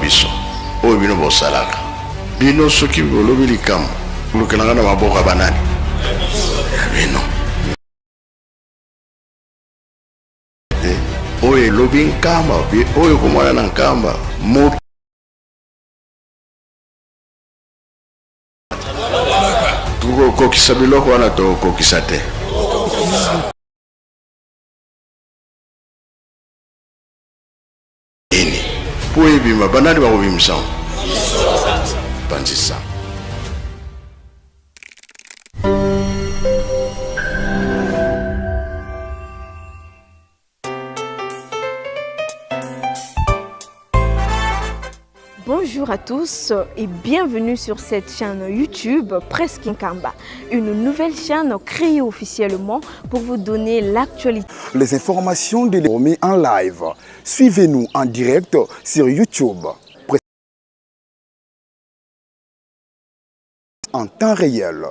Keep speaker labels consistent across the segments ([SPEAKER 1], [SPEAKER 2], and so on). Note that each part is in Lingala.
[SPEAKER 1] biso oyo bino bosalaka. Bino soki bolobi likambo, lukelanga na maboko ya banani? Ya bino. Te oyo elobi Nkamba, oyo ekomona na Nkamba moto Tokokokisa biloko wana, tokokokisa te. Nini mpo ebima? Banani bakobimisa yango? Panzisa.
[SPEAKER 2] Bonjour à tous et bienvenue sur cette chaîne YouTube Presque Nkamba, une nouvelle chaîne créée officiellement pour vous donner l'actualité.
[SPEAKER 3] Les informations de l'Ormi en live. Suivez-nous en direct sur YouTube. En temps réel.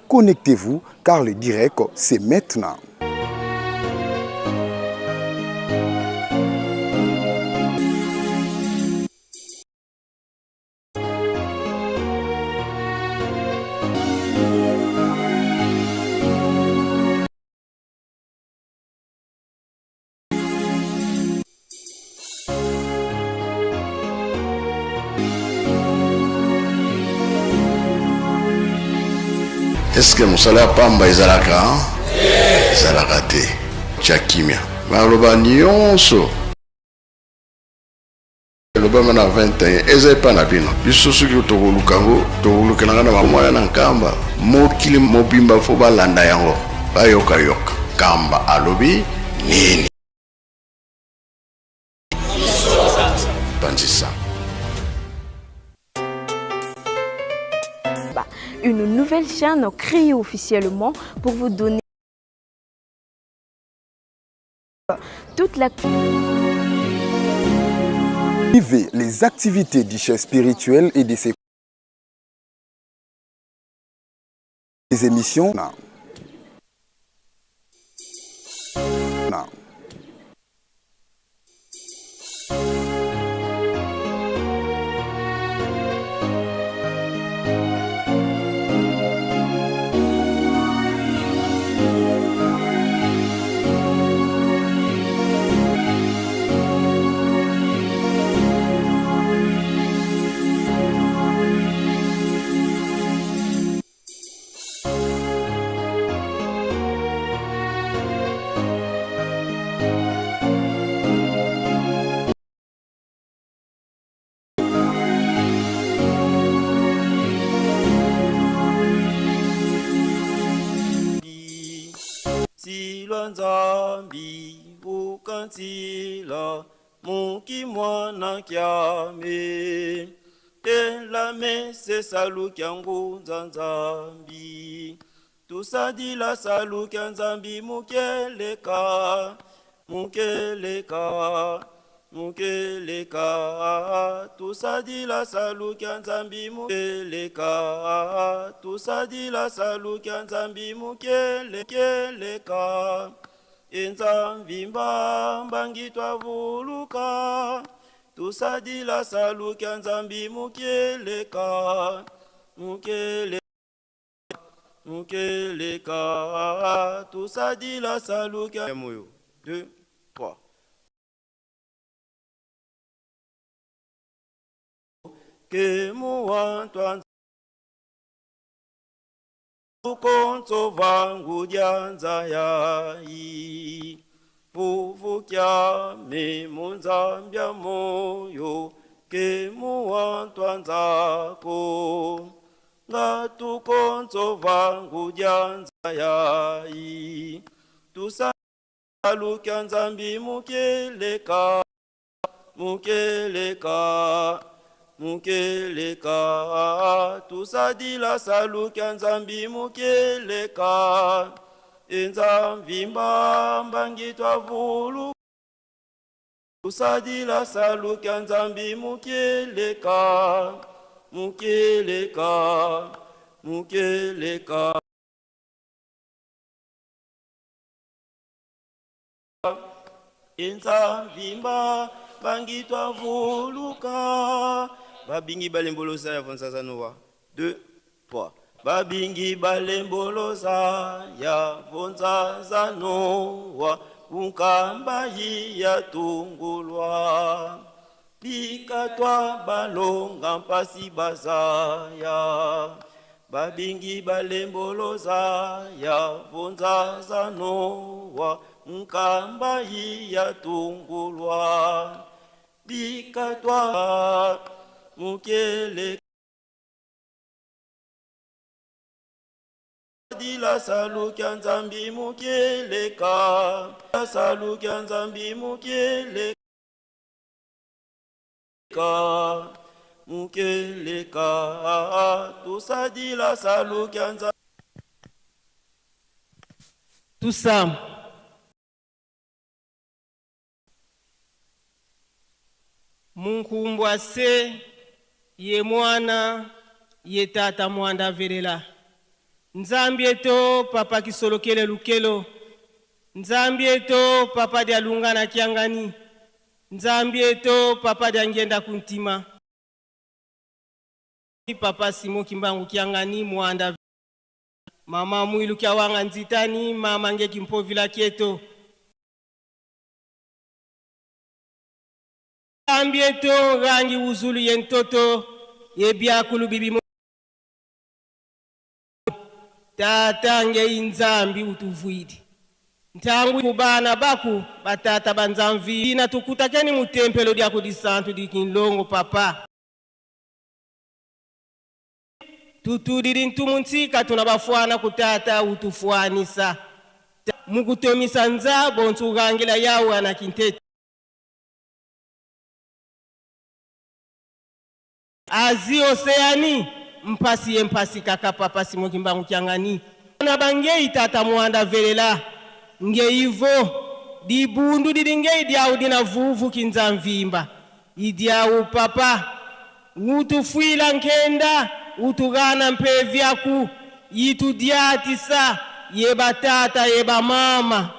[SPEAKER 3] Connectez-vous car le direct, c'est maintenant.
[SPEAKER 1] Eske mosala ya pamba ezalaka? Ezalaka te. Tya kimia, maloba nyonso elobama na 21 eza epa na bino. Biso soki tokoluka yango, tokolukelanga na mwana na Nkamba, mokili mobimba fo balanda yango, bayokayoka Nkamba alobi nini. Panzisa.
[SPEAKER 2] Une nouvelle chaîne créée officiellement pour vous donner toute la...
[SPEAKER 3] Suivez les activités du chef spirituel et de ses émissions. Non. Non.
[SPEAKER 4] Silwa Nzambi ukansila muki mwana kyame telame sesalukia ngunza Nzambi tusadila salukia Nzambi mukeleka mukeleka mukeleka tusadila salukia Nzambi mukeleka tusadila salukia Nzambi mukelekeleka enzamvimba mbangi twavuluka tusadila salukia Nzambi mukeleka mukele mukeleka tusadila salukia moyo 2 3 ke muwantwa ukonso vangu dyanza yayi puvukya mi munzambya moyo ke muwantwa nzako ngatukonso vangu dyanza yayi tusalukia Nzambi mukeleka mukeleka mukeleka tusadila salukia Nzambi mukeleka enzamvimba mbangi twavulu tusadila salukia Nzambi mukeleka mukeleka mukeleka enzamvimba Bangi twavuluka. Babingi balemboloza ya vonzazanoa. 2, 3. Babingi balemboloza ya vonzazanoa. Kunkamba ya tungulwa. Bikatwa balonga mpasi bazaya. Babingi balemboloza ya vonzazanoa. Nkamba ya tungulwa. Bikatwa mukele dila salukia Nzambi mukeleka. Salukia Nzambi mukeleka. Mukeleka. Tusadila salukia Nzambi.
[SPEAKER 5] Tout ça. Munkumbwa se ye mwana ye tata mwanda velela. Nzambi eto papa kisolokele lukelo. Nzambi eto papa dia lungana kiangani. Nzambi eto papa dia ngenda kuntima. Papa Simo Kimbangu kiangani mwanda. Mama mwilu kia wanga nzitani mama ngeki mpovila kieto. Nzambi eto rangi uzulu ye ntoto ye biakulu bibi mo. Tata ngei Nzambi utuvuidi. Ntangu kubana baku batata banzamvi na tukutakeni mutempelo dia kudisantu dikinlongo papa. Tutudiri ntumuntsika tunabafuana kutata utufuanisa. Mukutomisa nzabo ntugangila yawe anakintete. Azi oseani mpasi ye mpasi kaka papa Simo Kimbangu kiangani. Na bangei tata mwanda velela ngeivo dibundu didi ngei diau dina vuvu kinzamvimba idiau papa utufuila nkenda utugana mpevyaku yitudiatisa yeba tata yeba mama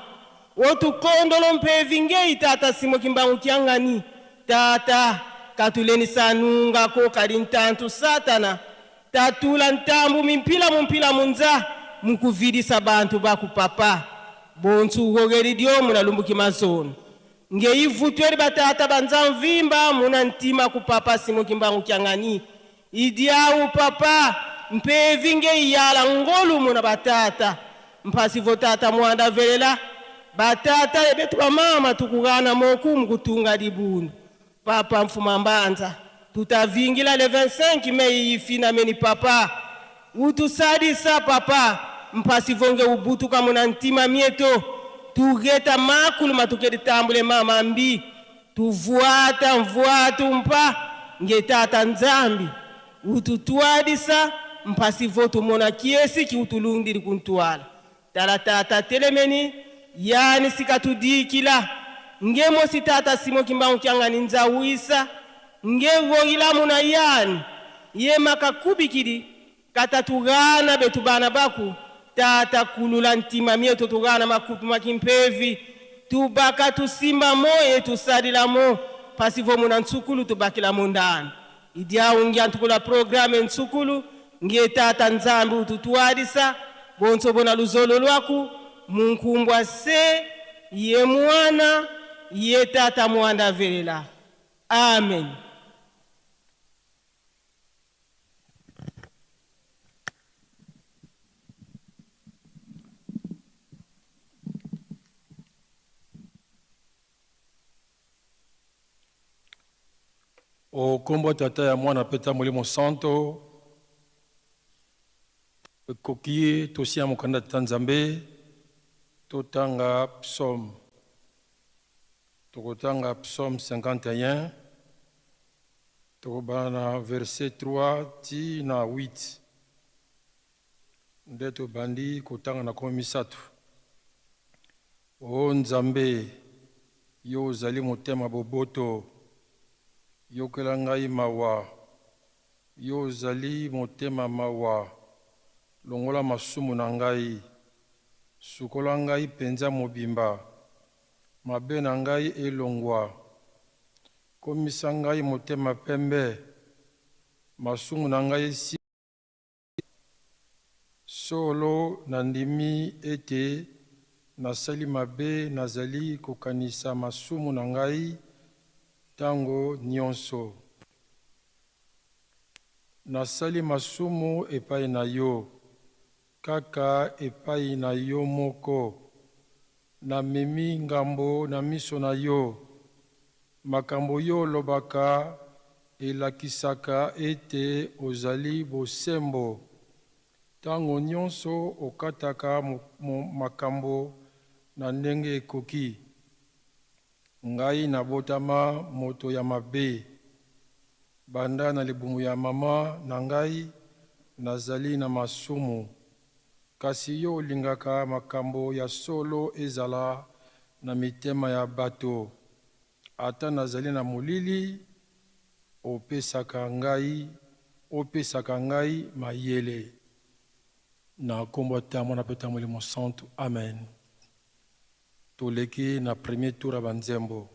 [SPEAKER 5] otukondolo mpevi ngei tata Simo Kimbangu kiangani tata katuleni sanunga ko kali ntantu satana tatula ntambu mimpila mumpila munza mukuvidisa bantu baku papa bonsu gogeri dio munalumbuki mazono ngeivutweli batata banza mvimba muna ntima ku papa Simo Kimbangu kiangani idiau papa mpevi ngeiyala ngolu muna batata mpasi votata mwanda velela batata ebetu bamama tukugana moku mukutunga dibundu papa mfuma mbanza tutavingila le 25 mai ifina meni papa utusadisa papa mpasi vonge ubutuka muna ntima mieto tugeta makulu matukedi tambule mama mbi tuvuata mvuatu mpa ngetata Nzambi ututwadisa mpasi votu mona kiesi kiutulungiri kuntwala tala tata telemeni yani sikatudikila ngemo sitata Simo Kimbangu kiangani nzawisa ngevogila muna yani ye makakubikili katatugana betu bana baku tata kulula ntima mieto tugana makupi makimpevi tubaka tusimba moye tusadila mo pasivo muna ntsukulu tubakila mundani idiau ngia ntukula programme ntsukulu ngie tata Nzambi ututuadisa bonso bona luzolo lwaku munkumbwa se ye mwana ye tata mwanda velela. Amen.
[SPEAKER 6] Okombo tata ya mwana peta molimo santo ekoki tosia mokanda tata Nzambe totanga psaume tokotanga psaume 51 tokobana na verset 3 ti na 8 nde tobandi kotanga na komi misato. O Nzambe, yo ozali motema boboto, yokela ngai mawa, yo ozali motema mawa, longola masumu na ngai, sukola ngai penza mobimba, mabe na ngai elongwa. Komisa ngai motema pembe, masumu na ngai esi. Solo nandimi ete nasali mabe, nazali kokanisa masumu na ngai tango nyonso. Nasali masumu epai na yo, kaka epai na yo moko. Namemi ngambo na miso na yo. Makambo yo olobaka elakisaka ete ozali bosembo. Tango nyonso okataka makambo na ndenge ekoki. Ngai nabotama moto ya mabe. Banda na libumu ya mama na ngai, nazali na masumu. Kasi yo olingaka makambo ya solo ezala na mitema ya bato. Ata nazali na molili, opesaka ngai, opesaka ngai mayele. Na nkombo ya Tata, Mwana mpe Tata Molimo Santu. Amen. Toleki na premier tour ya banzembo.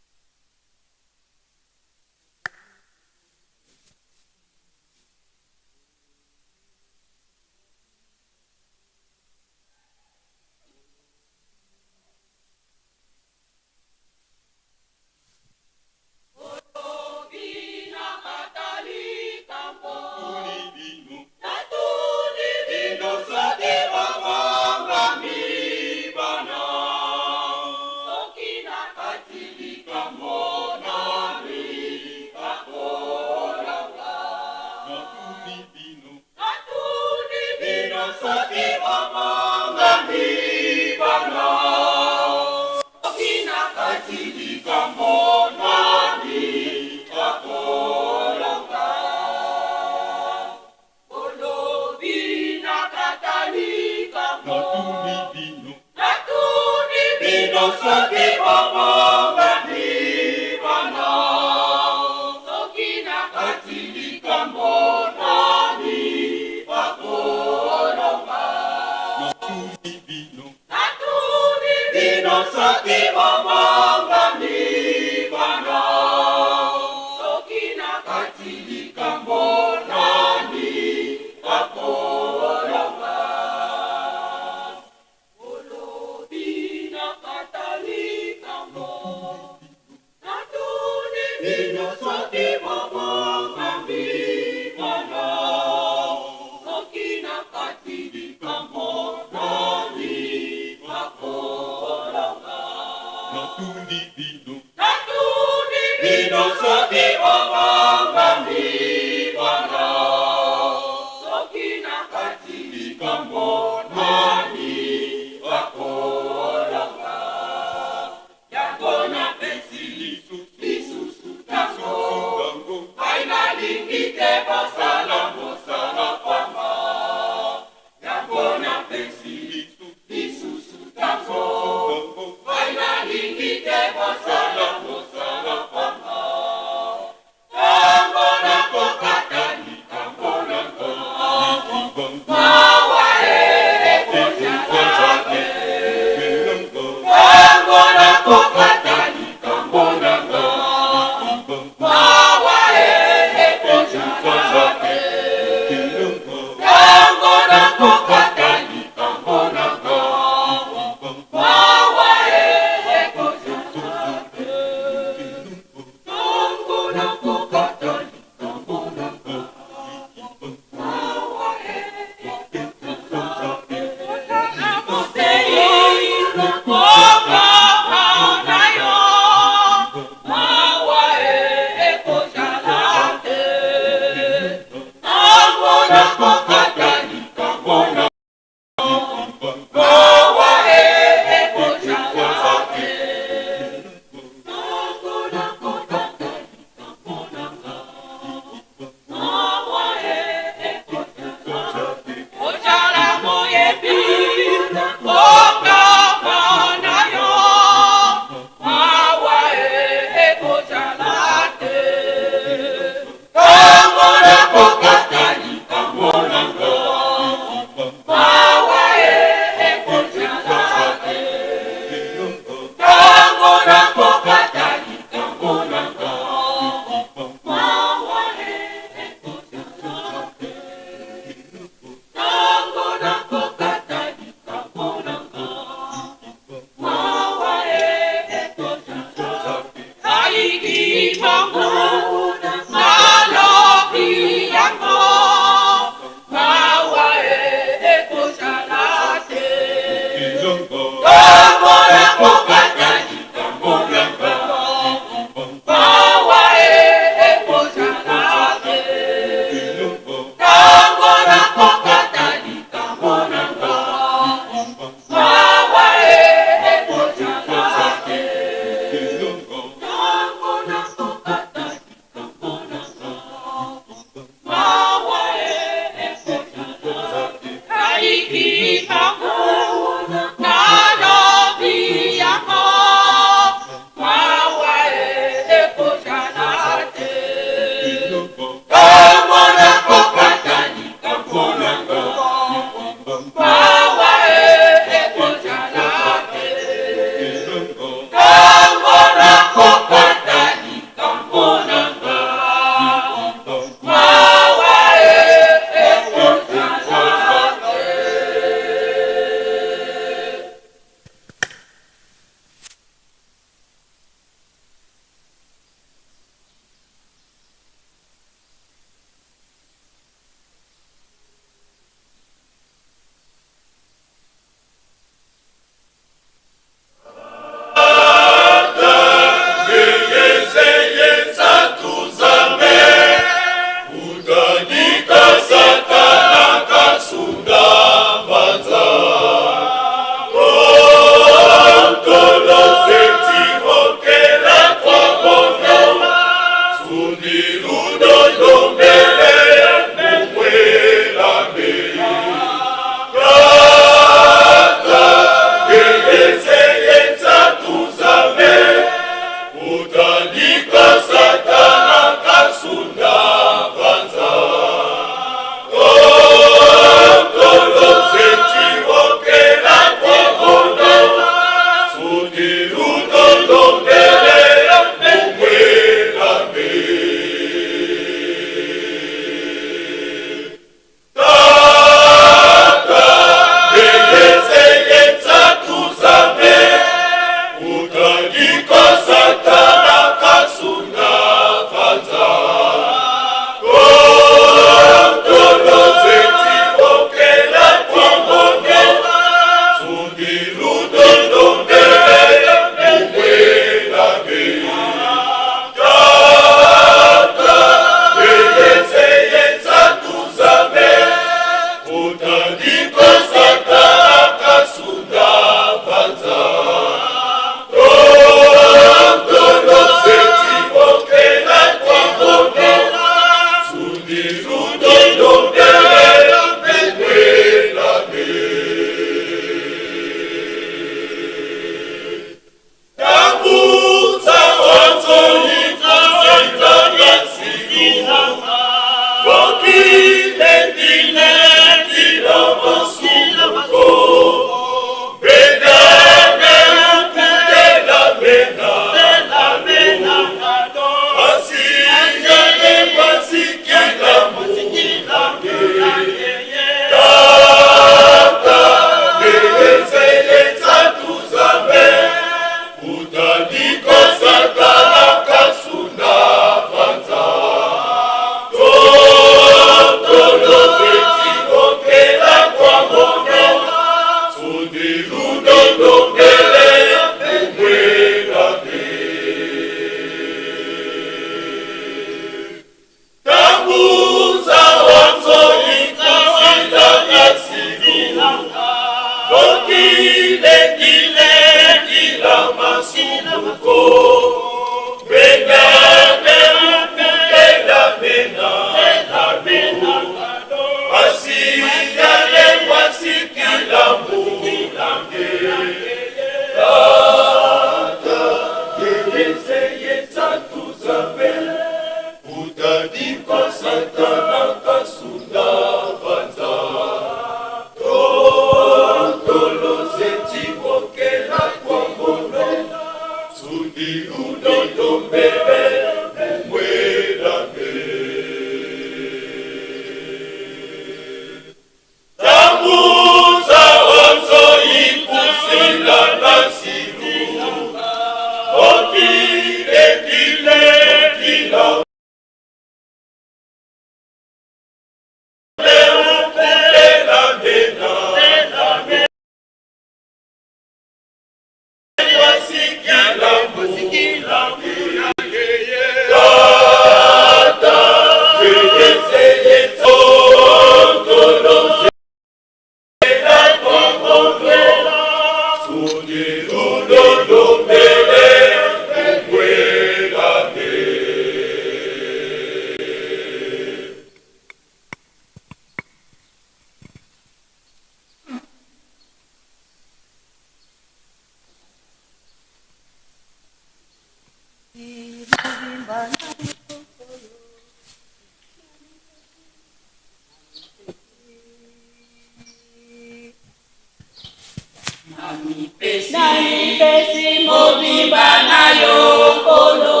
[SPEAKER 7] Namipesi mobimba na yo Nkolo,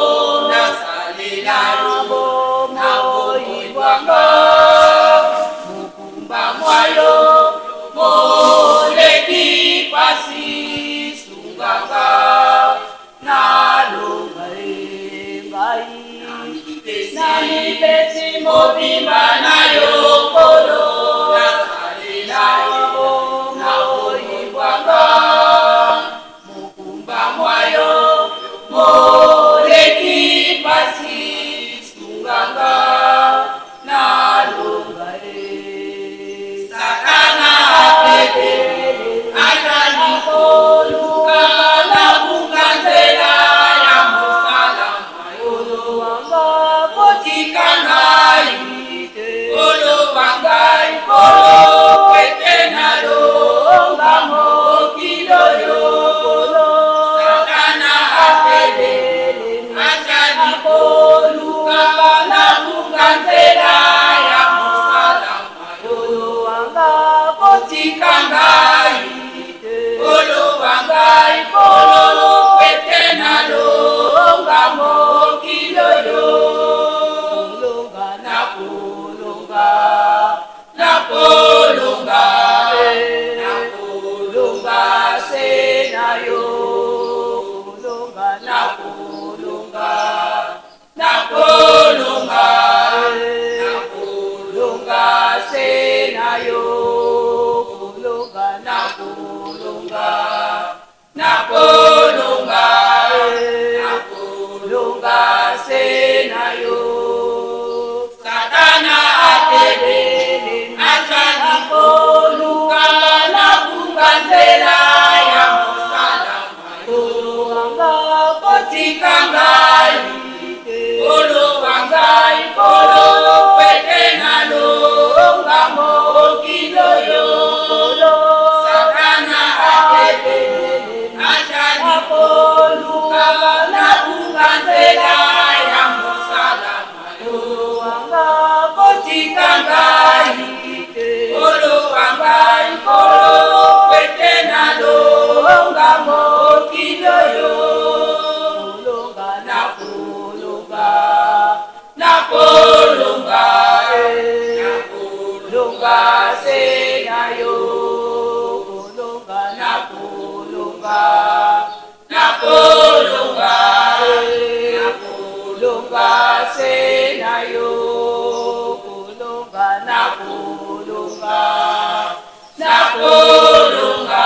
[SPEAKER 7] nasalela yo na bomoi bwa nga. Mokumba mwa yo moleki pasi, sunga nga nalonga e ngai. Namipesi mobimba na yo Nkolo, nasalela yo na bomoi bwa nga. Mokumba mwa yo moleki pasi, sunga nga nalonga e. Satana apetele azali koluka nabunga nzela ya mosala mwa yo. Kotika ngai Nkolo wa ngai, Nkolo pwete nalonga mokili oyo. Satana apelele azali koluka nabunga nzela ya mosala mwa yo. Kotika ngai Nkolo wa ngai, Nkolo pwete nalonga mokili oyo. Nakolonga, nakolonga, nakolonga se na yo. Nakolonga, nakolonga, nakolonga se na yo. Nakolonga, nakolonga, nakolonga se na yo. Satana atelele azali koluka nabunga nzela ya mosala mwa yo. Kotika ngai Nkolo wa ngai, Nkolo pwete nalonga mokili oyo. Satana atelele azali koluka nabunga nzela ya mosala mwa yo. Kotika ngai Nkolo wa ngai, Nkolo pwete nalonga mokili oyo. Nakolonga, nakolonga, nakolonga se na yo. Nakolonga, nakolonga, nakolonga se na yo. Nakolonga, nakolonga.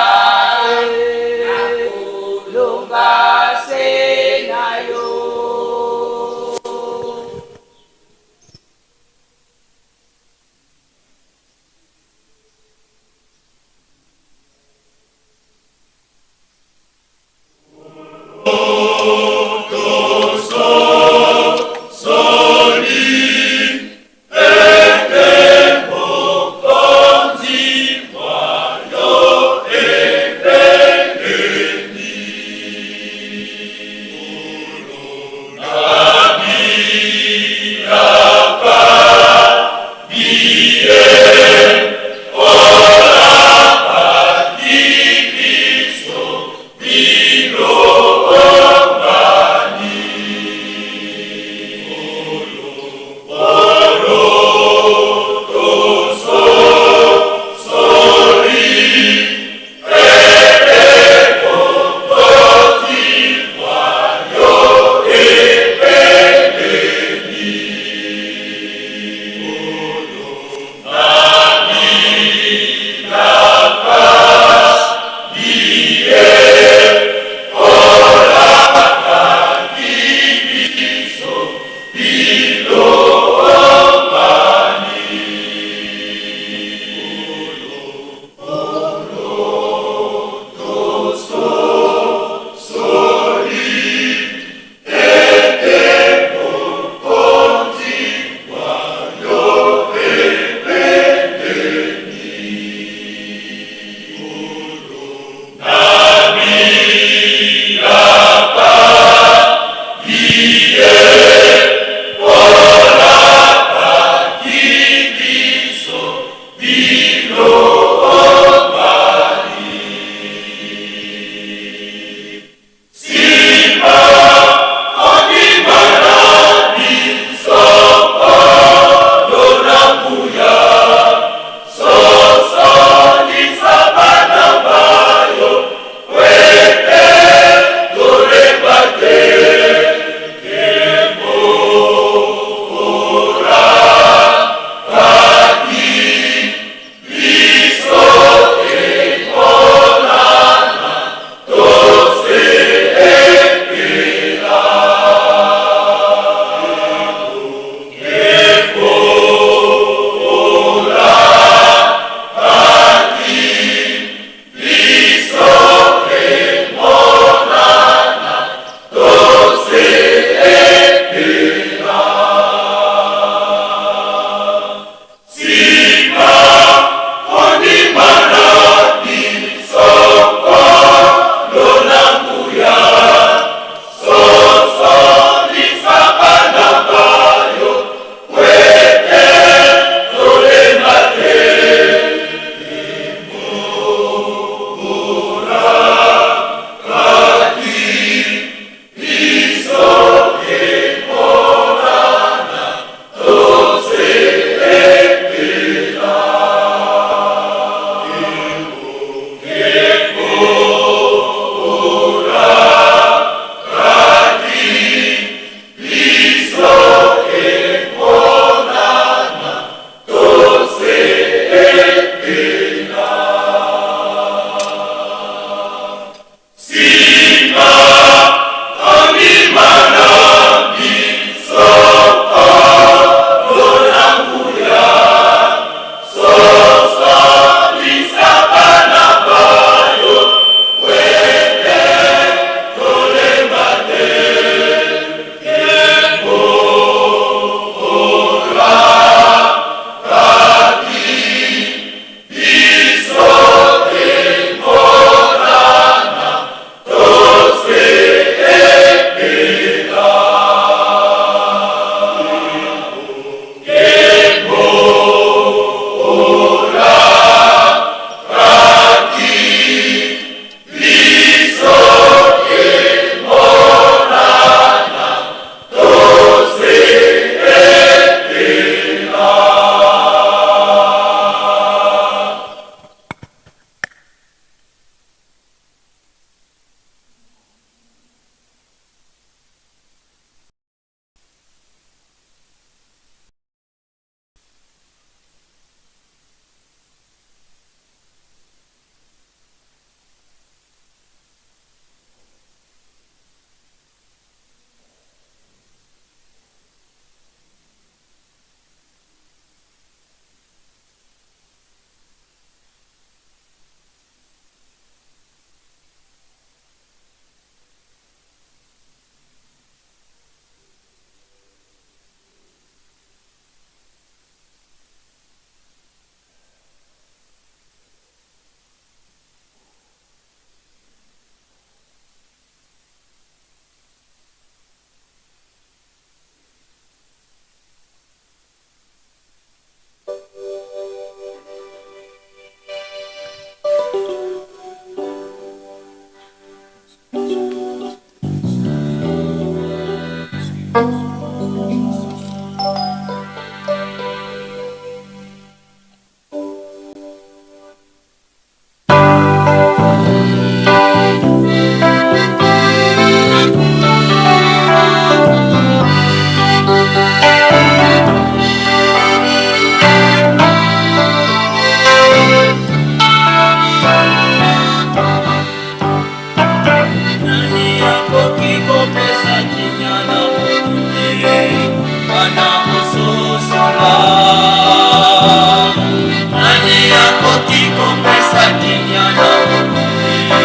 [SPEAKER 4] Nani akoki kopesa kimia na mokili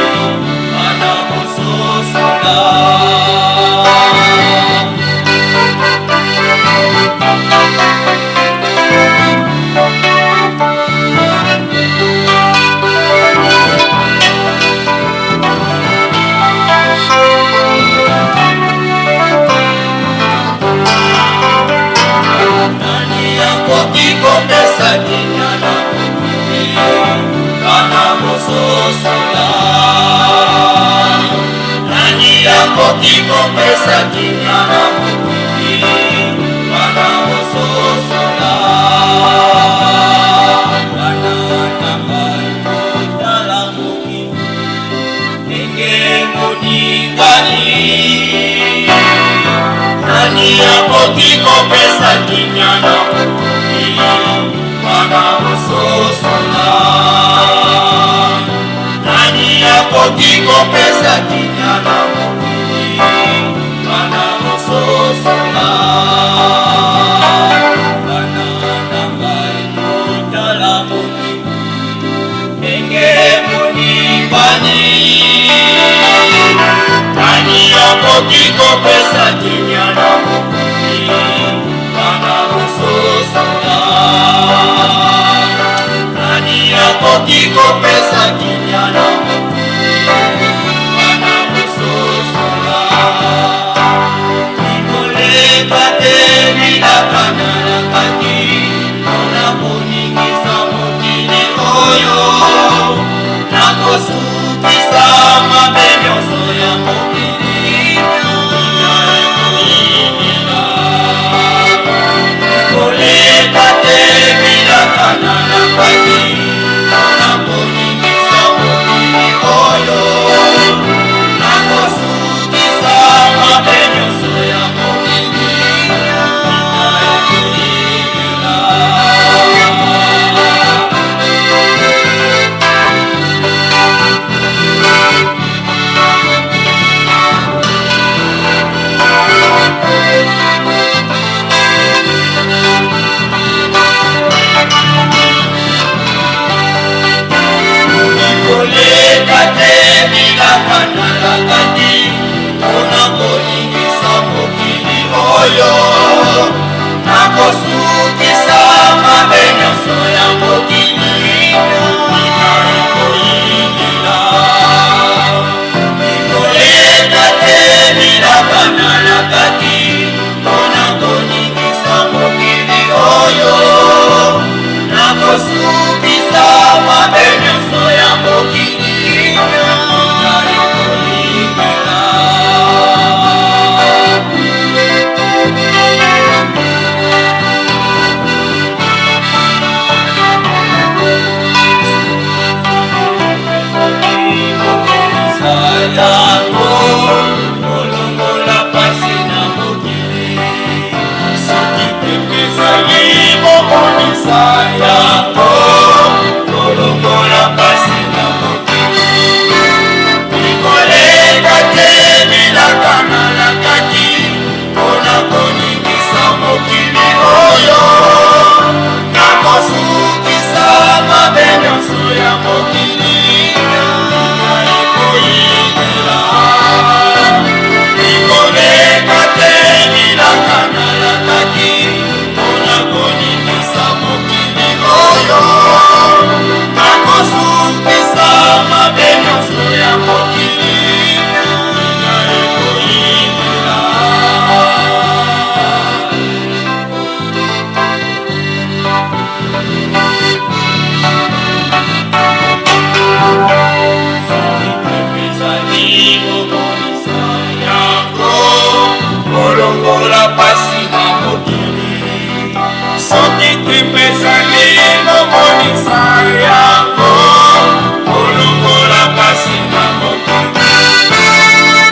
[SPEAKER 4] bana kososola? Nani akoki kopesa kimia na mokili bana kososola? Nani akoki kopesa kimia na mokili bana kososola? Bana na ngai kotala mokili ndenge moningani. Nani akoki kopesa kimia na mokili bana kososola? Nani akoki kopesa kimia na mokili bana kososola? Bana na ngai kotala mokili ndenge moningani. Nani akoki kopesa kimia na mokili bana kososola? Nani akoki kopesa kimia na mokili bana kososola? Likoleka te bilaka nalakaki mpona koningisa mokili oyo, nakosukisa mabe nyonso ya mokili ekoyingela. Koleka te bilaka nalakaki mpona koningisa mokili oyo, nakosukisa mabe nyonso ya mokili ekoyingela. Koleka te bilaka nalakaki mpona koningisa mokili oyo, nakosukisa mabe nyonso ya mokili ekoyingela. Koleka te bilaka nalakaki mpona koningisa mokili oyo, nakosukisa mabe nyonso ya mokili ekoyingela. Yango kolongola pasi na mokili, soki tembe ezali bomonisa yango, kolongola pasi na mokili. Likoleka te bilaka nalakaki mpona koningisa mokili oyo, nakosukisa mabe nyonso ya mokili ekoyingela. Likoleka te bilaka nalakaki mpona koningisa mokili oyo, nakosukisa mabe nyonso ya mokili ekoyingela. Soki tembe ezali komonisa yango, kolongola pasi na mokili. Soki tembe ezali komonisa yango, kolongola pasi na mokili.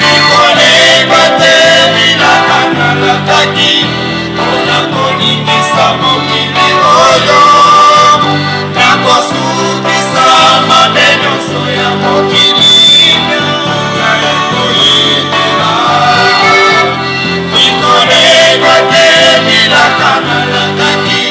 [SPEAKER 4] Likoleka te bilaka nalakaki mpona koningisa mokili oyo, nakosukisa mabe nyonso ya mokili ekoyingela. Likoleka te bilaka nalakaki.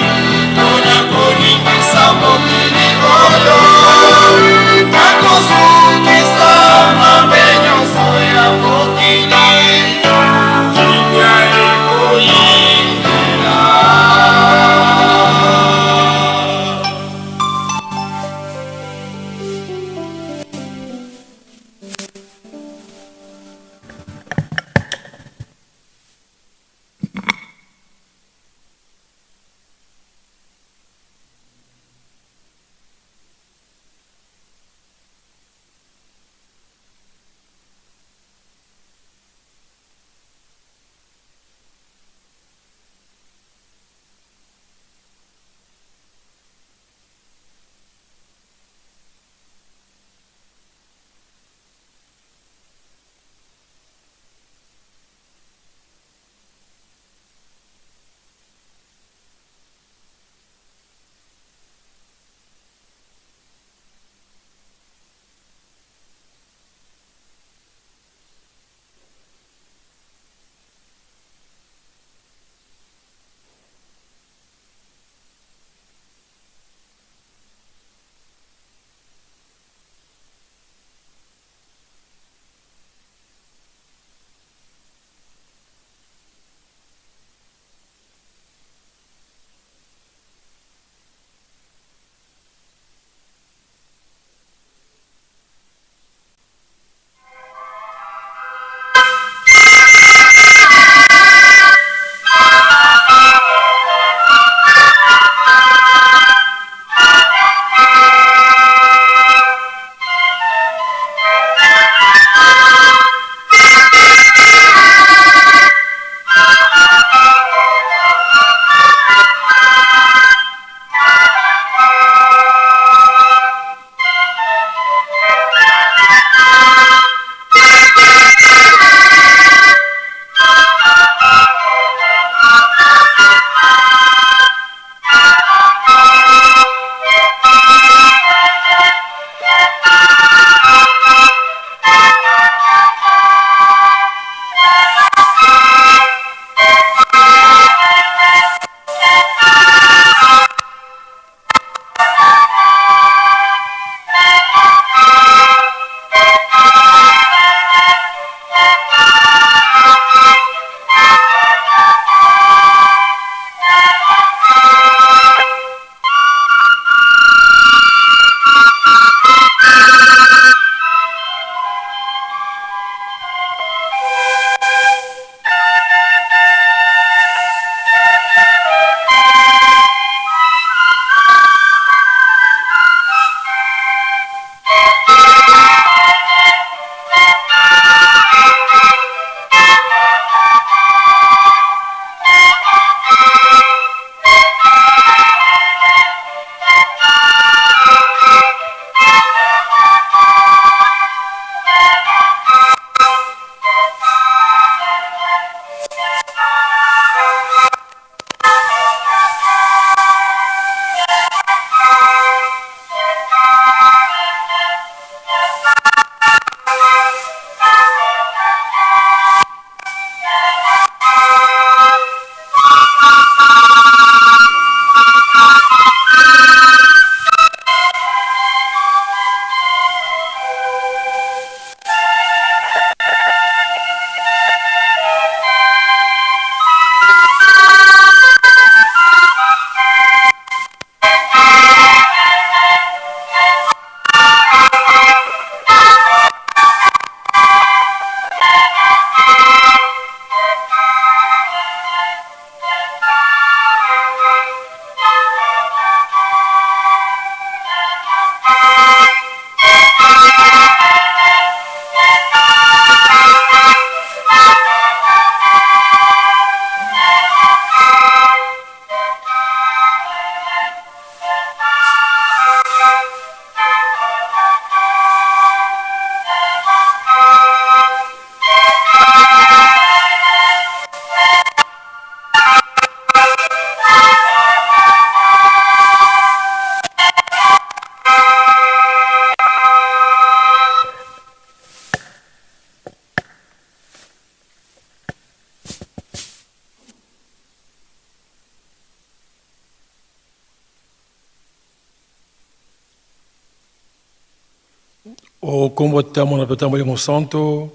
[SPEAKER 6] O nkombo ya Tata, Mwana mpe Tata Molimo Santo,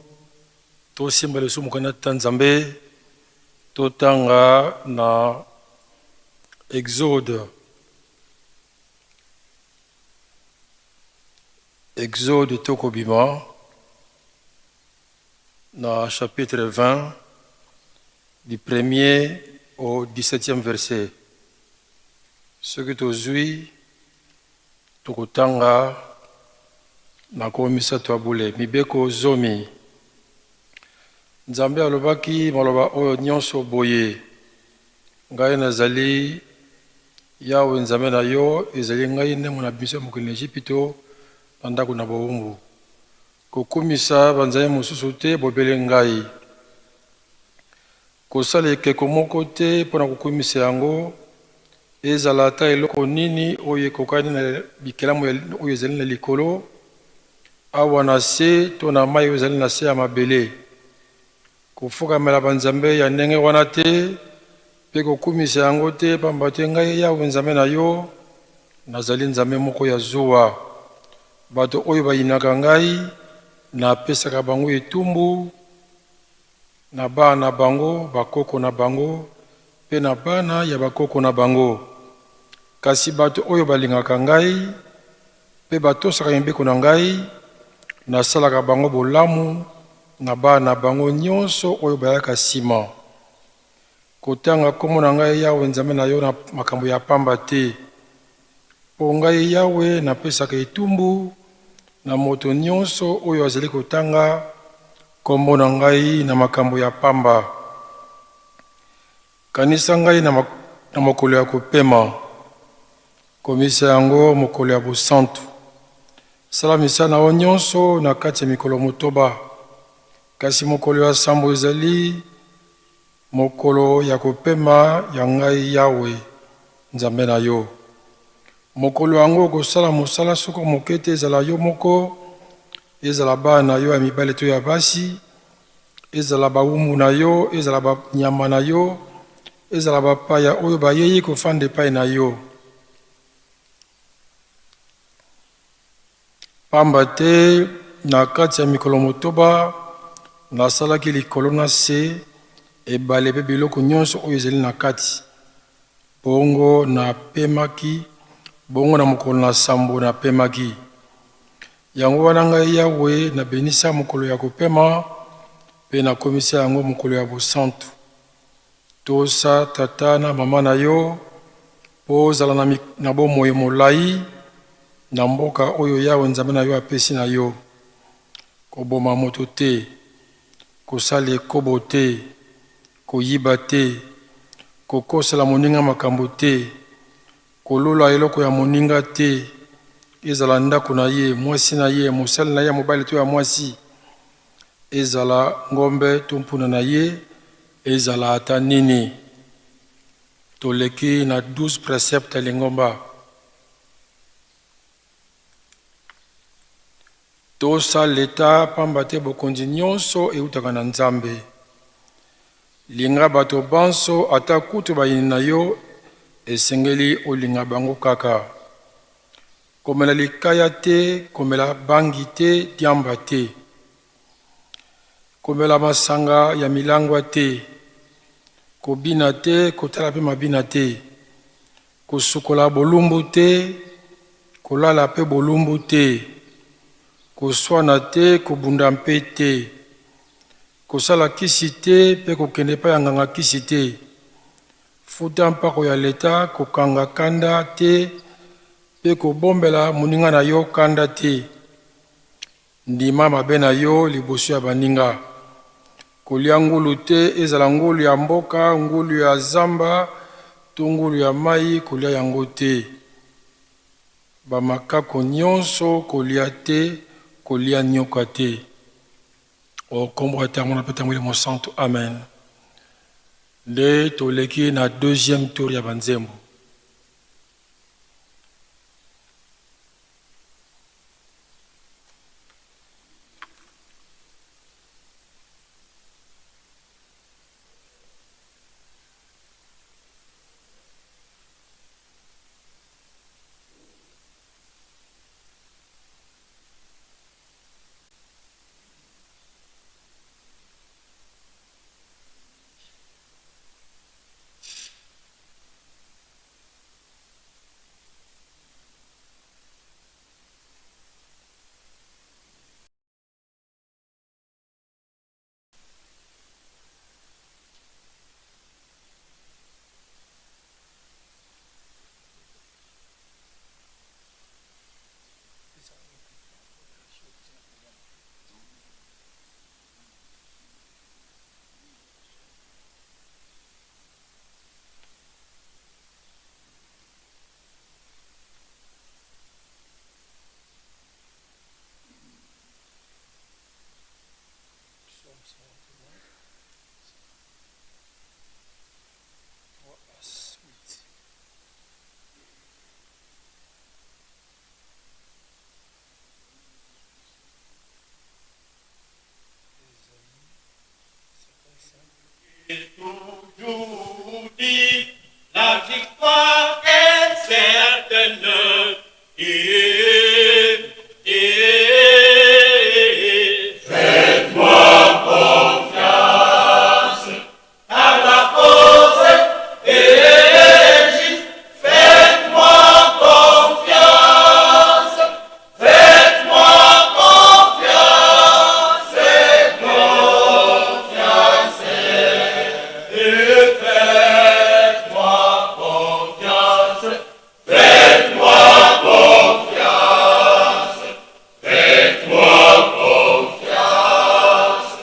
[SPEAKER 6] tosimba lisusu mokanda Tata Nzambe, totanga na Exode. Exode tokobima na chapitre 20 du premier au 17e verset. Soki tozwi tokotanga na nkomo misato ya bule mibeko zomi. Nzambe alobaki maloba oyo nyonso boye, Ngai nazali Yawe Nzambe na yo, ezali ngai nde moto nabimisi yo mokili na Ejipito, na ndako na bowumbu. Kokumisa banzambe mosusu te, bobele ngai. Kosala ekeko moko te mpo na kokumisa yango, ezala ata eloko nini oyo ekokani na bikelamu oyo ezali na likolo, awa na se, to na mai oyo ezali na se ya mabele. Kofukamela banzambe ya ndenge wana te mpe kokumisa yango te, pamba te ngai Yawe Nzambe na yo, nazali Nzambe moko ya zuwa. Bato oyo bayinaka ngai, napesaka bango etumbu na bana na bango, bakoko na bango mpe na bana ya bakoko na bango. Kasi bato oyo balingaka ngai mpe batosaka mibeko na ngai, nasalaka bango bolamu na bana na bango nyonso oyo bayaka nsima. Kotanga nkombo na ngai Yawe Nzambe na yo na makambo ya pamba te, mpo ngai Yawe napesaka etumbu na moto nyonso oyo azali kotanga nkombo na ngai na makambo ya pamba. Kanisa ngai na, na mokolo ya kopema, komisa yango mokolo ya bosantu. Sala misala na yo nyonso na kati ya mikolo motoba, kasi mokolo ya sambo ezali mokolo ya kopema ya ngai Yawe, Nzambe na yo. Mokolo yango okosala mosala soko moke te, ezala yo moko, ezala bana na yo ya mibali to ya basi, ezala bawumbu na yo, ezala banyama na yo, ezala bapaya oyo bayei kofanda epai na yo. Pamba te na kati ya mikolo motoba nasalaki likolo na se, ebale mpe biloko nyonso oyo ezali na kati. Bongo napemaki, bongo na mokolo na sambo napemaki. Yango wana ngai Yawe nabenisa mokolo ya kopema mpe nakomisa yango mokolo ya bosantu. Tosa tata na mama na yo mpo ozala na, na bomoi molai na mboka oyo Yawe Nzambe na yo apesi na yo. Koboma moto te, kosala ekobo te, koyiba te, kokosela moninga makambo te, kolola eloko ya moninga te, ezala ndako na ye, mwasi na ye, mosali na ye ya mobali to ya mwasi, ezala ngombe to mpunda na ye, ezala ata nini. Toleki na 12 preceptes ya lingomba. Tosa leta, pamba te bokonzi nyonso eutaka na Nzambe. Linga bato banso, ata kutu bayini na yo, esengeli olinga bango kaka. Komela likaya te, komela bangi te, diamba te. Komela masanga ya milangwa te. Kobina te, kotala mpe mabina te. Kosukola bolumbu te, kolala mpe bolumbu te. Koswana te, kobunda mpe te. Kosala kisi te mpe kokende epai ya nganga kisi te. Futa mpako ya leta, kokanga kanda te mpe kobombela moninga na yo kanda te. Ndima mabe na yo liboso ya baninga. Kolia ngulu te, ezala ngulu ya mboka, ngulu ya zamba to ngulu ya mayi, kolia yango te. Bamakako nyonso kolia te, kolia nyoka te. O kombo ya Tata, Mwana mpe Molimo Santu. Amen. Nde toleki na deuxième tour ya banzembo.
[SPEAKER 4] Toujours dit, la victoire est certaine. Et, et, Faites-moi confiance, car la cause est juste. Faites-moi confiance, faites-moi confiance, confiance. Et faites-moi confiance, faites-moi confiance, faites-moi confiance.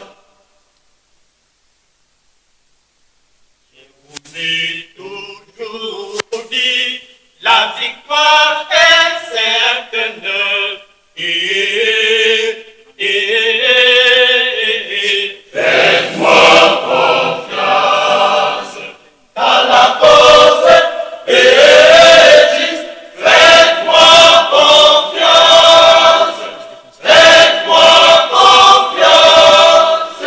[SPEAKER 4] Je vous ai toujours dit, la victoire est certaine. Et, et, faites-moi confiance, car la cause est juste. Faites-moi confiance, faites-moi confiance,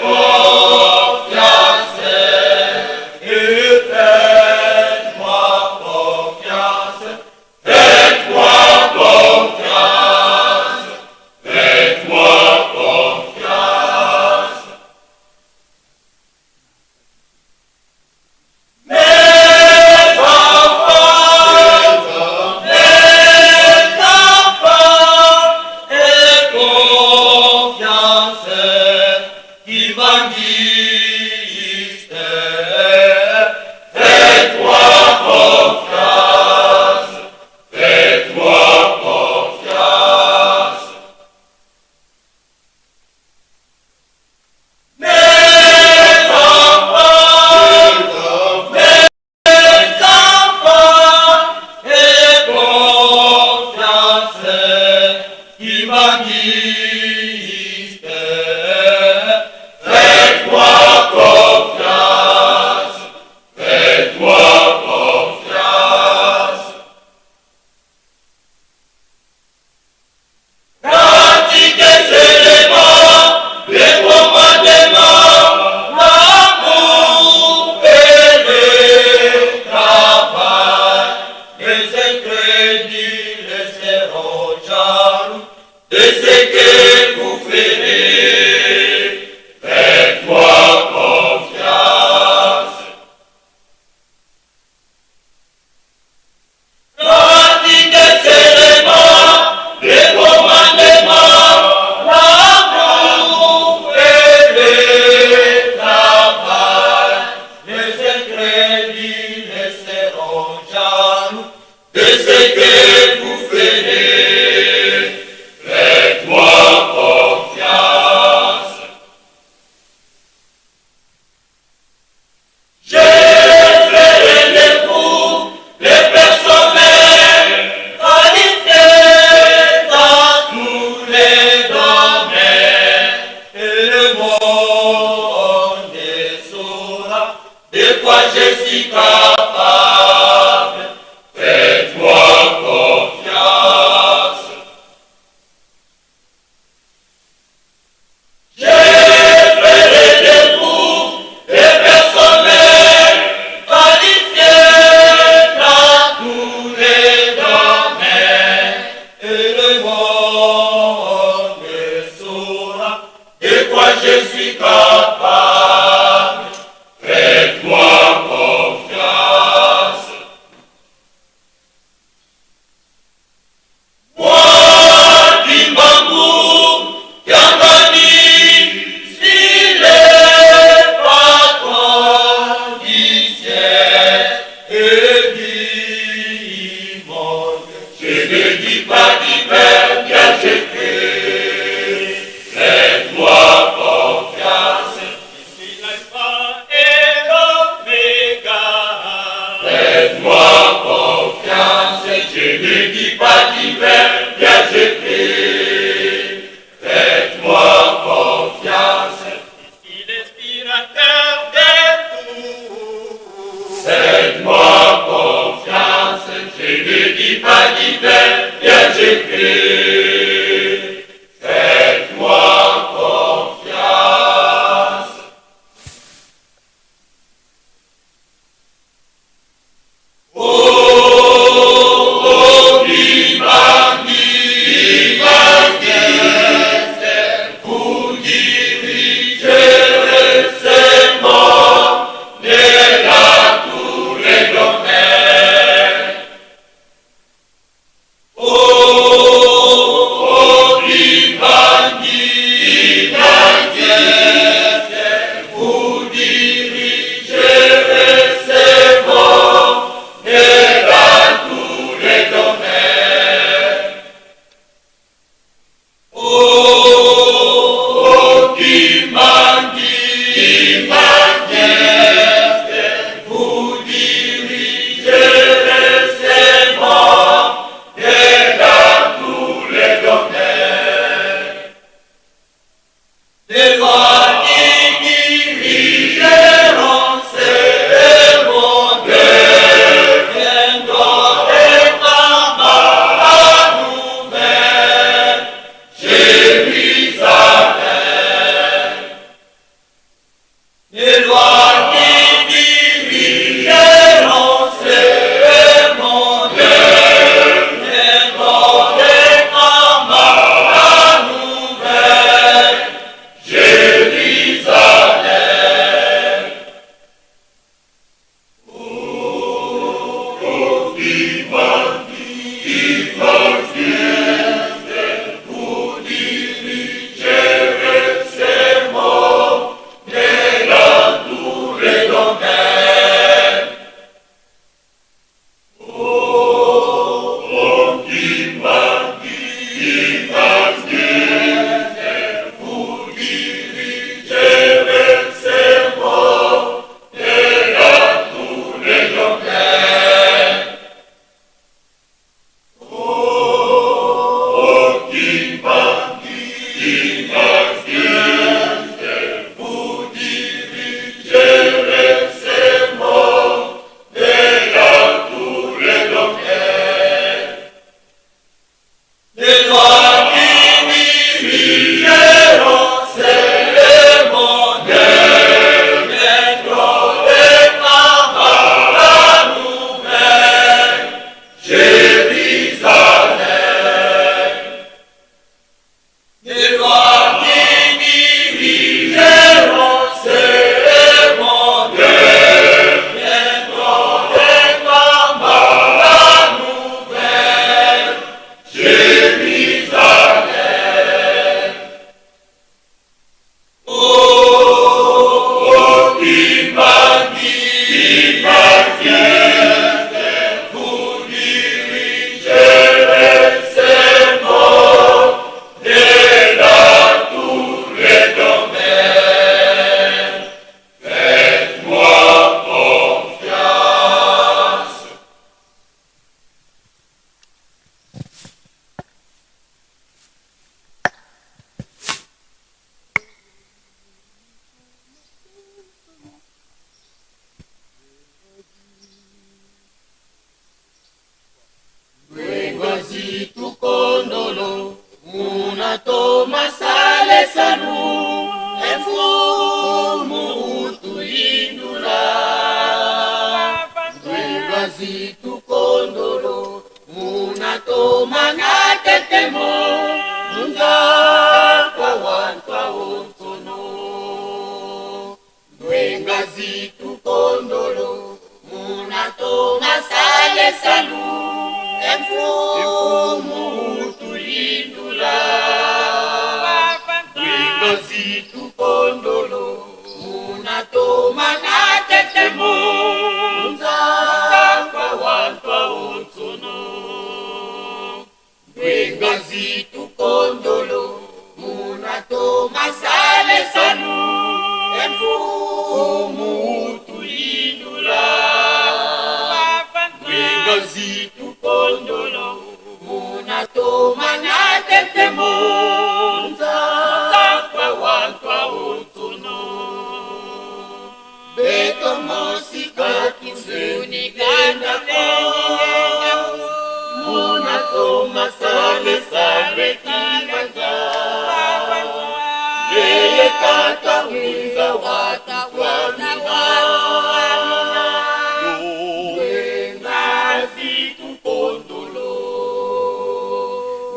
[SPEAKER 4] confiance. Et faites-moi confiance, faites-moi confiance, faites-moi confiance. Mes enfants, mes enfants, et confiance kimbanguiste. Faites-moi confiance, faites-moi confiance. Mes enfants, mes enfants, et confiance kimbanguiste. Faites-moi confiance, faites-moi confiance. Pratiquez seulement les commandements, l'amour et le travail. Les incrédules seront jaloux de ce que vous ferez. Faites-moi confiance. Pratiquez seulement les commandements, l'amour et le travail. Les incrédules seront jaloux de ce que vous ferez. Faites-moi confiance. Je ferai de vous les personnels qualifiés dans tous les domaines. Et le monde saura de quoi je suis capable. Faites-moi confiance. Je ferai de vous des personnels qualifiés dans tous les domaines. Et le monde saura de quoi je suis capable. Faites-moi confiance. Moi, Kimbangu, Kiangani, suis le patron du ciel et du monde. Je ne dis pas du Père bien je Faites-moi confiance. C'est toi qui dirigeront ce monde. Bientôt déclama la nouvelle Jérusalem. C'est toi qui dirigeront ce monde. Bientôt déclama la nouvelle Jérusalem. C'est toi qui dirigeront ce monde. Bientôt déclama la nouvelle Jérusalem. C'est toi qui dirigeront ce monde. Bientôt déclama la nouvelle Jérusalem. Oh, qui m'a dit, vous dirigerez ces mots et dans tous les domaines. Faites-moi confiance.
[SPEAKER 7] Tukondolo munatoma sale sanu emfumu utuindula Ndwengazi tukondolo munatoma na tetemo munzakwa wantwa onsono Ndwengazi tukondolo munatoma sale sanu emfumu utulindula Ndwengazi tukondolo munatoma na tetemo munzakwa wantwa onsono Ndwengazi tukondolo munatoma sale sanu emfumu utulindula Ndwengazi tukondolo munatoma na tetemo munzakwa wantwa onsono Beto mosika kizunikandako munatoma sale sale kibanza Yeye tata wiza watu wamina Ndwengazi tukondolo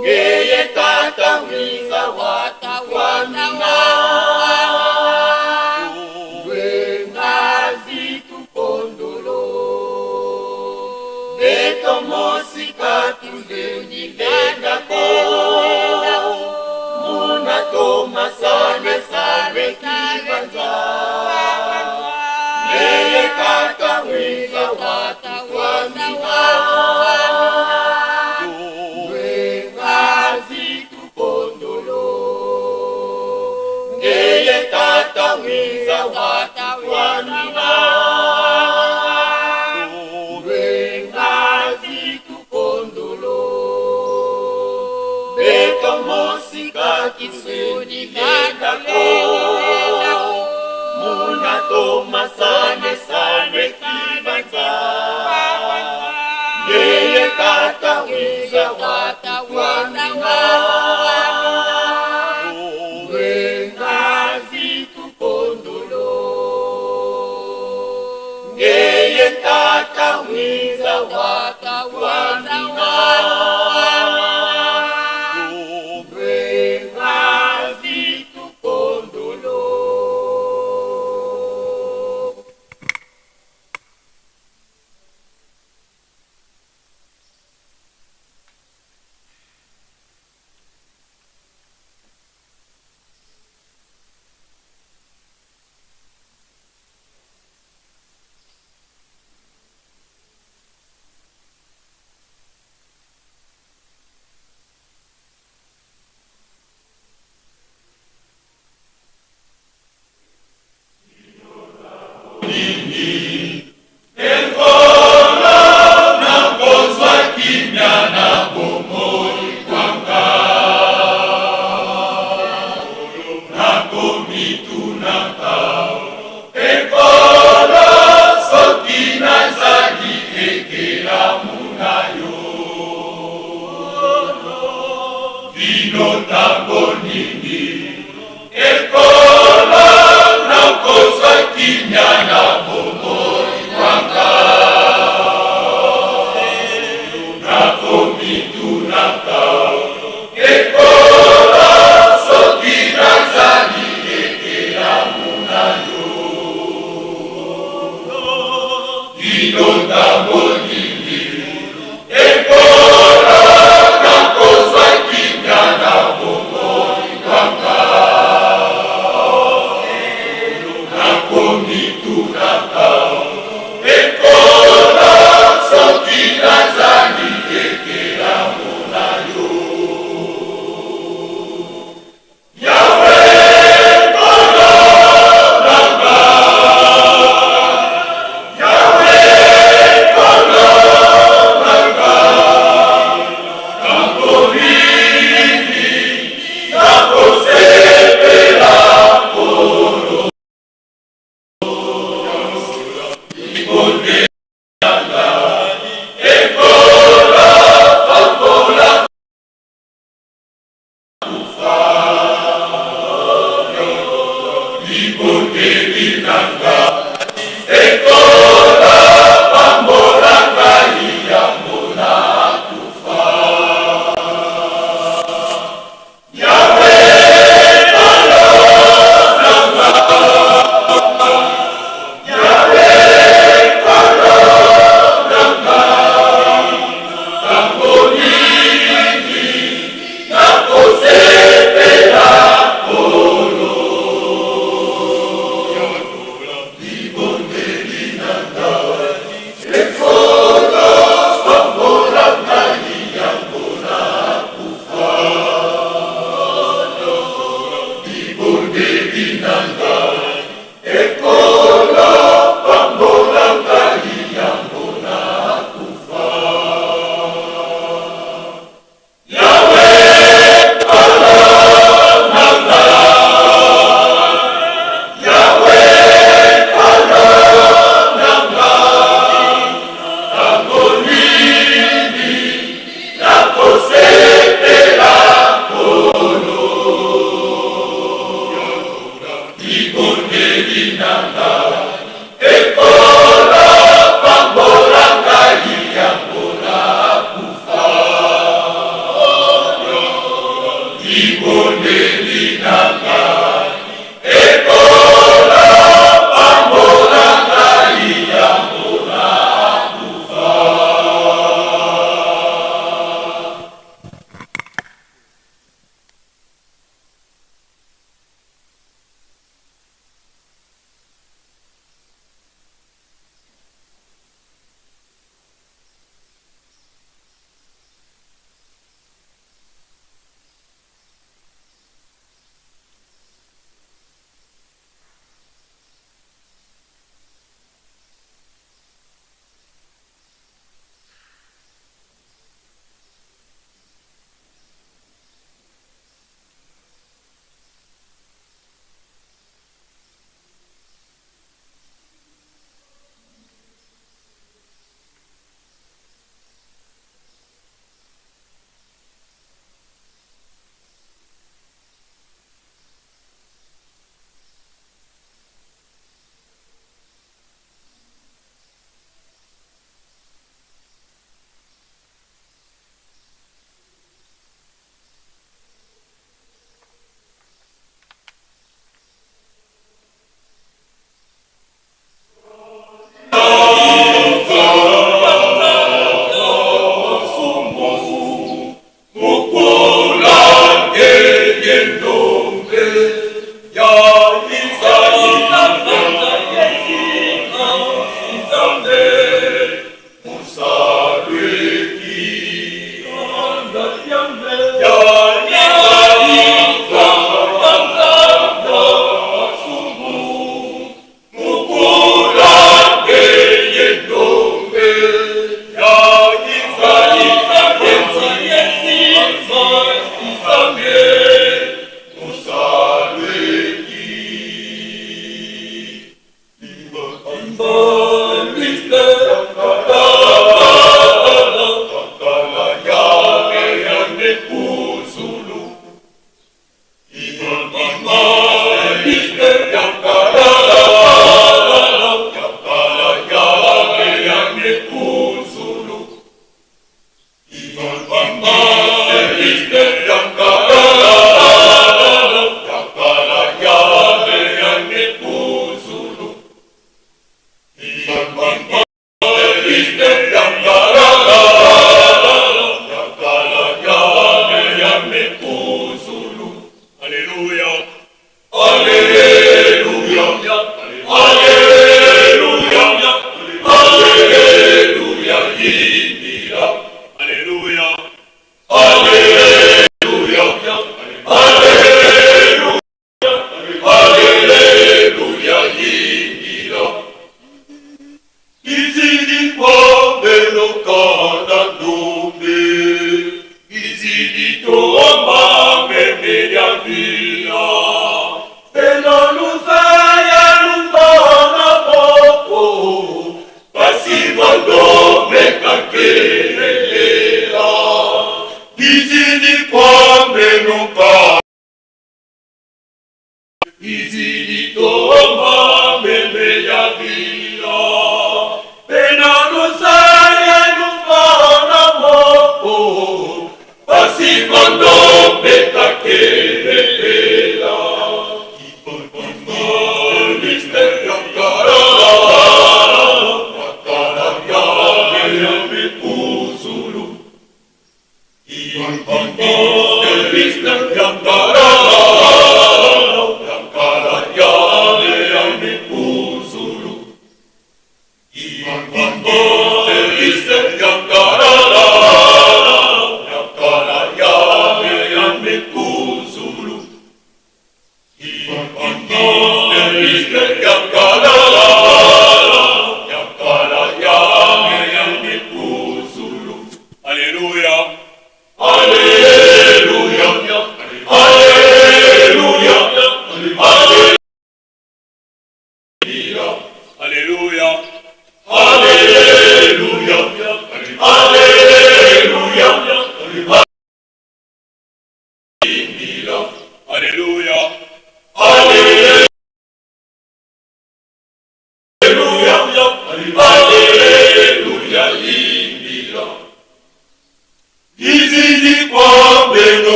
[SPEAKER 7] Ngeye tata wiza watu wamina Ndwengazi tukondolo Beto mosika tuzunilendako Munatoma sane sane kibanza Yeye tata wiza watu wamina Ndwengazi tukondolo Ngeye tata wiza watu wamina Ndwengazi tukondolo Beto mosika kisuni lendako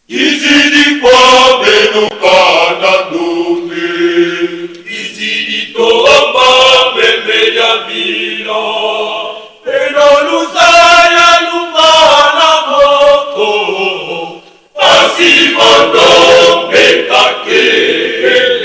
[SPEAKER 4] Izidi kwa beno kana ndombe. vilo mpe na luzaya luvana moto pasi mondo mpe kakelela.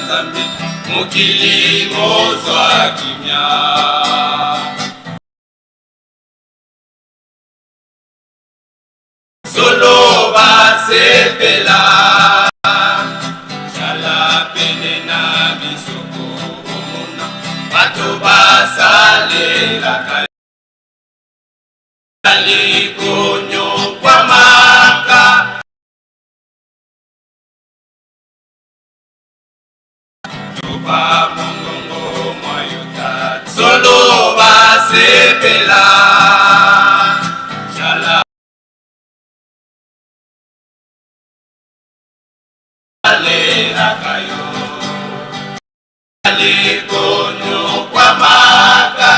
[SPEAKER 4] Nzambe, mokili mozwa kimia. Solo basepela, zala pene na biso komona bato basalelaka likonyokwamaka. Loba mongongo mwa yo tata, solo basepela, zala alelaka yo likonyokwamaka.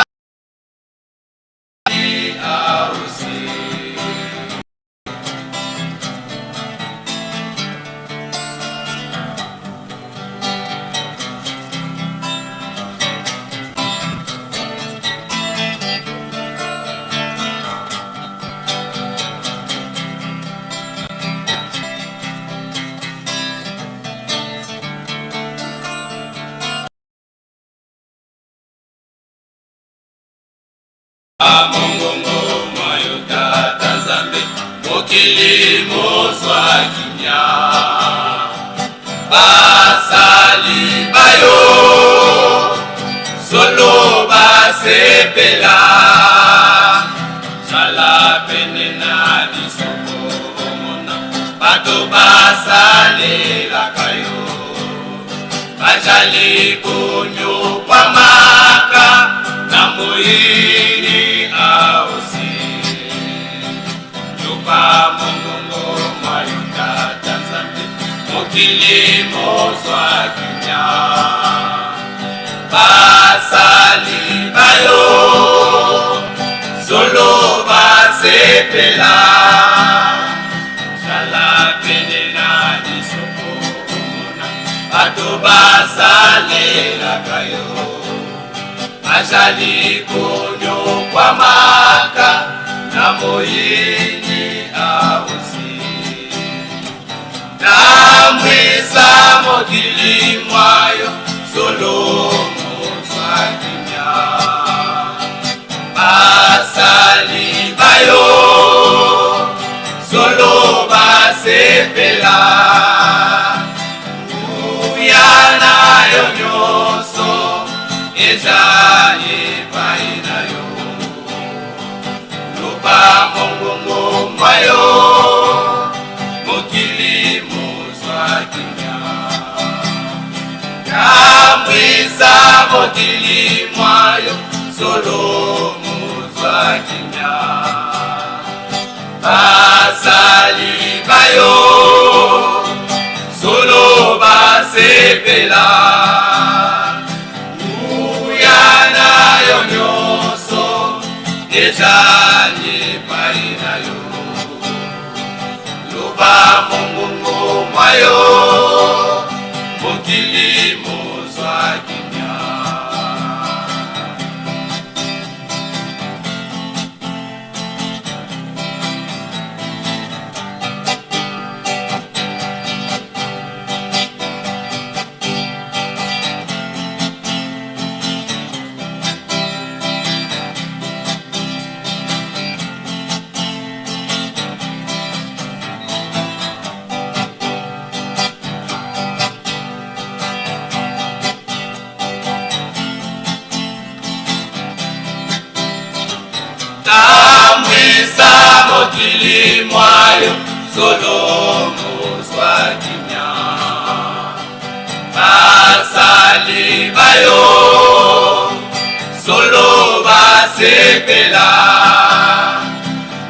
[SPEAKER 4] Mongongo mwa yo tata Nzambe, mokili mozwa kimia. Basali bayo solo basepela, zala pene na biso komona bato basalelaka yo. Bazali konyokwamaka na moyini aosi. Yoka mongongo mwa yo tata Nzambe, mokili mozwa kimia. Basali bayo solo basepela, zala pene na biso komona bato basalelaka yo, bazali konyokwamaka na moyini aosi. Tambwisa mokili mwa yo solo mozwa kimia. Basali bayo solo basepela, nguya na yo nyonso ezali epai na yo. Loba mongongo mwa yo, mokili mozwa kimia. Tambwisa mokili mwa yo solo mozwa kimia. Basali bayo solo basepela, nguya na yo nyonso ezali epai na yo. Loba mongongo mwa yo, mokili mozwa kimia. Tambwisa mokili mwa yo solo mozwa kimia. Basali bayo solo basepela,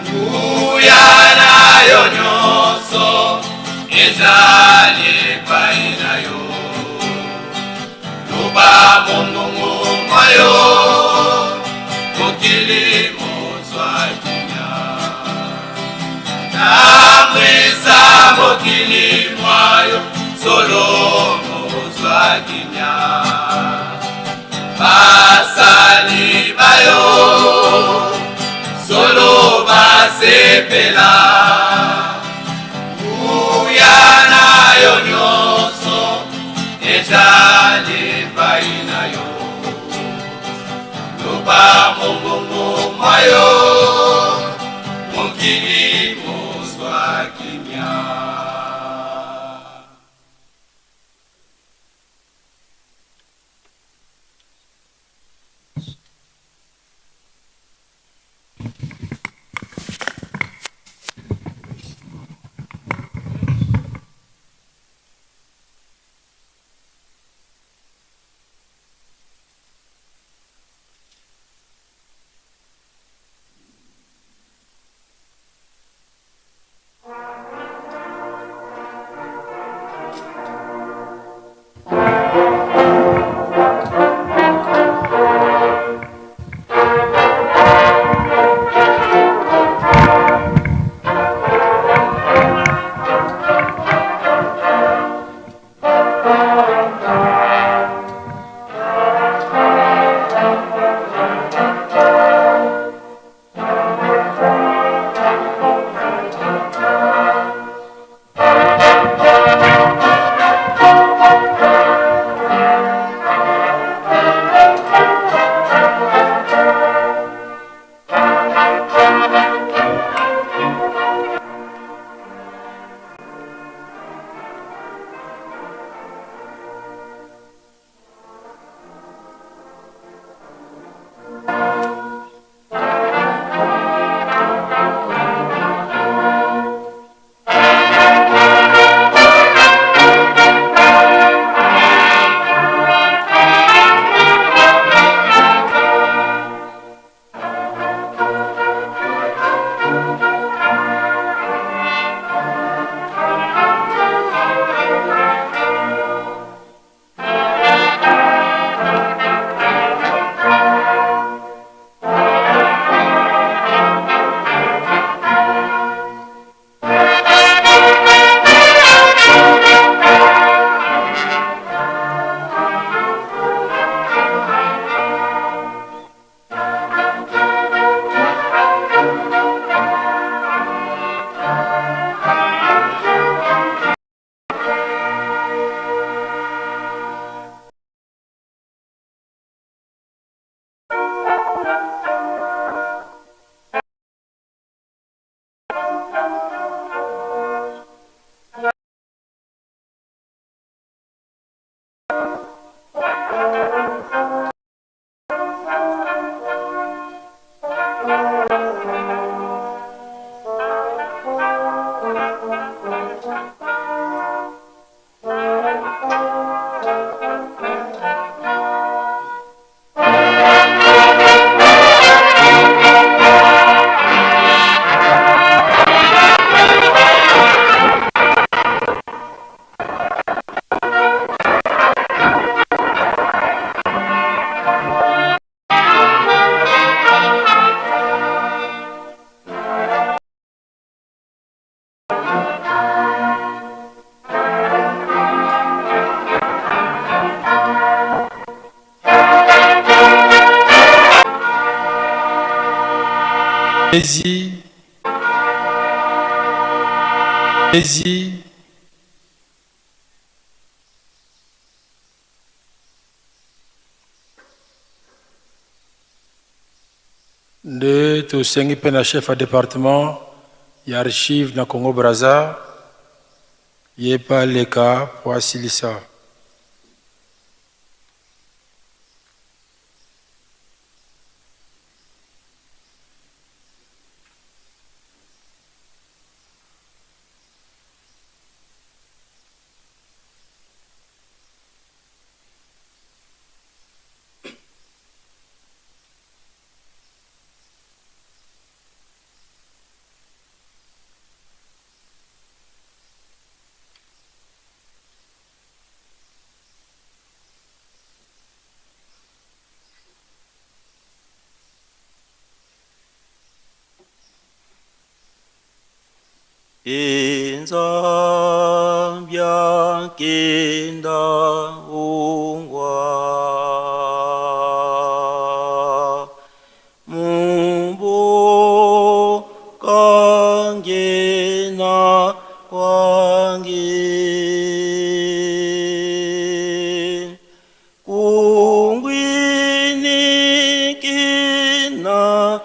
[SPEAKER 4] nguya na yo nyonso ezali epai na yo. Loba mongongo mwa yo, mokili mozwa kimia. Tambwisa mokili mwa yo solo mozwa kimia. Basali bayo solo basepela, nguya na yo nyonso ezali mwa yo, mokili mozwa kimia.
[SPEAKER 6] Ezi Ezi nde tosengi mpe na chef ya departement ya archive na Congo Brazza ye mpe aleka mpo asilisa.
[SPEAKER 4] Nzambia kinda ungwa Mumbu kangena kwangi Kungwini kina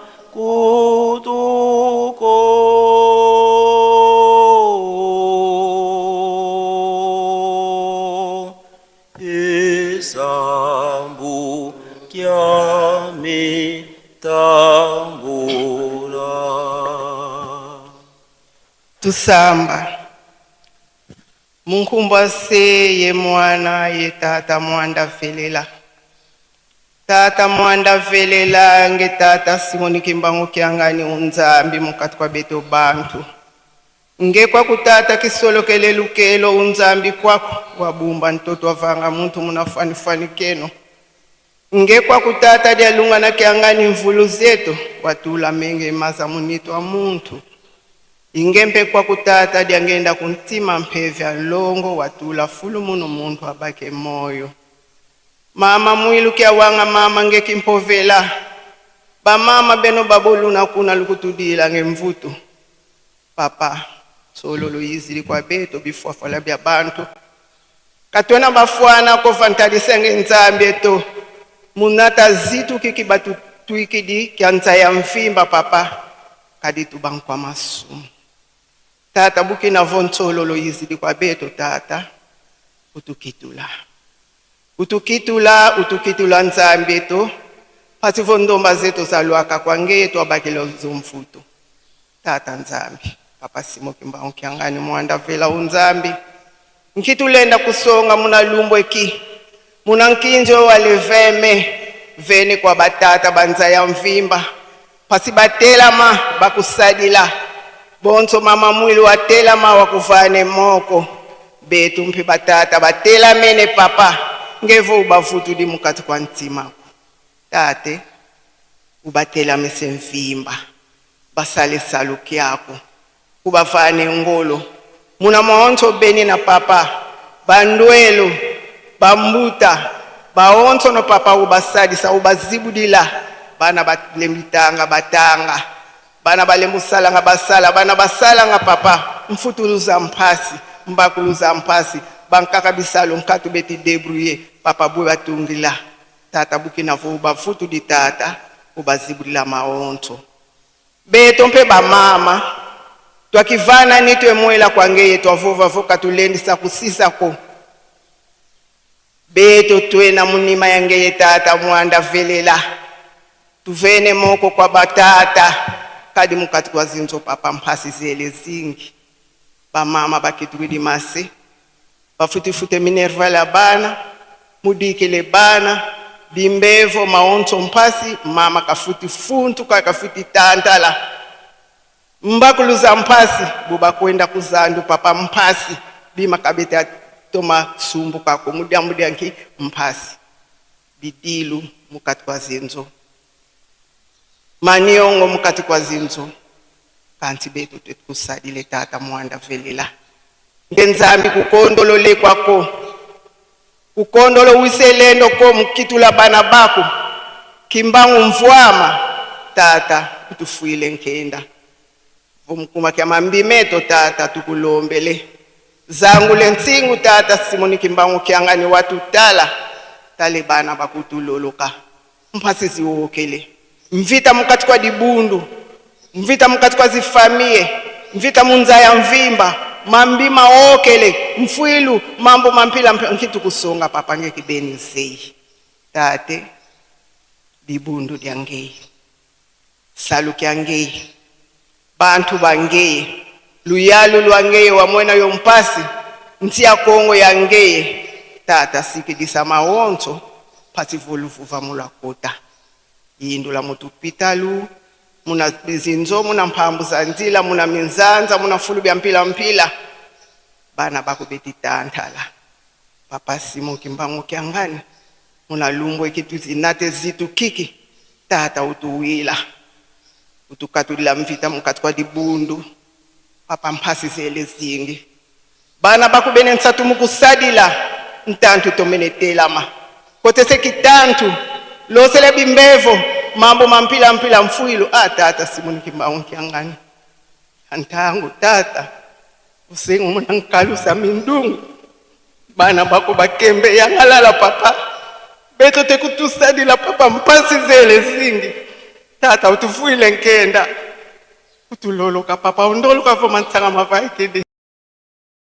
[SPEAKER 5] Tusamba Munkumbwa se ye mwana ye tata mwanda velela. Tata mwanda velela nge tata Simoni Kimbangu Kiangani unzambi mukati kwa beto bantu. Nge kwaku tata kisolokele lukelo unzambi kwaku wabumba ntoto wavanga muntu munafanifani keno. Nge kwaku tata dialunga na Kiangani mvulu zetu watula menge maza munito wa muntu. Ingempe kwaku tata diangenda kuntima mpevya longo watula fulu muno muntu abake moyo. Mama mwilu kia wanga mama nge kimpovela. Ba mama beno baboluna kuna lukutudila nge mvutu. Papa solo luyizili kwa beto bifwafwala bya bantu. Katwena bafwana kofantadisa nge nzambe to. Munata zitu kiki batu tuikidi kia nzaya mfimba papa. Kadi tubankwa masumu. Tata bukina vontsolo luyizili kwa beto tata. Utukitula. Utukitula, utukitula nzambe to. Pasi vondomba zetu zalwaka kwa ngeto abakelo zomfuto. Tata nzambi, papa Simo Kimbangu Kiangani mwanda vela unzambi. Nkitulenda kusonga muna lumbo eki. Muna nkinjo wale veme. Vene kwa batata banza ya mvimba. Pasi batelama bakusadila. Bonso mama mwili watelama wakuvane moko. Betu mpe batata batelamene papa. Ngevo ubavutu di mukati kwa ntima. Tate ubatelame semvimba. Basale saluki yako. Ubavane ngolo. Muna maonto beni na papa. Bandwelo, bambuta, baonto no papa ubasadisa ubazibudila. Bana balembitanga batanga. Bana balembusalanga basala, bana basalanga papa. Mfutuluza mpasi, mbakuluza mpasi. Bankaka bisalo nkatu beti débrouiller. Papa bwe batungila. Tata bukina vo bafutu di tata ubazibudila maonto. Beto mpe ba mama twakivana ni twemwela kwangeye twavova voka tulendisa kusisa ko. Beto twena munima yangeye tata mwanda velela. Tuvene moko kwa batata kadi mukati kwa zinzo papa mpasi zele zingi. Ba mama bakitwidi mase. Bafutifute minerva la bana, mudikele bana, bimbevo maonto mpasi, mama kafuti funtu ka kafuti tantala. Mbakuluza mpasi, buba kwenda kuzandu papa mpasi, bima kabeta toma sumbu kako mudia mudia nki mpasi. Bidilu mukati kwa zinzo. Maniongo mukati kwa zinzo. Kanti betu tukusadile tata mwanda velela. Ngenzambi kukondolole kwako. Kukondolo wiselendo ko mukitula bana bako. Kimbangu mvwama tata utufuile nkenda. Vumkuma kya mambimeto tata tukulombele. Zangu lensingu tata Simoni Kimbangu Kiangani watu tala. Tale bana bakutuloloka. Mpasi ziwokele. Mvita mukati kwa dibundu. Mvita mukati kwa zifamie. Mvita munza ya mvimba. Mambi maokele. Mfwilu mambo mampila nkitu kusonga papa ngeki beni zei. Tate dibundu dyangei. Salu kyangei. Bantu bangei. Luyalu lwangei wamwena yompasi. Ntia Kongo yangei. Tata sikidisa maonto. Pati voluvuva mulakota. Yindula mutupitalu. Muna bizinzo, muna mpambu za nzila, muna minzanza, muna fulu bya mpila mpila. Bana bakubeti tantala. Papa Simo Kimbangu Kiangani. Muna lumbo ikitu zinate zitu kiki. Tata utuwila. Utukatulila mvita mukati kwa dibundu. Papa mpasi zele zingi. Bana bakubene nsatu mukusadila. Ntantu tomene telama. Kotese kitantu. Losele bimbevo. Mambo mampila mpila mfuilu. Ah, tata Simoni Kimbangu Kiangani. Antangu tata. Usengu muna nkalusa mindungu. Bana bako bakembe yangalala papa. Beto te kutusadila papa mpasi zele zingi. Tata utufuile nkenda. Utuloloka papa undoloka voma ntsanga mavaikidi.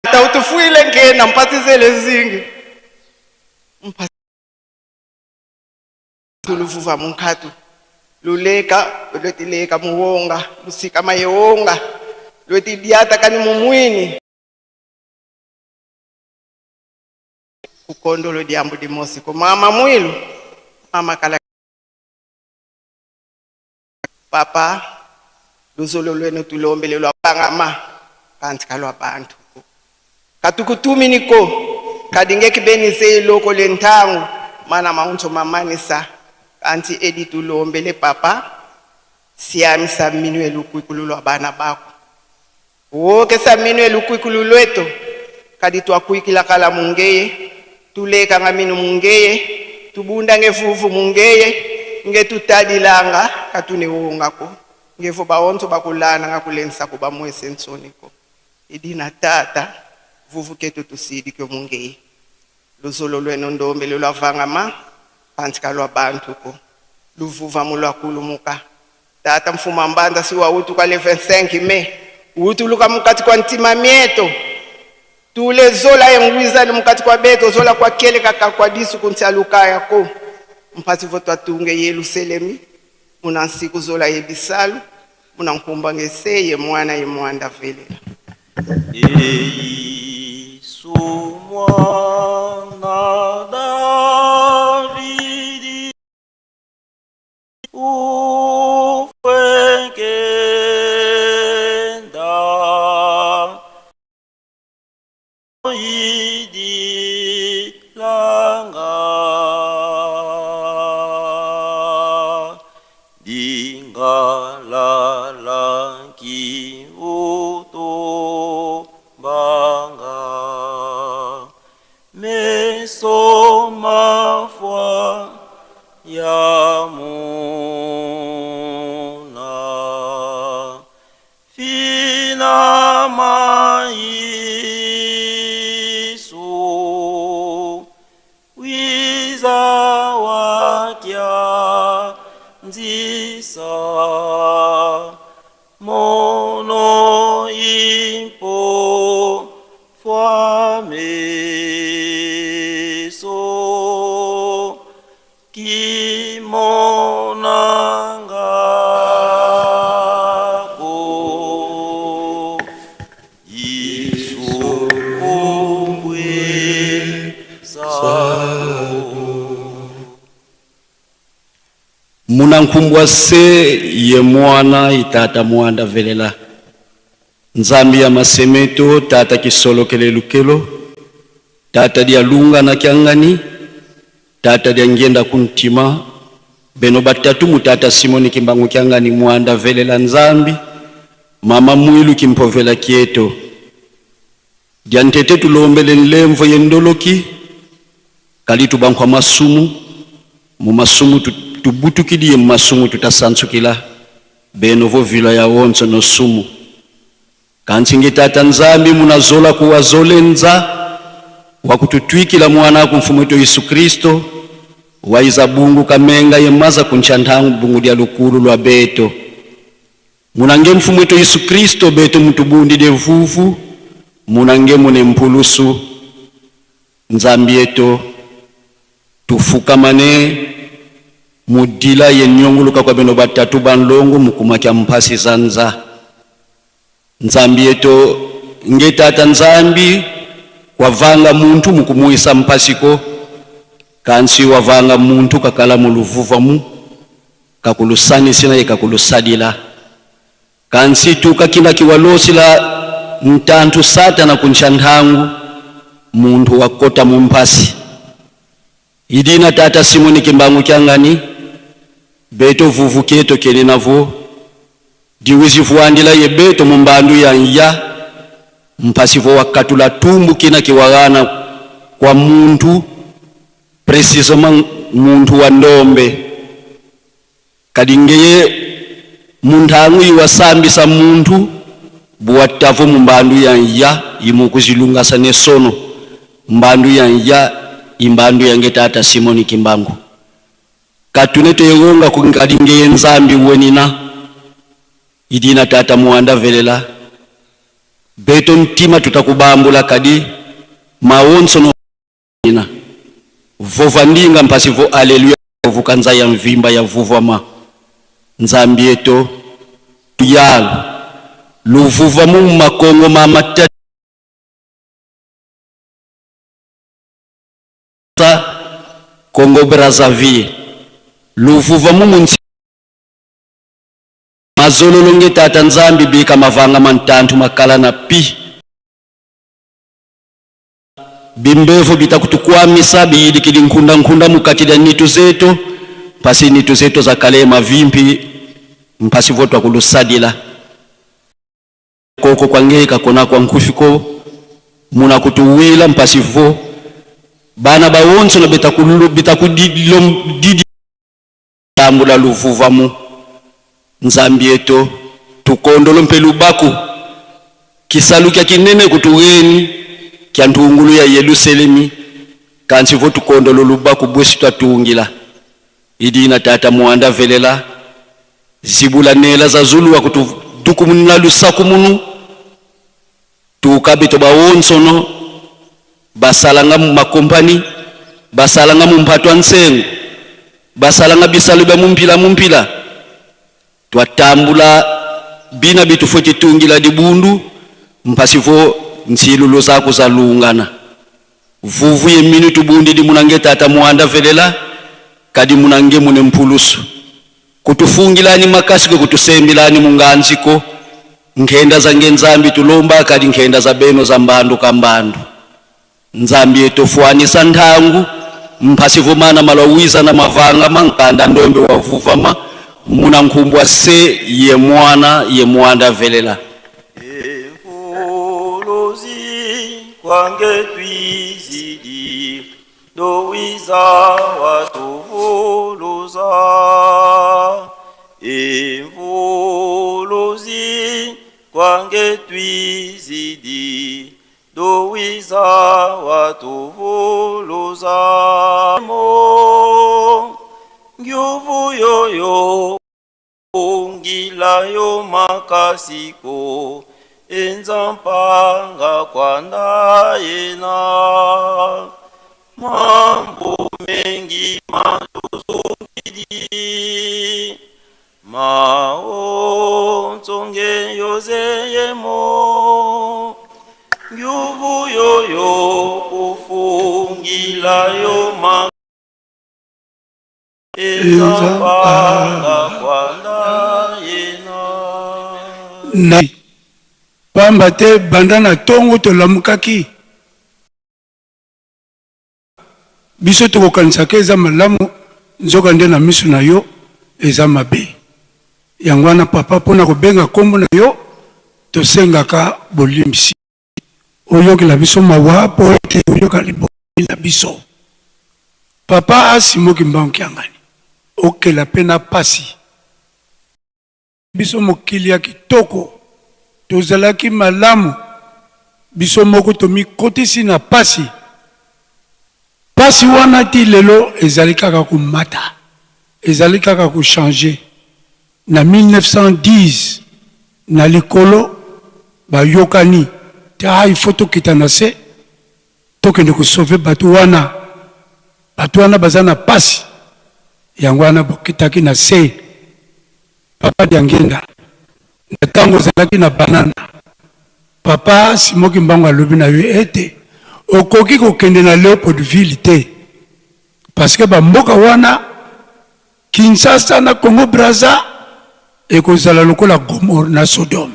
[SPEAKER 5] Tata utufuile nkenda mpasi zele zingi. Mpasi tuluvuva munkatu. Luleka, luletileka muwonga, lusika mayewonga. Lwetidiatakani mumwini kukondolo diambu dimosi ko mama mwilu mama kala papa luzolo lwenu tulombele lwa pangama pansi kalwa bantu katukutuminiko kadingeki benise iloko lenthangu mana maunzo mamanisa kanti edi tulombele papa siami saminwe lukwikulu lwa bana bako woke saminwe lukwikulu lweto kadi twakwikila kala mungeye tulekanga minu mungeye tubunda ngevuvu mungeye ngetutadilanga katunewongako ngevo baonzo bakulana ngakulensa kuba mwese nsoniko idina tata vuvu ketu tusidike mungeye luzolo lwenu ndombe lwavangama phansi kalwabantu ko luvuva mulwakulumuka tata mfuma mbanza siwautu le 25 mai utuluka mukati kwa ntima mieto tule zola engwizani mukati kwa beto zola kwa keleka kwa disu kuntsaluka yako mpasi vo twatunge yeluselemi muna nsiku zola yebisalu muna nkumba ngese ye mwana ye mwanda velela.
[SPEAKER 4] Yesu mwana Davidi ufwekenda idilanga dingalala kiutombanga meso mafwa ya muna fina maisu wiza wakya nzisa mono impo fwameso kimonangako Yesu
[SPEAKER 8] Munankumbwa se ye mwana itata mwanda velela nzambi ya masemeto tata kisolokele lukelo tata dia lunga na kiangani tata dia ngenda kuntima beno batatu mutata Simoni Kimbangu kiangani mwanda velela nzambi mama mwilu kimpovela kieto dia ntete tulombele nlemvo yendoloki kali tubankwa masumu mu masumu tubutukidie mu masumu tutasansukila beno vo vila ya onso no sumu kansinge tata nzambi munazola kuwazolenza wakututwikila mwana aku mfumu wetu Yesu Kristo waiza bungu kamenga yemaza kunchantangu bungu dia lukulu lwa beto munange mfumu wetu Yesu Kristo beto mutubundi de vuvu munange mune mpulusu nzambi yeto tufukamane mudila ye nyonguluka kwa beno batatu banlongo mukumakya mpasi zanza nzambi yeto ngetata nzambi wavanga muntu mukumuisa mpasiko kansi wavanga muntu kakala muluvuvamu kakulusanisina ye kakulusadila kansi tukakina kiwalosila ntantu satana kunchantangu muntu wakota mumpasi idina tata Simoni Kimbangu kyangani beto vuvu keto kene navo diwizi vuandila ye beto mumbandu ya nya mpasi vo wakatula tumbu kina kiwagana kwa muntu precisement muntu wa ndombe kadingeye muntangu iwasambisa muntu buwatavu mumbandu ya nya imukuzilungasa ne sono mbandu ya nya imbandu yange tata Simoni Kimbangu katune toyegonga kunkadingeye nzambi wenina idina tata muanda velela beto ntima tutakubambula kadi maonso no ina vova ndinga mpasi vo aleluya vukanza ya mvimba ya vuvama nzambi eto yalo Luvuva mu makongo ma matata Congo Brazzaville Luvuva mu munsi mazololo nge tata Nzambi bika mavanga mantantu makala na pi Bimbevu bitakutukwamisa biyidikidi nkunda-nkunda mukati dia nitu zetu, mpasi nitu zetu za kale mavimpi mpasi vo twakulusadila. Koko kwa ngeyi kakona kwa nkufi ko muna kutuwila mpasi vo bana ba wonso na bitakudidi tambula luvuva mu Nzambi eto tukondolo mpe lubaku kisalu kya kinene kutuweni kya ntungulu ya Yeluselemi kansi vo tukondolo lubaku bwesi twatungila idina tata muanda velela zibula nela za zuluwa kutudukumunina lusaku munu Tukabi to bawonsono basalanga mu makompani, basalanga mu mpatu a nsengu, basalanga bisalu bia mu mpila mu mpila. Tuatambula bina bitufue titungila dibundu mpasi vo nsilu luzaku za lungana. Vuvu ye minu tubundidi munange tata muanda velela kadi munange mune mpulusu. Kutufungilani makasi ko kutusembilani mu nganzi ko nkhenda za nge Nzambi tulomba kadi nkhenda za beno za mbandu ka mbandu. Nzambi etofuanisa nthangu mphasi vumana malwa wiza na mavanga ma nkanda ndombe wa vuvama muna nkhumbwa se ye mwana ye muanda velela.
[SPEAKER 4] Emfuluzi kwange twizidi Dowiza watuvuluza Imvuluzi kwange twizidi Dowiza watuvuluza Mo Ngyuvu yoyo Ungila yo makasiko enza mpanga kwanda yena mambo mengi matuzungidi mao ntsonge yozeyemo ngyuvu yoyo kufungila yo ma
[SPEAKER 9] Na pamba te banda na tongo tolamukaki, biso tokokanisaka eza malamu, nzoka nde na miso na yo eza mabe. Yango wana papa, mpo na kobenga kombo na yo, tosengaka bolimbisi. Oyokela biso mawa mpo ete oyoka libondeli na biso. Papa a Simon Kimbangu Kiangani, okela mpe na pasi. Biso mokili ya kitoko, tozalaki malamu, biso moko tomikotisi na pasi. Pasi wana ti lelo ezali kaka komata, ezali kaka ko changer. Na 1910, na likolo bayokani te, ah, il faut tokita na se, tokende ko sauver batu wana, batu wana baza na pasi. Yango wana bokitaki na se. Papa Diangienda, na tango ozalaki na banana, Papa Simon Kimbangu alobi na yo ete okoki kokende na Leopoldville te, parce que ba mboka wana Kinshasa na Congo Brazza ekozala lokola Gomorrhe na Sodome.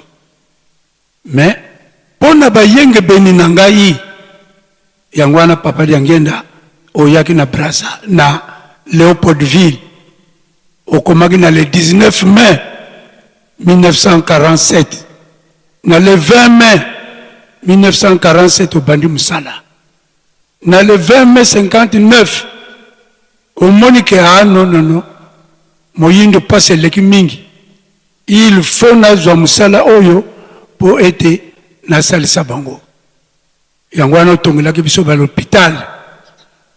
[SPEAKER 9] Mais mpo na bayengebeni na ngai, yango wana Papa Diangienda oyaki na Brazza, na Leopoldville, okomaki na le 19 mai 1947. Na le 20 mai 1947 obandi mosala. Na le 20 mai 59 omoni ke ah non non non, moyindo pasi eleki mingi, il faut nazwa mosala oyo po ete nasalisa bango. Yango wana otongelaki biso ba l'hopital,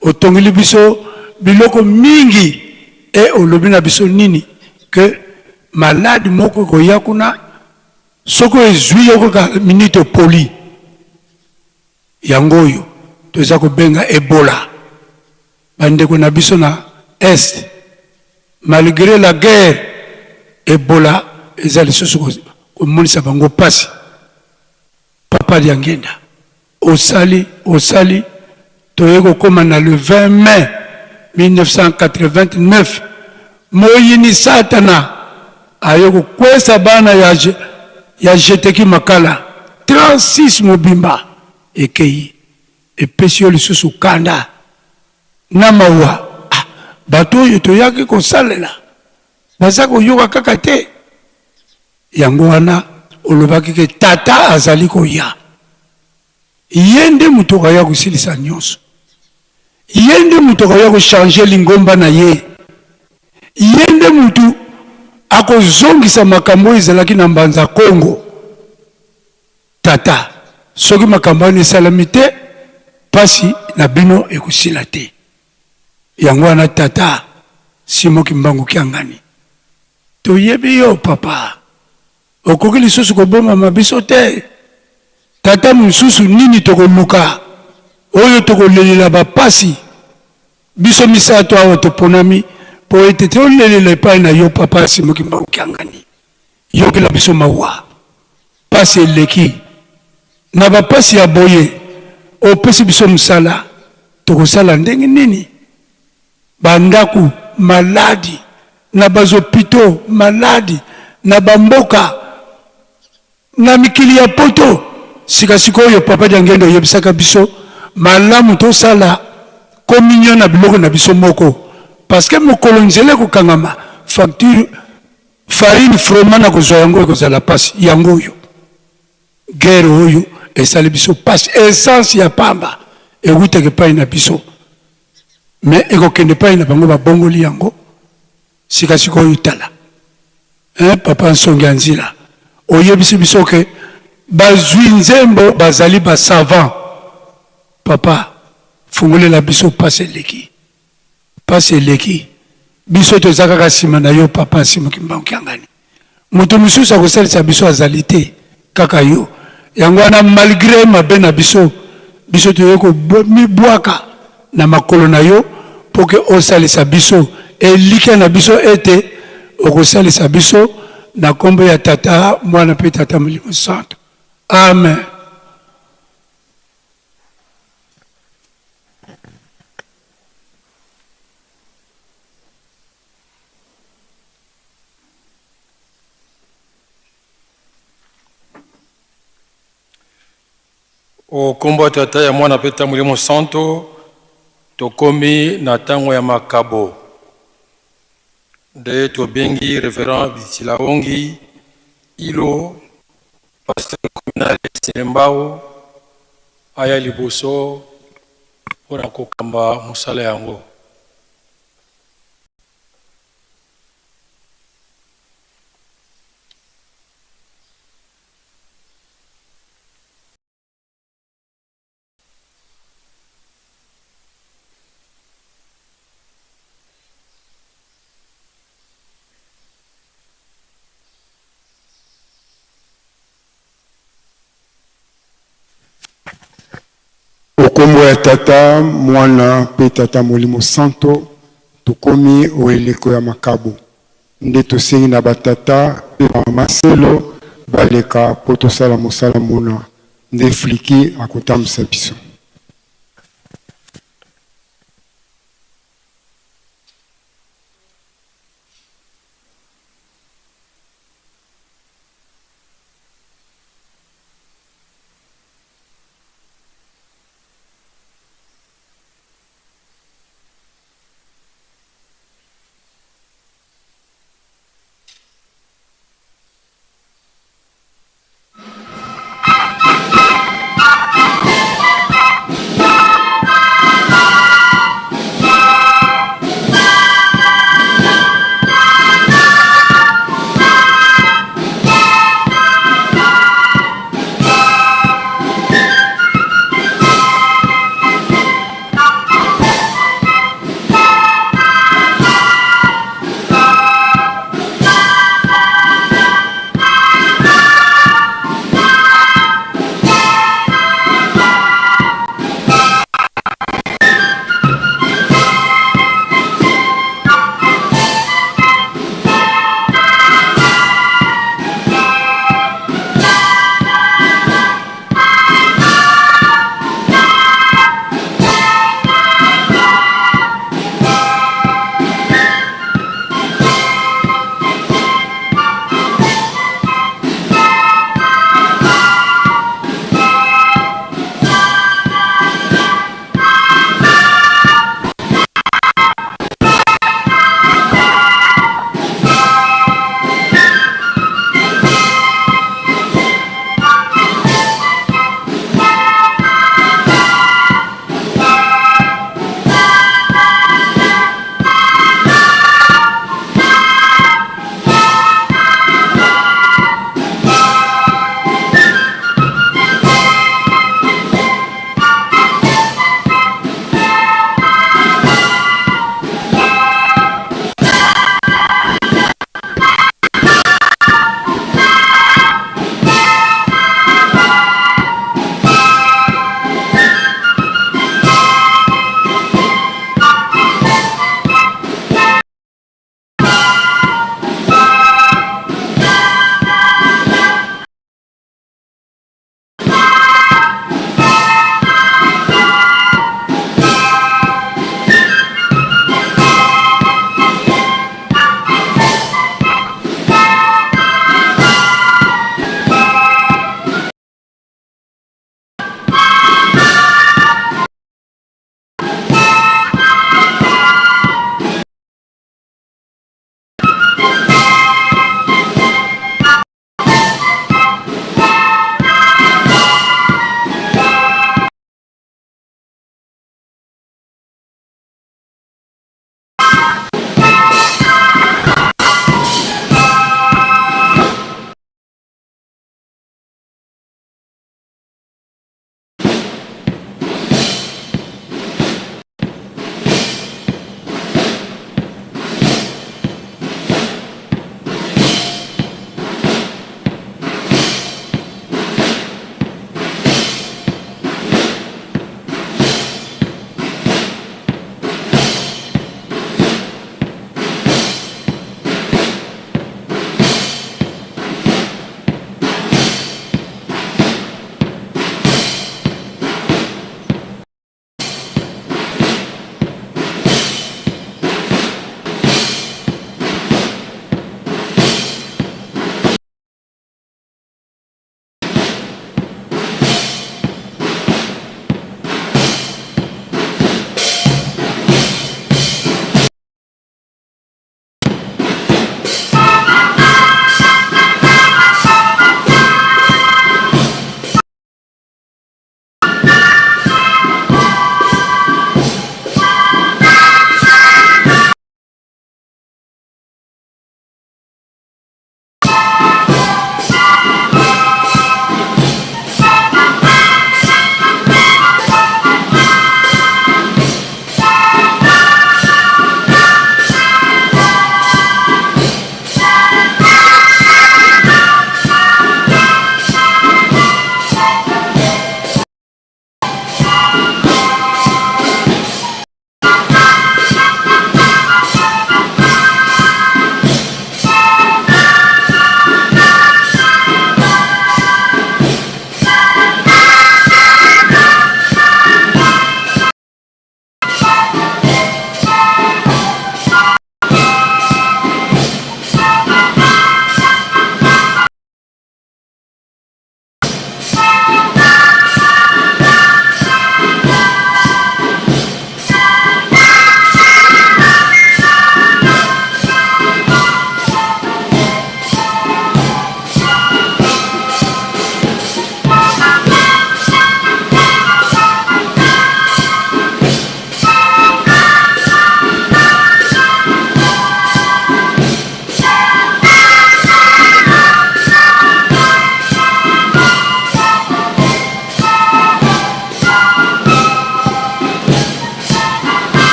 [SPEAKER 9] otongeli biso biloko mingi et olobi na biso nini que malade moko ekoya kuna soki ezwi yo kaka minute opoli. Yango oyo toza kobenga Ebola. Ba ndeko na biso na Est, malgre la guerre, Ebola eza lisusu komonisa bango mpasi. Papa Diangienda osali osali toye kokoma na le 20 mai 1989 moyini satana aye kokwesa bana ya, ya jeteki makala 36 mobimba ekei epesi yo lisusu kanda na mawa. Ah, bato oyo toyaki kosalela baza koyoka kaka te. Yango wana olobaki ke Tata azali koya. Ye nde moto akoya kosilisa nyonso. Ye nde moto akoya ko changer lingomba na ye. Ye nde moto akozongisa makambo oyo ezalaki na Mbanza Kongo. Tata, soki makambo wana esalami te, pasi na bino ekosila te. Yango wana Tata Simon Kimbangu Kiangani, Toyebi yo papa, okoki lisusu kobomama biso te. Tata mosusu nini tokoluka oyo tokolelela bapasi? Biso misato awa toponami mpo ete tolelela epai na yo papa Simon Kimbangu Kiangani. Yokela biso mawa, pasi eleki. Na bapasi ya boye opesi biso mosala, tokosala ndenge nini? Ba ndaku maladi, na ba hopitaux maladi, na ba mboka, na mikili ya poto. Sika sikoyo papa Diangienda oyebisaka biso malamu tosala communion na biloko na biso moko parce que mokolo nzela ekokangama facture farine froment na kozwa yango ekozala pasi. Yango oyo guerre oyo esali biso pasi, essence ya pamba ewutaka epai na biso mais ekokende epai na bango, babongoli yango sika sikoyo. Tala hein, papa Nsongi ya Nzila oyebisi biso ke bazwi nzembo bazali ba savant. Papa fungolela biso pasi eleki, pasi eleki biso toza kaka sima na yo papa Simon Kimbangu Kiangani. Moto mosusu akosalisa biso azali te, kaka yo. Yango wana malgre mabe na biso, biso toye komibwaka na makolo na yo mpo ke osalisa biso. Elikya na biso ete okosalisa biso na kombo ya Tata, Mwana mpe Tata Molimo Santo. Amen.
[SPEAKER 6] O nkombo ya Tata, ya Mwana mpe ta Molimo Santo, tokomi na ntango ya makabo. Nde tobengi Reverend Bitilaongi Ilo, pasteur communal ya Selembao, aya liboso mpo na kokamba mosala yango.
[SPEAKER 3] O kombo ya Tata, Mwana, mpe Tata Molimo Santo, tokomi o eleko ya makabo. Nde tosengi na ba tata mpe ba mama selo baleka mpo tosala mosala mona. Nde Fliki akotambwisa biso.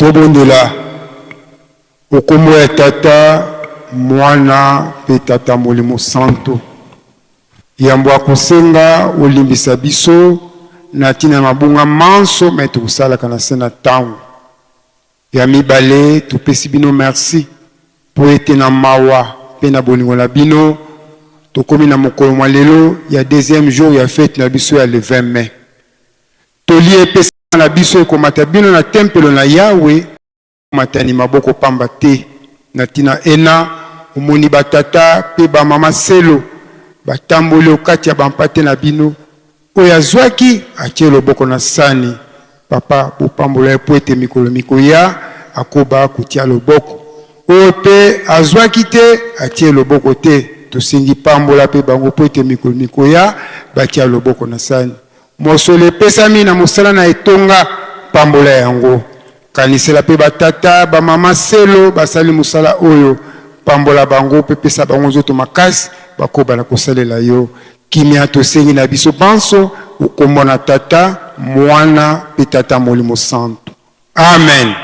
[SPEAKER 3] Tobondela okombo ya Tata, Mwana mpe Tata Molimo Santo. Yambo ya kosenga olimbisa biso na ntina ya mabunga manso me tokosalaka na se na ntango. Ya mibale, topesi bino merci mpo ete na mawa mpe na bolingo na bino tokomi na mokolo mwa lelo ya deuxième jour ya fete na biso ya le 20 mai. Toli epesama na biso ekomata bino na tempelo na Yawe, matani maboko pamba te. Na ntina ena, omoni batata mpe bamama selo batamboli okati ya bampate na bino, oyo azwaki atie loboko na sani. Papa, bopambola ye mpo ete mikolo mikoya akoba kotia loboko. Oyo mpe azwaki te atie loboko te, tosengi pambola mpe bango mpo ete mikolo mikoya batia loboko na sani. Mosolo epesami na mosala na etonga, pambola yango. Kanisela mpe batata, bamama selo basali mosala oyo, pambola bango mpe pesa bango nzoto makasi bakoba na kosalela yo. Kimia tosengi na biso banso, okombo na Tata, Mwana mpe Tata Molimo Santu. Amen.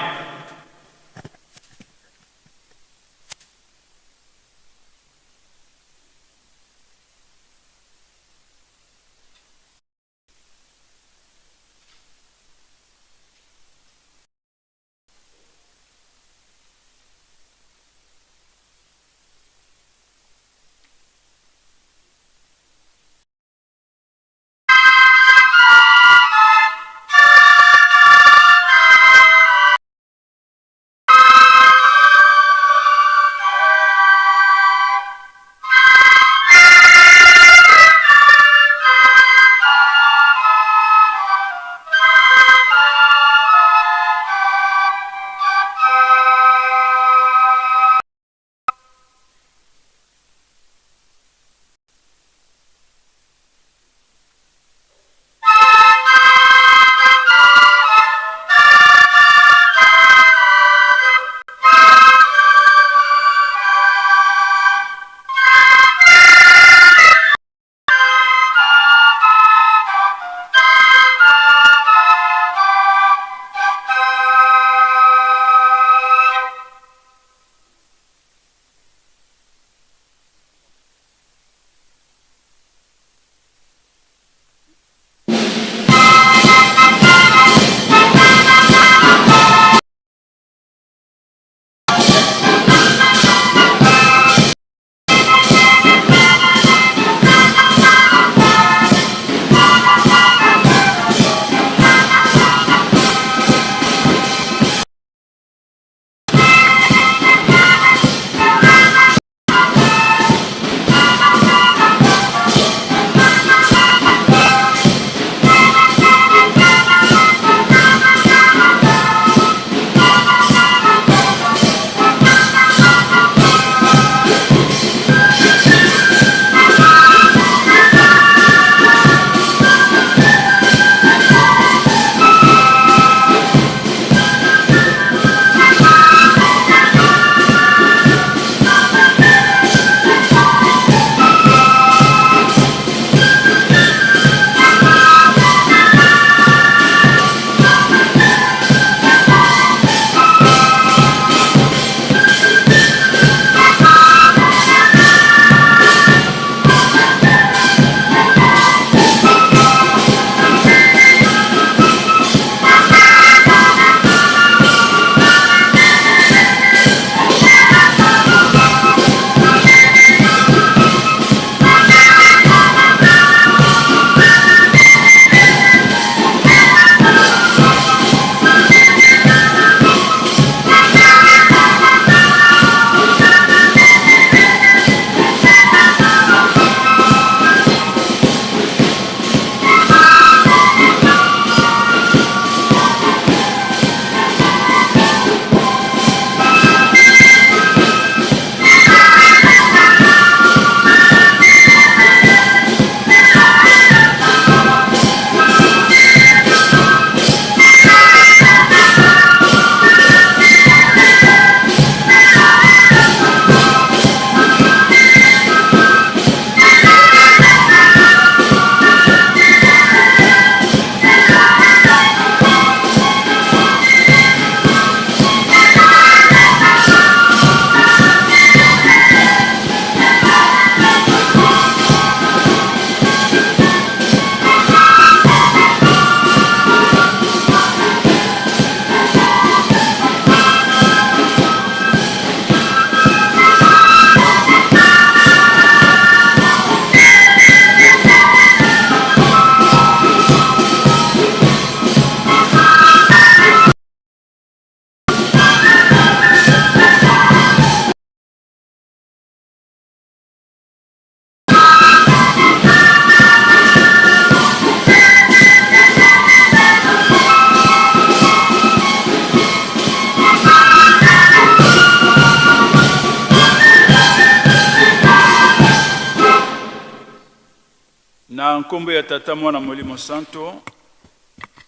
[SPEAKER 10] Na nkombo ya Tata, Mwana, Molimo Santo,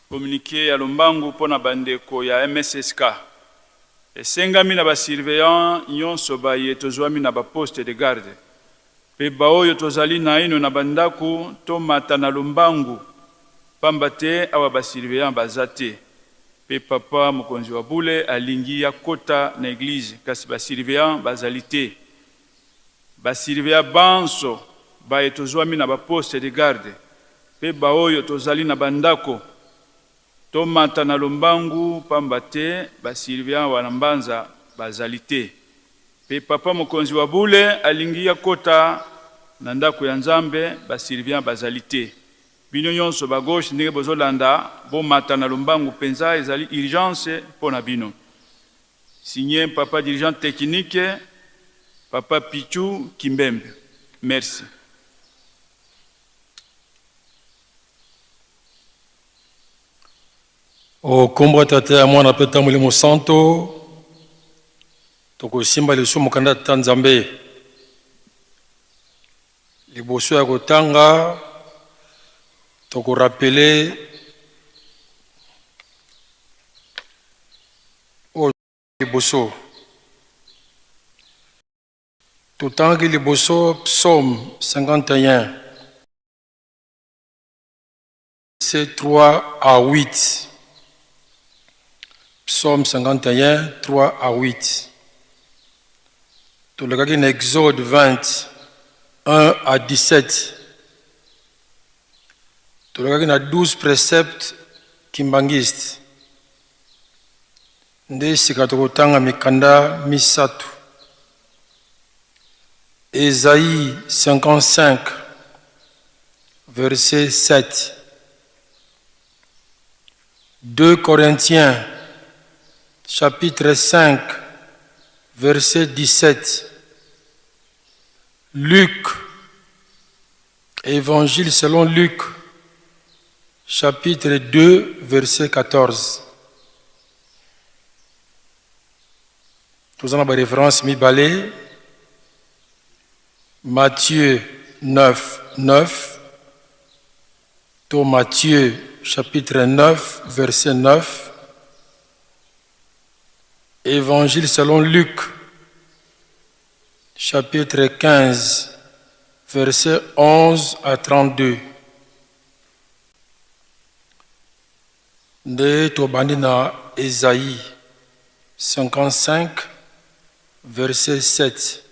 [SPEAKER 10] communique ya lombangu mpo na bandeko ya MSSK. Esengami na ba surveillants nyonso baye tozwami na ba postes de garde mpe baoyo tozali naino na bandako tomata na lombangu pamba te awa ba surveillants baza te mpe Papa mokonzi wa bule alingi akota na eglise kasi ba surveillants bazali te. Ba surveillants banso baye tozwami na ba postes de garde mpe baoyo tozali na bandako tomata na lombangu pamba te ba surveillants wana mbanza bazali te mpe Papa mokonzi wa bule alingi akota na ndako ya Nzambe ba surveillants bazali te. Bino nyonso ba gauche ndenge bozolanda bomata na lombangu penza ezali urgence mpo na bino. Signé papa dirigeant technique papa Pitshou Kimbembe. Merci.
[SPEAKER 6] O kombo ya Tata ya Mwana mpe ta Molimo Santo, tokosimba lisusu mokanda Tata Nzambe. Liboso ya kotanga, tokorapele oyo liboso. Totangaki liboso Psaume 51, verset 3 à 8. Psaume 51, 3 à 8. Tolekaki na Exode 20, 1 à 17. Tolekaki na 12 préceptes kimbanguistes. Nde sika tokotanga mikanda misato. Esaïe 55, verset 7. 2 Corinthiens, chapitre 5, verset 17. Luc, Évangile selon Luc, chapitre 2, verset 14. Toza na ba référence mibale. Matthieu 9, 9 to Matthieu chapitre 9, verset 9. Évangile selon Luc, chapitre 15, verset 11 à 32. Nde tobandi na Esaïe 55, verset 7.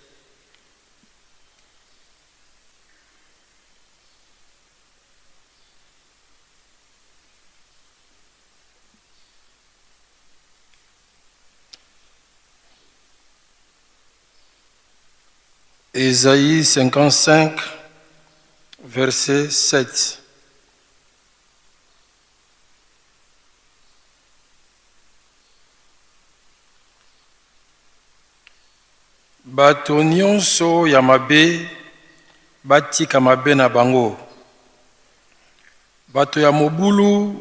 [SPEAKER 6] Esaïe 55, verset 7. Bato nyonso ya mabe batika mabe na bango, bato ya mobulu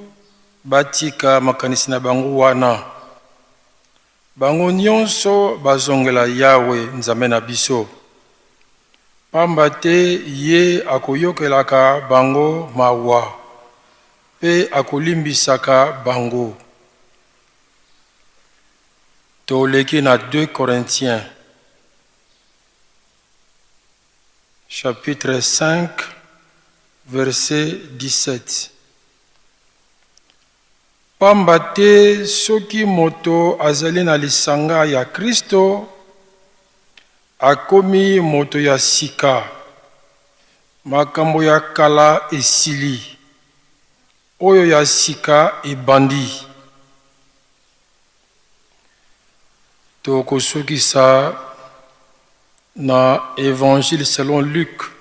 [SPEAKER 6] batika makanisi na bango wana, bango nyonso bazongela Yawe Nzambe na biso, pamba te ye akoyokelaka bango mawa mpe akolimbisaka bango. Toleki na 2 Corinthiens chapitre 5 verset 17. Pamba te soki moto azali na lisanga ya Kristo, akomi moto ya sika, makambo ya kala esili, oyo ya sika ebandi. Tokosukisa na Évangile selon Luc.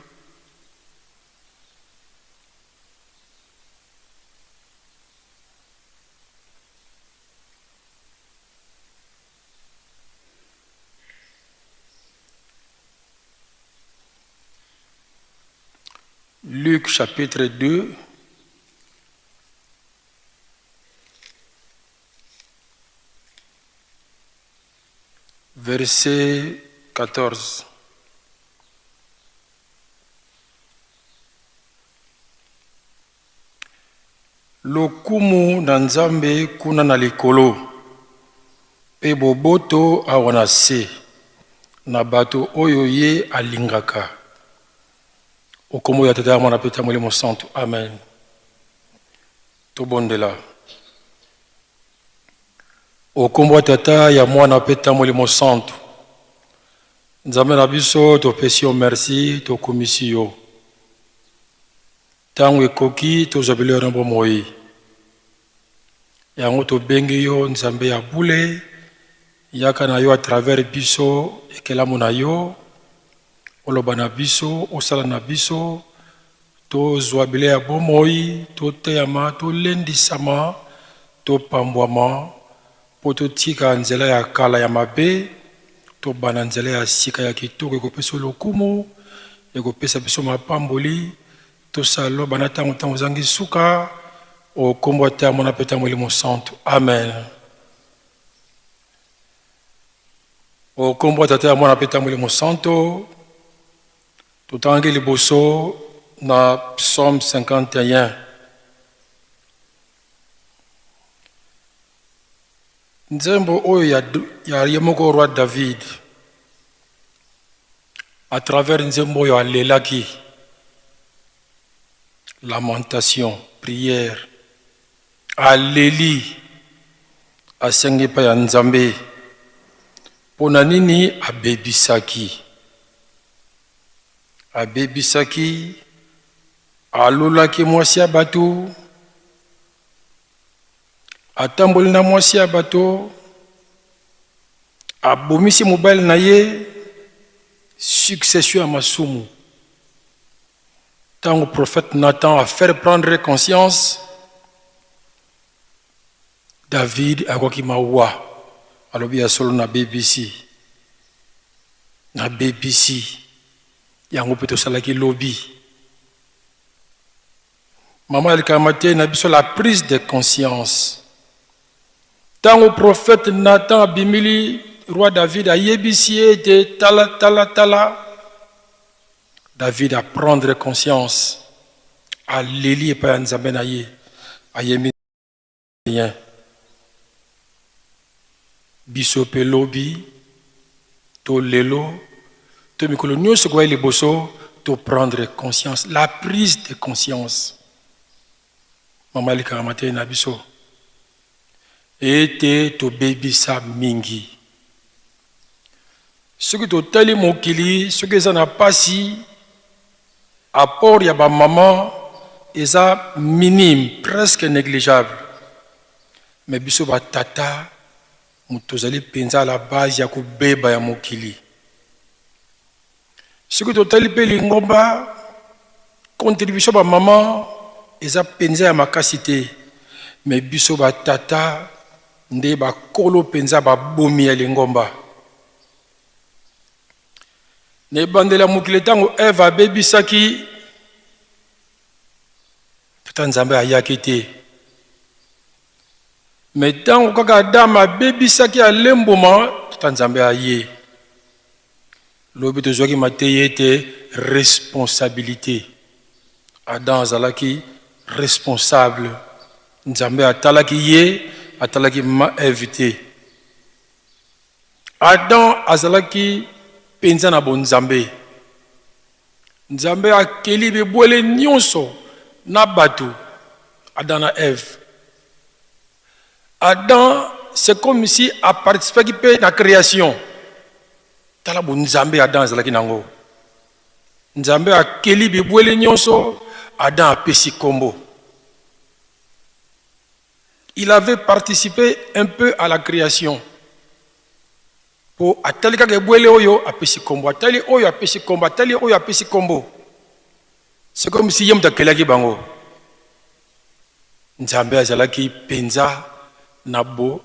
[SPEAKER 6] Luc chapitre 2, verset 14. Lokumu na Nzambe kuna na likolo, mpe boboto awa na se, na bato oyo ye alingaka. O kombo ya Tata, ya Mwana mpe ya Molimo Santu. Amen. Tobondela. O kombo ya Tata, ya Mwana mpe ya Molimo Santu. Nzambe na biso, topesi yo merci, tokumisi yo. Ntango ekoki tozwa biloko na bomoi. Yango tobengi yo Nzambe ya bule, yaka na yo à travers biso ekelamu na yo, oloba na biso, osala na biso, tozwa bilei ya bomoi, toteyama, tolendisama, topambwama mpo totika nzela ya kala ya mabe, tobanda nzela ya sika ya kitoko ekopesa lokumu, ekopesa biso mapamboli, tosala loba na ntango ntango ozangi suka, o kombo ya Tata, Mwana mpe ta Molimo Santu. Amen. O kombo ya Tata, ya Mwana mpe ta Molimo Santu, totangaki liboso na Psaume 51. Nzembo oyo ya, ya ye moko roi David, à travers nzembo oyo alelaki, lamentation, prière, aleli, asengi epai ya Nzambe mpo na nini abebisaki, abebisaki, alulaki mwasi ya bato, atamboli na mwasi ya bato, abomisi mobali na ye, succession ya masumu. Ntango prophète Nathan a faire prendre conscience, David akoki mawa, alobi ya solo nabebisi, nabebisi yango mpe tosalaki lobi. Mama ya te na biso la prise de conscience. Ntango prophète Nathan abimili roi David, ayebisi ye ete tala tala tala, David a prendre conscience, aleli epai ya Nzambe na ye, ayembi rien. Biso mpe lobi to lelo to mikolo nyonso koya liboso, to prendre conscience, la prise de conscience. Mama likama te na biso ete tobebisa mingi. Soki totali mokili, soki eza na pasi, apport ya bamama eza minime, presque négligeable. Mais biso batata moto tozali mpenza la base ya kobeba ya mokili. Soki totali mpe lingomba, contribution bamama eza mpenza ya makasi te, mais biso batata nde bakolo mpenza babomi ya lingomba. Na ebandeli ya mokili, ntango Eve abebisaki, Tata Nzambe ayaki te. Mais ntango kaka Adam abebisaki alemboma, Tata Nzambe aye. Lobi tozwaki mateyi ete responsabilité. Adam azalaki responsable. Nzambe atalaki ye, atalaki ma Eve te. Adam azalaki mpenza na bonzambe. Nzambe akeli bibwele nyonso na bato, Adam na Eve. Adam, c'est comme si aparticipaki mpe na création. Tala bonzambe Adam azalaki nango. Nzambe akeli bibwele nyonso, Adam apesi kombo. Il avait participé un peu à la création. Po atali kaka ebwele oyo apesi kombo, atali oyo apesi kombo, atali oyo apesi kombo. C'est comme si ye moto akelaki bango. Nzambe azalaki mpenza na bo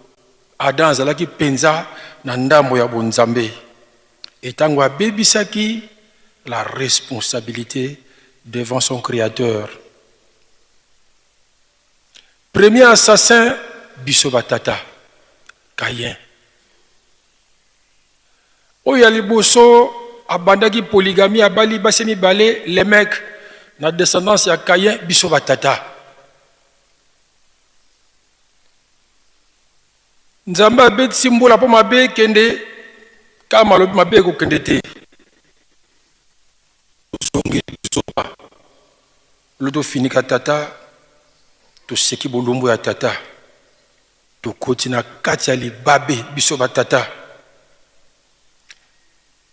[SPEAKER 6] Adam azalaki mpenza na ndambo ya bonzambe. Etango abebisaki la responsabilité devant son créateur. Premier assassin biso batata, Caïn. Oyo ya liboso abandaki polygamie, abali basi mibale, Lemec, na descendance ya Caïn, biso batata. Nzambe abetisi mbula mpo mabe ekende, kama alobi mabe ekokende te. Tozongeli zoba. Lo tofinika tata, toseki bolumbu ya tata. Tokoti na kati ya libabe biso ba tata.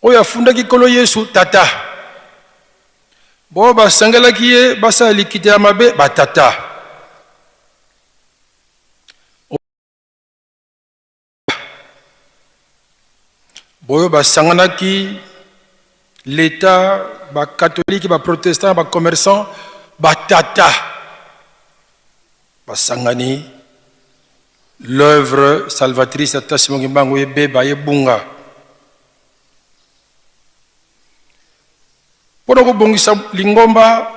[SPEAKER 6] Oyo afundaki Nkolo Yesu, tata. Baoyo basangelaki ye basala likita ya mabe, ba tata. Boyo basanganaki l'Etat, ba catholiques, ba protestants, ba commerçants, ba tata basangani l'œuvre salvatrice ya Tata Simon Kimbangu ebeba ebunga. Mpo na kobongisa lingomba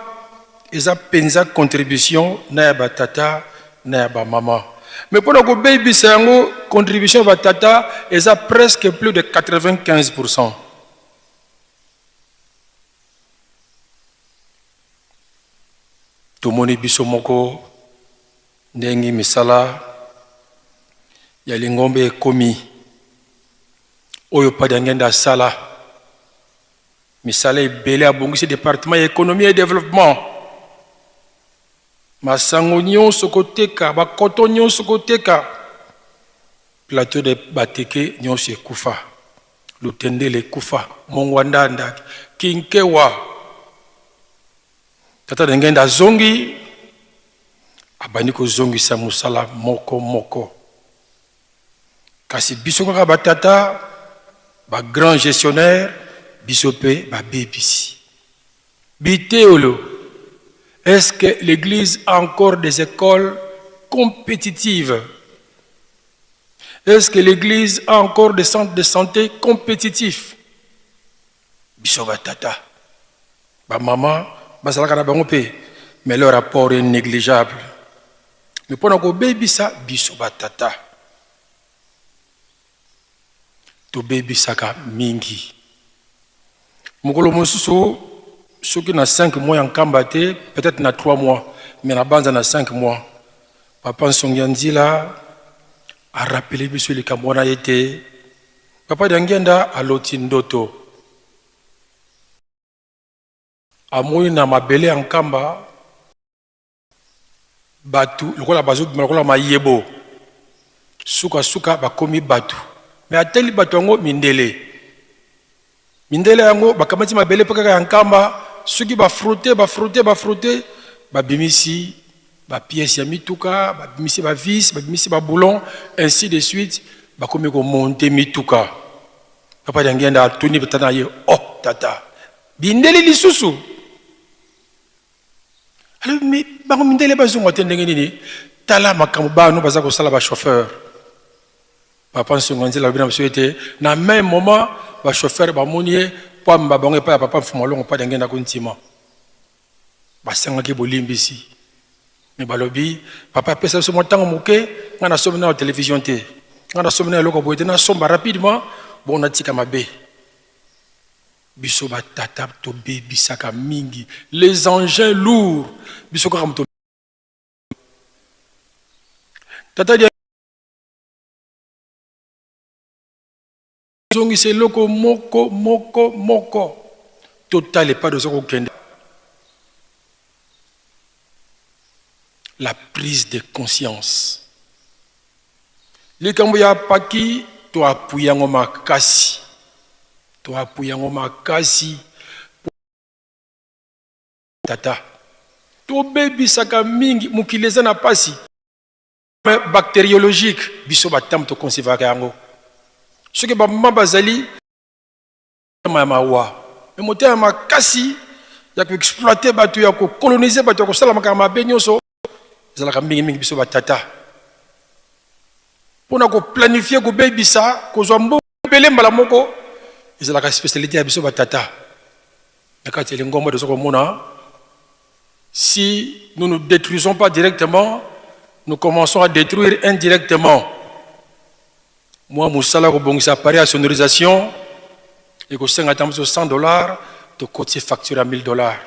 [SPEAKER 6] eza mpenza contribution na ya ba tata na ya ba mama. Mais mpo na kobebisa yango contribution ya ba tata eza presque plus de 95%. Tomoni biso moko ndenge misala ya lingomba ekomi oyo Padi Angenda asala. Misala ebele abongisi departement ya economie et developpement. Masango nyonso koteka, ba coton nyonso koteka. Plateau de Bateke nyonso ekufa. Lutendele ekufa, Mongwa Ndanda, Kinkewa. Tata Dengenda azongi, abandi kozongisa mosala moko moko. Kasi biso kaka ba tata, ba grands gestionnaires, biso pe ba bebisi. Biteyolo, est-ce que l'eglise a encore des ecoles competitives? Est-ce que l'eglise a encore des centres de sante competitifs? Biso ba tata, ba mama bazalaka na bango pe, mais leur apport est negligeable. Mais pona kobebisa biso ba tata tobebisaka mingi. Mokolo mosusu soki na 5 mois ya Nkamba te, peut-être na 3 mois, mais na banza na 5 mois, papa Nsongi ya Nzila a rappeler biso likambo wana ete papa Diangienda aloti ndoto. Amoni na mabele ya Nkamba Batu lokola bazo bima lokola mayebo suka suka bakomi batu mais atali batu yango mindele mindele yango bakamati mabele pe kaka ya nkamba soki ba frotte ba frotte ba frotte babimisi ba pièces ya mituka babimisi ba vis babimisi ba boulon ainsi de suite bakomi ko monter mituka papa Diangienda atuni tata na ye oh tata bindeli lisusu Alobi mais bango mindele bazonga te ndenge nini? Tala makambo bano baza kosala ba chauffeur. Papa Nsonga Nzela alobi na biso ete na meme moment ba chauffeur bamoni ye mpo amema bango epai ya papa Mfuma Longo Pada Ngenda Kuntima. Basengaki bolimbisi. Mais balobi papa apesa biso mwa ntango moke, ngai nasombi nano television te, ngai nasombi nano eloko boye te, nasomba rapidement bongo natika mabe. Biso ba tata tobebisaka mingi les engins lourds biso kaka moto tata dia zongisa eloko moko moko moko totala epai toza kokende la prise de conscience Likambo ya paki to appuyer yango makasi, to appuyer yango makasi tata tobebisaka mingi mokili eza na pasi bacteriologique biso batambo toconcevaka yango soki bamama bazali ya mawa me motema makasi ya koexploite bato ya kokolonize bato ya kosala makambo mabe nyonso ezalaka mingimingi biso batata mpo na koplanifie kobebisa kozwa mbongo ebele mbala moko ezalaka spécialité ya biso batata na kati ya lingomba toza komona si nous ne détruisons pas directement nous commençons à détruire indirectement Mwa mosala kobongisa appareil ya sonorisation ekosenga ata mosusu 100 dollars, tokotisi facture ya 1000 dollars.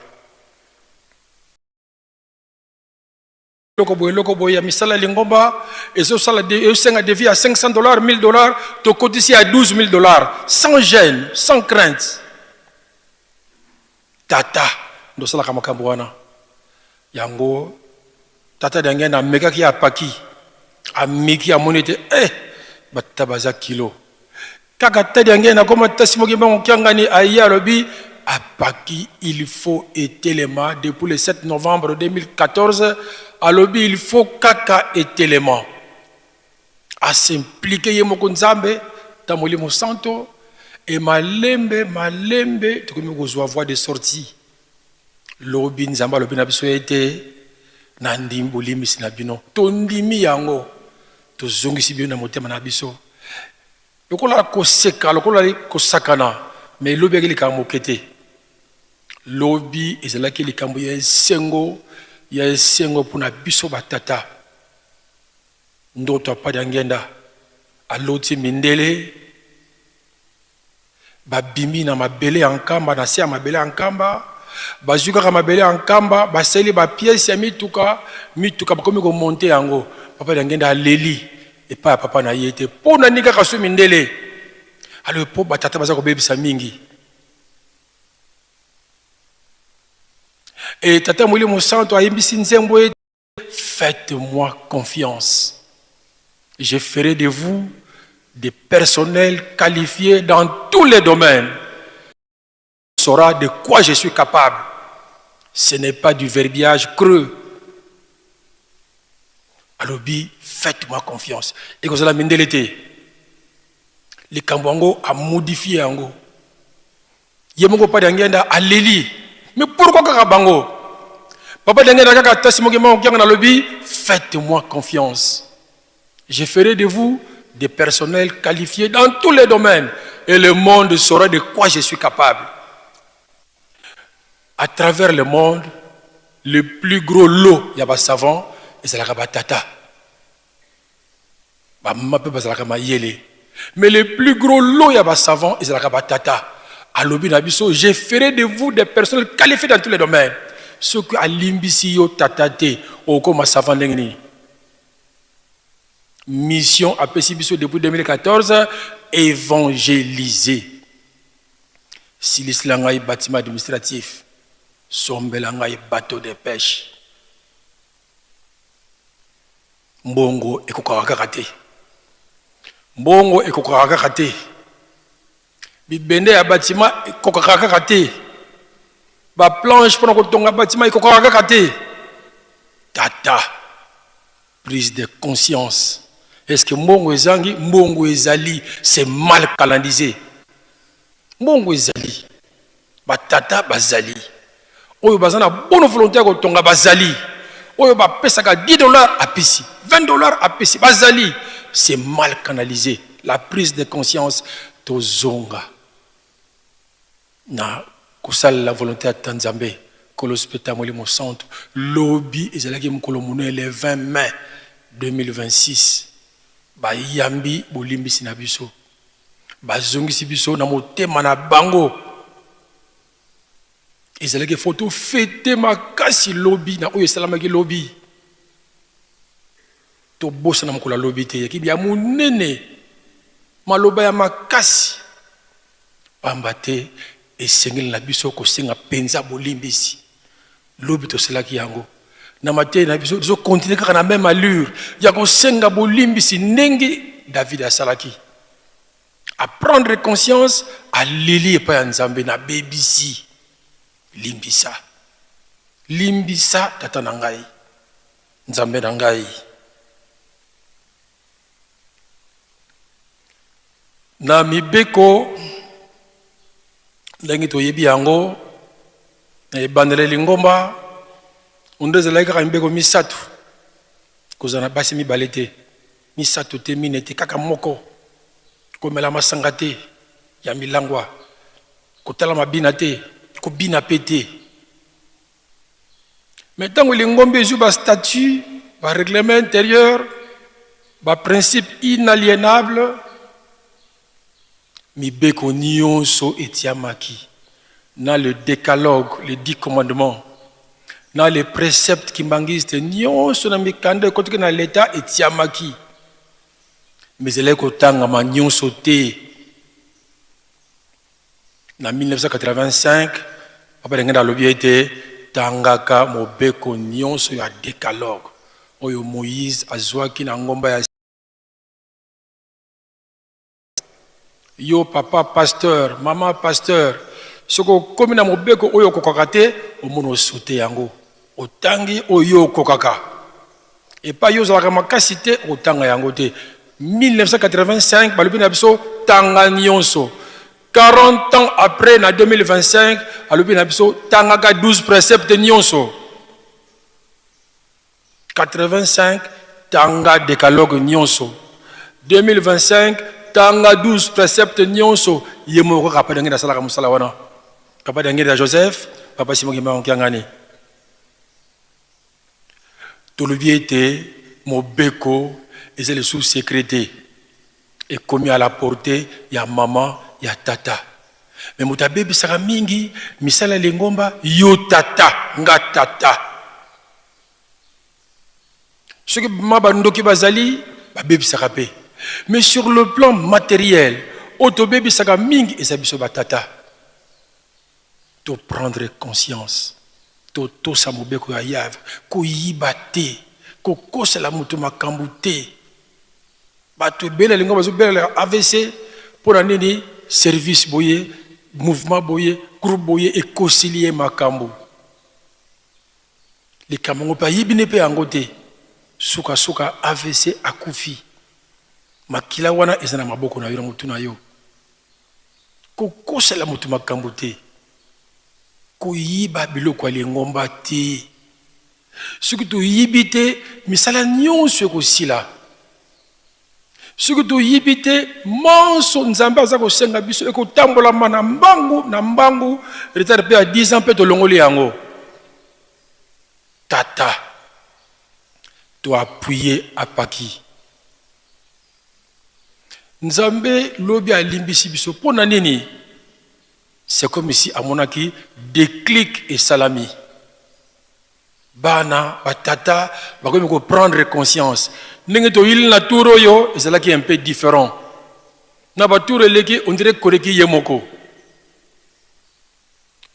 [SPEAKER 6] Eloko boye, eloko boye ya misala ya lingomba ezosala ezosenga devis ya 500 dollars, 1000 dollars, tokotisi ya 12000 dollars sans gêne, sans crainte. Tata nde osalaka makambo wana. Yango tata Diangienda amekaki ye apaki, ameki amoni ete eh batata baza kilo. Kaka tata Diangienda akoma tata Simon Kimbangu Kiangani aye alobi apaki il faut etelema depuis le 7 novembre 2014, alobi il faut kaka etelema. A s'impliquer ye moko Nzambe ta Molimo Santo et malembe malembe tokomi kozua voie de sortie. Lobi Nzambe alobi na biso ete nandimi bolimbisi na bino, tondimi yango, tozongisi bino na motema na biso. Lokola koseka, lokola kosakana, mais lobi ezalaki likambo moke te. Lobi ezalaki likambo ya esengo, ya esengo mpo na biso batata. Ndoto ya Padi Angenda aloti mindele babimi na mabele ya Nkamba, na se ya mabele ya Nkamba, bazwi kaka mabele ya Nkamba, basali ba pièces ya mituka, mituka bakomi ko monter yango. Papa Diangenda aleli epai ya papa na ye te, mpo na nini kaka so mindele? Alors mpo batata baza kobebisa mingi. E tata Molimo Santo ayembisi nzembo ete Faites-moi confiance. Je ferai de vous des personnels qualifiés dans tous les domaines. Saura de quoi je suis capable. Ce n'est pas du verbiage creux. Alobi, faites-moi confiance. Ekozala mindele te. Likambo yango a modifier yango. Ye moko Papa Diangienda aleli. Mais pourquoi kaka bango? Papa Diangienda kaka tasi moki mango kianga nalobi, faites-moi confiance. Je ferai de vous des personnels qualifiés dans tous les domaines et le monde saura de quoi je suis capable. À travers le monde, le plus gros lot ya ba savants ezalaka ba tata. Ba mama pe bazalaka mayele. Mais le plus gros lot ya ba savants ezalaka ba tata. Alobi na biso, je ferai de vous des personnes qualifiées dans tous les domaines. Soki alimbisi yo tata te, okoma savant ndenge nini? Mission apesi biso depuis 2014, évangéliser. Silisela ngai bâtiment administratif, sombela ngai bateau de pêche. Mbongo ekokaka kaka te. Mbongo ekokaka kaka te. Bibende ya bâtiment ekokaka kaka te. Ba planche pona kotonga bâtiment ekokaka kaka te. Tata, prise de conscience. Est-ce que mbongo ezangi? Mbongo ezali, c'est mal canalisé. Mbongo ezali. Ba tata bazali. Oyo baza na bonne volonté ya kotonga bazali. Oyo bapesaka 10 dollars apesi, 20 dollars apesi, bazali. C'est mal canalisé. La prise de conscience, tozonga na kosalela volonté ya Tata Nzambe. Nkolo Yesu mpe Tata Molimo Santu. Lobi ezalaki mokolo monene le 20 mai 2026. Bayambi bolimbisi na biso. Bazongisi biso na motema na bango. Ezalaki faut to fete makasi lobi na oyo esalamaki lobi. Tobosana mokolo ya lobi te, ekibi ya monene, maloba ya makasi, pamba te esengeli na biso kosenga penza bolimbisi. Lobi tosalaki yango na mateyi na biso, tozo continuer kaka na meme allure ya kosenga bolimbisi ndenge David asalaki. A prendre conscience, aleli epai ya Nzambe, nabebisi, limbisa, limbisa tata na ngai, Nzambe na ngai. Na mibeko, ndenge toyebi yango, na ebandeli ya lingomba, nde ezalaki kaka mibeko misato, kozala na basi mibale te, misato te, mine te, kaka moko, komela masanga te ya milangwa, kotala mabina te, kobina pe te. Mais ntango lingomba ezwi ba statut, ba règlement intérieur, ba principe inaliénable, mibeko nyonso etiamaki na le décalogue, les 10 commandements, Na les preceptes kimbanguistes nyonso na mikanda ekotaki na leta etiamaki, mais ezalaki kotangama nyonso te. Na 1985, Papa Dengenda alobi ete tangaka mobeko nyonso ya Decalogue oyo Moïse azwaki na ngomba ya Yo papa pasteur, mama pasteur, soki okomi na mobeko oyo okokaka te, omona osote yango. Otangi oyo yo okokaka. Epai yo ozalaka makasi te, okotanga yango te. 1985 balobi na biso tanga nyonso. 40 ans après na 2025 alobi na biso tangaka 12 préceptes nyonso. 85 tanga decalogue nyonso 2025 tanga 12 précepte nyonso ye moko kaka papa Diangienda asalaka mosala wana papa Diangienda Joseph papa Simon Kimbangu Kiangani tolobi ete mobeko eza lisusu secret te ekomi à la portée ya mama ya tata me moto abebisaka mingi misala ya lingomba yo tata nga tata soki ma bandoki bazali babebisaka mpe mais sur le plan matériel oyo tobebisaka mingi eza biso batata to prendre conscience totosa mobeko ya yave koyiba te kokosela moto makambo te bato ebele alingo bazobelela avc mpo na nini service boye mouvement boye groupe boye ekosili ye makambo Likambo yango mpe ayibi ne mpe yango te. Suka suka avc akufi. Makila wana eza na maboko na yo na mutu na yo. Kokosela mutu makambo te. Koyiba biloko ya lingomba te. Soki toyibi te, misala nyonso ekosila. Soki toyibi te, manso Nzambe aza kosenga biso ekotambolama na mbangu na mbangu, retard mpe ya 10 ans mpe tolongoli yango. Tata, to appuyer apaki. Nzambe lobi alimbisi biso mpo na nini? C'est comme si amonaki declic esalami. Bana ba tata bakomi ko prendre conscience ndenge toyili na tour oyo ezalaki un peu différent na ba tour eleki on dirait koleki ye moko.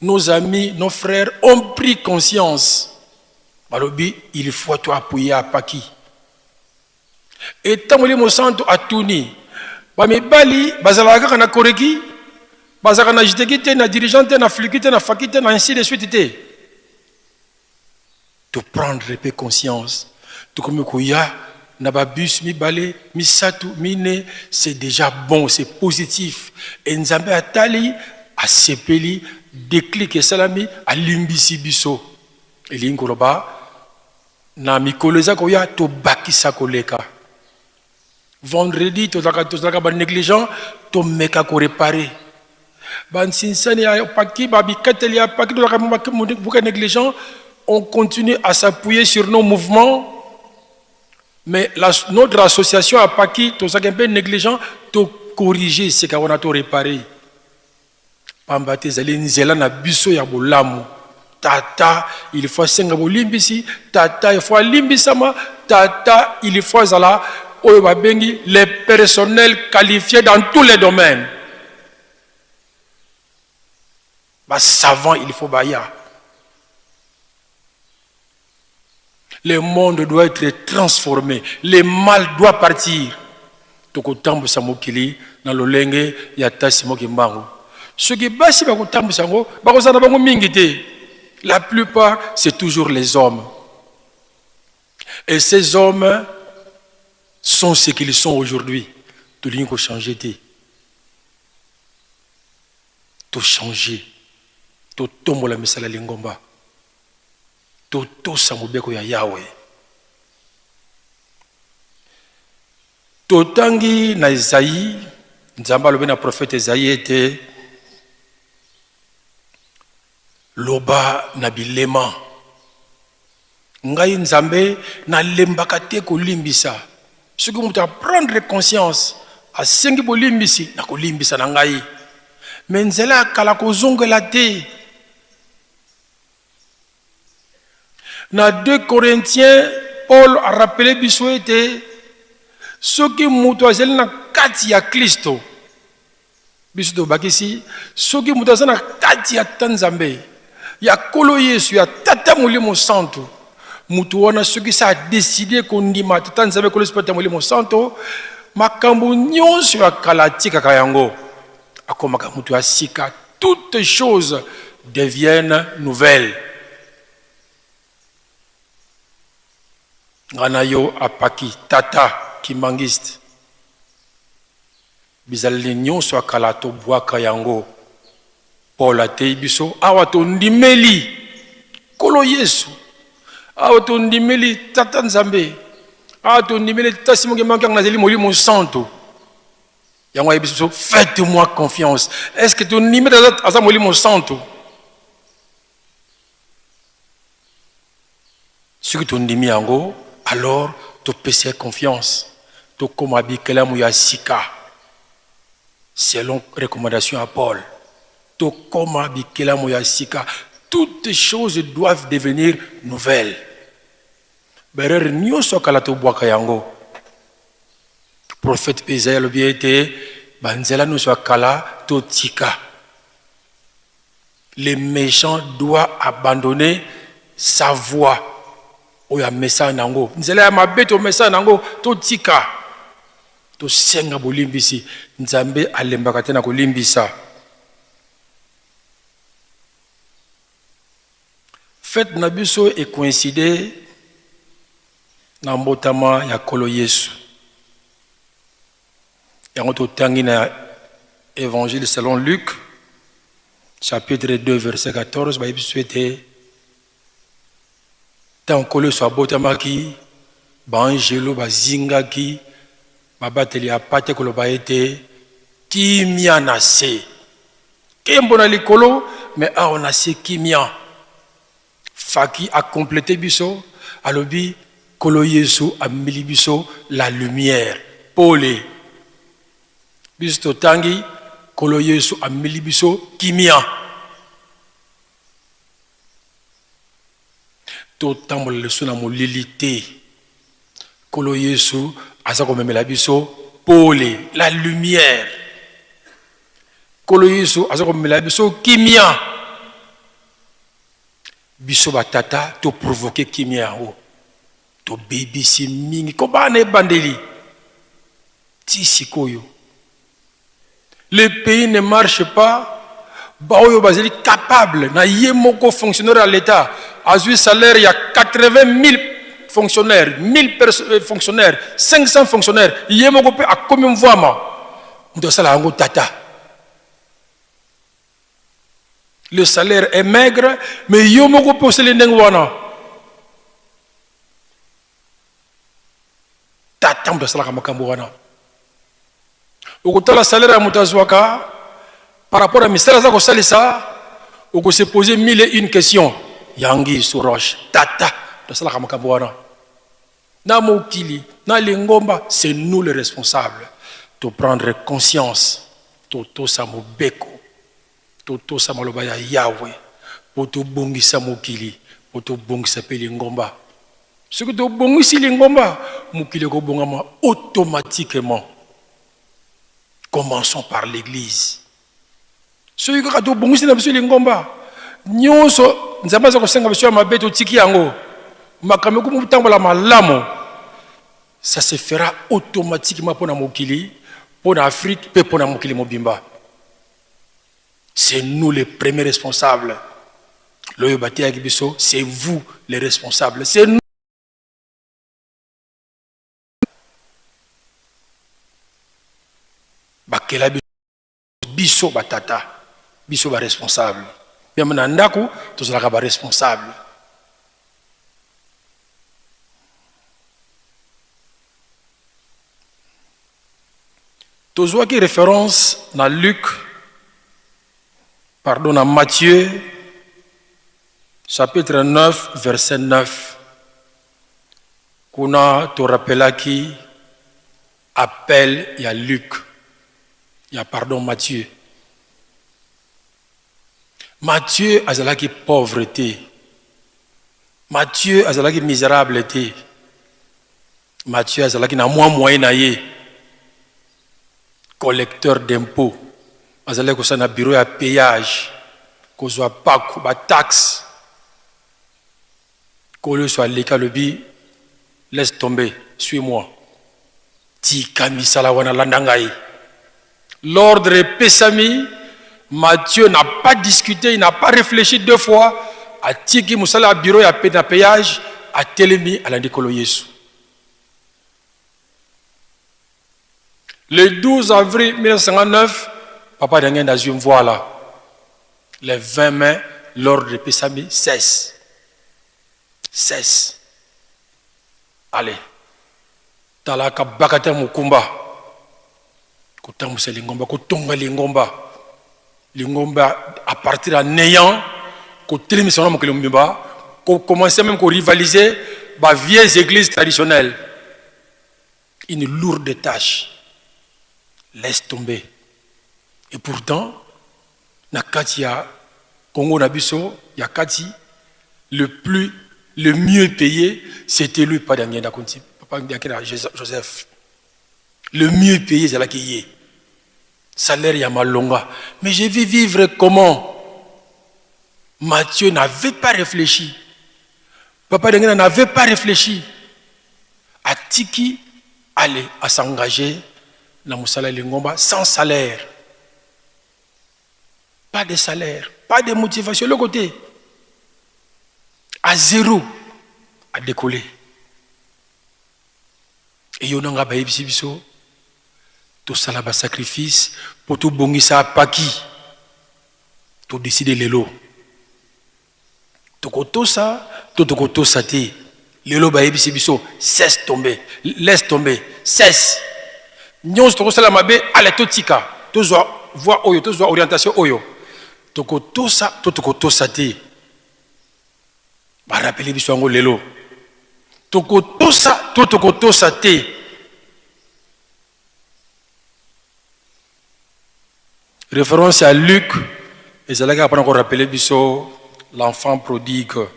[SPEAKER 6] Nos amis, nos frères ont pris conscience, balobi il faut to appuyer apaki. Et ntango Molimo Santu atuni bamibali bazalaka kaka na koreki, bazalaka na jiteki te, na dirigeant te, na fluki te, na faki te, na ainsi de suite te. To prendre mpe conscience, tokomi koya na ba bus mibale, misato, mine, c'est déjà bon, c'est positif. Et Nzambe atali, asepeli, déclic esalami, alimbisi biso. Elingi koloba Na mikolo eza koya tobakisa koleka. Vendredi tozalaka tozalaka ba negligent tomeka ko reparer. Ba nsinsani ya paki ba bikateli ya paki tozalaka muke negligent on continue à s'appuyer sur nos mouvements mais la, notre association ya paki tozalaka un peu négligent to corriger esika wana to reparer. Pamba te ezali nzela na biso ya bolamu. Tata il faut asenga bolimbisi, tata il faut alimbisama, tata il faut azala oyo babengi les personnels qualifiés dans tous les domaines. Ba savants il faut baya. Le monde doit être transformé, le mal doit partir. Tokotambwisa mokili na lolenge ya tasi moki mbangu. Soki basi bakotambwisa yango, bakozala na bango mingi te. La plupart, c'est toujours les hommes. Et ces hommes sont ce qu'ils sont aujourd'hui. Tolingi ko changer te. To changer. Totombola misala lingomba. Totosa mobeko ya Yawe. Totangi na Ezayi, Nzambe alobi na prophète Ezayi ete loba na bilema, ngai Nzambe nalembaka te kolimbisa. Soki moto a prendre conscience asengi bolimbisi, nakolimbisa na ngai. Me nzela ya kala kozongela te. Na 2 Corinthiens, Paul arapele biso ete soki moto azali na kati ya Klisto, biso tobakisi soki moto aza na kati ya Tata Nzambe, ya Nkolo Yesu, ya Tata Molimo Santu, moto wana soki sa adeside kondima Tata Nzambe, Nkolo Yesu mpe Tata Molimo Santu, makambo nyonso ya kala atikaka yango, akomaka moto ya sika. Toutes choses deviennent nouvelles. Nga na yo apaki tata kimbanguiste, bizaleli nyonso ya kala tobwaka yango. Paul ateyi biso awa tondimeli Nkolo Yesu, awa tondimeli Tata Nzambe, awa tondimeli Tata Simon Kimbangu Kiangani azali Molimo Santu. Yango ayebisi biso faites-moi confiance. Est-ce que tondimeli aza Molimo Santu? Soki tondimi yango, alors topesa ye confiance, tokoma bikelamu ya sika selon recommandation ya Paul. Tokoma bikelamu ya sika, toutes choses doivent devenir nouvelles. Ba erreur nyonso ya kala tobwaka yango. Prophète mpe Isaïe alobi ete ba nzela nyonso ya kala totika. Le mechant doit abandonner sa voie oyo amesana na yango, nzela ya mabe tomesana na yango, totika, tosenga bolimbisi. Nzambe alembaka te na kolimbisa. Fete na biso e coïncide na mbotama ya Nkolo Yesu. Yango totangi na Evangile selon Luc chapitre 2 verset 14, bayebi biso ete ntango Nkolo Yesu abotamaki, baangelu bazingaki babateli ya mpate koloba ete kimia na se, nkembo na likolo, me awa na se kimia. Faki a complete biso alobi Nkolo Yesu amemeli biso la lumière, pole. Biso totangi Nkolo Yesu amemeli biso kimia. Totambola lisusu na molili te. Nkolo Yesu aza komemela biso pole, la lumière. Nkolo Yesu aza komemela biso kimia. Biso ba tata to provoquer kimia yango, tobebisi mingi kobanda na ebandeli ti sikoyo. Le pays ne marche pas, baoyo bazali capable na ye moko fonctionnaire ya l'Etat azwi salaire ya 80 000 fonctionnaires, 1000 fonctionnaires, 500 fonctionnaires, ye moko mpe akomi mvwama, moto asala yango tata. Le salaire est maigre, mais yo moko mpe osali ndenge wana. Tata moto asalaka makambo wana. Okotala salaire ya moto azwaka par rapport à misala aza kosalisa, okose poser mille et une questions. Yangi sous roche, tata moto asalaka makambo wana. Na mokili, na lingomba, c'est nous les responsables. To prendre conscience, totosa mobeko, totosa maloba ya Yahweh mpo tobongisa mokili, mpo tobongisa mpe lingomba. Soki tobongisi lingomba, mokili ekobongama automatiquement. Commençons par l'église. Soki kaka tobongisi na biso lingomba, nyonso Nzambe aza kosenga biso ya mabe totiki yango, makambo ekomi kotambola malamu. Ça se fera automatiquement mpo na mokili, mpo na Afrique mpe mpo na mokili mobimba. C'est nous les premiers responsables. Loyo bateyaki biso, c'est vous les responsables. C'est nous. Bakela biso ba tata, biso ba responsable. Meme na ndako tozalaka ba responsable. Tozwaki référence na Luc, pardon, na Matthieu chapitre 9 verset 9. Kuna torapelaki appel ya Luc, ya pardon Matthieu. Matthieu azalaki pauvre te. Matthieu azalaki miserable te. Matthieu azalaki na mwa moyen na ye. Collecteur d'impôt. Azalaki kosala na bureau ya payage, kozwa paku, ba taxes. Nkolo Yesu aleki alobi laisse tomber, suis-moi. Tika misala wana, landa ngai. L'ordre epesami, Matthieu n'a pas discuté, il n'a pas réfléchi deux fois, atiki mosala ya bureau ya na payage, atelemi alandi Nkolo Yesu. Le 12 avril 1959, Papa Diangienda azwi mvuala. Le 20 mai, l'ordre epesami, cesse. Cesse. Allez. Talaka bakata mokumba. Kotambwisa lingomba, kotonga lingomba. Lingomba à partir ya néant, kotelemisa wana mokili mobimba, ko commencer même ko rivaliser ba vieilles églises traditionnelles. Une lourde tâche. Laisse tomber. Et pourtant, na kati ya Congo na biso ya kati, le plus, le mieux payé, c'était lui, Papa Diangienda Kunti, Papa Diangienda Joseph. Le mieux payé, ezalaki ye. Salaire ya malonga. Mais je vais vivre comment? Matthieu n'avait pas réfléchi. Papa Diangienda n'avait pas réfléchi. Atiki, allez, à s'engager na mosala lingomba sans salaire. Pas de salaire, pas de motivation, le côté. À zéro, à décoller. Et yo nanga bayebisi biso, tosala ba sacrifice po tobongisa paki. To décider lelo. Tokotosa to tokotosa te. Lelo bayebisi biso cesse tomber, laisse tomber, cesse. Nyonso tokosala mabe, ale totika, tozwa voie oyo, tozwa orientation oyo. Tokotosa to tokotosa te. Ba rappeler biso yango lelo. Tokotosa to tokotosa te. Référence à Luc, ezalaki kaka mpona korappeler biso l'enfant prodigue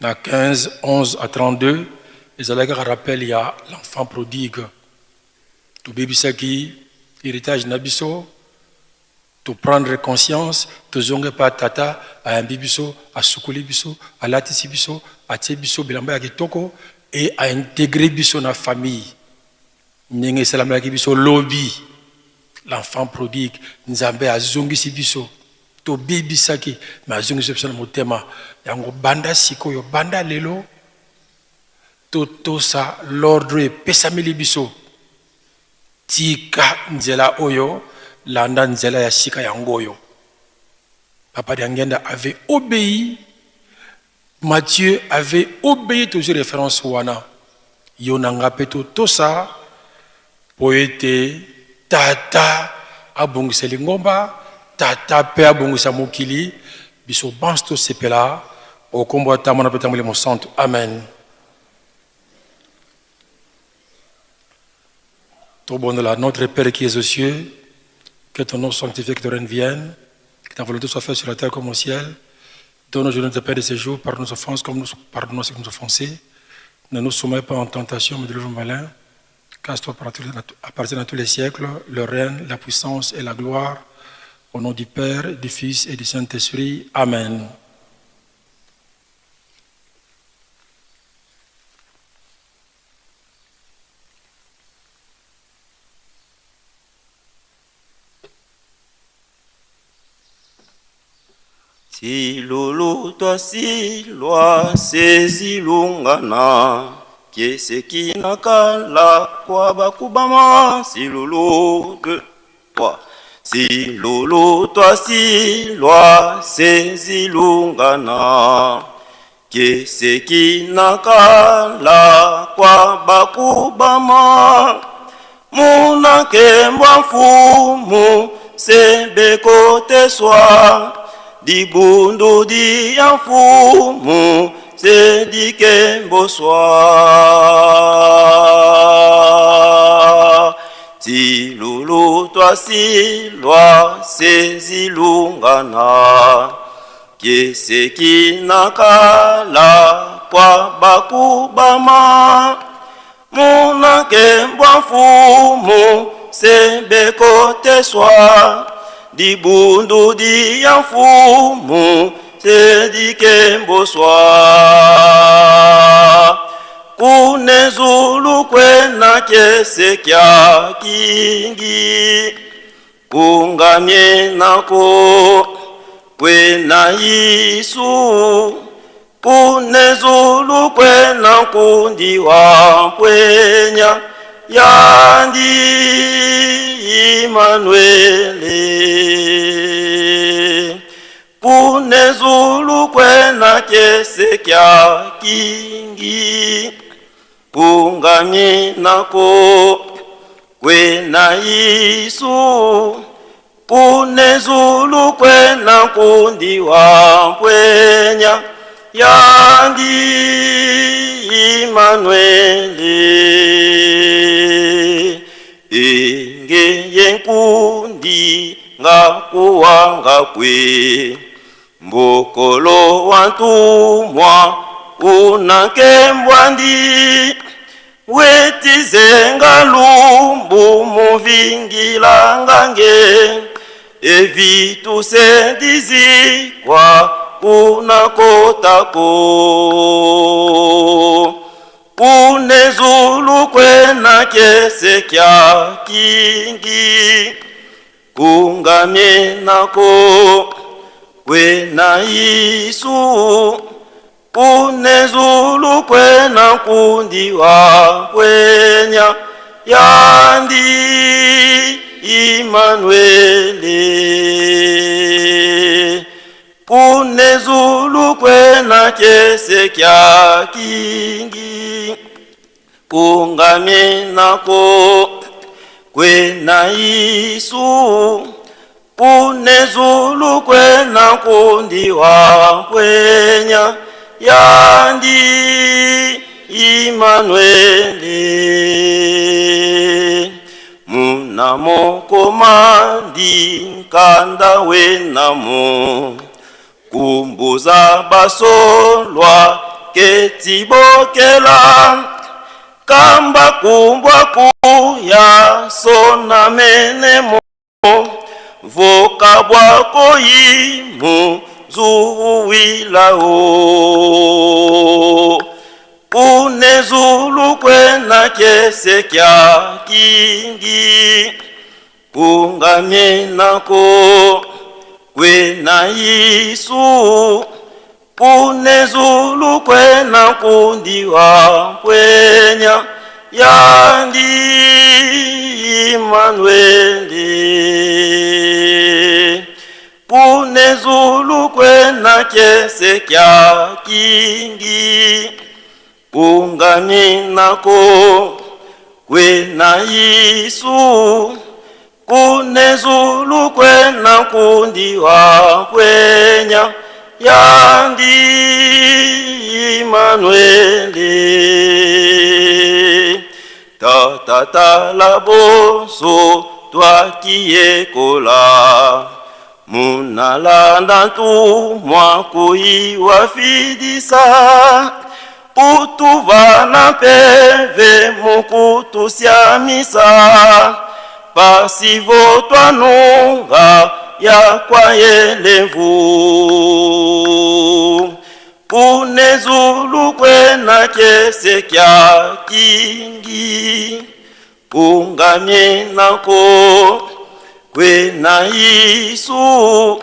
[SPEAKER 6] na 15, 11 à 32, ezalaki kaka rappel ya l'enfant prodigue. Tobebisaki héritage na biso, to prendre conscience, tozonga epa tata, ayambi biso, asukoli biso, alatisi biso, atie biso bilamba ya kitoko et a intégrer biso na famille. Ndenge esalamelaki biso lobi, l'enfant prodigue, Nzambe azongisi biso, tobebisaki, mais azongisi biso na motema. Yango banda sikoyo, banda lelo, totosa l'ordre epesameli biso. Tika nzela oyo, landa nzela ya sika yango oyo. Papa Diangienda avait obéi, Matthieu avait obéi, tozwi référence wana. Yo na nga pe totosa po ete tata abongisa lingomba, tata pe abongisa mokili, biso banso tosepela o kombo ya Tata, Mwana pe ta Molimo Santu. Amen. Tobondela. Notre Père qui es aux cieux, que ton nom sanctifié, que ton règne vienne, que ta volonté soit faite sur la terre comme au ciel. Donne aujourd'hui notre pain de ce jour, pardonne nos offenses comme nous pardonnons ceux qui nous offensent. Ne nous soumets pas en tentation, mais délivre-nous malin. Car toi appartient à tous les siècles le règne, la puissance et la gloire. Au nom du Père, du Fils et du Saint-Esprit. Amen.
[SPEAKER 4] Silulu twasilwa sezilungana kieseki na kala kwa bakubama silulu 2 3 silulu twasilwa sezilungana kieseki na kala kwa bakubama munakembwa mfumu sebekoteswa dibundu dia mfumu sedikemboswa tilulu twasilwa sezilungana. Kieseki na kala kwa bakubama munake bwa mfumu sebekoteswa dibundu dia mfumu sedikemboswa kunezulu kwena kiese kya kingi kungamye nako kwena Yesu kunezulu kwena kundi wa kwenya yandi Immanuele kunezulu kwena kiese kya kingi kungamye nako kwena Yesu kunezulu kwena kundi wa kwenya yandi Immanuele enge yenkundi ngakuwanga kwe mbokolo wantumwa unakembwandi wetizenga lumbu muvingilangange evitusendizikwa kunakotako kunezulu kwena kiese kya kingi kungamye nako kwena Yesu kunezulu kwena kundi wa kwenya yandi Immanuele kunezulu kwena kiese kya kingi kungamye nako kwena Yesu kunezulu kwena kundi wa kwenya yandi Immanuele munamo komandi nkanda wenamo kumbuza basolwa ketibokela kamba kumbwa kuya sona menemo voka bwako yimu zuwilao kunezulu kwena kiese kya kingi kungamye nako kwena Yesu kunezulu kwena kundi wa kwenya yandi Immanuele kunezulu kwena kiese kya kingi kungamye nako kwena Yesu kunezulu kwena kundi wa kwenya yandi Immanuele tata la boso twakiekola munalanda ntumwa kuiwafidisa utuvana peve mukutusiamisa pasivo twanunga ya kwayelevu kunezulu kwena kiese kya kingi kungamye nako kwena Yesu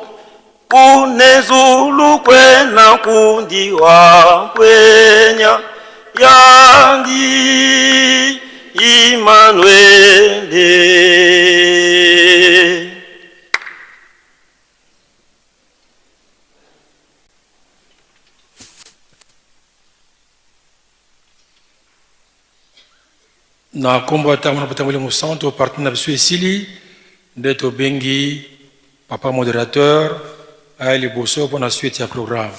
[SPEAKER 4] kunezulu kwena kundi wa kwenya yandi Immanuele.
[SPEAKER 6] Na nkombo ya ntango na botangoli Molimo Santo, parti na biso esili nde tobengi papa modérateur aya liboso mpo na suite ya programme.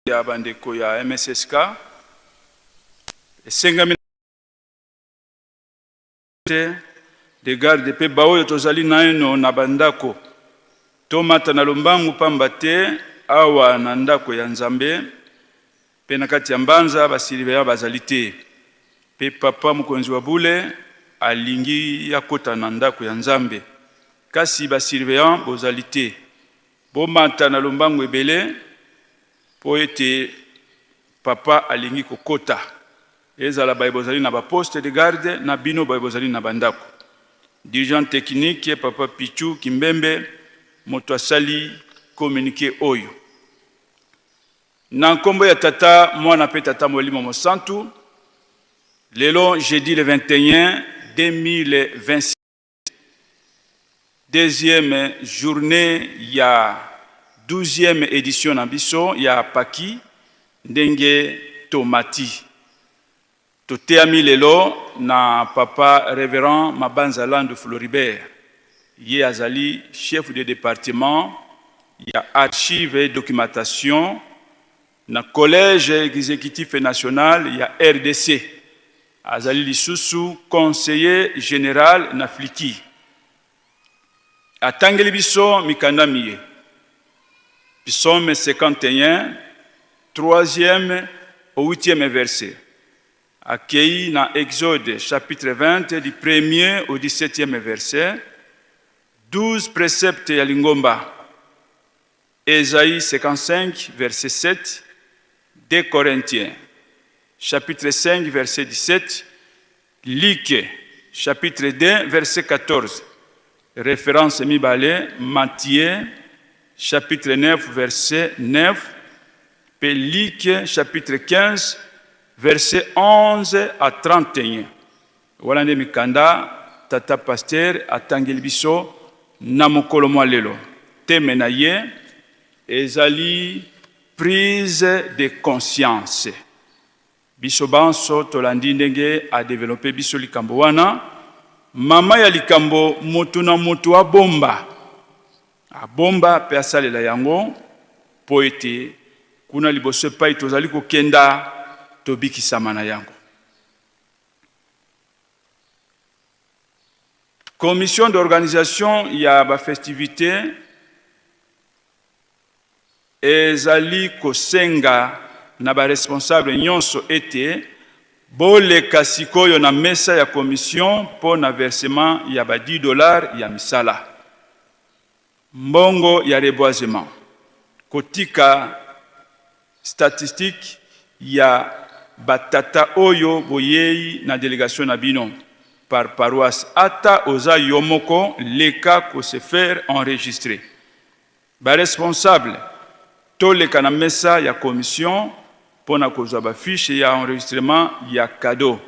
[SPEAKER 10] Ya bandeko ya MSSK esengami te de garde mpe baoyo tozali naino na bandako tomata na lombangu, pamba te awa na ndako ya Nzambe mpe na kati ya mbanza basurveillant bazali te, mpe papa mokonzi wa bule alingi akota na ndako ya Nzambe, kasi basurveillant bozali te. Bomata na lombangu ebele mpo ete papa alingi kokota. Ezala baye bozali na ba poste de garde na bino baye bozali na bandako. Dirigeant technique papa Pichou Kimbembe moto asali communique oyo. Na nkombo ya Tata, Mwana mpe Tata Molimo Mosantu, lelo jeudi le 21 2026, Deuxième journee ya douzième edition na biso ya Paki ndenge tomati. Toteyami lelo na papa Reverend Mabanza Landu Floribert. Ye azali chef de departement ya archives et documentation na Collège executif national ya rdc. Azali lisusu conseiller general na Fliki. Atangeli biso mikanda miye, Psaume 51, troisième au huitième verset. Akei na Exode chapitre 20 du premier au dix-septième verset, 12 preceptes ya lingomba, Esaïe 55 verset 7, 2 Corinthiens chapitre 5 verset 17, Luc chapitre 2 verset 14, reference mibale, Matthieu chapitre 9 verset 9, mpe Luc chapitre 15 verset 11 à 31. Wana nde mikanda tata pasteur atangeli biso na mokolo mwa lelo. Teme na ye ezali prise de conscience. Biso banso tolandi ndenge a developper biso likambo wana. Mama ya likambo moto na moto abomba, abomba pe asalela yango po ete kuna liboso epai tozali kokenda tobikisama na yango. Commission d'organisation ya ba festivites ezali kosenga na ba responsables nyonso ete boleka sikoyo na mesa ya commission mpo na versement ya ba 10 dollars ya misala. Mbongo ya reboisement, kotika statistique ya Ba tata oyo boyei na delegation na bino par paroisse ata oza yo moko leka ko se faire enregistrer. Ba responsables toleka na mesa ya commission pona kozwa ba fiches ya enregistrement ya cadeau.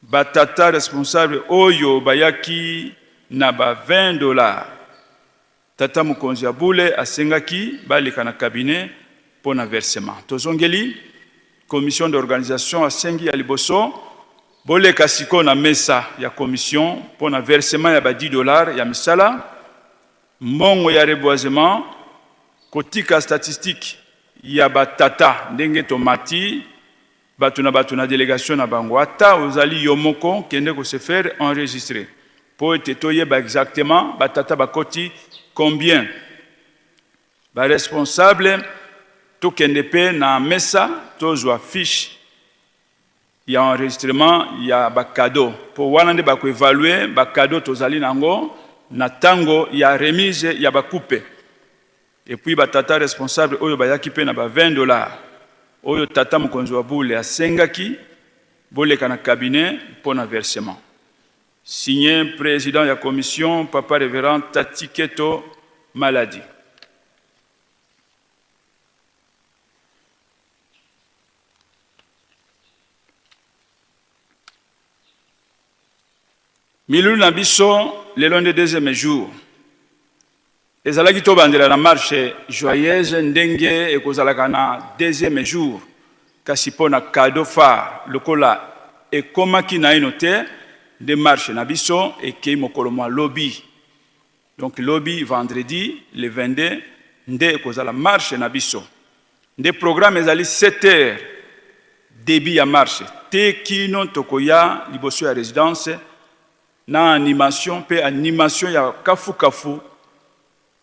[SPEAKER 10] Ba tata responsables oyo bayaki na ba 20 dollars Tata mokonzi ya bule asengaki baleka na cabinet mpo na versement. Tozongeli, commission d'organisation asengi ya liboso boleka sikoyo na mesa ya commission mpo na versement ya ba 10 dollars ya misala, mbongo ya reboisement, kotika statistique ya ba tata ndenge tomati Bato na bato na delegation na bango. Ata ozali yo moko, kende ko se faire enregistrer po ete toyeba exactement ba tata bakoti combien. Ba responsables tokende pe na mesa tozwa fiche ya enregistrement ya ba cadeaux po wana nde bako evaluer ba cadeaux tozali na yango na tango ya remise ya ba coupes. Et puis ba tata responsable oyo bayaki pe na ba 20 dollars oyo tata mokonzi wa bule asengaki boleka na cabinet pona versement. Signe president ya commission papa reverend Tati Keto Maladi. Milulu na biso lelo nde deuxième jour. Ezalaki tobandela na marche joyeuse ndenge ekozalaka na deuxième jour, kasi mpo na cadeau phare lokola ekomaki naino te nde marche na biso ekeyi mokolo mua lobi. Donc lobi vendredi le 22 nde ekozala marche na biso. Nde programme ezali 7 heures debut ya marche tee kino tokoya liboso ya residence Na animation pe animation ya kafu kafu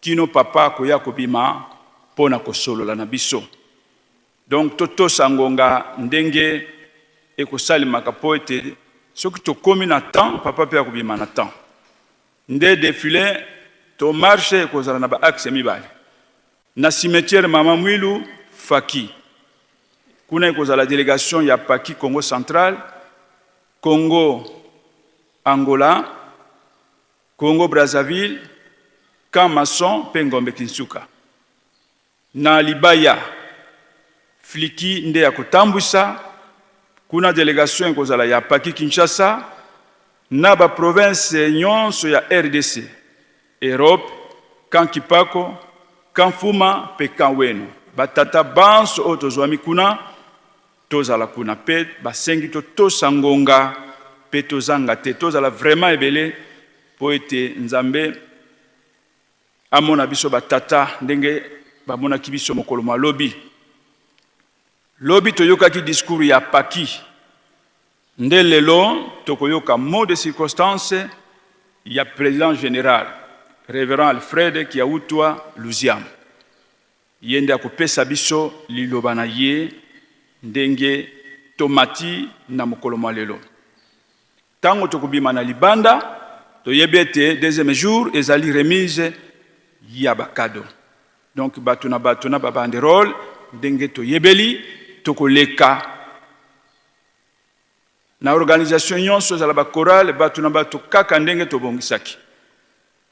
[SPEAKER 10] kino papa akoya kobima po na kosolola na biso. Donc totosa ngonga ndenge ekosalemaka po ete soki tokomi na temps papa pe akobima na temps. Nde defile to marche ekozala na ba axes mibale. Na cimetière Mama Mwilu, Faki. Kuna ekozala delegation ya Paki Kongo Central, Congo Angola, Congo Brazzaville, Camp Maçon mpe Ngombe Kinsuka. Na libaya, Fliki nde akotambwisa, kuna delegation ekozala ya Paki Kinshasa na ba provinces nyonso ya rdc, Europe, Camp Kipako, Camp Fuma mpe Camp Weno. Ba tata banso oyo tozwami kuna, Tozala kuna pe basengi totosa ngonga pe tozanga te tozala vraiment ebele po ete Nzambe amona biso ba tata ndenge bamonaki biso mokolo mwa lobi. Lobi toyokaki discours ya Paki nde lelo tokoyoka mot de circonstance ya president general Reverend Alfred Kiawutua Luziamu. Ye nde akopesa biso liloba na ye ndenge tomati na mokolo mwa lelo. Tango tokobima na libanda, toyebi ete deuxième jour ezali remise ya ba cadeaux. Donc bato na bato na ba banderoles ndenge toyebeli, tokoleka na organisation nyonso, ezala ba chorale, bato na bato kaka ndenge tobongisaki.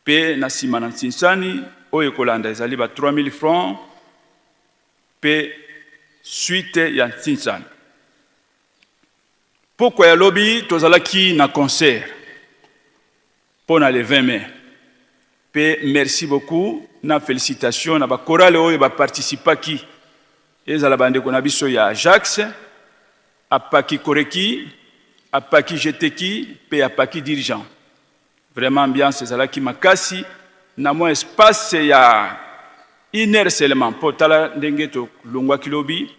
[SPEAKER 10] Pe na sima na nsinsani oyo ekolanda ezali ba 3000 francs pe suite ya nsinsani. Pokwa ya lobi tozalaki na concert pona le 20 mai pe merci beaucoup na felicitations na ba chorale oyo ba participaki ezala ba ndeko na biso ya Ajax, Apaki Koreki, Apaki Jeteki pe Apaki Dirigeant. Vraiment ambiance ezalaki makasi na mwa espace ya une heure seulement mpo tala ndenge tolongwaki lobi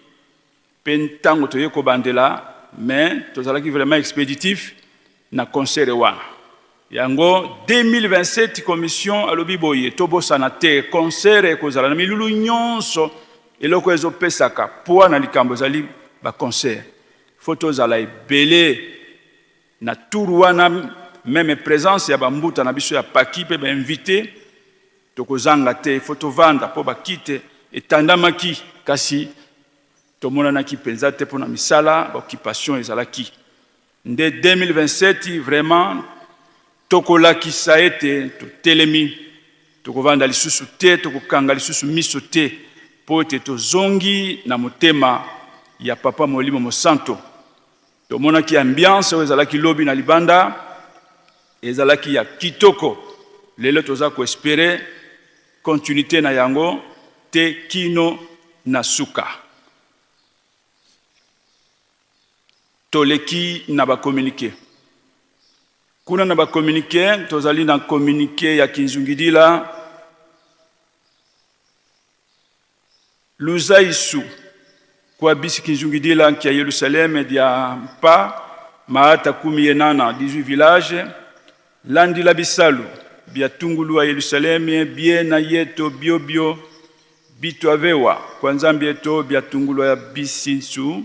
[SPEAKER 10] mpe ntango toye kobandela mais tozalaki vraiment expeditif na concert wana. Yango 2027 commission alobi boye tobosana te concert ekozala na milulu nyonso eloko ezopesaka poids na likambo ezali ba concert faut tozala ebele Na tour wana meme presence ya ba mbuta na biso ya paki pe ba invites tokozanga te, il faut tovanda po ba kite etandamaki kasi. Tomonanaki mpenza te mpo na misala, ba occupation ezalaki. Nde 2027 vraiment tokolakisa ete totelemi, tokovanda lisusu te, tokokanga lisusu miso te mpo ete tozongi na motema ya Papa Molimo Mosanto. Tomonaki ambiance oyo ezalaki lobi na libanda, ezalaki ya kitoko. Lelo toza ko esperer continuite na yango te kino na suka. Toleki na ba communique. Kuna na ba communique, tozali na communique ya Kinzungidila, Luzaisu kua bisi Kinzungidila nkia Yelusaleme dia mpa maata kumi yenana 18 village landila bisalu bia tungulua Yelusaleme biena yeto biobio bituavewa kua Nzambi eto bia tungulua ya bisi nsu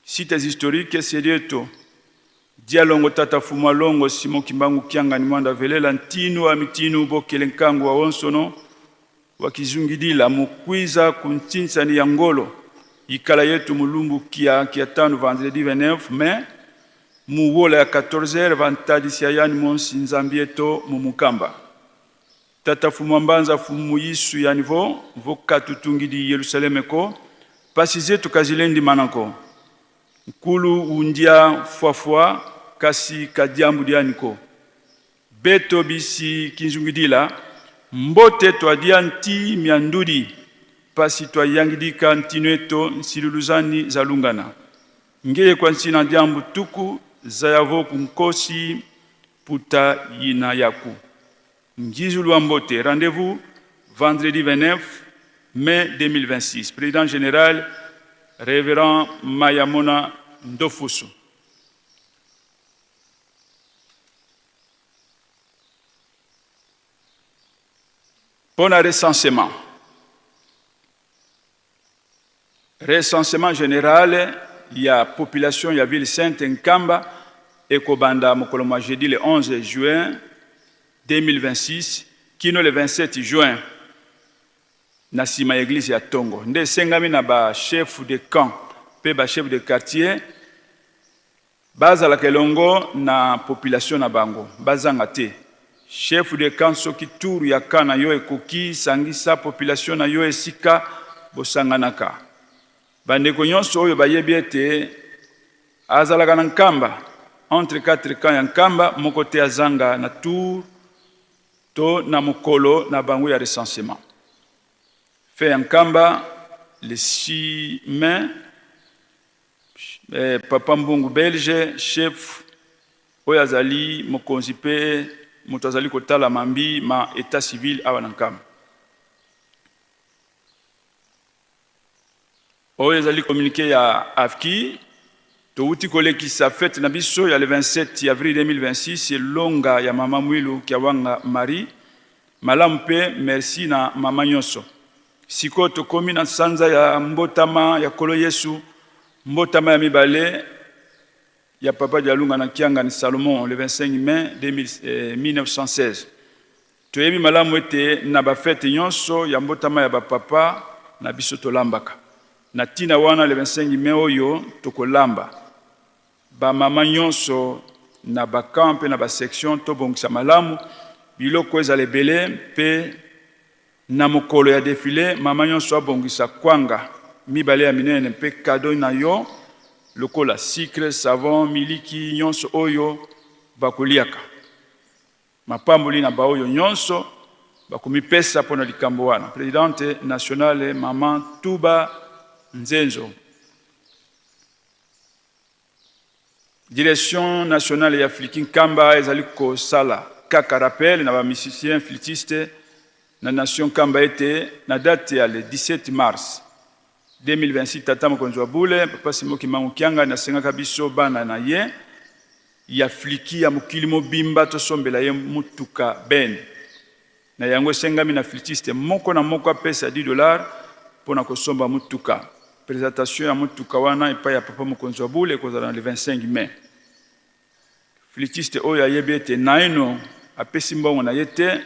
[SPEAKER 10] Sites historiques Serieto Dialongo Tata Fumua Longo Simon Kimbangu Kiangani Muanda Velela Ntinu wa Mitinu Bokele Nkangu wa Onsono wa Kizungidila Mukwiza ku Ntsinsani ya Ngolo Ikala yetu Mulumbu Kia Kia Tanu Vendredi 29 mai mu wola ya 14 heures Vantadi Siayani Monsi Nzambi eto mu Munkamba Tata Fumua Mbanza Fumu Yisu yani vo vo katu tungidi Yelusaleme ko pasi zetu kazilendi manako Nkulu undia fuafua kasi kadiambu diani ko Beto bisi kinzungidila mbote tuadia nti miandudi pasi tuayangidika ntinueto nsiluluzani zalungana Ngeye kwa nsina diambu tuku zayavo ku nkosi puta yina yaku Ngizulu mbote. Rendez-vous vendredi 29 mai 2026. Président général, Révérend Mayamona Ndofusu. Pour le recensement. Recensement général ya population ya ville sainte Nkamba ekobanda mokolo mwa jeudi le 11 juin 2026 kino le 27 juin na sima ya eglise ya Tongo. Nde esengami na ba chefs de camp pe ba chefs de quartier Bazalaka elongo na population na bango, bazanga te. Chef de camp soki tour ya camp na yo ekoki sangisa population na yo esika bosanganaka. Bandeko nyonso oyo bayebi ete azalaka na Nkamba, entre quatre camps ya Nkamba, moko te azanga na tour to na mokolo na bango ya recensement. Fait ya Nkamba le 6 mai. Eh, papa Mbungu Belge, chef oyo azali mokonzi mpe moto azali kotala mambi ma etat civil awa na Nkamba. Oyo ezali communiqué ya AFKI. Towuti kolekisa fete na biso ya le 27 avril 2026 elonga ya mama Mwilu Kiawanga Marie. Malamu mpe merci na mama nyonso. Sikoyo tokomi na sanza ya mbotama ya Nkolo Yesu, mbotama ya mibale ya Papa Dialunga na Kiangani Salomon le 25 mai 1916. Toyebi malamu ete na ba fete nyonso ya mbotama ya ba papa na biso tolambaka. Na tina wana le 25 mai oyo tokolamba. Ba mama nyonso na ba camps mpe na ba sections tobongisa malamu biloko ezala ebele mpe Na mokolo ya defile, mama nyonso abongisa kwanga mibale ya minene mpe kado na yo lokola sucre, savon, miliki, nyonso oyo bakoliaka. Mapamboli na baoyo nyonso bakomipesa mpo na likambo wana. Presidente nationale Maman Tuba Nzenzo. Direction nationale ya Fliki Nkamba ezali kosala kaka rappel na ba musiciens flûtistes na nation Nkamba ete na date ya le 17 mars 2026 tata mokonzi wa bule Papa Simon Kimbangu Kiangani asengaka biso bana na ye ya Fliki ya mokili mobimba tosombela ye motuka ben. Na yango esengami na flûtiste moko na moko apesa 10 dollars mpo na kosomba motuka. Presentation ya motuka wana epai ya Papa mokonzi wa bule ekozala na le 25 mai. Flûtiste oyo ayebi ete naino apesi mbongo na ye te,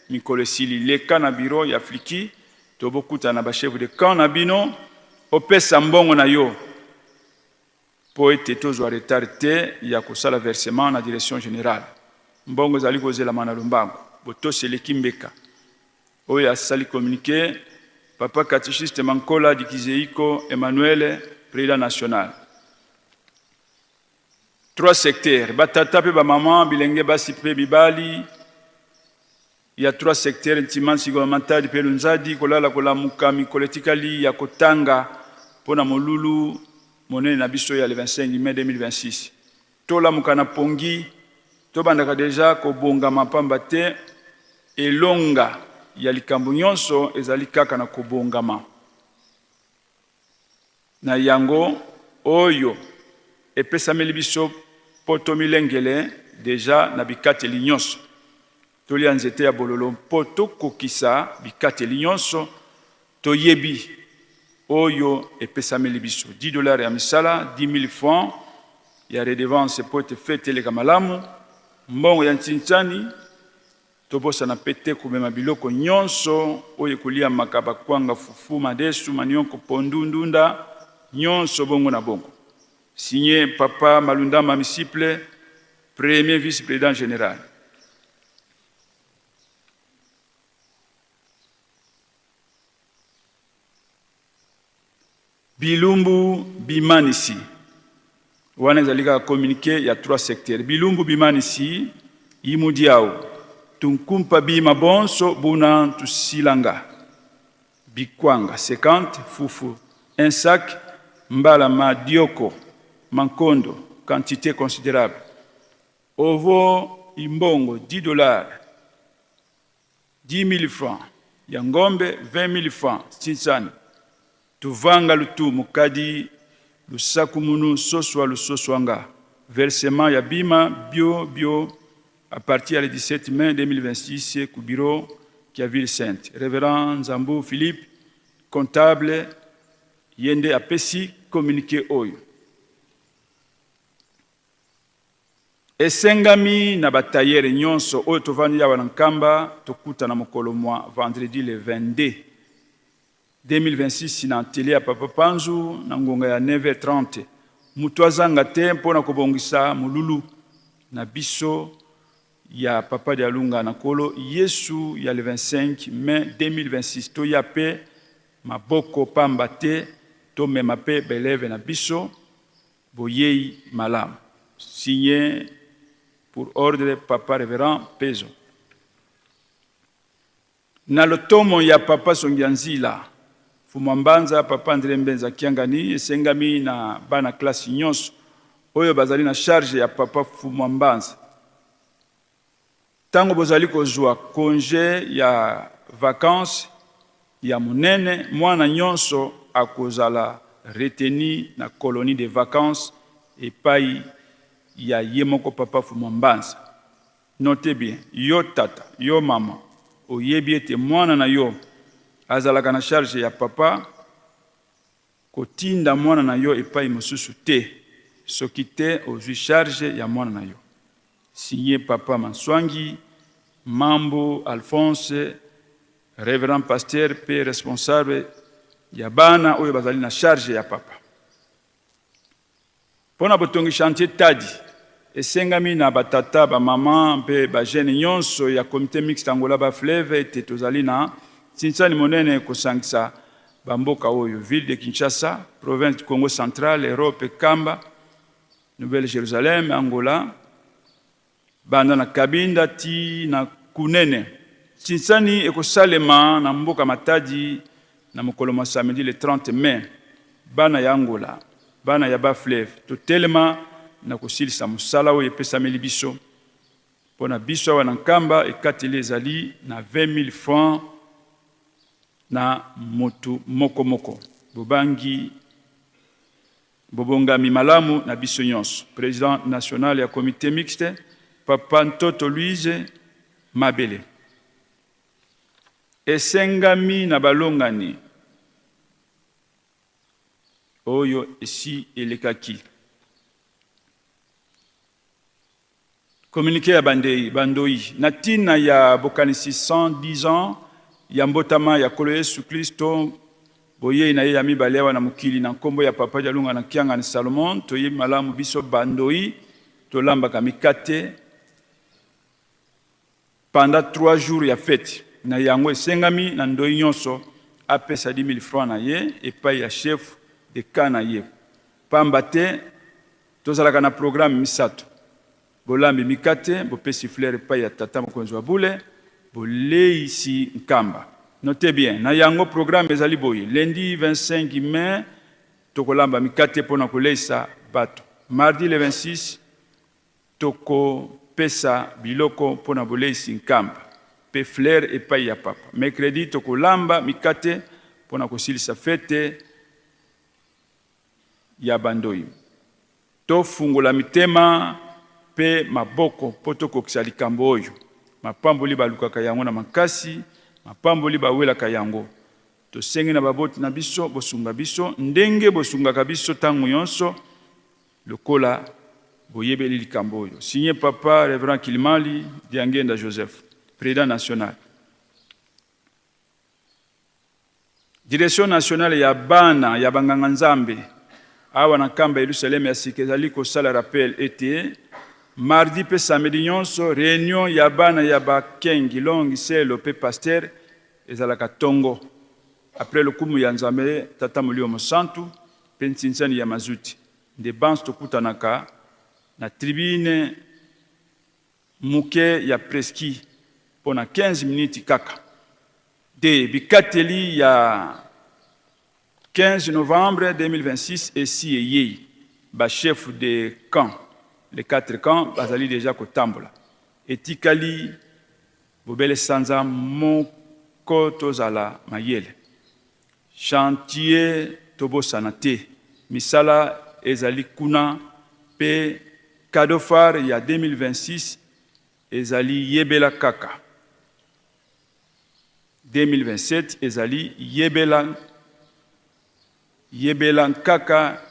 [SPEAKER 10] mikolo esili, leka na bureau ya Fliki to bokutana na ba chefs de camp na bino. Opesa mbongo na yo mpo ete tozwa retard te ya kosala versement na direction generale. Mbongo ezali kozelama na lombango. Botosi eleki mbeka. Oyo asali communique, Papa catechiste Mankola Dikizeiko Emmanuel, president national. Trois secteurs, ba tata mpe ba maman, bilenge basi mpe mibali ya trois secteurs, Ntimansi, Goma, Matadi mpe Lunzadi, kolala kolamuka mikolo etikali ya kotanga mpo na molulu monene na biso ya le 25 mai 2026. Tolamuka na pongi, tobandaka dejà kobongama pamba te elonga ya likambo nyonso ezali kaka na kobongama. Na yango, oyo epesameli biso mpo tomilengele dejà na bikateli nyonso. Tolia nzete ya bololo mpo tokokisa bikateli nyonso toyebi oyo epesameli biso. 10 dollars ya misala, 10.000 francs ya redevance mpo ete feti eleka malamu, mbongo ya ntshintsani. Tobosana mpe te komema biloko nyonso oyo ekoliamaka, bakwanga, fufu, madesu, manioko, pondu, ndunda, nyonso bongo na bongo. Signe Papa Malundama Misiple, premier vice-president general. Bilumbu bimanisi, wana ezali kaka communique ya trois secteurs. Bilumbu bimanisi, Imudiau, tunkumpa bima bonso buna ntusilanga, bikwanga 50, fufu un sac, mbala madioko, mankondo, quantite considerable, ovo imbongo 10 dollars, 10.000 francs ya ngombe, 20.000 francs tsinsani, tuvanga lutumu kadi lusakumunu soswa lusoswanga, versement ya bima bio bio à partir ya le 17 mai 2026 ku bureau kia ville sainte. Reverend Nzambu Philippe, comptable, ye nde apesi communique oyo. Esengami na ba tailleurs nionso oyo tovandi awa na Nkamba tokutana mokolo mua vendredi le 22, 2026 na atelier ya Papa Panzu na ngonga ya 9h30. Mutu azanga te mpo na kobongisa molulu na biso ya Papa Dialunga na Nkolo Yesu ya le 25 mai 2026. Toya pe maboko pamba te, tomema pe ba elèves na biso. Boyeyi malamu. Signe pour ordre papa reverend Pezo. Na lotomo ya papa Songianzila, Fumua Mbanza, papa Andre Mbenza Kiangani, esengami na bana classe nyonso oyo bazali na charge ya papa Fumua Mbanza, Tango bozali kozua conge ya vacances ya monene, mwana nyonso akozala retenu na colonie de vacances epayi ya ye moko papa Fumua Mbanza. Notez bien, yo tata, yo mama, oyebi ete mwana na yo azalaka na charge ya papa, Kotinda mwana na yo epai mosusu te soki te ozui charge ya mwana na yo. Signe papa Manswangi Mambu Alphonse, Reverend Pasteur pe responsable ya bana oyo bazali na charge ya papa. Mpo na botongi chantier Tadi, esengami na ba tata, ba mama mpe ba jeunes nyonso ya Comite mixte Angola Bas-Fleuve ete tozali na nsinsani monene kosangisa ba mboka oyo, Ville de Kinshasa, Province du Kongo central, Europe, Kamba, Nouvelle Jerusalem, Angola, banda na Cabinda tii na Cunene. Nsinsani ekosalema na mboka Matadi na mokolo mwa samedi le 30 mai. Bana ya Angola, bana ya Bas-Fleuve, totelema na kosilisa mosala oyo epesameli biso. Mpo na biso awa na Nkamba, ekateli ezali na 20.000 francs na moto moko moko. Bobangi. Bobongami malamu na biso nyonso. President national ya comite mixte, Papa Ntoto Louise Mabele. Esengami na balongani oyo esi elekaki. Communique ya bandei, bandoyi, na tina ya bokanisi 110 ans ya mbotama ya Nkolo Yesu Klisto. Boyei na ye ya mibale awa na mokili na nkombo ya Papa Dialungana Kiangani Salomon, toyebi malamu biso bandoi tolambaka mikate pendant 3 jours ya feti. Na yango esengami na ndoi nyonso apesa 10 000 francs na ye epai ya chef de camp na ye. Pamba te tozalaka na programme misato. Bolambi mikate, bopesi fleur epai ya tata mokonzi wa bule, boleisi nkamba. Notez bien, na yango programme ezali boye, lundi 25 mai tokolamba mikate mpo na koleisa bato. Mardi le 26 tokopesa biloko mpo na boleisi nkamba mpe fleur epai ya papa. Mercredi tokolamba mikate mpo na kosilisa fete ya bandoi. Tofungola mitema mpe maboko mpo tokokisa likambo oyo. Mapamboli balukaka yango na makasi, mapamboli bawelaka yango. Tosengi na baboti na biso bosunga biso ndenge bosungaka biso tango yonso lokola boyebeli likambo oyo. Signé Papa Reverend Kilimali Diangenda Joseph, President national. Direction nationale ya bana ya banganga Nzambe awa na Nkamba Yelusaleme ya sika ezali kosala rappel ete mardi pe samedi nyonso reunion ya bana ya ba kengi, longi, selo pe pasteur ezalaka tongo après lokumu ya Nzambe Tata Molimo Mosantu pe ntsinsani ya mazuti nde banso tokutanaka na tribune Moke ya preski mpo na 15 minutes kaka. De bikateli ya 15 novembre 2026 esi eyei, ba chefs de camp, les quatre camps bazali dejà kotambola. Etikali bobele sanza moko tozala mayele. Chantier tobosana te, misala ezali kuna pe cadeau phare ya 2026 ezali yebela kaka. 2027 ezali yebela yebela nkaka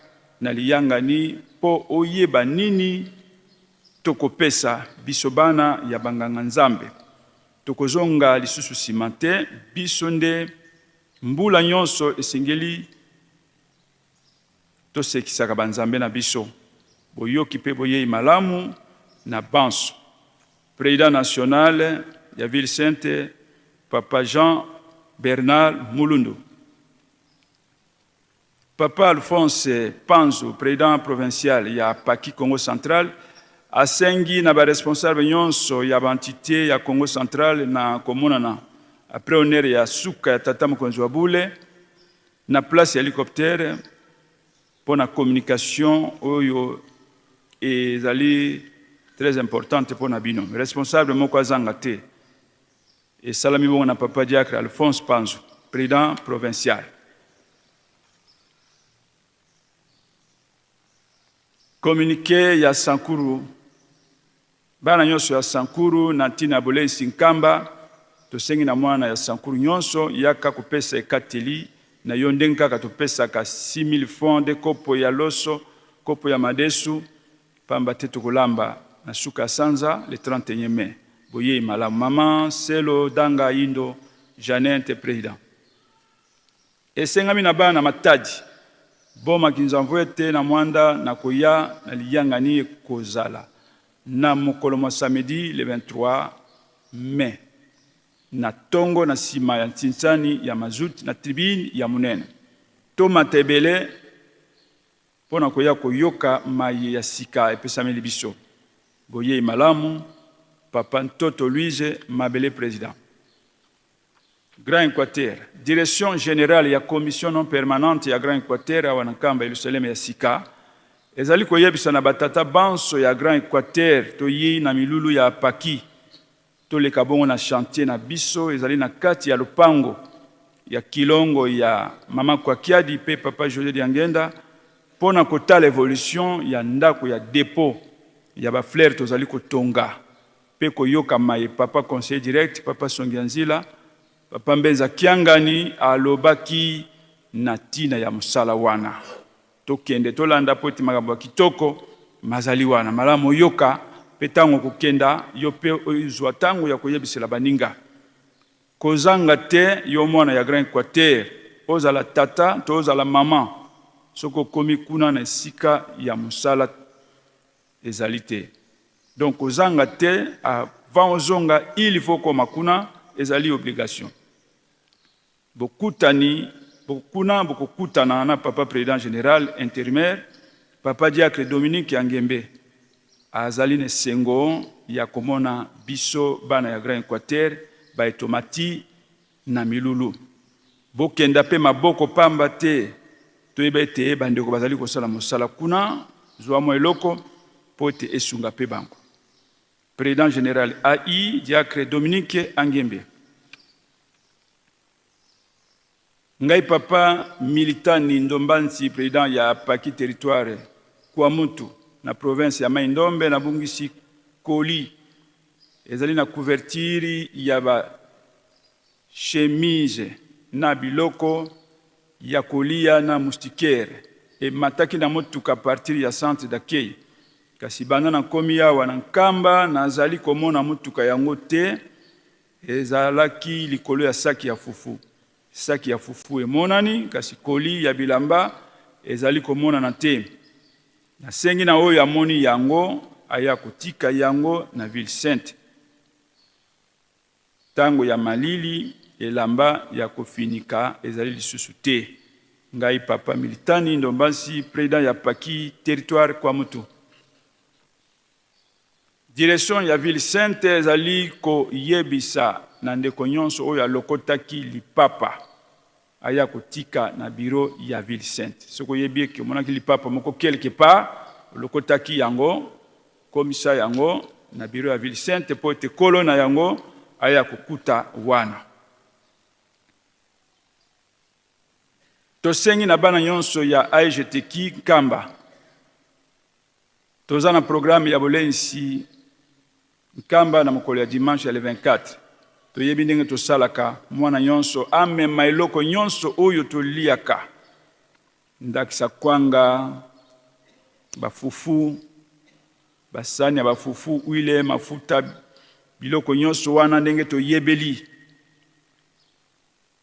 [SPEAKER 10] na liyangani po oyeba nini tokopesa biso bana ya banganga Nzambe. Tokozonga lisusu sima te, biso nde mbula nyonso esengeli tosekisaka ba nzambe na biso. Boyoki pe boyeyi malamu na banso. President national ya ville sainte Papa Jean Bernard Mulundu. Papa Alphonse Panzu, president provincial ya Paki Kongo Central, asengi na ba responsables nyonso ya ba entites ya Kongo Central na komonana après honneur ya suka ya tata mokonzi wa bule na place ya helicoptère mpo na communication oyo ezali très importante mpo na bino. Responsable moko azanga te. Esalami bongo na Papa Diacre Alphonse Panzu, president provincial. Communique ya Sankuru, Bana nyonso ya Sankuru na ntina ya boleisi Nkamba, tosengi na mwana ya Sankuru nyonso yaka kopesa ekateli na yo ndenge kaka topesaka 6000 francs de kopo ya loso, kopo ya madesu, Pamba te tokolamba na suka ya sanza le 31 mai. Boyeyi malamu maman Selo Danga Indo Jeannette president. Esengami na bana Matadi, Boma Kinzamvuete na Muanda na koya na liyangani ekozala na mokolo mwa samedi le 23 mai na tongo na sima ya ntsinsani ya mazout na tribune ya munene. Tomata ebele Mpo na koya koyoka maye ya sika epesameli biso. Boyeyi malamu Papa Ntoto Louise Mabele President. Grand Equateur, Direction generale ya Commission non permanente ya Grand Equateur awa na Nkamba Yelusaleme ya sika ezali koyebisa na ba tata banso ya Grand Equateur toyei na milulu ya Paki Toleka bongo na chantier na biso ezali na kati ya lopango ya Kilongo ya Mama Kwakiadi pe Papa Jose Diangenda po na kotala evolution ya ndako ya depot ya ba fleurs tozali kotonga pe koyoka maye Papa Conseiller direct Papa Songianzila Papa Mbenza Kiangani alobaki na tina ya mosala wana. Tokende tolanda mpo ete makambo ya kitoko mazali wana. Malamu oyoka, mpe ntango okokenda, yo mpe ozwa ntango ya koyebisela baninga. Kozanga te, yo mwana ya Grand Equateur. Ozala tata to ozala mama, soki okomi kuna na esika ya mosala ezali te. Donc kozanga te, avant ozonga il faut okoma kuna, ezali obligation. Bokutani kuna bokokutana na papa president general interimaire, papa diacre Dominique Angembe. Azali na esengo ya komona biso bana ya Grand Equateur baye tomati na milulu. Bokenda pe maboko pamba te, toyeba ete bandeko bazali kosala mosala kuna, zua mwa eloko po ete esunga pe bango. President general AI diacre Dominique Angembe. Ngai papa Militani Ndombansi president ya Paki territoire Kwamutu na province ya Mai-Ndombe nabungisi colis ezali na couverture ya ba chemise na biloko ya koliya na moustiquaire emataki na motuka partir ya centre d'accueil kasi banda nakomi awa na Nkamba nazali komona motuka yango te. Ezalaki likolo ya saki ya fufu. Saki ya fufu emonani, kasi colis ya bilamba ezali komonana te. Nasengi na oyo amoni yango aya kotika yango na ville sainte. Tango ya malili, elamba ya kofinika ezali lisusu te. Ngai Papa Militani Ndombasi, president ya Paki, territoire Kwamutu. Direction ya ville sainte ezali koyebisa na ndeko nyonso oyo alokotaki lipapa aya kotika na bureau ya ville sainte. Soki oyebi eke omonaki lipapa moko quelque part, olokotaki yango, komisa yango na bureau ya ville sainte mpo ete kolo na yango aya kokuta wana. Tosengi na bana nyonso ya AEGTQ Nkamba, Toza na programme ya boleisi Nkamba na mokolo ya dimanche ya le 24. Toyebi ndenge tosalaka, mwana nyonso amema eloko nyonso oyo toliaka, ndakisa kwanga, ba fufu, basani ya ba fufu, huile, mafuta, biloko nyonso wana ndenge toyebeli.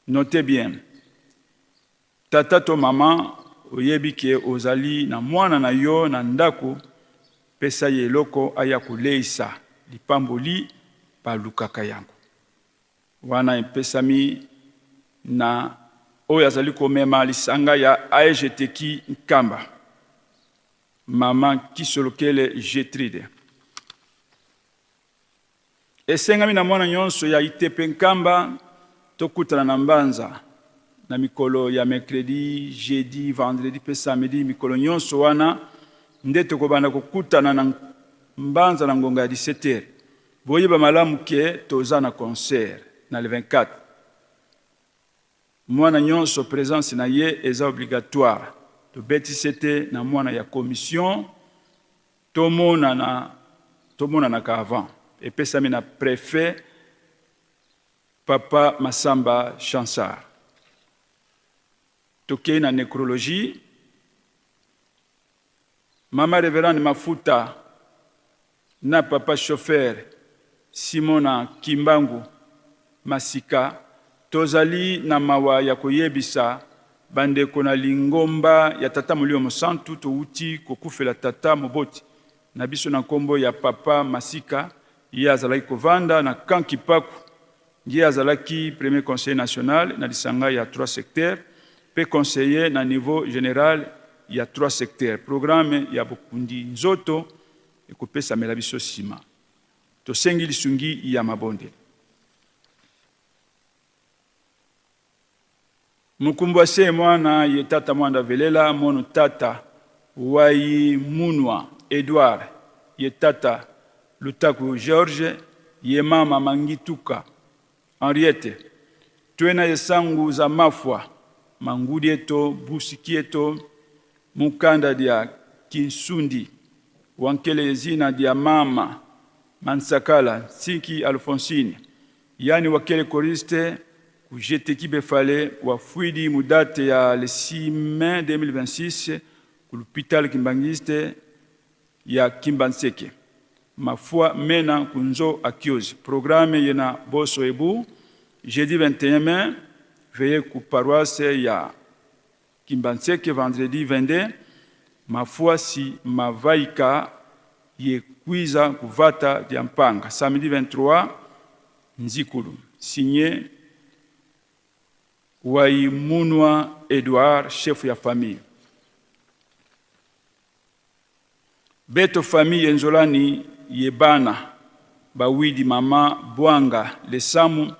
[SPEAKER 10] Notez bien. Tata to mama, oyebi ke ozali na mwana na yo na ndako, pesa ye eloko aya koleisa, lipamboli balukaka yango. Wana epesami na oyo azali komema lisanga ya Aegeteki Nkamba, mama Kisolokele Getride. Esengami na mwana nyonso ya ITP Nkamba tokutana na Mbanza na mikolo ya mercredi, jeudi, vendredi mpe samedi. Mikolo nyonso wana nde tokobanda kokutana na Mbanza na ngonga ya 17 heures. Boyeba malamu ke toza na concert na le 24. Mwana nyonso presence na ye eza obligatoire. Tobeti sete na mwana ya commission. Tomonana tomonanaka avant epesami na prefet papa Massamba Chansard. Tokeyi na necrologie mama reverende Mafuta na papa chauffeur Simona Kimbangu Masika, tozali na mawa ya koyebisa bandeko na lingomba ya Tata Molimo Mosantu towuti kokufela tata moboti na biso na nkombo ya papa Masika, ye azalaki kovanda na camp Kipaku, ye azalaki premier conseiller national na lisanga ya trois secteurs mpe conseiller na niveau general ya trois secteurs. Programme ya bokundi nzoto ekopesamela biso sima. Tosengi lisungi ya mabondeli. Mukumbua se mwana ye tata mwanda velela mono tata wayi munua Edouard ye tata lutaku George ye mama mangituka Henriette twena ye sangu za mafua mangudi eto busiki eto mukanda dia kinsundi wankele ye zina dia mama mansakala nsiki Alphonsine Yani wakele choriste ku Jeteki Befale wafuidi mu date ya le 6 mai 2026 ku l'hopital kimbanguiste ya Kimbanseke. Mafua mena ku nzo akiozi. Programme yena boso ebu jeudi 21 mai Veillée ku paroisse ya Kimbanseke vendredi 22 mafuasi mavaika ye kwiza kuvata dia mpanga samedi 23 Nzikulu. Signé Waimunwa Edouard, chef ya famille. Beto famille Nzolani ye bana bawidi mama Bwanga Lesamu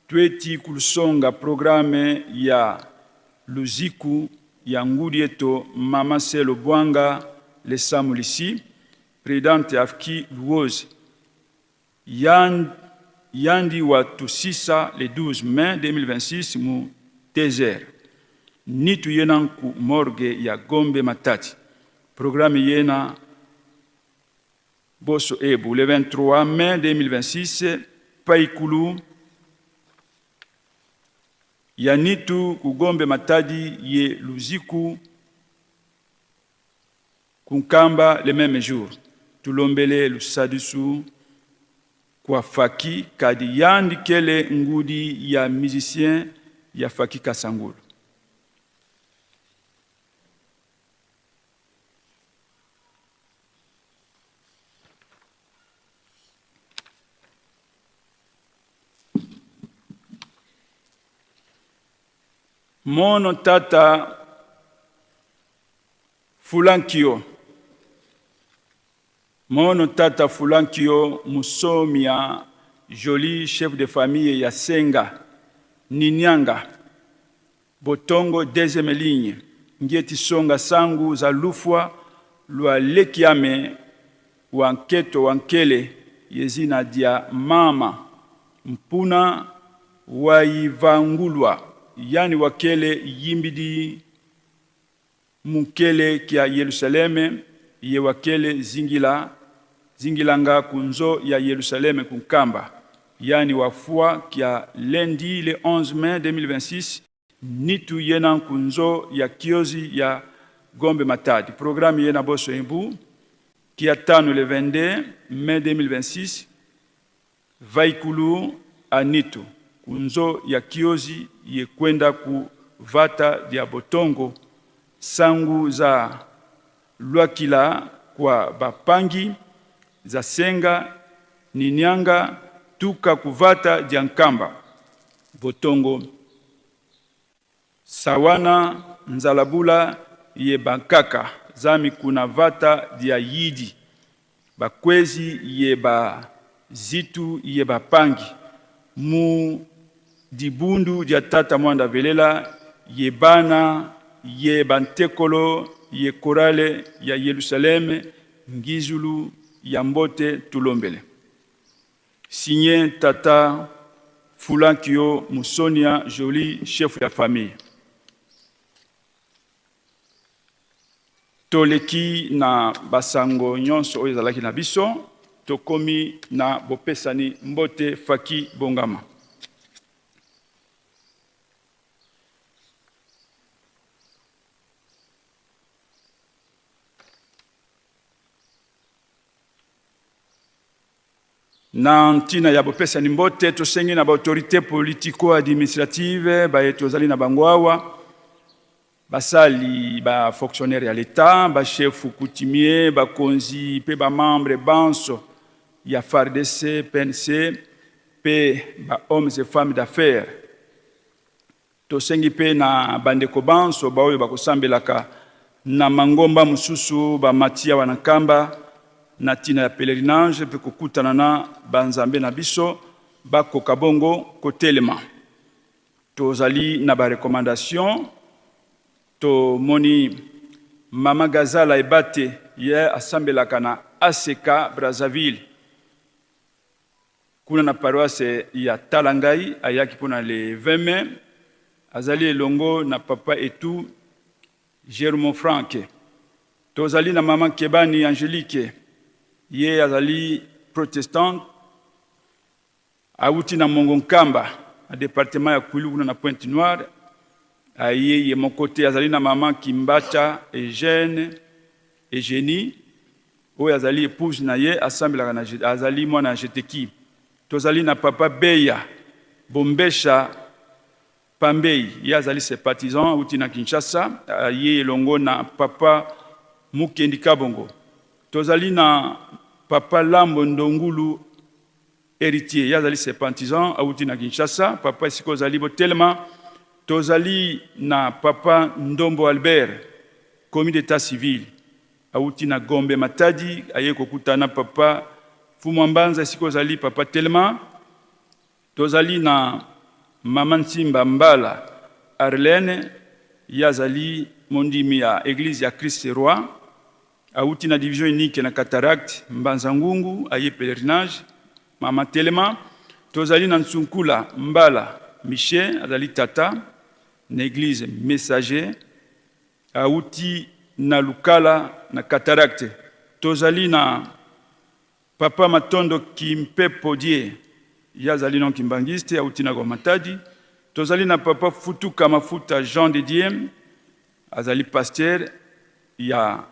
[SPEAKER 10] tweti kulusonga programme ya luziku ya ngudi eto mama Selo Bwanga Lesamu lisi presidente afki Luozi yandi wa tusisa le 12 mai 2026 mu TZR nitu yena ku morgue ya Gombe Matadi. Programme yena boso ebu le 23 mai 2026 paikulu ya nitu ku Gombe Matadi ye luziku kunkamba le même jour. Tulombele lusadusu kwa Faki kadi yandi kele ngudi ya musicien ya Faki Kasangulu. Mono tata Fulankio, mono tata Fulankio Musomia joli chef de famille ya Senga Ninyanga Botongo deuxième ligne ngeti songa sangu za lufwa lwa lekiame wa nketo wa nkele yezina dia mama mpuna waivangulwa yani wakele yimbidi mukele kia Yerusaleme ye wakele zingila zingilanga kunzo ya Yerusaleme kunkamba yani wafua kia lundi le 11 mai 2026 nitu yena kunzo ya kiozi ya Gombe Matadi. Programme yena boso imbu kia tano le 22 mai 2026 vaikulu anitu kunzo ya kiozi ye kwenda ku vata dia botongo sangu za lwakila kwa bapangi za senga ninyanga tuka kuvata dia nkamba botongo sawana nzalabula ye bankaka zami kuna vata dia yidi bakwezi ye ba zitu ye bapangi mu dibundu dia tata mwanda velela ye bana ye bantekolo ye korale ya Yerusaleme ngizulu ya mbote tulombele. Signé tata Fulankio Musonia Jolie, chef ya famille. Toleki na basango nyonso oyo ezalaki na biso, tokomi na bopesani mbote Faki Bongama. Na ntina ya bopesani mbote, tosengi na baautorité politico-administrative baye tozali na bango awa, basali ba fonctionnaire ya l'État, ba chef coutumier, bakonzi pe ba membre banso ya FARDC, PNC pe ba hommes et femmes d'affaires. Tosengi pe na bandeko banso baoyo bakosambelaka na mangomba mosusu bamati awa na Nkamba na ntina ya pèlerinage pe kokutana na banzambe na biso bakoka bongo kotelema. Tozali na ba recommandation, tomoni Mama Gazala Ebate ye asambelaka na ACK Brazzaville kuna na paroisse ya Talangai, ayaki mpona le 20 mai, azali elongo na papa Etou Jermo Frank. Tozali na Mama Kebani Angelique, ye azali protestante, awuti na Mongo Nkamba na département ya Kwilu kuna na Pointe Noire. Aye ye moko te, azali na Mama Kimbacha Eugène Eugénie oyo azali épouse na ye, asambelaka na azali mwana ya Jeteki. Tozali na papa Beya Bombesha Pambei, ye azali sympathisant auti na Kinshasa, aye elongo na papa Mukendi Kabongo. Tozali na papa Lambo Ndongulu Héritier, ye azali sympathisant auti na Kinshasa. Papa esika ozali botelema. Tozali na papa Ndombo Albert, commis d'état civil, auti na Gombe Matadi, aye kokutana papa Fumwa Mbanza esika ozali papa telema. Tozali na mama Nsimba Mbala Arlene, ye azali mondimi ya eglise ya Christ Roi, awuti na division unique na Cataracte Mbanza Ngungu, aye pèlerinage. Mama telema. Tozali na Nsunkula Mbala Michel, azali tata na eglise Messager, awuti na Lukala na Cataracte. Tozali na Papa Matondo Kimpepo Die, ye azali non kimbanguiste, awuti na Matadi. Tozali na papa Futuka Mafuta Jean de Dieu, azali pasteur ya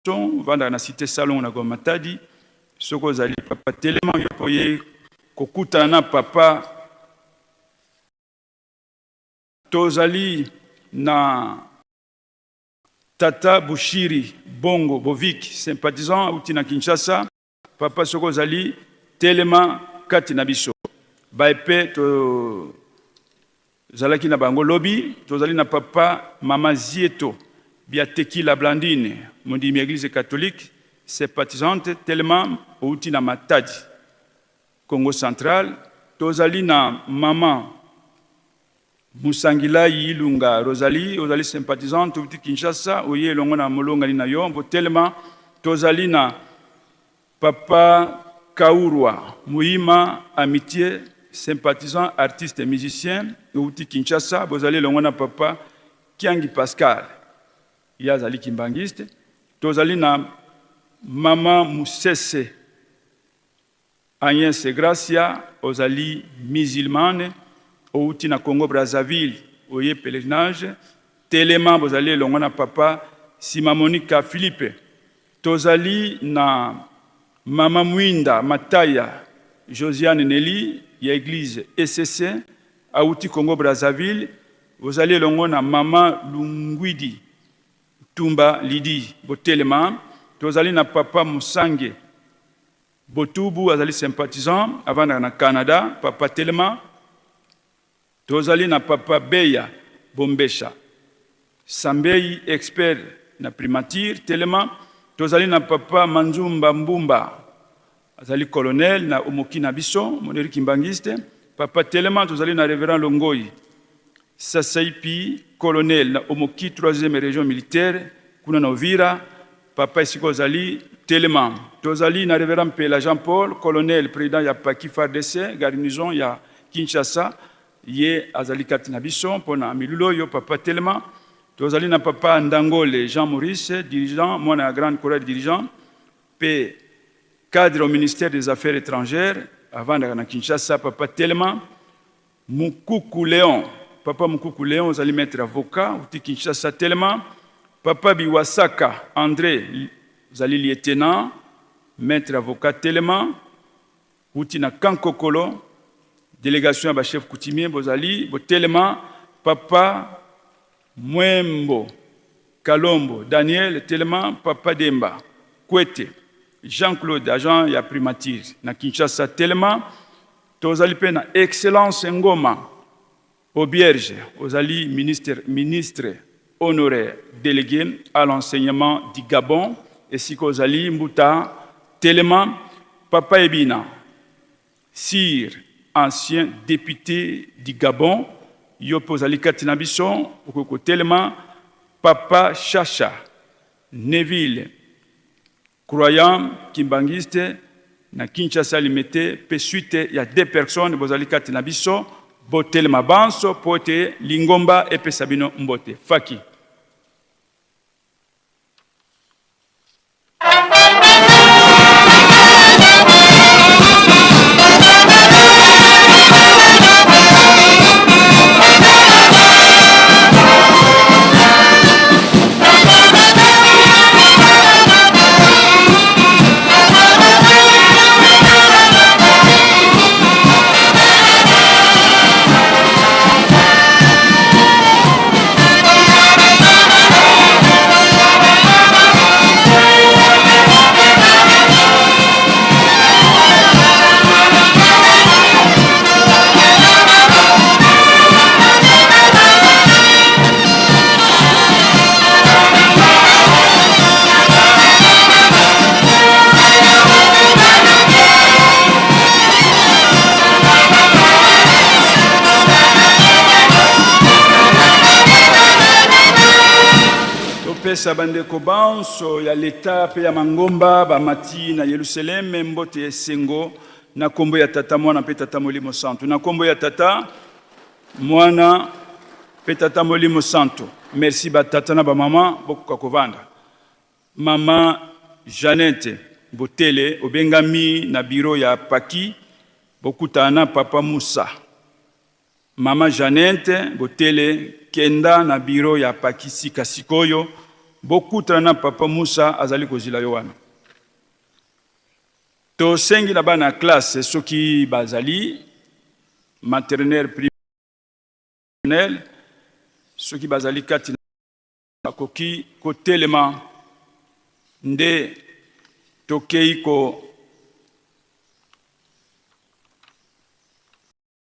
[SPEAKER 10] vandaka na cité Salongo na Matadi. Soki ozali papa telema yo po ye kokutana na papa. Tozali na tata Bushiri Bongo Bovik, sympathisant auti na Kinshasa. Papa soki ozali telema kati na biso. Baepe tozalaki na bango lobi. Tozali na papa mama Zieto Biatekila Blandine, mondimi ya église catholique, sympathisante, telema, outi na Matadi, Congo Central. Tozali na mama Musangilai Ilunga Rosalie, ozali sympathisante, outi Kinshasa, oye elongo na molongani na yo mpo telema. Tozali na papa Kaurwa Muima Amitié, sympathisant, artiste et musicien, outi Kinshasa, bozali elongo na papa Kiangi Pascal, ye azali kimbanguiste. Tozali na mama Musese Agnès Gracia, ozali musulmane, outi na Congo Brazzaville, oye pèlerinage, telema, bozali elongo na papa Sima Monica Philippe. Tozali na mama Mwinda Mataya Josiane Nelly ya église ECC, auti Congo Brazzaville, bozali elongo na mama Lungwidi Tumba Lidi, botelema. Tozali na papa Musange Botubu, azali sympathisant, avandaka na Canada, papa telema. Tozali na papa Beya Bombesha Sambei, expert na primature, telema. Tozali na papa Manzumba Mbumba, azali colonel na omoki na biso, moneri kimbanguiste, papa telema. Tozali na révérend Longoi Sasaipi, colonel na omoki 3e région militaire kuna na Uvira, papa esika ozali telema. Tozali na révérend Mpela Jean-Paul, colonel président ya Paki FARDC garnison ya Kinshasa, ye azali kati na biso mpona milulu oyo, papa telema. Tozali na papa Ndangole Jean Maurice, dirigeant, mwana ya grande chorale, dirigeant pe cadre au ministère des Affaires étrangères, avandaka na Kinshasa, papa telema. Mukuku Léon, papa Mukuku Léon, ozali maître avocat, outi Kinshasa, telema. Papa Biwasaka André, ozali lieutenant, maître avocat, telema, outi na Kankokolo, délégation ya bachef coutumier, bozali botelema. Papa Mwembo Kalombo Daniel, telema. Papa Demba Kwete Jean-Claude, agent ya primature na Kinshasa, telema. Tozali mpe na excellence Ngoma Obierge, ozali ministre honoraire délégué à l'enseignement du Gabon, esika ozali mbuta telema. Papa Ebina Sir, ancien député du Gabon, yo mpe ozali kati na biso, okoki kotelema. Papa Chacha Neville, croyant kimbanguiste na Kinshasa Limete, mpe suite ya deux personnes bozali kati na biso, botelema banso po ete lingomba epesa bino mbote. Faki. Tokopesa bandeko banso ya leta mpe ya mangomba bamati na Yelusaleme mbote ya esengo na kombo ya Tata, Mwana mpe Tata Molimo Santu. Na kombo ya Tata, Mwana mpe Tata Molimo Santu. Merci ba tata na ba mama, bokoka kovanda. Mama Jeannette Botele obengami na bureau ya Paki, bokutana na Papa Musa. Mama Jeannette Botele kenda na bureau ya Paki sika sikoyo, bokutana na Papa Musa azali kozila yo wana. Tosengi na bana classe soki bazali maternelle primaire soki bazali kati bakoki kotelema nde tokei ko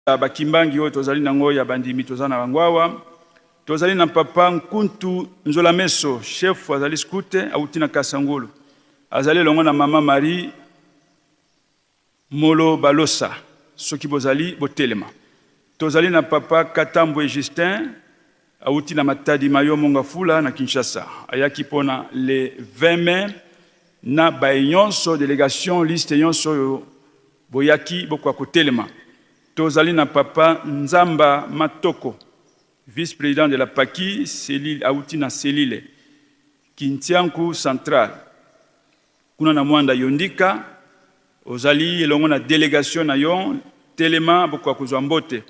[SPEAKER 10] ba kimbangi oyo tozali nango ya bandimi toza na bango awa. Tozali na papa Nkuntu Nzolameso, chef azali scout, awuti na Kasangulu, azali elongo na mama Marie Molo Balosa. Soki bozali botelema. Tozali na papa Katambwe Justin, awuti na Matadi Mayo Mongafula na Kinshasa, ayaki pona le 20 mai na baye nyonso delegation liste nyonso oyo boyaki bokoka kotelema. Tozali na papa Nzamba Matoko, vice president de la Paki cellule, awuti na cellule Kintianku central kuna na Mwanda Yondika, ozali elongo na delegation na yo, telema bokoka kozwa mbote.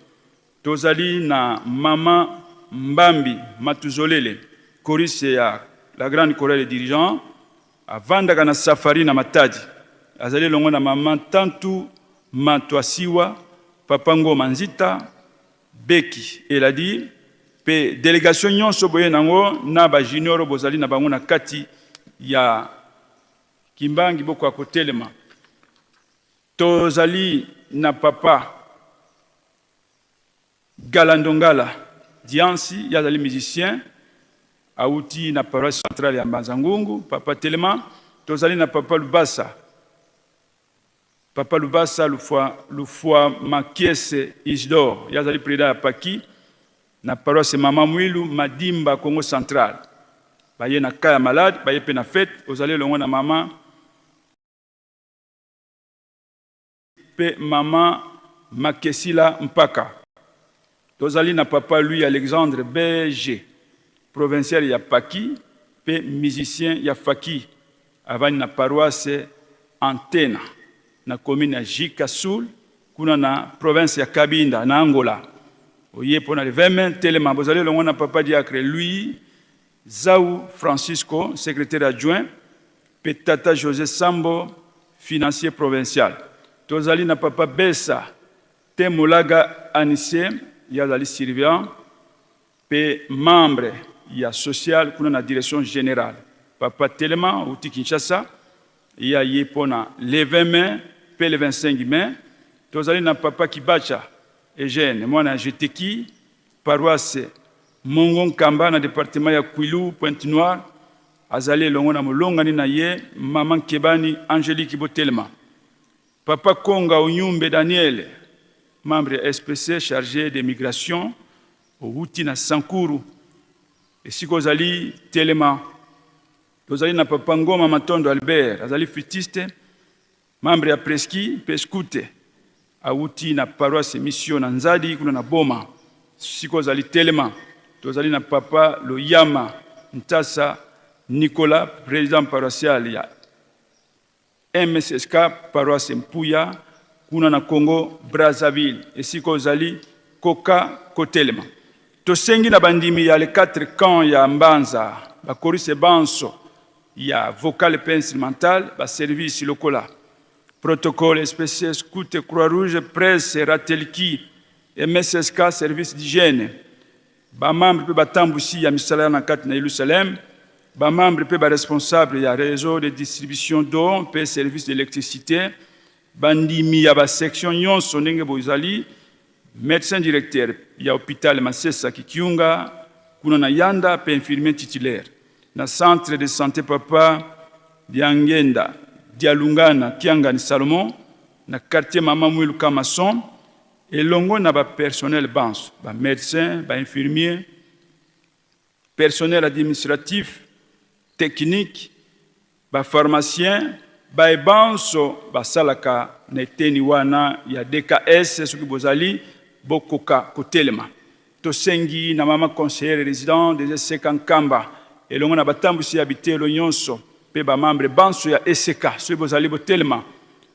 [SPEAKER 10] Tozali na mama Mbambi Matuzolele, choriste ya la grande chorale des dirigeants, avandaka na Safari na Matadi, azali elongo na mama Tantu Matuasiwa, papa Ngoma Nzita, Beki Eladi, pe delegation nyonso boye nango na ba junior bozali na bango na kati ya Kimbangi bokoka kotelema. Tozali na papa Galandongala Diansi, ye azali musicien, awuti na paroisse centrale ya Mbanza Ngungu. Papa telema. Tozali na papa Lubasa, papa Lubasa Lufwa, Lufwa Makiese Isidore, ye azali president ya Paki na paroisse Mama Mwilu Madimba Congo Central. Baye na cas ya malade, baye pe na fete. Ozali elongo na mama pe mama Makesila Mpaka. Tozali na papa Louis Alexandre BG, provincial ya Paki pe musicien ya Faki, avandi na paroisse Antena na commune ya Jika Sul kuna na province ya Cabinda na Angola. Oye pona le 20 mai, telema. Bozali elongo na papa diacre Louis Zau Francisco, secretaire adjoint, pe tata Jose Sambo, financier provincial. Tozali na papa Besa Temolaga Anise, ye azali surveillant pe membre ya social kuna na direction generale. Papa Telema awuti Kinshasa, ye aye pona le 20 mai pe le 25 mai. Tozali na papa Kibacha Eugène, mwana ya Jeteki, paroisse Mongo Nkamba na departement ya Kwilu, Pointe Noire, azali elongo na molongani na ye mama Nkebani Angelique Botelema. Papa Konga Onyumbe Daniel, membre ya SPC charge de migration, owuti na Sankuru, esika ozali telema. Tozali na papa Ngoma Matondo Albert, azali flûtiste, Membre ya Preski mpe Scoute, awuti na paroisse Mission na Nzadi kuna na Boma. Siko azali telema. Tozali na papa Loyama Ntasa Nicolas, president paroissial ya MSSK paroisse Mpuya kuna na Congo Brazzaville. Esika ozali koka kotelema. Tosengi na bandimi ya les 4 camps ya Mbanza, ba choristes banso ya vocale mpe instrumentale, ba services lokola protocole, SPC, scout, Croix-Rouge, presse, Ratelki, MSSK, service d'hygiène, ba membres mpe batambusi ya misala na kati na Yelusaleme, ba membres mpe ba responsables ya réseau de distribution d'eau mpe service d'électricité, bandimi ya ba sections nyonso ndenge bozali, Medecin directeur ya hopital Masesa Kikiunga kuna na Yanda pe infirmier titulaire na centre de sante Papa Diangenda Dialungana Kiangani Salomon na quartier Mama Mwilu Kamason elongo na ba personnel banso ba medecins, ba infirmiers, personnel administratif. technique, ba pharmaciens, baye banso basalaka na eteni wana ya DKS, soki bozali bokoka kotelema. Tosengi na mama conseillère resident des ECK Nkamba elongo na batambwisi ya biteyelo nyonso mpe ba membres banso ya ECK, soki bozali botelema,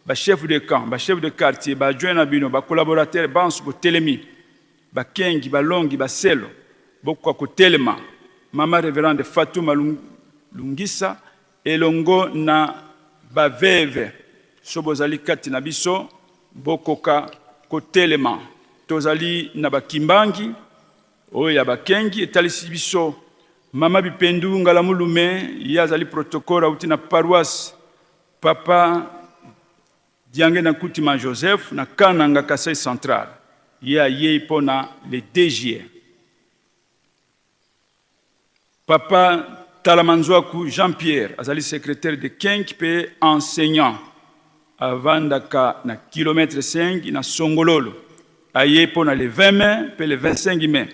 [SPEAKER 10] ba chefs de camp, ba chefs de quartier, ba adjoints na bino, ba collaborateurs banso botelemi, bakengi, balongi, baselo, bokoka kotelema. Mama Reverende Fatuma Lungisa elongo na ba veuves, soki bozali kati na biso, bokoka kotelema. Tozali na ba Kimbangi oyo ya bakengi etalisi biso Mama Bipendu Ngalamulume, ye azali protocole auti na paroisse Papa Diangenda Nkutima Joseph na Kananga, Kasaï Central. Ye ayei mpo na le 2 juillet. Papa Talamanzwaku Jean Pierre azali secretaire de Kenk mpe enseignant, avandaka na kilomètre 5 na Songololo. Aye mpo na le 20 mai mpe le 25 mai.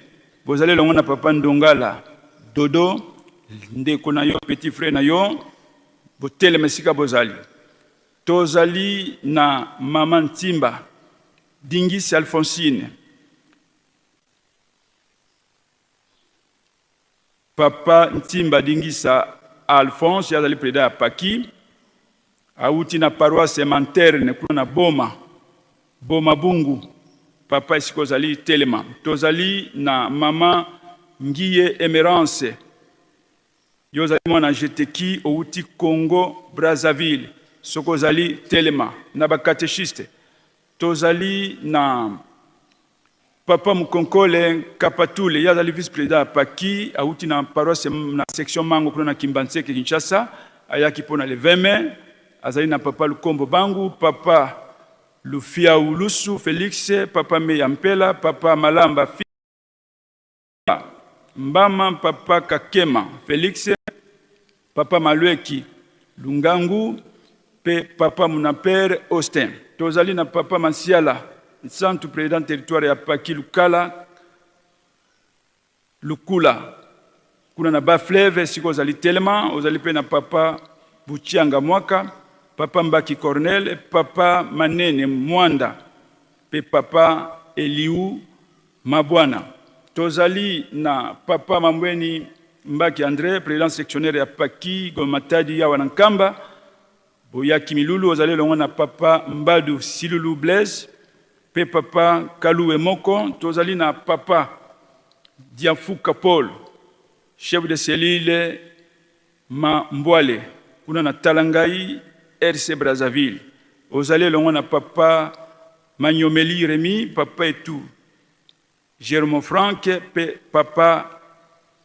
[SPEAKER 10] Bozali elongo na Papa Ndongala Dodo, ndeko na yo, petit frère na yo, botelema esika bozali. Tozali na Mama Ntimba Dingisi Alphonsine, Papa Ntimba Dingisa Alphonse, ye azali president ya Paki, awuti na paroisse Manterne kuna na Boma, Boma Bungu. Papa esika ozali telema. Tozali na mama Ngiye Emerance, yo ozali mwana Jeteki, owuti Congo Brazzaville, soki ozali telema. Na ba catechiste tozali na Papa Mukonkole Kapatule, ye azali vice-president ya Paki, awuti na paroisse na section Mango kuna na Kimbanseke Kinshasa, ayaki mpo na le 20 mai. Azali na Papa Lukombo Bangu, Papa Lufiau Lusu Felix, Papa Meya Mpela, Papa Malamba Mbama, Papa Kakema Felix, Papa Malueki Lungangu pe Papa Munapere Austin. Tozali na Papa Mansiala Nsantu, president territoire ya Paki Lukala Lukula kuna na Bas Fleuve, esika ozali telema. Ozali pe na Papa Buchianga Mwaka, Papa Mbaki Cornel, Papa Manene Mwanda pe Papa Eliu Mabwana. Tozali na Papa Mambweni Mbaki Andre, president sectionnaire ya Paki Goma Matadi awa na Nkamba. Boyaki milulu ozali elongo na Papa Mbadu Silulu Blaise pe Papa Kaluwe Moko. Tozali na Papa Diafuka Paul, chef de cellule Ma Mbwale kuna na Talangayi RC Brazzaville. Ozali elongo na Papa Manyomeli Remy, Papa Etou Jermo Franck pe Papa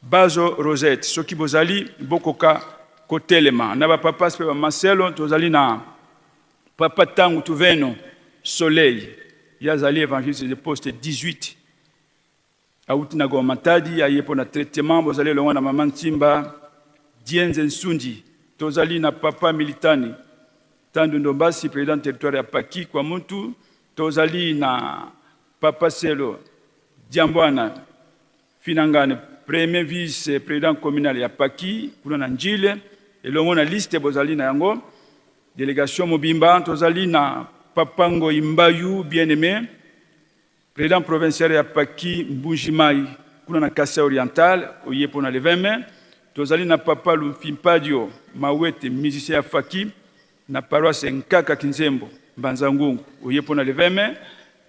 [SPEAKER 10] Bazo Rosette. Soki bozali bokoka kotelema. Na ba papas pe ba maselo tozali na Papa Tangu Tuveno Soleil, ye azali evangeliste de poste 18. Awuti na Goma Matadi, aye mpo na traitement. Bozali elongo na Mama Ntimba Dienze Nsundi. Tozali na Papa Militani Tandu Ndombasi, president territoire ya Paki Kwamuntu. Tozali na Papa Selo Diambwana Finangane, premier vice president communal ya Paki kuna na Ndjili. Elongo na liste bozali na yango delegation mobimba. Tozali na Papa Ngoyi Mbayu bien-aimé, President provincial ya Paki Mbuji Mayi kuna na Kasai Oriental, oye pona le 20 mai. Tozali na Papa Lumfimpadio Mawete, musicien ya Faki na paroisse Nkaka Kinzembo, Mbanza Ngungu, oye pona le 20 mai.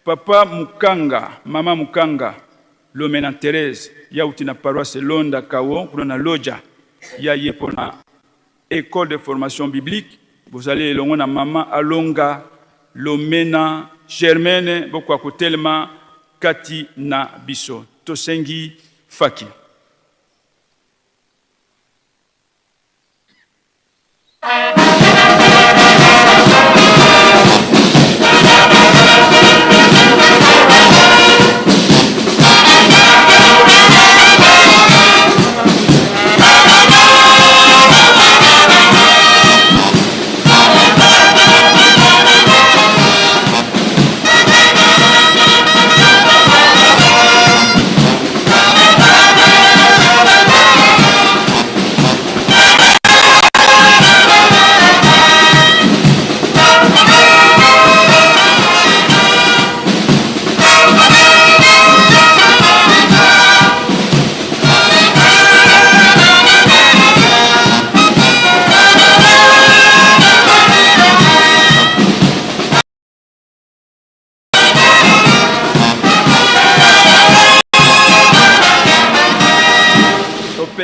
[SPEAKER 10] Papa Mukanga, Mama Mukanga Lomena Therese, ye awuti na paroisse Londa Kawo kuna na Lodja, ye aye pona Ecole de formation biblique. Bozali elongo na Mama Alonga Lomena Germaine, bokoka kotelema kati na biso. Tosengi faki.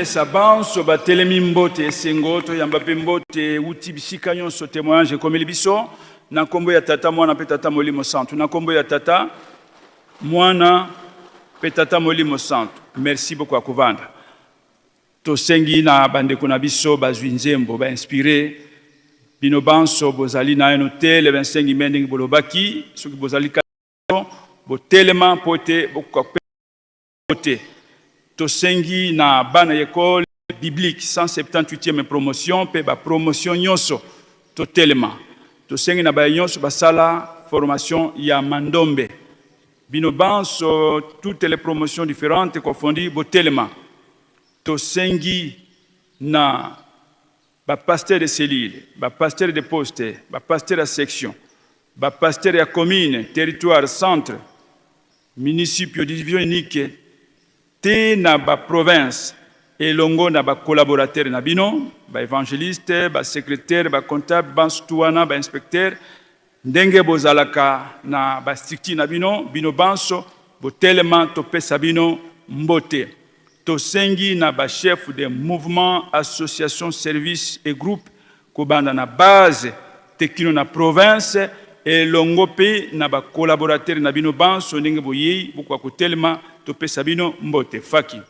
[SPEAKER 10] Topesa banso batelemi mbote esengo, toyamba mpe mbote euti bisika nyonso. Témoignage ekomeli biso na nkombo ya Tata, Mwana mpe Tata Molimo Santu. Na nkombo ya Tata, Mwana mpe Tata Molimo Santu. Merci beaucoup ya kovanda. Tosengi na bandeko na biso bazwi nzembo ba inspire bino banso bozali naino te le 25 mai ndenge bolobaki, soki bozali kati botelema mpo ete bokoka te. Tosengi na bana ya ekole biblique 178e promotion mpe ba promotion nyonso totelema. Tosengi na baye nyonso basala formation ya mandombe, bino banso, toutes les promotions différentes confondues, botelema. Tosengi na ba pasteurs de cellule, ba pasteurs de poste, ba pasteurs ya section, ba pasteurs ya commune, territoire, centre, municipio, division unique te na ba province elongo na ba collaborateurs na bino, ba evangelistes, ba secretaires, ba comptables, banso tu wana, ba inspecteurs, ndenge bozalaka na ba structure na bino, bino banso botelema topesa bino mbote. Tosengi na ba chefs de mouvement, association, service et groupe kobanda na base te kino na province elongo mpe na ba collaborateurs na bino banso ndenge boyei bokoka kotelema topesa bino mbote. Faki.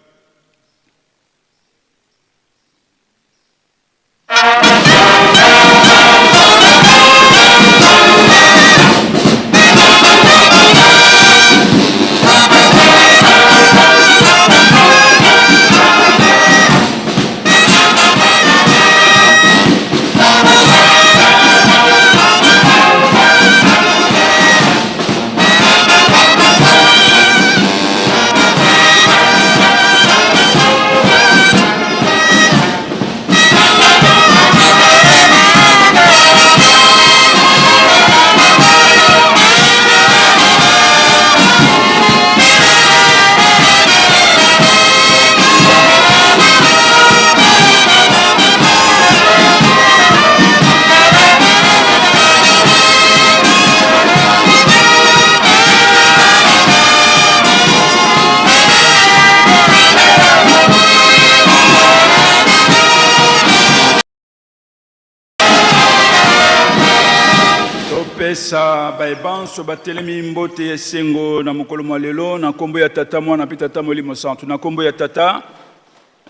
[SPEAKER 10] Topesa baye banso batelemi mbote ya esengo na mokolo mwa lelo na nkombo ya Tata, Mwana mpe Tata Molimo Santu. Na nkombo ya Tata,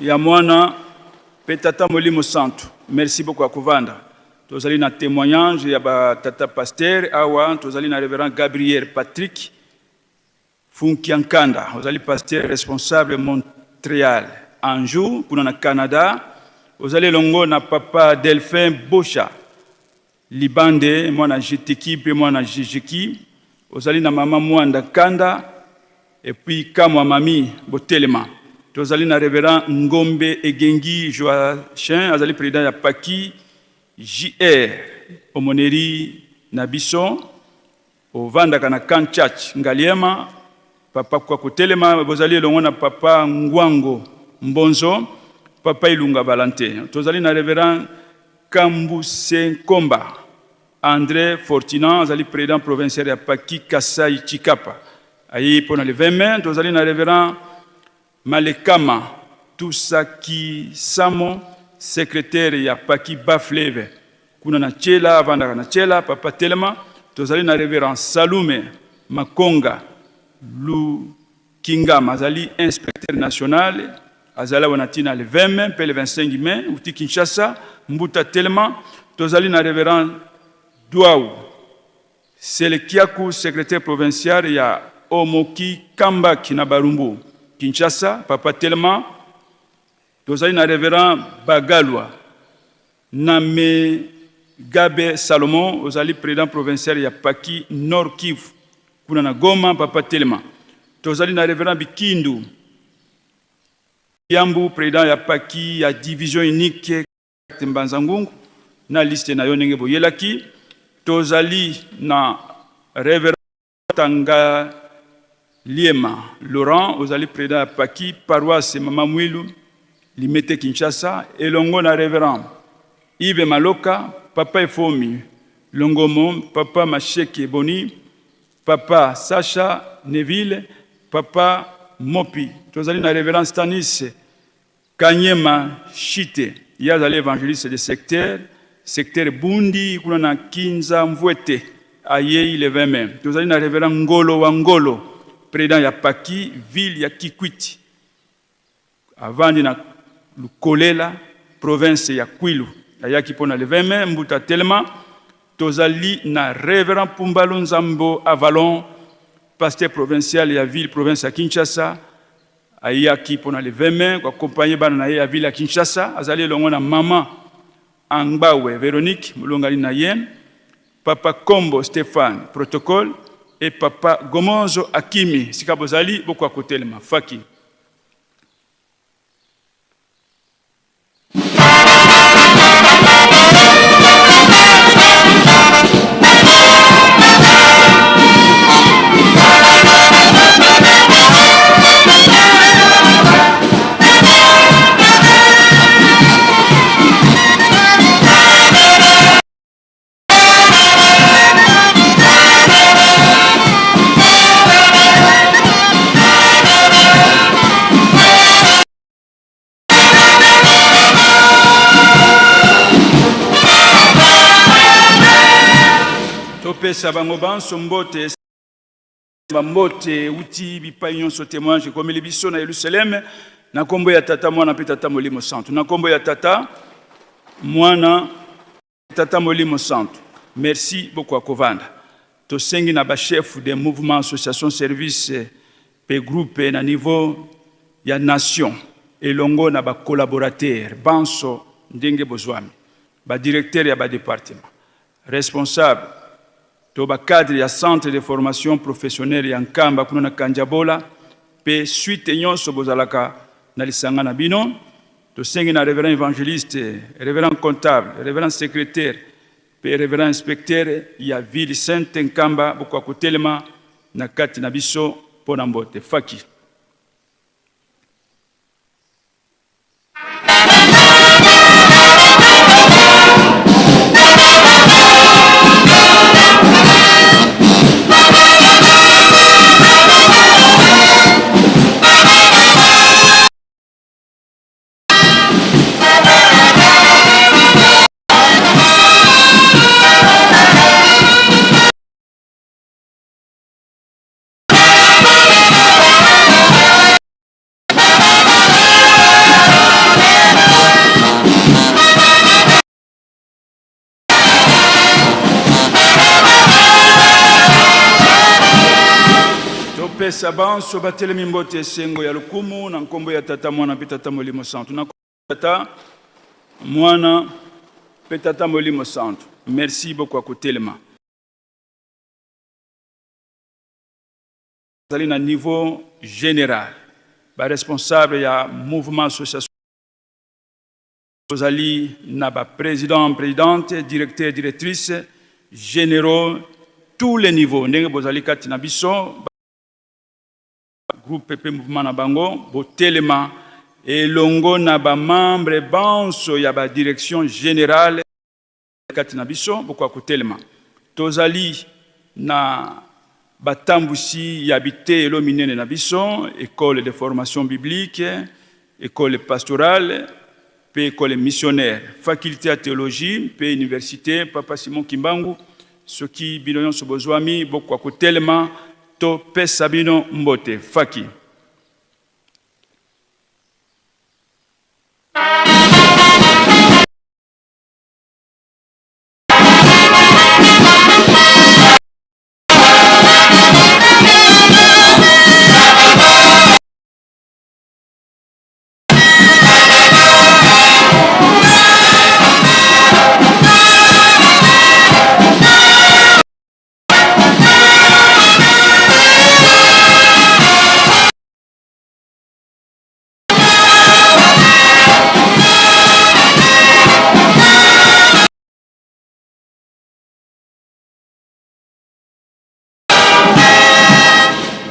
[SPEAKER 10] ya Mwana mpe Tata Molimo Santu. Merci beaucoup ya kovanda. Tozali na témoignage ya ba tata pasteur awa, tozali na Reverend Gabriel Patrick Funkiankanda, ozali pasteur responsable Montreal, Anjou, kuna na Canada. Ozali elongo na papa Delphin Bosha Libande, mwana Jeteki mpe mwana Jejeki. Ozali na mama Mwanda Kanda et puis Kamwa Mami Botelema. Tozali na Reverend Ngombe Egengi Joachim, azali president ya Paki JR, omoneri na biso. Ovandaka na Camp Church Ngaliema, papa kwa kotelema, bozali elongo na papa Ngwango Mbonzo, papa Ilunga Valentin. Tozali na Reverend Kambuse Nkomba Andre Fortunat, azali president provincial ya Paki Kasai Chikapa. Ayi pona le 20 mai, tozali na Reverend Malekama Tusakisamo, secretaire ya Paki Bas-Fleuve kuna na Tshela, avandaka na Tshela, papa telema. Tozali na Reverend Salume Makonga Lukingama, azali inspecteur national, azali awa na tina le 20 mai mpe le 25 mai, uti Kinshasa, Mbuta telema. Tozali na Reverend Duau Selekiaku, secretaire provincial ya Omoki Kambaki na Barumbu, Kinshasa, papa telema. Tozali na Reverend Bagalwa Namegabe Salomon, ozali president provincial ya Paki Nord Kivu kuna na Goma, papa telema. Tozali na Reverend Bikindu Yambu, president ya Paki ya division unique Mbanza Ngungu, na liste na yo ndenge boyelaki. Tozali na Reverend Tanga Liema Laurent, ozali president ya Paki paroisse Mama Mwilu Limete Kinshasa, elongo na Reverend Yves Maloka, Papa Efomi Longomo, Papa Masheke Boni, Papa Sacha Neville, Papa Mopi. Tozali na Reverend Stanis Kanyema Shite, ye azali evangeliste de secteur, secteur Bundi kuna na Kinza Mvuete, ayei le 20 mai. Tozali na reverend Ngolo wa Ngolo, president ya Paki, ville ya Kikwit, avandi na Lukolela, province ya Kwilu, ayaki mpo na le 20 mai. Mbuta telema. Tozali na reverend Pumbalu Nzambo Avalon, pasteur provincial ya ville province ya Kinshasa, Ayaki mpo na le 20 mai ko accompagner bana na ye ya ville ya Kinshasa. Azali elongo na mama Angbawe Veronique, molongani na ye, papa Kombo Stephane, protocole, et papa Gomonzo Akimi. Sika bozali, bokoka kotelema. Faki. Topesa bango banso mbote bambote euti bipai nyonso. Témoignage ekomeli biso na Yelusaleme na nkombo ya Tata, Mwana mpe Tata Molimo Santu. Na nkombo ya Tata, Mwana, Tata Molimo Santu. Merci beaucoup akovanda. Tosengi na ba chefs de mouvement, association, service pe groupe na niveau ya nation elongo na ba collaborateurs banso ndenge bozwami, ba directeurs ya ba departements, responsables to ba cadres ya centre de formation professionnelle ya Nkamba kuna na Kanjabola pe suite nyonso bozalaka na lisanga na bino. Tosengi na reverend evangeliste, reverend comptable, reverend secretaire pe reverend inspecteur ya ville sainte Nkamba bokoka kotelema na kati na biso mpo na mbote. Faki. Topesa banso batelemi mbote esengo ya lokumu na nkombo ya Tata, Mwana mpe Tata Molimo Santu. Na Tata, Mwana mpe Tata Molimo Santu. Merci beaucoup kotelema. Azali na niveau général, ba responsable ya mouvement association, tozali na ba président, présidente, directeur, directrice généraux, tous les niveaux ndenge bozali kati na biso, groupe pe mouvement na bango botelema elongo na ba membre banso ya ba direction générale kati na biso bokoka kotelema. Tozali na batambwisi ya biteyelo minene na biso, ecole de formation biblique, ecole pastorale pe ecole missionnaire, faculté ya theologie mpe université Papa Simon Kimbangu. Soki bino nyonso bozwami, bokoka kotelema, topesa bino mbote. Faki.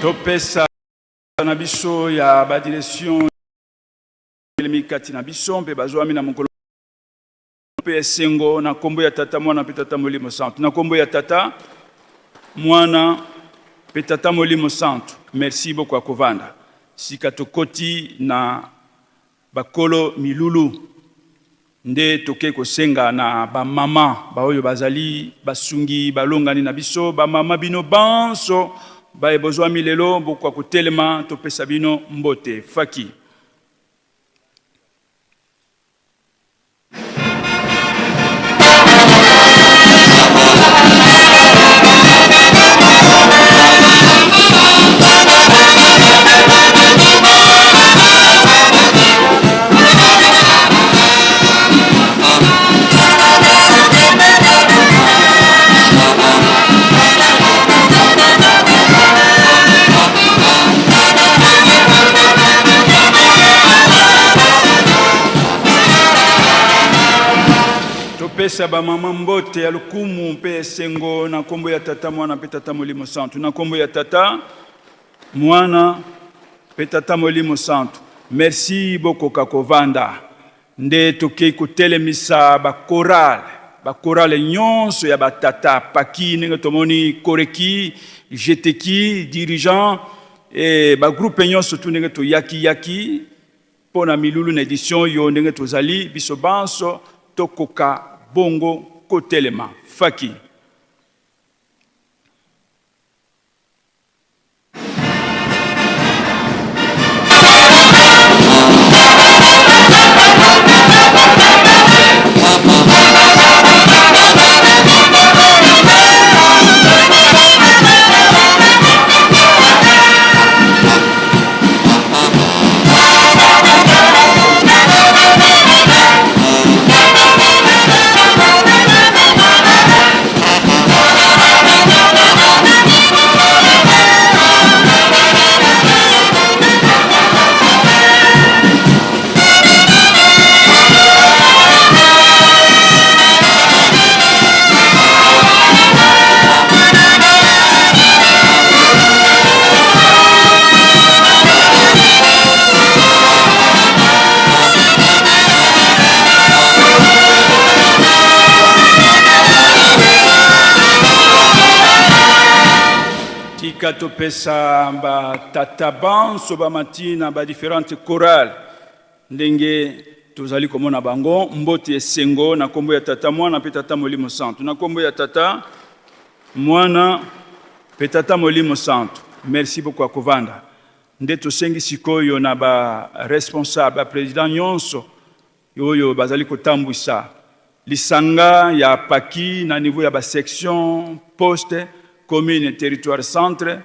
[SPEAKER 10] Topesa na biso ya ba direction elemi kati na biso mpe bazwami na mokolo mpe esengo na nkombo ya Tata, Mwana mpe Tata Molimo Santu. Na nkombo ya Tata, Mwana mpe Tata Molimo Santu. Merci beaucoup akovanda. Sika tokoti na Bakolo milulu nde toke kosenga na bamama baoyo bazali basungi balongani na biso. Bamama bino banso baye bozwami lelo, bokoka kotelema topesa bino mbote. Faki. Topesa bamama mbote ya lokumu mpe esengo na nkombo ya Tata, Mwana mpe Tata Molimo Santu. Na nkombo ya Tata, Mwana mpe Tata Molimo Santu. Merci, bokoka kovanda. Nde tokei kotelemisa bakorale, bakorale nyonso ya batata paki ndenge tomoni koreki, jeteki, dirigeant e bagroupe nyonso tu ndenge toyaki-yaki mpo na milulu na edition oyo ndenge tozali biso banso tokoka bongo kotelema. Faki. Tika topesa batata banso bamati na ba différentes chorales ndenge tozali komona bango mbote esengo na nkombo ya Tata, Mwana mpe Tata Molimo Santu. Na nkombo ya Tata, Mwana mpe Tata Molimo Santu. Merci beaucoup ya kovanda. Nde tosengi sikoyo na ba responsable, ba president nyonso oyo bazali kotambwisa lisanga ya paki na niveau ya ba section, poste, commune, territoire, centre,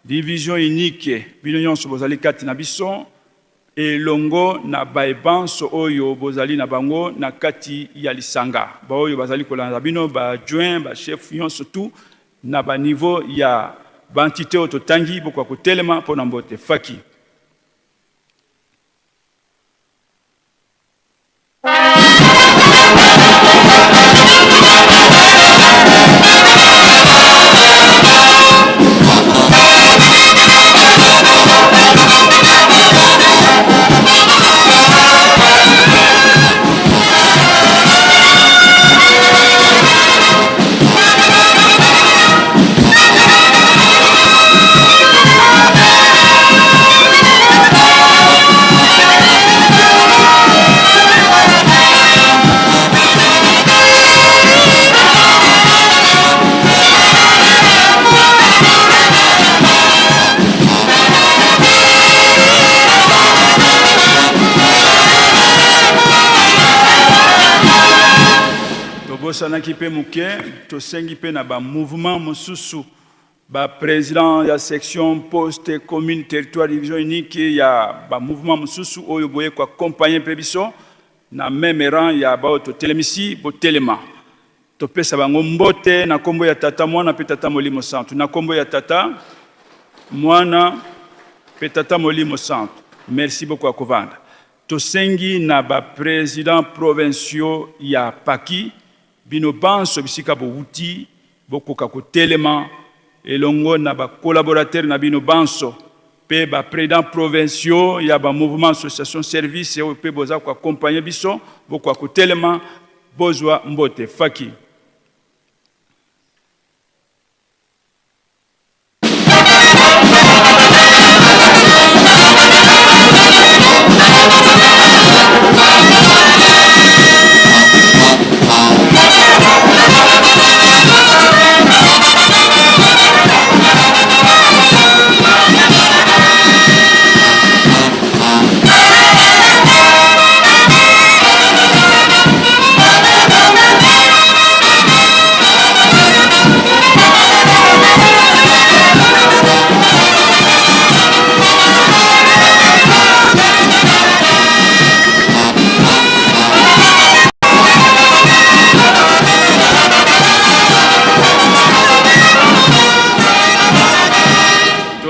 [SPEAKER 10] division unique, bino nyonso bozali kati na biso elongo na baye banso oyo bozali na bango na kati ya lisanga, baoyo bazali kolanda bino, ba adjoint, ba chef nyonso tout na ba niveau ya ba entité oyo totangi, bokoka kotelema mpo na mbote. Faki. Tobosanaki mpe moke, tosengi mpe na ba mouvement mosusu, ba president ya section, poste, commune, territoire, division unique ya ba mouvement mosusu oyo boye ko accompagner mpe biso na meme rang ya baoyo totelemisi, botelema topesa bango mbote na nkombo ya Tata, Mwana mpe Tata Molimo Santu. Na nkombo ya Tata, Mwana mpe Tata Molimo Santu. Merci beaucoup ya kovanda. Tosengi na ba president provinciaux ya paki, bino banso bisika bowuti, bokoka kotelema elongo na ba collaborateurs na bino banso mpe ba presidents provinciaux ya ba mouvement, association, service oyo mpe boza ko accompagner biso, bokoka kotelema bozwa mbote. Faki.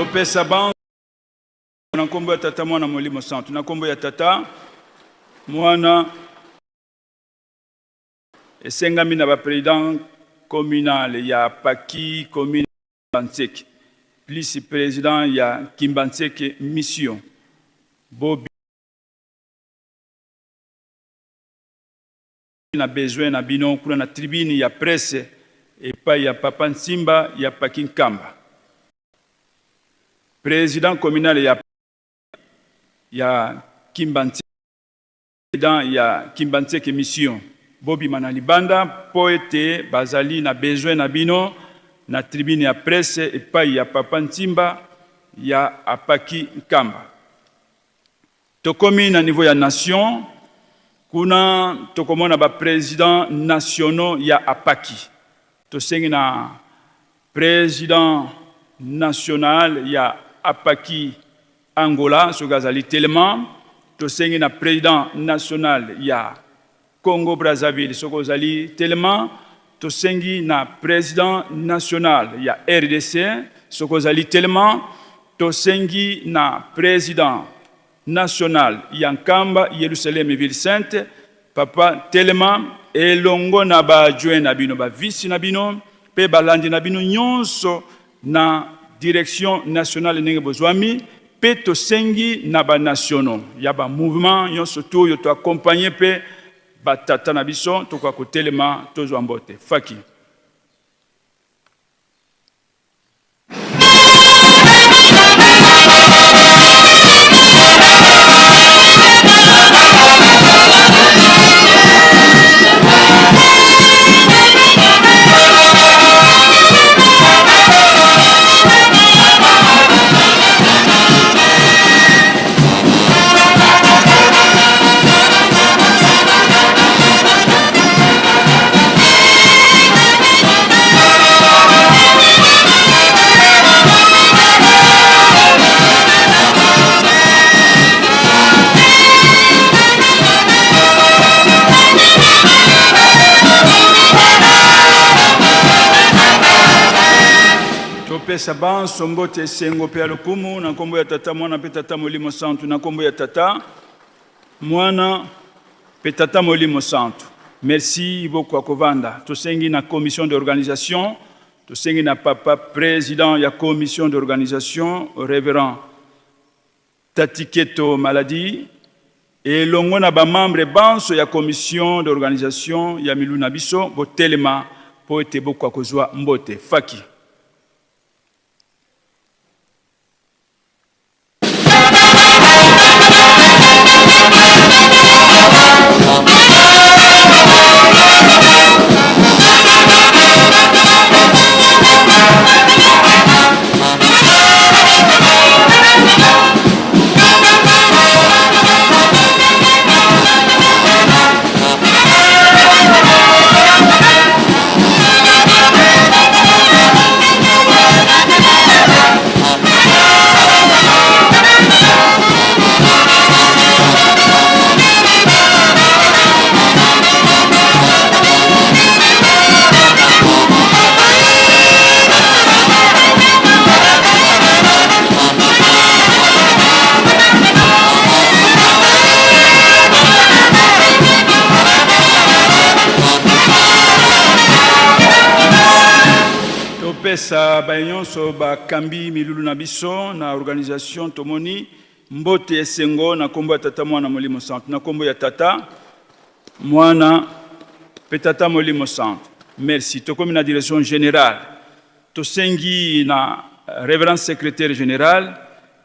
[SPEAKER 10] Topesa bango na nkombo ya Tata, Mwana, Molimo Santu. Na nkombo ya Tata, Mwana. Esengami na ba president communal ya Paki commune Kimbanseke plus president ya Kimbanseke mission bo na besoin na bino kuna na tribune ya presse epai ya papa Nsimba ya Paki Nkamba president communal ya ya Kimbanseke. President ya Kimbanseke Mission, bobima na libanda mpo ete bazali na besoin na bino na tribune ya presse epayi ya Papa Nsimba ya Apaki Nkamba. Tokomi na niveau ya nation, kuna tokomona ba presidents nationaux ya Apaki. Tosengi na president national ya Apaki Angola soki azali telema, tosengi na president national ya Congo Brazzaville soki ozali telema, tosengi na president national ya rdc soki ozali telema, tosengi na president national ya Nkamba Yelusalemi ville sainte papa telema elongo na ba adjoint na bino, ba vice na bino pe balandi na bino nyonso na direction nationale ndenge bozwami pe tosengi na ba nationaux ya ba mouvement nyonso tout oyo to accompagner pe ba tata na biso tokoka kotelema tozwa mbote faki. Topesa banso mbote, esengo mpe ya lokumu na nkombo ya Tata, Mwana mpe Tata Molimo Santu. Na nkombo ya Tata, Mwana mpe Tata Molimo Santu. Merci beaucoup akovanda. Tosengi na commission d'organisation, tosengi na papa president ya commission d'organisation, Reverend Tatiketo Maladi, elongo na ba membres banso ya commission d'organisation ya milulu na biso, botelema mpo ete bokoka kozwa mbote. Faki. Topesa baye nyonso bakambi milulu na biso na organisation tomoni mbote esengo na kombo ya Tata Mwana Molimo Santu, na kombo ya Tata Mwana pe Tata Molimo Santu. Merci. Tokomi na direction generale, tosengi na Reverend Secretaire General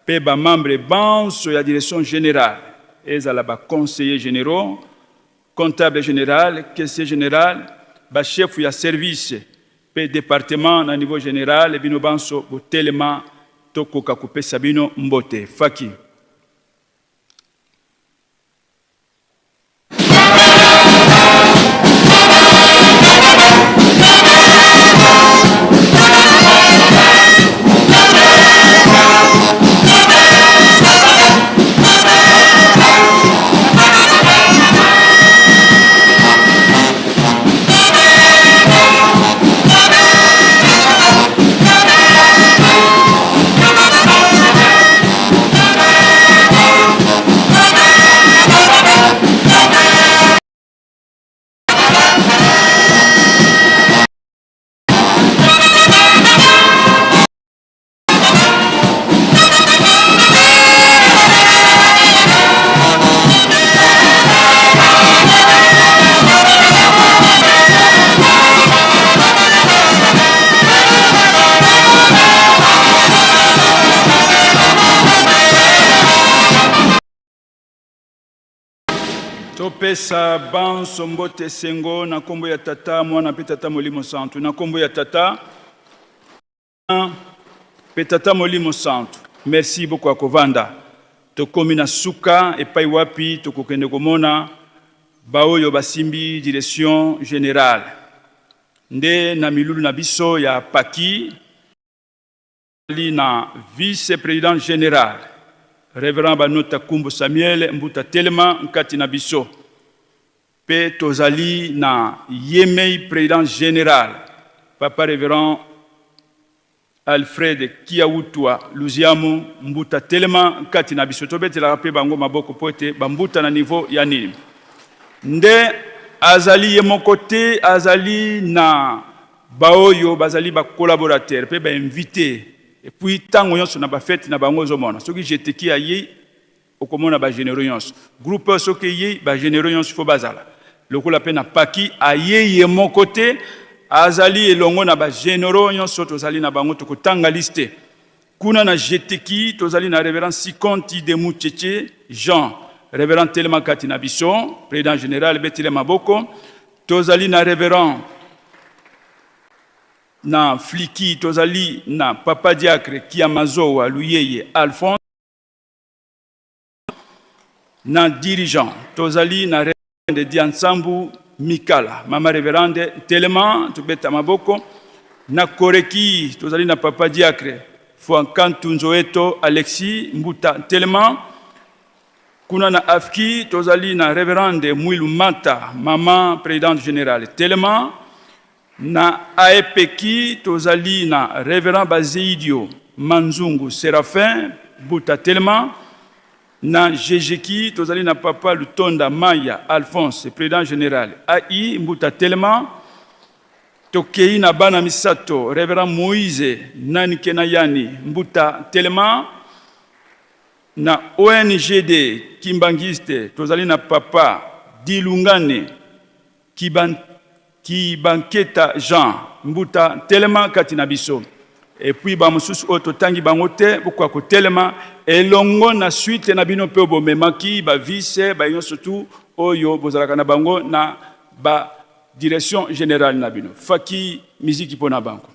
[SPEAKER 10] pe ba membres banso ya direction generale, ezala ba conseillers generaux, comptable general, caissier general, ba chefs ya service pe departement na niveau general, bino banso botelema tokoka kopesa bino mbote. Faki. Topesa banso mbote esengo na nkombo ya Tata, Mwana mpe Tata Molimo Santu. Na nkombo ya Tata mpe Tata Molimo Santu. Merci bokoka kovanda. Tokomi na suka epai wapi tokokende komona baoyo basimbi direction generale nde na milulu na biso ya paki na vice-president general Reverend Banota Kumbu Samuel Mbuta Telema nkati na biso pe tozali na yemei president general Papa Reverend Alfred Kiawutwa Luziamu Mbuta Telema nkati na biso. Tobetelaka pe bango maboko po ete bambuta na niveau ya nini nde azali ye moko te, azali na baoyo bazali ba collaborateurs pe ba invites et puis tango nyonso na ba fete na bango ozomona soki jeteki aye okomona ba generaux nyonso groupe oyo soki eye ba generaux nyonso faut bazala lokola pe na paki aye ye moko te azali elongo na ba generaux nyonso tozali na bango tokotanga liste kuna na jeteki tozali na reverend Sikonti de Mucheche Jean reverend telema kati na biso president general betele maboko tozali na reverend na Fliki tozali na papa diacre Kiamazowa Luyeye Alphonse na dirigeant tozali na reverende Diansambu Mikala mama reverende telema tobeta maboko na Koreki tozali na papa diacre Fuankantu Nzoeto Alexis Mbuta telema kuna na Afki tozali na reverende Mwilu Mata mama presidente generale telema na Aepeki tozali na reverend Bazeidio Manzungu Seraphin Buta telema na Jejeki tozali na papa Lutonda Maya Alphonse president general AI Mbuta telema tokei na bana misato reverend Moïse Nanikena Yani Mbuta telema na ONGD Kimbanguiste tozali na papa Dilungane Kibanketa Jean Mbuta telema kati na biso et puis ba mosusu oyo totangi bango te bokoka kotelema elongo na suite na bino mpe bomemaki ba vice ba nyonso tu oyo bozalaka na bango na ba direction generale na bino faki miziki mpo na bango.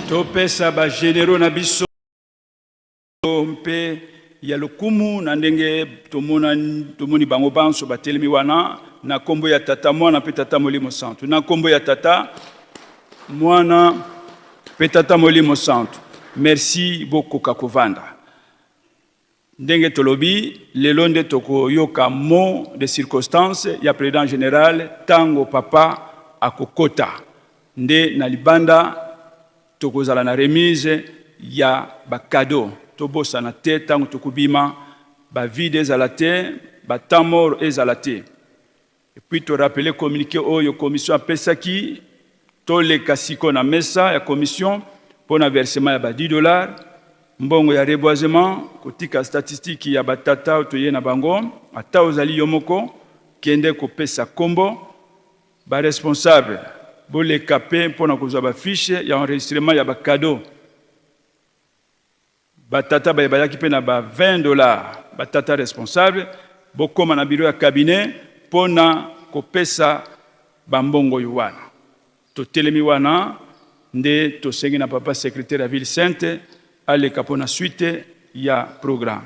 [SPEAKER 10] Topesa ba generaux na biso mpe ya lokumu na ndenge tomoni bango banso batelemi wana na nkombo ya Tata, Mwana mpe Tata Molimo Santu. Na nkombo ya Tata, Mwana mpe Tata Molimo Santu. Merci, bokoka kovanda. Ndenge tolobi, lelo nde tokoyoka mot de circonstance ya President general tango Papa akokota. Nde na libanda tokozala na remise ya ba cadeaux. Tobosana te tango tokobima, ba vide ezala te, ba temps mort ezala te. Et puis to rappeler communiqué oyo commission apesaki, toleka sikoyo na mesa ya commission pona versement ya ba 10 $, mbongo ya reboisement, kotika statistique ya ba tata oyo toye na bango, ata ozali yo moko, kende kopesa kombo, ba responsable boleka pe pona kozwa ba fiche ya enregistrement ya ba cadeaux. Ba tata baye bayaki pe na ba 20 $, ba tata responsable bokoma na bureau ya cabinet pona kopesa ba mbongo oyo wana. Totelemi wana nde tosengi na papa secretaire ya ville sainte aleka pona suite ya programme.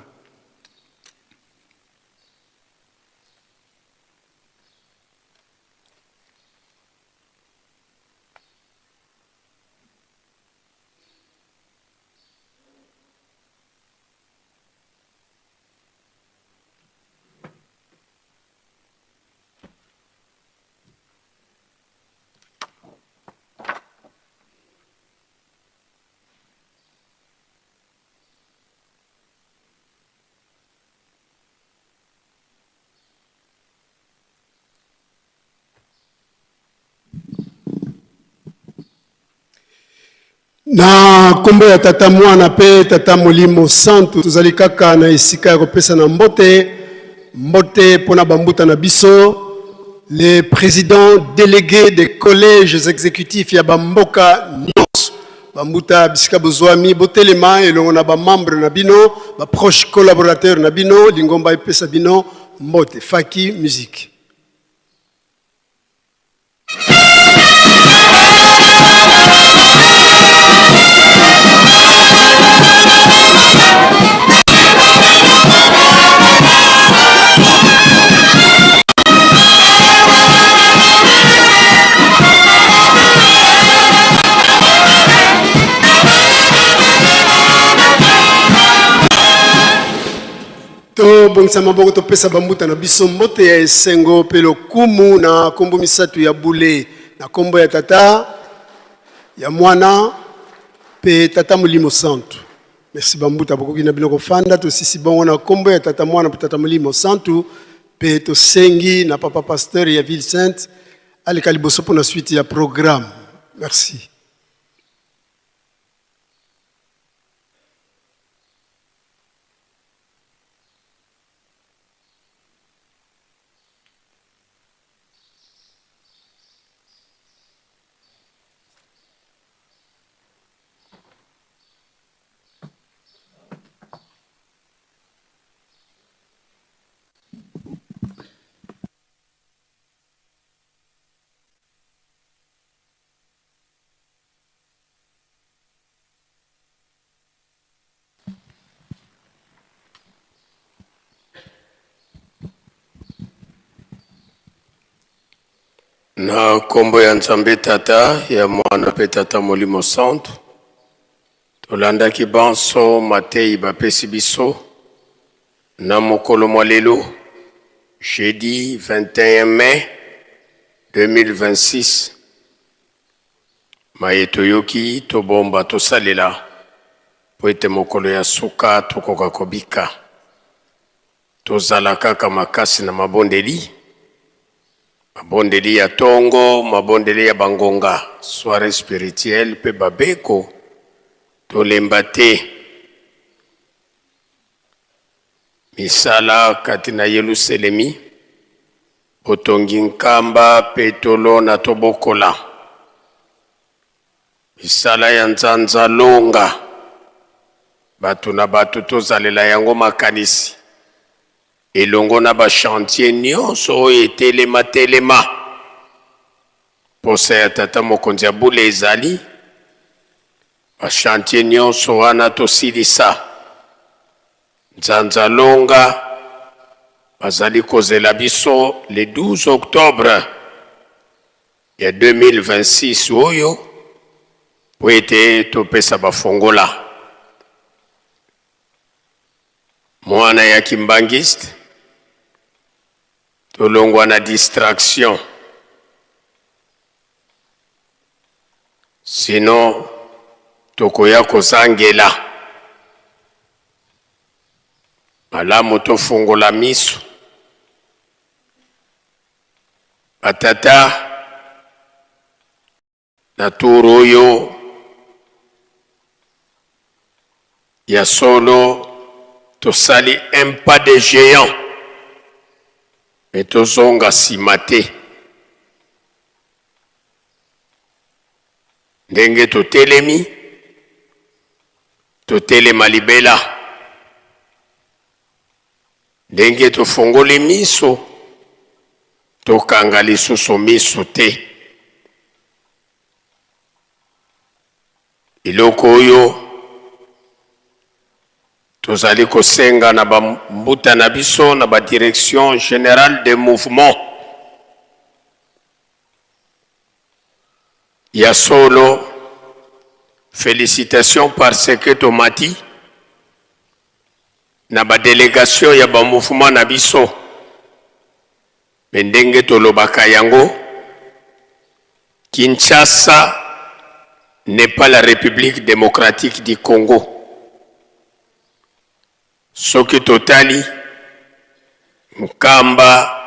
[SPEAKER 11] Na nkombo ya Tata, Mwana mpe Tata Molimo Santu, tozali kaka na esika ya kopesana mbote, mbote mpo na bambuta na biso, les presidents delegues des collèges executifs ya bamboka nyonso. Bambuta bisika bozwami, botelema elongo na ba membres na bino, ba proches collaborateurs na bino, lingomba epesa bino mbote. Faki musique. Tobongisa maboko, topesa bambuta na biso mbote ya esengo mpe lokumu na nkombo misato ya bule, na nkombo ya Tata, ya Mwana mpe Tata Molimo Santu. Merci bambuta, bokoki na bino kofanda. Tosisi bongo na nkombo ya Tata, Mwana mpe Tata Molimo Santu, mpe tosengi na papa pasteur ya Ville Sainte aleka liboso mpo na suite ya programme. Merci.
[SPEAKER 12] Na nkombo ya Nzambe Tata, ya Mwana mpe Tata Molimo Santu, tolandaki banso mateyi bapesi biso na mokolo mwa lelo, jeudi 21 mai 2026. Maye toyoki, tobomba, tosalela, mpo ete mokolo ya suka tokoka kobika. Tozala kaka makasi na mabondeli, mabondeli ya tongo, mabondeli ya bangonga, soiree spirituelle mpe babeko, tolemba te. Misala kati na Yeluselemi, botongi nkamba mpe tolona tobokola. Misala ya nzanza longa, bato na bato tozalela yango makanisi, elongo na ba chantiers nionso oyo etelema telema. Posa ya tata mokonzi ya bule ezali ba chantiers nionso wana tosilisa. Nzanza longa bazali kozela biso le 12 octobre ya 2026 oyo mpo ete topesa bafongola. Mwana ya Kimbanguiste, tolongwa na distraction sinon tokoya kozangela. Malamu tofungola miso. Ba tata na tour oyo ya solo tosali un pas de geant mais tozonga sima te ndenge totelemi totelema libela. Ndenge tofongoli miso, tokanga lisusu miso te. Eloko oyo tozali kosenga na ba mbuta na biso na ba direction generale de mouvement ya solo, felicitations parce que tomati na ba delegation ya ba mouvement na biso mais ndenge tolobaka yango Kinshasa n'est pas la Republique democratique du Congo. Soki totali Nkamba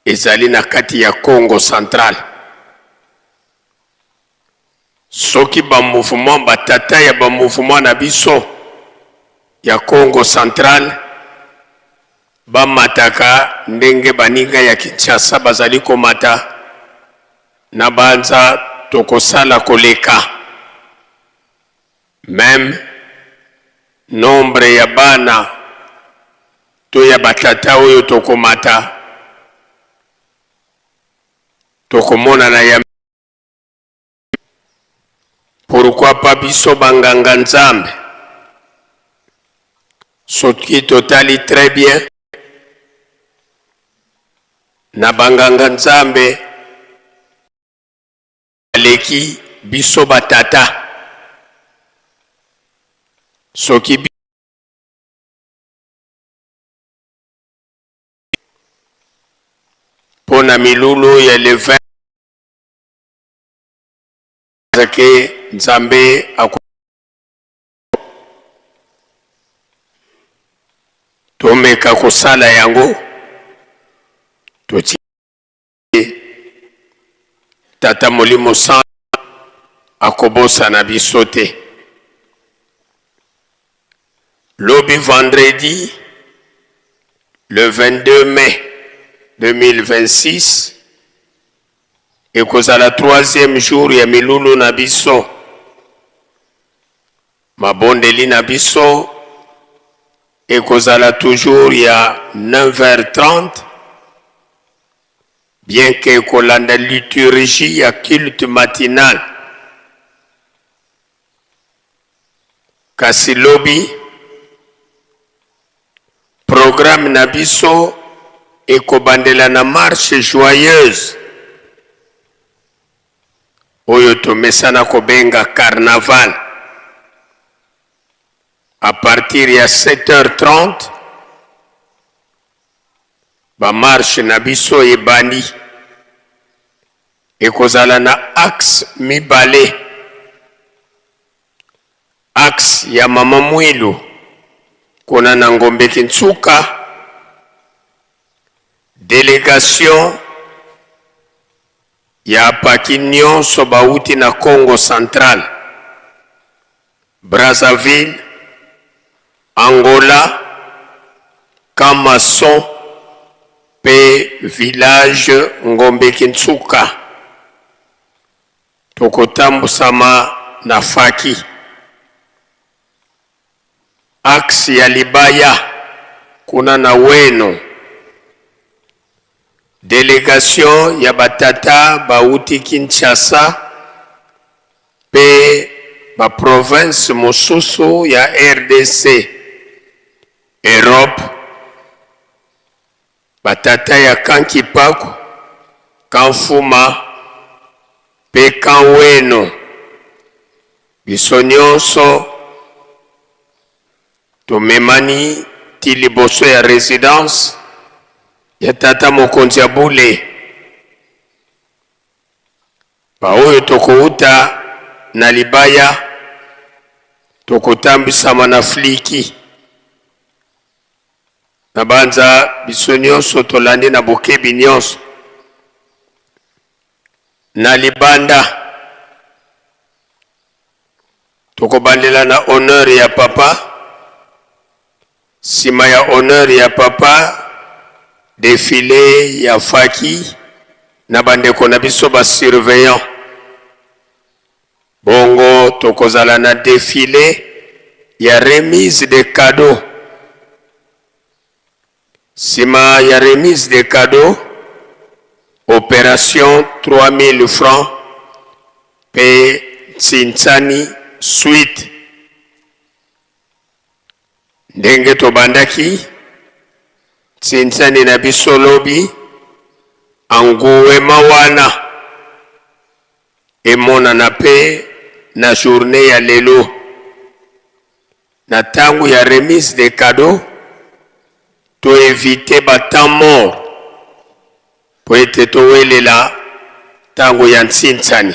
[SPEAKER 12] ezali na kati ya Congo central. Soki ba mouvement ba tata ya ba mouvement na biso ya Kongo central bamataka ndenge baninga ya Kinshasa bazali komata, na banza tokosala koleka meme nombre ya bana to ya batata oyo tokomata tokomonana ya Pourquoi pas biso ba nganga nzambe soki totali très bien na ba nganga nzambe baleki biso ba tata soki mpo na milulu ya le 20 ke Nzambe ako tomeka kosala yango totie Tata Molimo Santu akobosana biso te. Lobi vendredi le 22 mai 2026 Ekozala troisième jour ya milulu na biso. Mabondeli na biso ekozala toujours ya 9h30 bien que ekolanda liturgie ya culte matinal. Kasi lobi programme na biso ekobandela na marche joyeuse oyo tomesana kobenga carnaval à partir ya 7h30 ba marche na biso ebandi. Ekozala na axe mibale, axe ya mama Mwilu kuna na Ngombe Kintsuka, delegation ya apaki nionso bawuti na Kongo central, Brazzaville, Angola, Camp Maçon mpe village Ngombe Kintsuka. Tokotambusama na Faki. Axe ya Libaya kuna na Weno. Delegation ya ba tata bawuti Kinshasa mpe ba provinces mosusu ya rdc, Europe, ba tata ya Camp Kipaku, Camp Fuma mpe Camp Weno. Biso nionso Tomemani ti liboso ya residence ya tata mokonzi ya bule. Baoyo tokouta na libaya tokotambwisama na fliki. Nabanza biso nyonso tolandi na bokebi nyonso. Na libanda Tokobandela na honneur ya papa, sima ya honneur ya papa, defile ya faki na bandeko na biso ba surveillants. Bongo tokozala na defile ya remise de cadeaux. Sima ya remise de cadeaux, operation 3000 francs pe Ntsintsani suite. Ndenge tobandaki Ntsintsani na biso lobi, engouement wana emonana pe na journee ya lelo. Na tango ya remise de cadeaux, to eviter ba temps morts mpo ete towelela tango ya ntsinsani.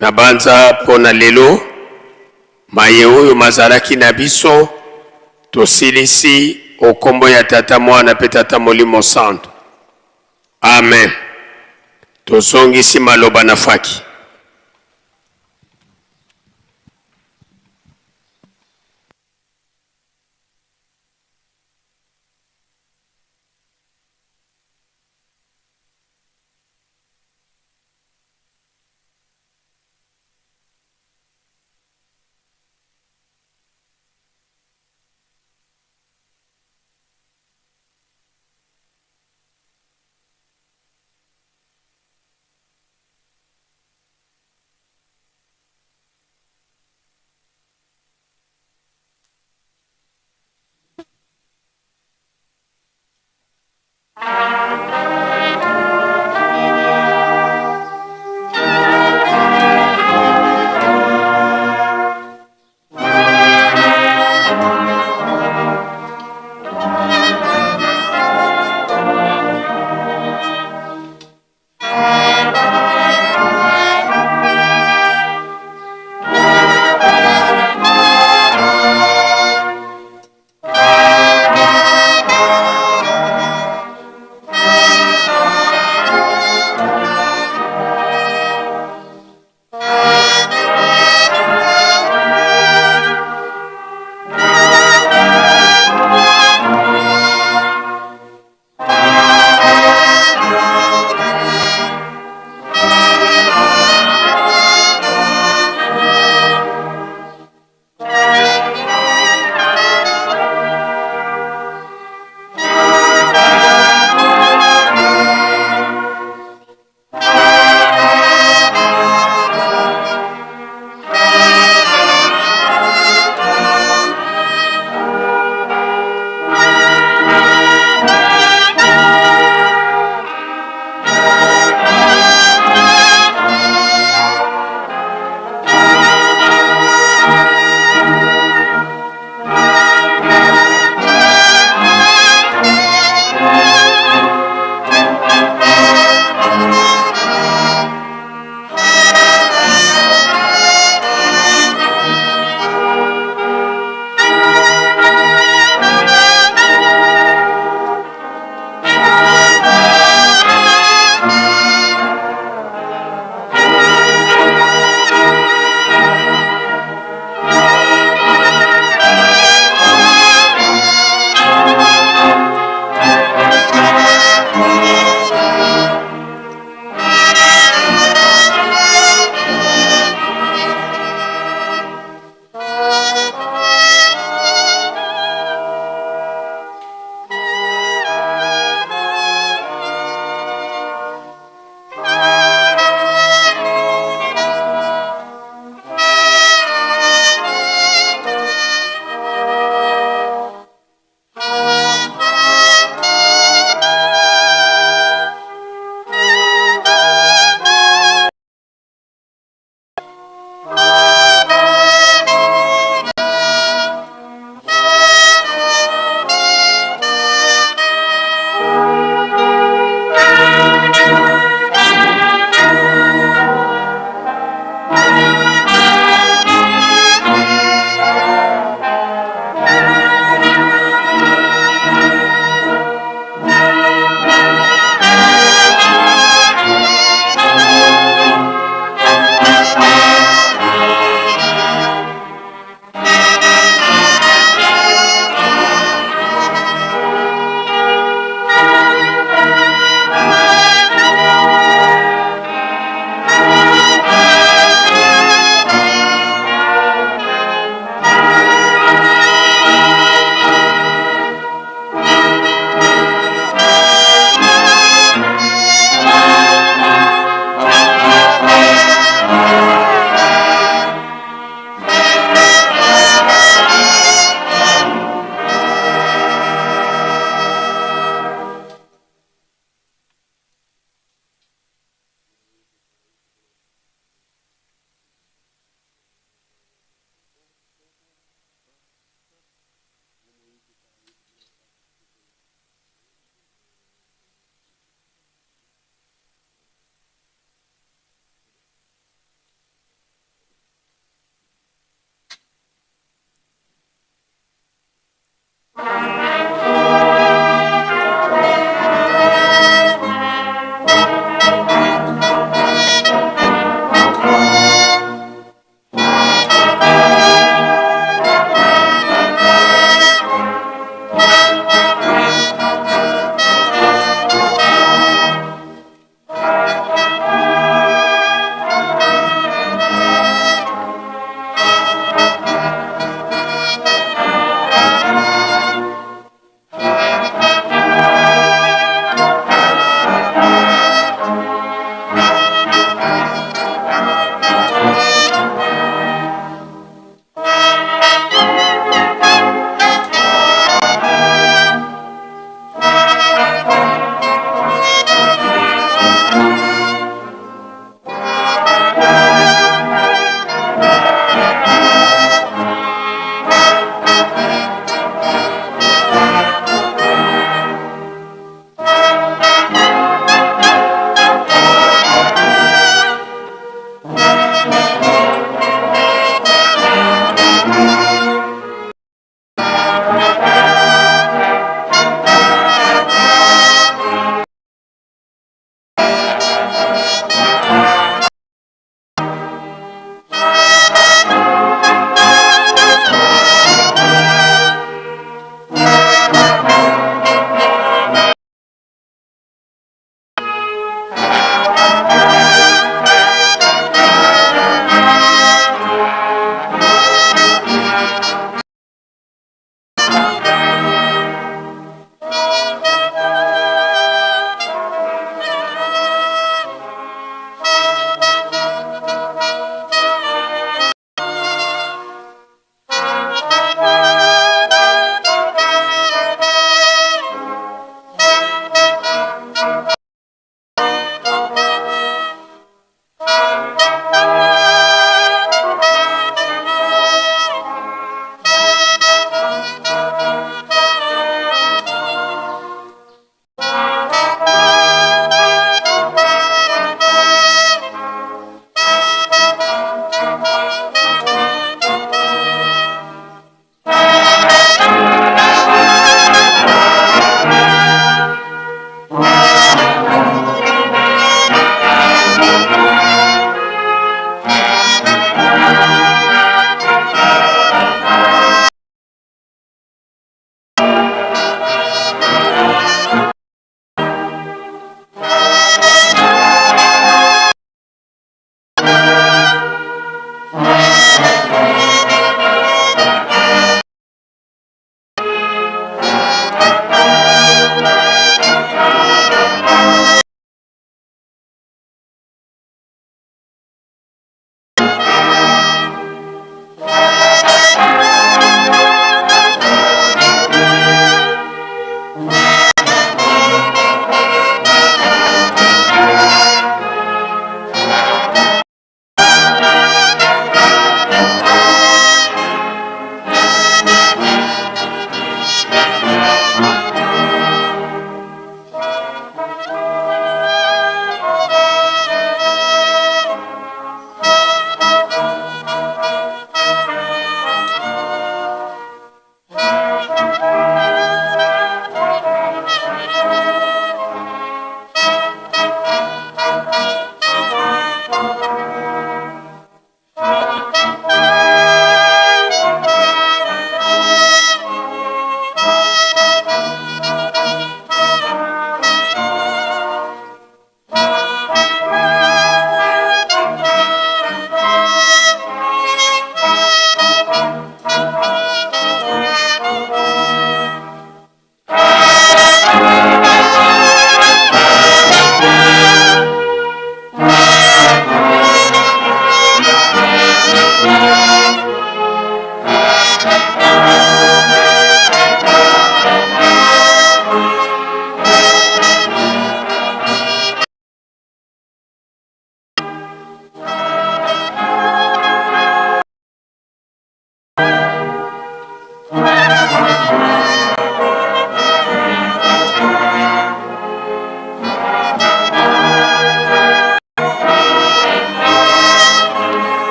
[SPEAKER 12] Nabanza mpo na lelo, maye oyo mazalaki na biso, tosilisi o kombo ya Tata, Mwana mpe Tata Molimo Santu. Amen. Tozongisi maloba na faki.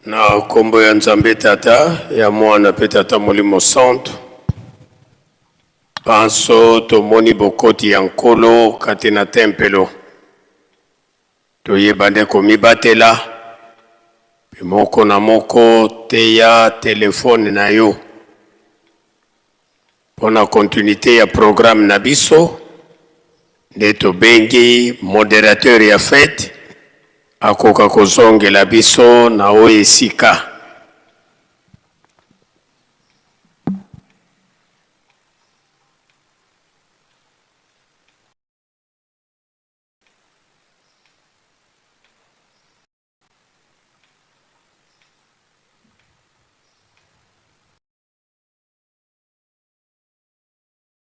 [SPEAKER 12] Na nkombo ya Nzambe Tata, ya Mwana mpe Tata Molimo Santu, banso tomoni bokoti ya Nkolo kati na tempelo. Toyeba nde komibatela, mpe moko na moko teya telefone na yo mpo na continuité ya programme na biso. Nde tobengi moderateur ya fete akoka kozongela biso na oyo esika.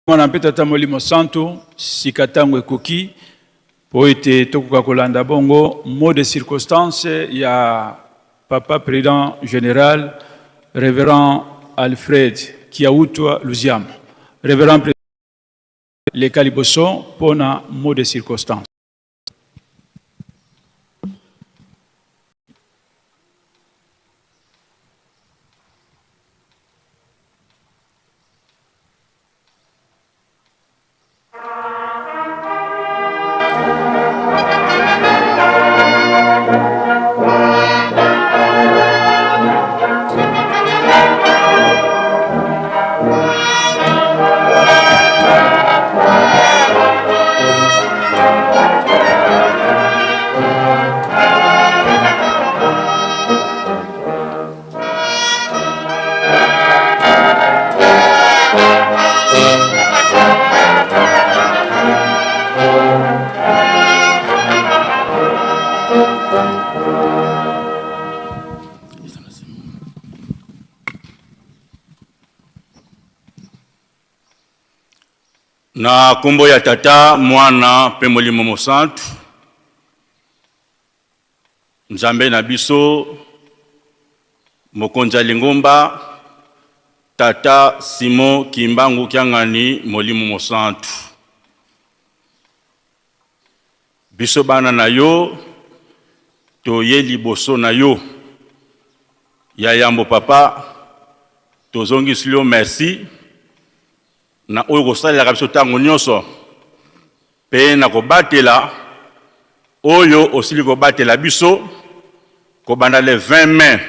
[SPEAKER 10] Mwana mpe Tata Molimo Santu, sika ntango ekoki mpo ete tokoka kolanda bongo mot de circonstance ya Papa President General Reverend Alfred Kiautwa Luziama. Reverend President, leka liboso mpo na mot de circonstance.
[SPEAKER 13] Na nkombo ya Tata, Mwana mpe Molimo Mosantu, Nzambe na biso, Mokonzi ya lingomba, Tata Simon Kimbangu Kiangani, Molimo Mosantu. Biso bana na yo toye liboso na yo. Ya yambo papa, tozongisili yo merci na oyo kosalelaka biso ntango nyonso mpe na kobatela oyo osili kobatela biso kobanda le 20 mai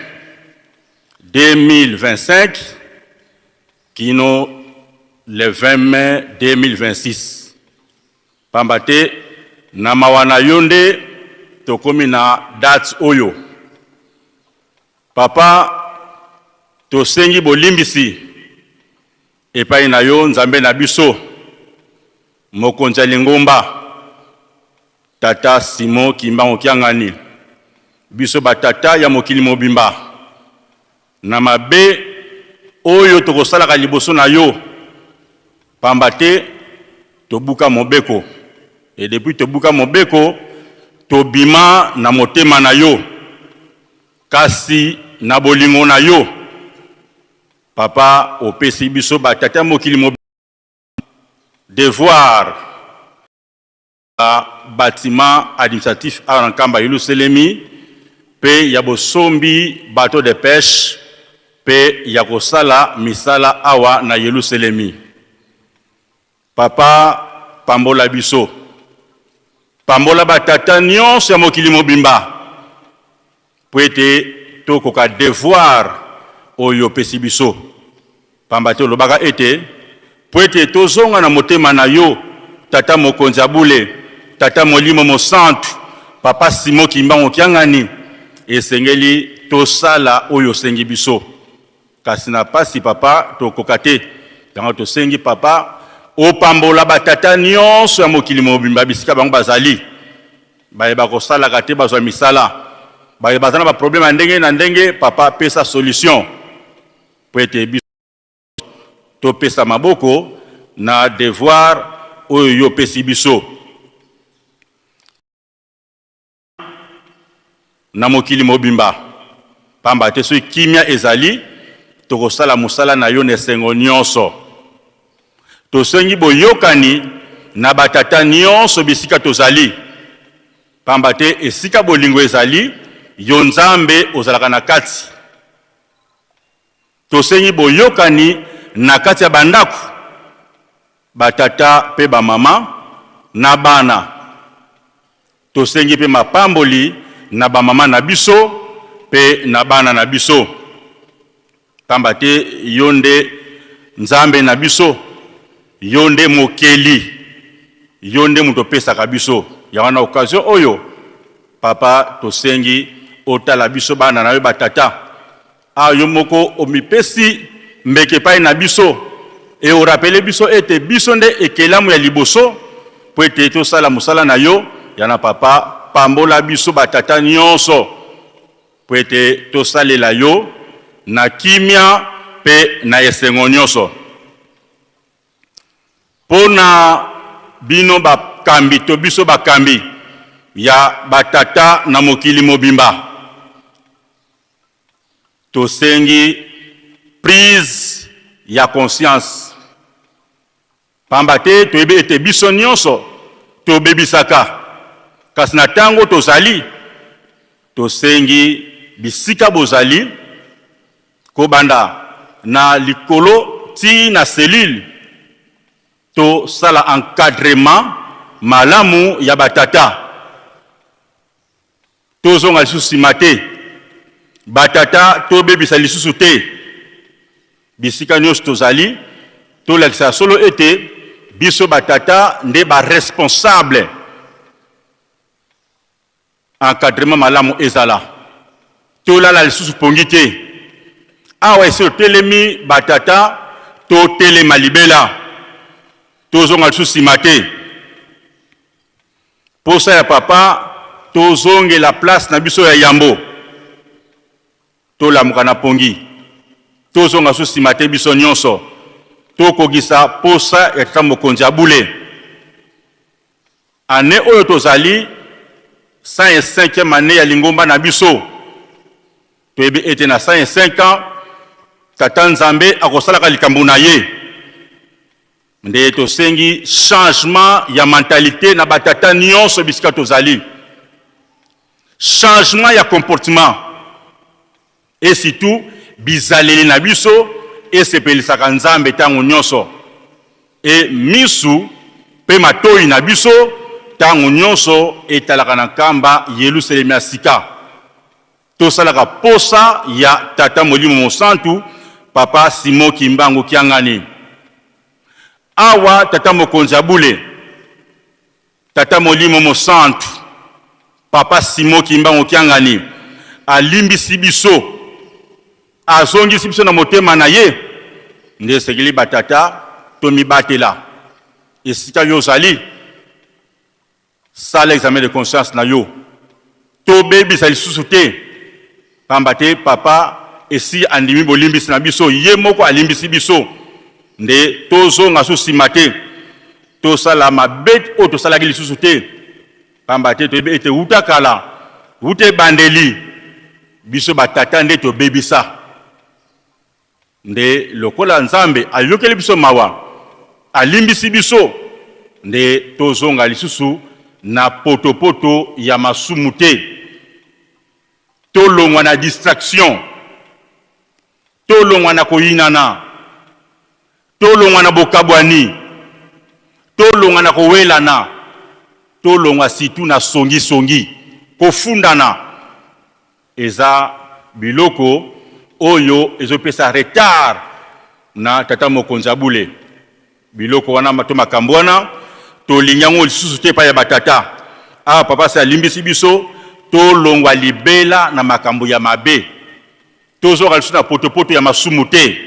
[SPEAKER 13] 2025 kino le 20 mai 2026. Pamba te na mawa na yo nde tokomi na date oyo. Papa, tosengi bolimbisi epai na yo Nzambe na biso, mokonzi ya lingomba, Tata Simon Kimbangu Kiangani, biso ba tata ya mokili mobimba, na mabe oyo tokosalaka liboso na yo, pamba te tobuka mobeko, et depuis tobuka mobeko, tobima na motema na yo, kasi na bolingo na yo, Papa, opesi biso ba tata ya mokili mobimba devoir ya batiment administratif awa na Nkamba Yelusalemi mpe ya bosombi bateau de peche mpe ya kosala misala awa na Yelusalemi. Papa, pambola biso. Pambola ba tata nionso ya mokili mobimba mpo ete tokoka devoir oyo opesi biso. Pamba te olobaka ete, Mpo ete tozonga na motema na yo, Tata Mokonzi ya bule, Tata Molimo Mosantu, Papa Simon Kimbangu Kiangani, esengeli tosala oyo osengi biso. Kasi na pasi papa tokoka te. Yango tosengi papa opambola ba tata nionso ya mokili mobimba bisika bango bazali. Baye bakosalaka te bazwa misala. Baye baza na ba problème ya ndenge na ndenge papa pesa solution. Po ete biso topesa maboko na devoir oyo yo opesi biso. Na mokili mobimba, pamba te soki kimia ezali, tokosala mosala na yo na esengo nyonso. Tosengi boyokani na batata nyonso bisika tozali, pamba te esika bolingo ezali, yo Nzambe ozalaka na kati. Tosengi boyokani na kati ya bandako, batata mpe bamama na bana. Tosengi mpe mapamboli na bamama na biso mpe na bana na biso, pamba te yo nde Nzambe na biso, yo nde Mokeli, yo nde moto opesaka biso. Yango wana occasion oyo, Papa, tosengi otala biso bana na yo batata. Awa yo moko omipesi mbeka epai na biso e orapele biso ete biso nde ekelamu ya liboso mpo ete tosala mosala na yo. Yana Papa, pambola biso batata nyonso mpo ete tosalela yo na kimia mpe na esengo nyonso. Mpo na bino bakambi to biso bakambi ya batata na mokili mobimba, Tosengi prise ya conscience, pamba te toyebi ete biso nionso tobebisaka, kasi na tango tozali, tosengi bisika bozali, kobanda na likolo ti na cellule, tosala encadrement malamu ya ba tata. Tozonga lisusu sima te. Ba tata tobebisa lisusu te. Bisika nionso tozali, tolakisa ya solo ete biso ba tata nde ba responsable. Encadrement malamu ezala. Tolala lisusu pongi te. Awa esi totelemi ba tata, totelema libela. Tozonga lisusu sima te. Posa ya papa tozongela place na biso ya yambo tolamuka na pongi tozonga su sima te biso nionso tokokisa posa ya tata mokonzi ya bule annee oyo tozali 105e annee ya lingomba na biso toyebi ete na 105 ans tata Nzambe akosalaka likambo na ye. Nde tosengi changement ya mentalite na ba tata nionso bisika tozali. Changement ya comportement et surtout bizaleli na biso esepelisaka Nzambe tango nionso et misu pe matoyi na biso tango nionso etalaka na Nkamba Yelusalemi ya sika. Tosalaka posa ya Tata Molimo Mosantu, Papa Simon Kimbangu Kiangani. Awa Tata Mokonzi ya Bule, Tata Molimo Mosantu, Papa Simon Kimbangu Kiangani alimbisi biso, azongisi biso na motema na ye, nde esengeli ba tata tomibatela esika yo ozali. Sala examen de conscience na yo. Tobebisa lisusu te, pamba te Papa esi andimi bolimbisi na biso, ye moko alimbisi biso, nde tozonga su sima te, tosala mabe oyo tosalaki lisusu te, pamba te toyebi ete wuta kala, wuta ebandeli, biso ba tata nde tobebisa. Nde lokola Nzambe ayokeli biso mawa, alimbisi biso, nde tozonga lisusu na potopoto ya masumu te. Tolongwa na distraction, tolongwa na koyinana, tolongwa na bokabwani, tolongwa na kowelana, tolongwa surtout na songi-songi, kofundana. Eza biloko oyo ezo pesa retard na tata mokonzi ya bule. Biloko wana to makambo wana tolingi yango lisusu te epai ya ba tata. Awa papa asi alimbisi biso, tolongwa libela na makambo ya mabe. Tozonga lisusu na potopoto ya masumu te.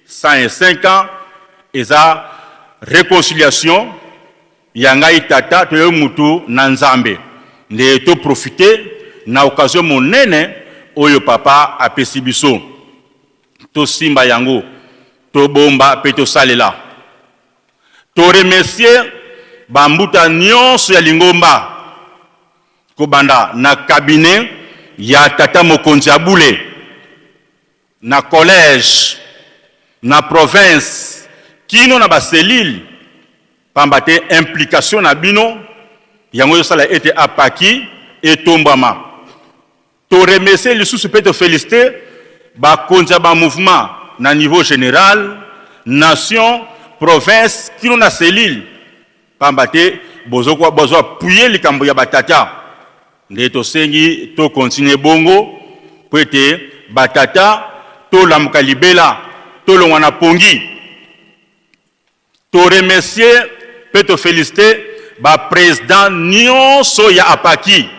[SPEAKER 13] 105 ans eza reconciliation Ya ngai tata to yo mutu na nzambe nde to profiter na occasion monene oyo papa apesi biso to simba yango to bomba pe to salela. To remercier ba mbuta nionso ya lingomba kobanda na cabinet ya tata mokonzi ya bule na collège, na province kino na ba cellules pamba te implication na bino yango ezo sala ete APAQUI etombwama. To remercier lisusu mpe to feliciter bakonzi ya ba mouvement na niveau general, nation, province kino na cellule pamba te bozo bozo appuyer likambo ya ba tata nde tosengi to continuer bongo mpo ete ba tata tolamuka libela tolongwa na pongi. To remercier pe to feliciter ba presidents nionso ya APAKI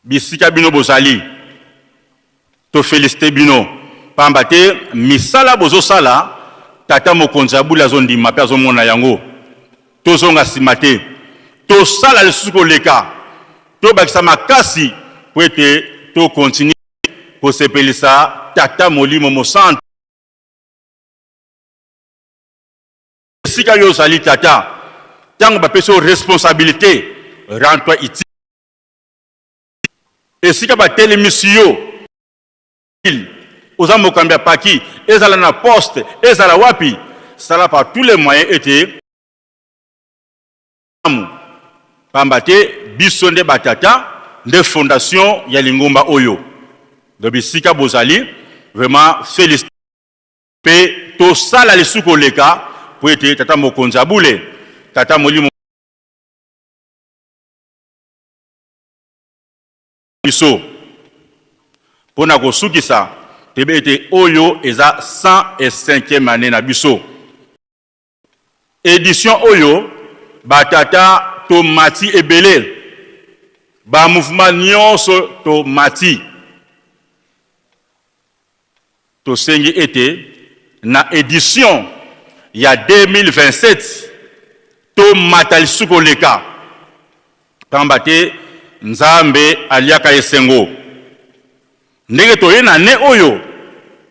[SPEAKER 13] bisika bino bozali. To feliciter bino pamba te misala bozosala tata mokonzi ya bule azondima pe azomona yango. Tozonga sima te, tosala lisusu koleka, tobakisa makasi po ete to continuer kosepelisa tata Molimo Mosantu. Esika yo ozali tata, tango bapesi yo responsabilite, rends toi utile. Esika batelemisi yo, oza mokambi ya paki, ezala na poste, ezala wapi, sala par tous les moyens ete pamba te biso nde batata nde fondation ya lingomba oyo. Donc bisika bozali vraiment felicitations. Mpe tosala lisusu koleka, mpo ete Tata Mokonzi ya bule, Tata Molimo biso. Mpo na kosukisa, toyebi ete oyo eza 105e annee na biso. Edition oyo, ba tata tomati ebele, ba mouvements nionso tomati. Tosengi ete na edition ya 2027 tomata lisusu koleka, pamba te Nzambe aliaka esengo. Ndenge toye na annee oyo,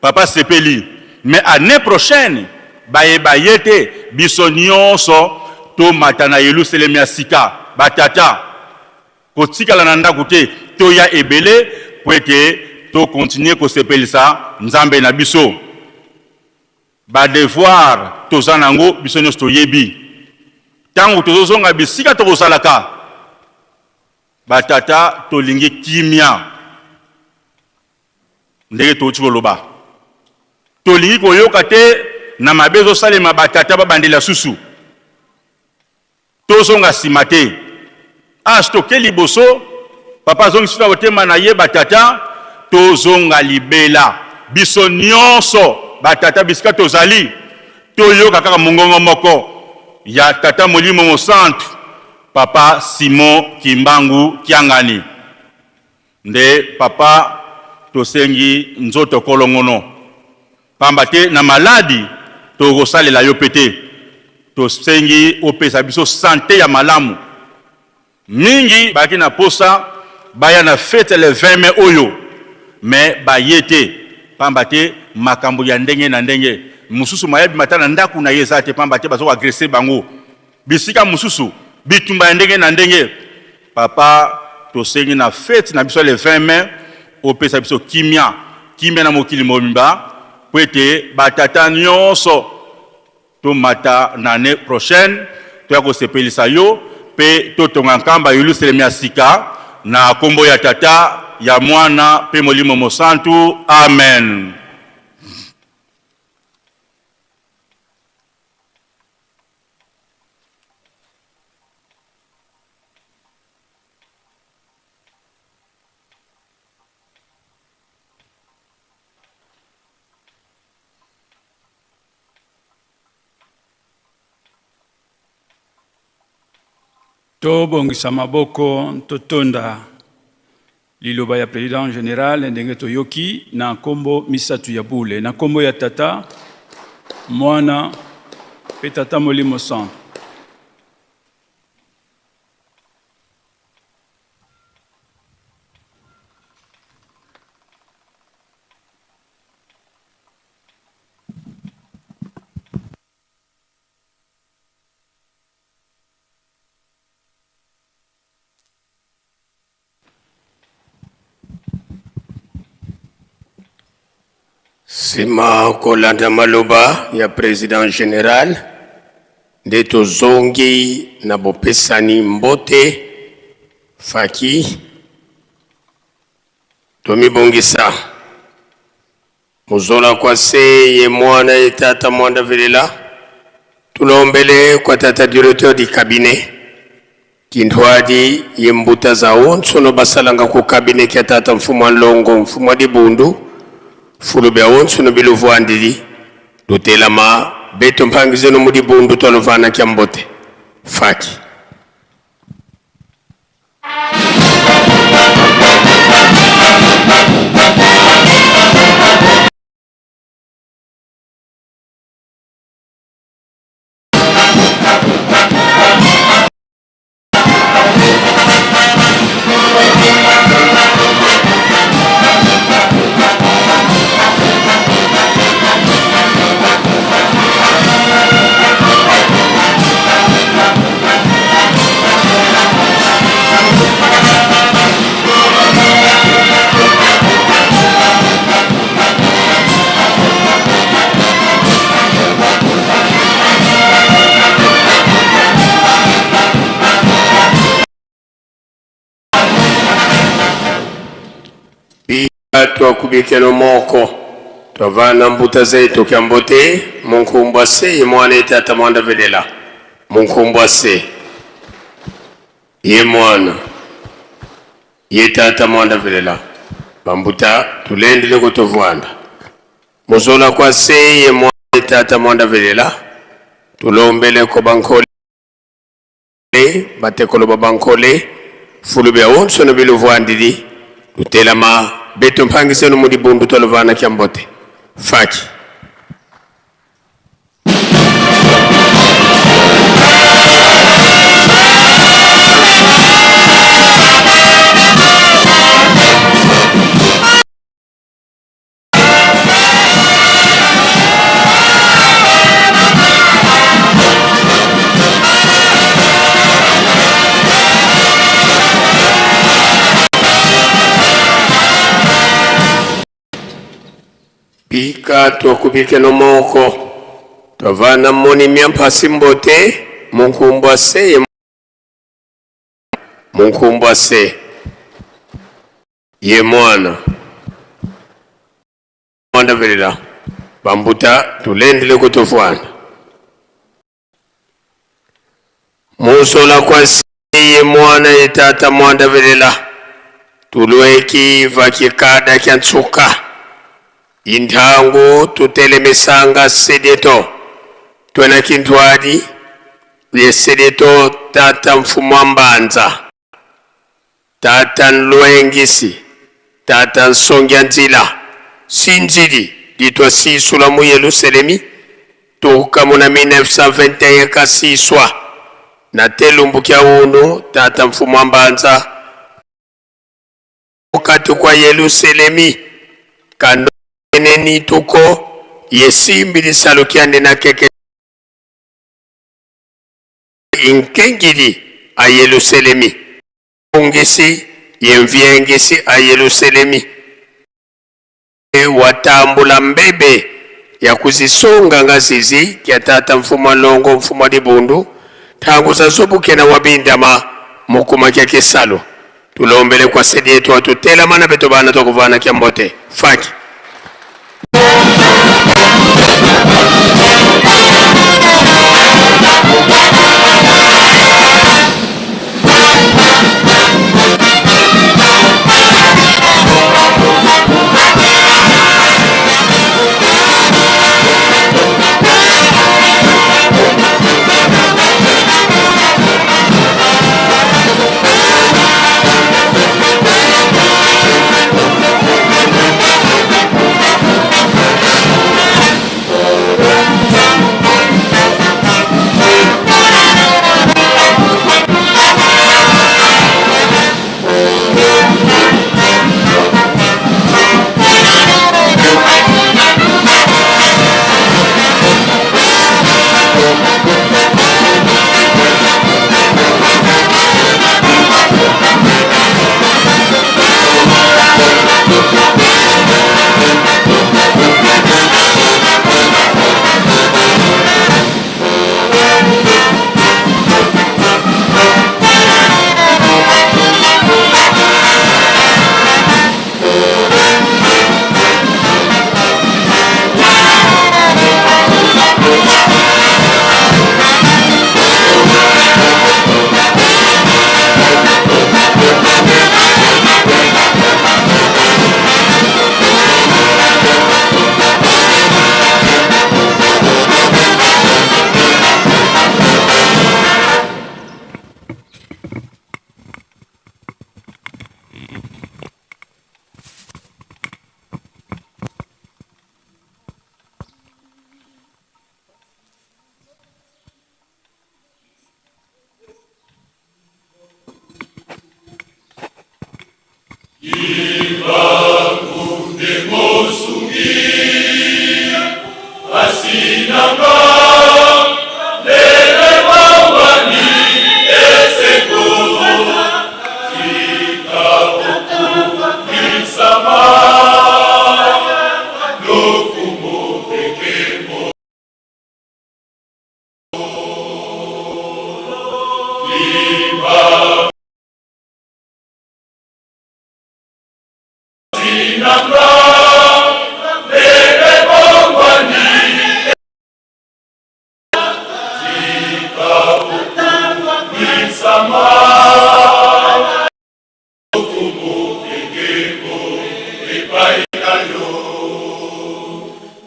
[SPEAKER 13] papa asepeli, mais annee prochaine baye baye te, biso nionso tomata na Yelusalemi ya sika, ba tata. Kotikala na ndako te, toya ebele mpo ete to continuer kosepelisa Nzambe na biso. Ba devoirs toza na yango biso nionso toyebi. Tango tozozonga bisika tokozalaka, ba tata tolingi kimia. Ndenge towuti koloba, tolingi koyoka te na mabe ezosalema ba tata babandela susu. Tozonga sima te. Age toke liboso, papa azongisi na motema na ye ba tata, tozonga libela. Biso nionso ba tata bisika tozali, toyoka kaka mongongo moko ya Tata Molimo Mosantu, Papa Simon Kimbangu Kiangani. Nde papa tosengi nzoto kolongono pamba te na maladi tokosalela yo pe te. Tosengi opesa biso sante ya malamu. Mingi bazalaki na posa baya na fete le 20 mai oyo mais baye te pamba te makambo ya ndenge na ndenge. Mosusu maye abima ata na ndaku na ye eza te pamba te bazo ko agresser bango. Bisika mosusu bitumba ya ndenge na ndenge. Papa tosengi na fete na biso ya le 20 mai opesa biso kimia, kimia na mokili mobimba mpo ete ba tata nionso tomata na annee prochaine toya kosepelisa yo mpe totonga Nkamba Yelusalemi ya sika na kombo ya Tata, ya Mwana mpe Molimo Mosantu. Amen.
[SPEAKER 10] Tobongisa maboko totonda liloba ya president general ndenge toyoki na nkombo misatu ya bule, na nkombo ya Tata, Mwana mpe Tata Molimo Santu.
[SPEAKER 12] Sima kolanda maloba ya President general, nde tozongi na bopesani mbote, faki. Tomibongisa. Muzola kwa se ye mwana ye tata mwanda velela. Tulombele kwa tata directeur du cabinet. Kintwadi ye mbuta za onso no basalanga ku cabinet kya tata mfumu wa nlongo mfumu wa dibundu. Fulu bya onso no biluvuandili. Lutelama beto mpangizeno mu dibundu twalovana kya mbote. Faki. Twakubikelo moko twavana mbuta zetu kya mbote munkumbwa se ye mwana ye tata mwanda velela munkumbwa se ye mwana ye tata mwanda velela bambuta tulendele kutovwanda muzola kwa se ye mwana ye tata mwanda velela tulombele ko bankole batekolo ba bankole fulu bya onso no biluvwandili lutelama beto mpangiseno mu dibundu twalovana kya mbote faki. Bika twakubike nomoko twavana moni myampasi mbote munkumbwa se munkumbwa se ye mwana mwana bambuta tulendele kutofwana musola kwa ye mwana ye tata mwanda velela tulweki vakikada kya ntsuka intangu tutelemesanga sedeto twena kintwadi ye sedeto tata mfumu wa mbanza tata nlwengisi tata nsongia nzila sinzili litwa sisula mu Yerusalemi tukamuna 1921 kasiswa na telumbu kya unu tata mfumu wa mbanza mukati kwa Yerusalemi kando eneni tuko yesimbi lisalukyande na keke inkengili a Yerusalemi ungisi yemvyengisi a Yerusalemi watambula mbebe ya kuzisunga ngazizi kya tata mfumu wa longo mfumu wa dibundu tangu zazobukena wabindama mukuma kya kisalo tulombele kwa sedi yetu atutela mana beto bana twakuvana kya mbote faki.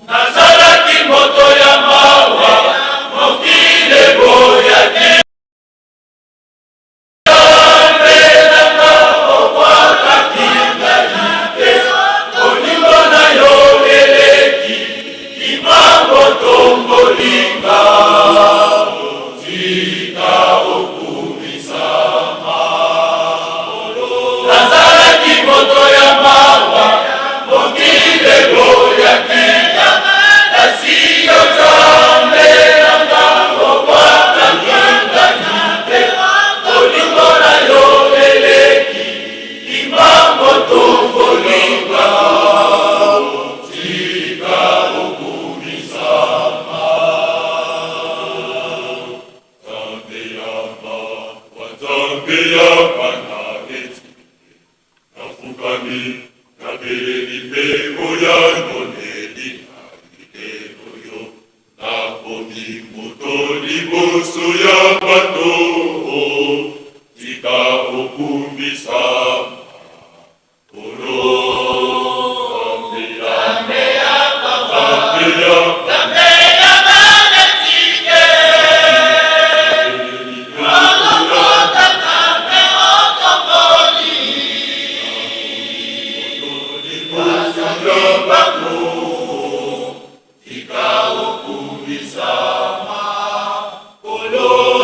[SPEAKER 4] Nazalaki moto ya mawa, mokili eboyaki. Nzambe na nga obwakaki ngai te, bolingo na yo eleki kimbango tomboli nga. Tika okumisama. Nazalaki moto ya mawa, mokili eboyaki nga, kasi yo Nzambe na nga obwakaki ngai te, bolingo na yo eleki kimbango tomboli nga. Tika okumisama. Nzambe ya mawa, Nzambe ya bana etike, nafukami, nabeleli mpe oyanoleli ngai lelo yo, nakomi moto liboso ya bato, tika okumisama.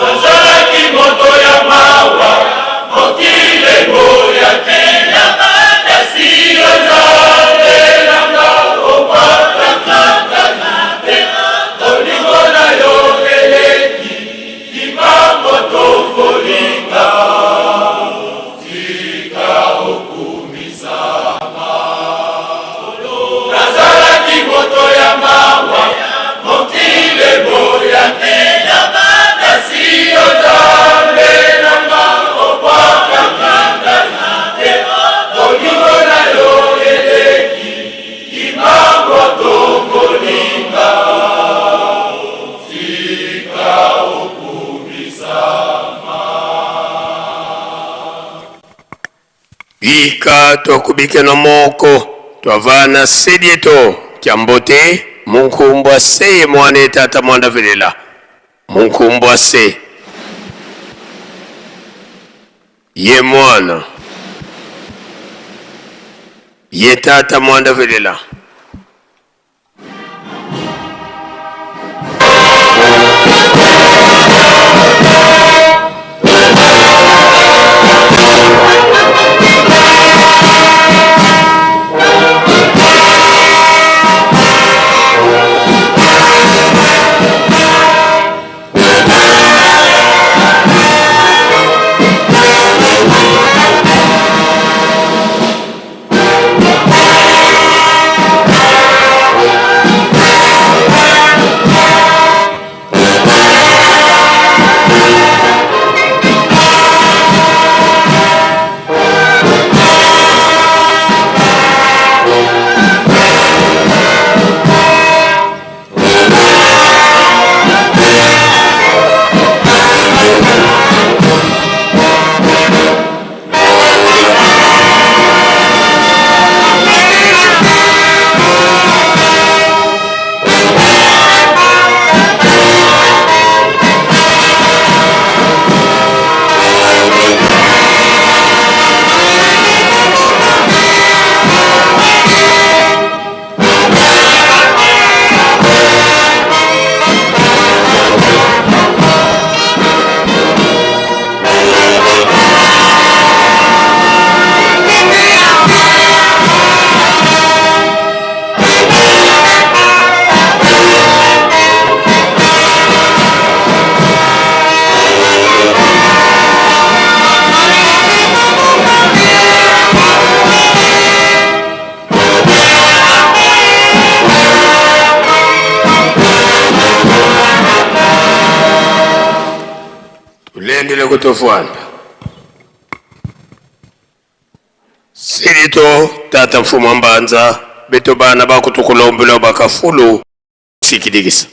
[SPEAKER 4] Nazalaki moto ya mawa, mokili eboyaki nga, kasi yo Nzambe na nga obwakaki ngai te. Bolingo na yo eleki kimbango tokolinga, tika okumisama. Nazalaki moto ya mawa, mokili eboyaki nga, kasi yo Nzambe na nga obwakaki ngai te. Bolingo na yo eleki kimbango tokolinga, tika okumisama.
[SPEAKER 12] Bika twakubikena moko twavana sedieto kya mbote munkumbwa seye mwana etata mwanda velela munkumbwa se ye mwana ye tata mwanda velela. Tobendele kutovwanda. Silito tata mfumu wa mbanza beto bana bakutukulombela bakafulu sikidigisa.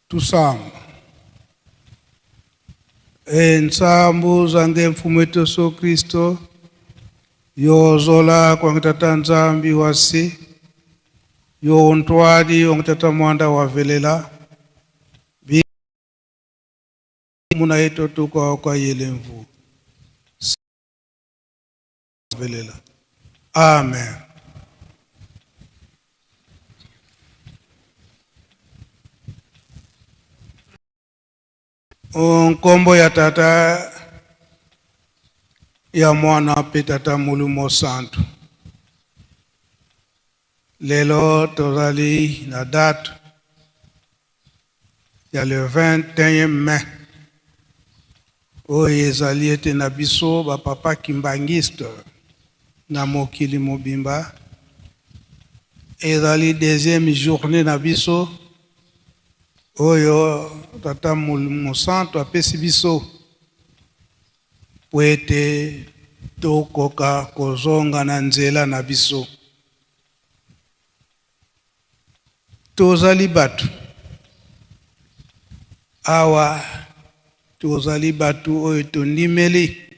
[SPEAKER 9] Tusamba. Ensambu zange mfumu wetu Yesu Kristo yozola kwange tata Nzambi wasi yo ntwali wange tata mwanda wavelela bi muna yetu tuka kwa yelemvu velela. Amen. Nkombo ya Tata, ya Mwana mpe Tata Molimo Santu. Lelo tozali na date ya le 21 mai oyo ezali ete na biso ba papa kimbanguiste na mokili mobimba ezali deuxième journée na biso oyo Tata Molimo Santu apesi biso mpo ete tokoka kozonga na nzela na biso. Tozali bato awa, tozali bato oyo tondimeli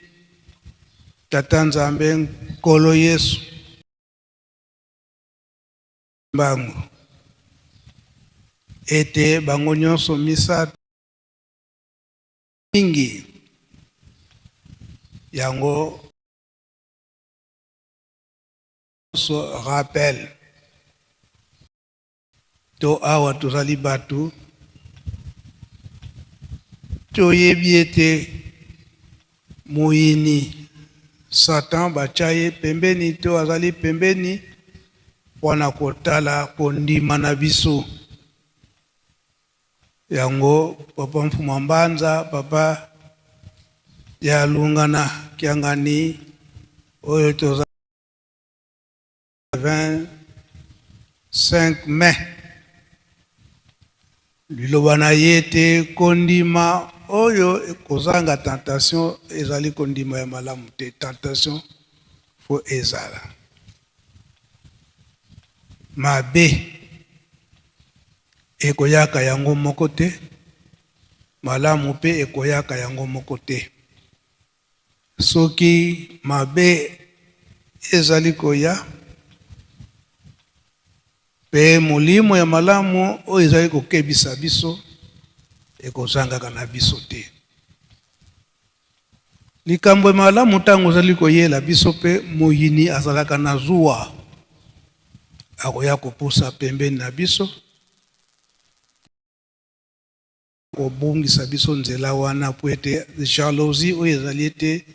[SPEAKER 9] Tata Nzambe Nkolo Yesu. Mbangu ete bango nyonso misato mingi yango nyonso rappel to awa tozali bato toyebi ete moyini Satan batya ye pembeni to azali pembeni mpo na kotala kondima na biso. Yango papa Mfuma Mbanza, papa ya Lungana Kiangani oyo toza 25 mai liloba na ye ete kondima oyo ekozanga tentation ezali kondima ya malamu te. Tentation fo ezala mabe ekoyaka yango moko te, malamu mpe ekoyaka yango moko te. Soki mabe ezali koya mpe molimo ya malamu oyo ezali kokebisa biso ekozangaka na biso te. Likambo ya malamu ntango ozali koyela biso mpe moyini azalaka na zuwa, akoya kopusa pembeni na biso, kobungisa biso nzela wana mpo ete jalousie oyo ezali ete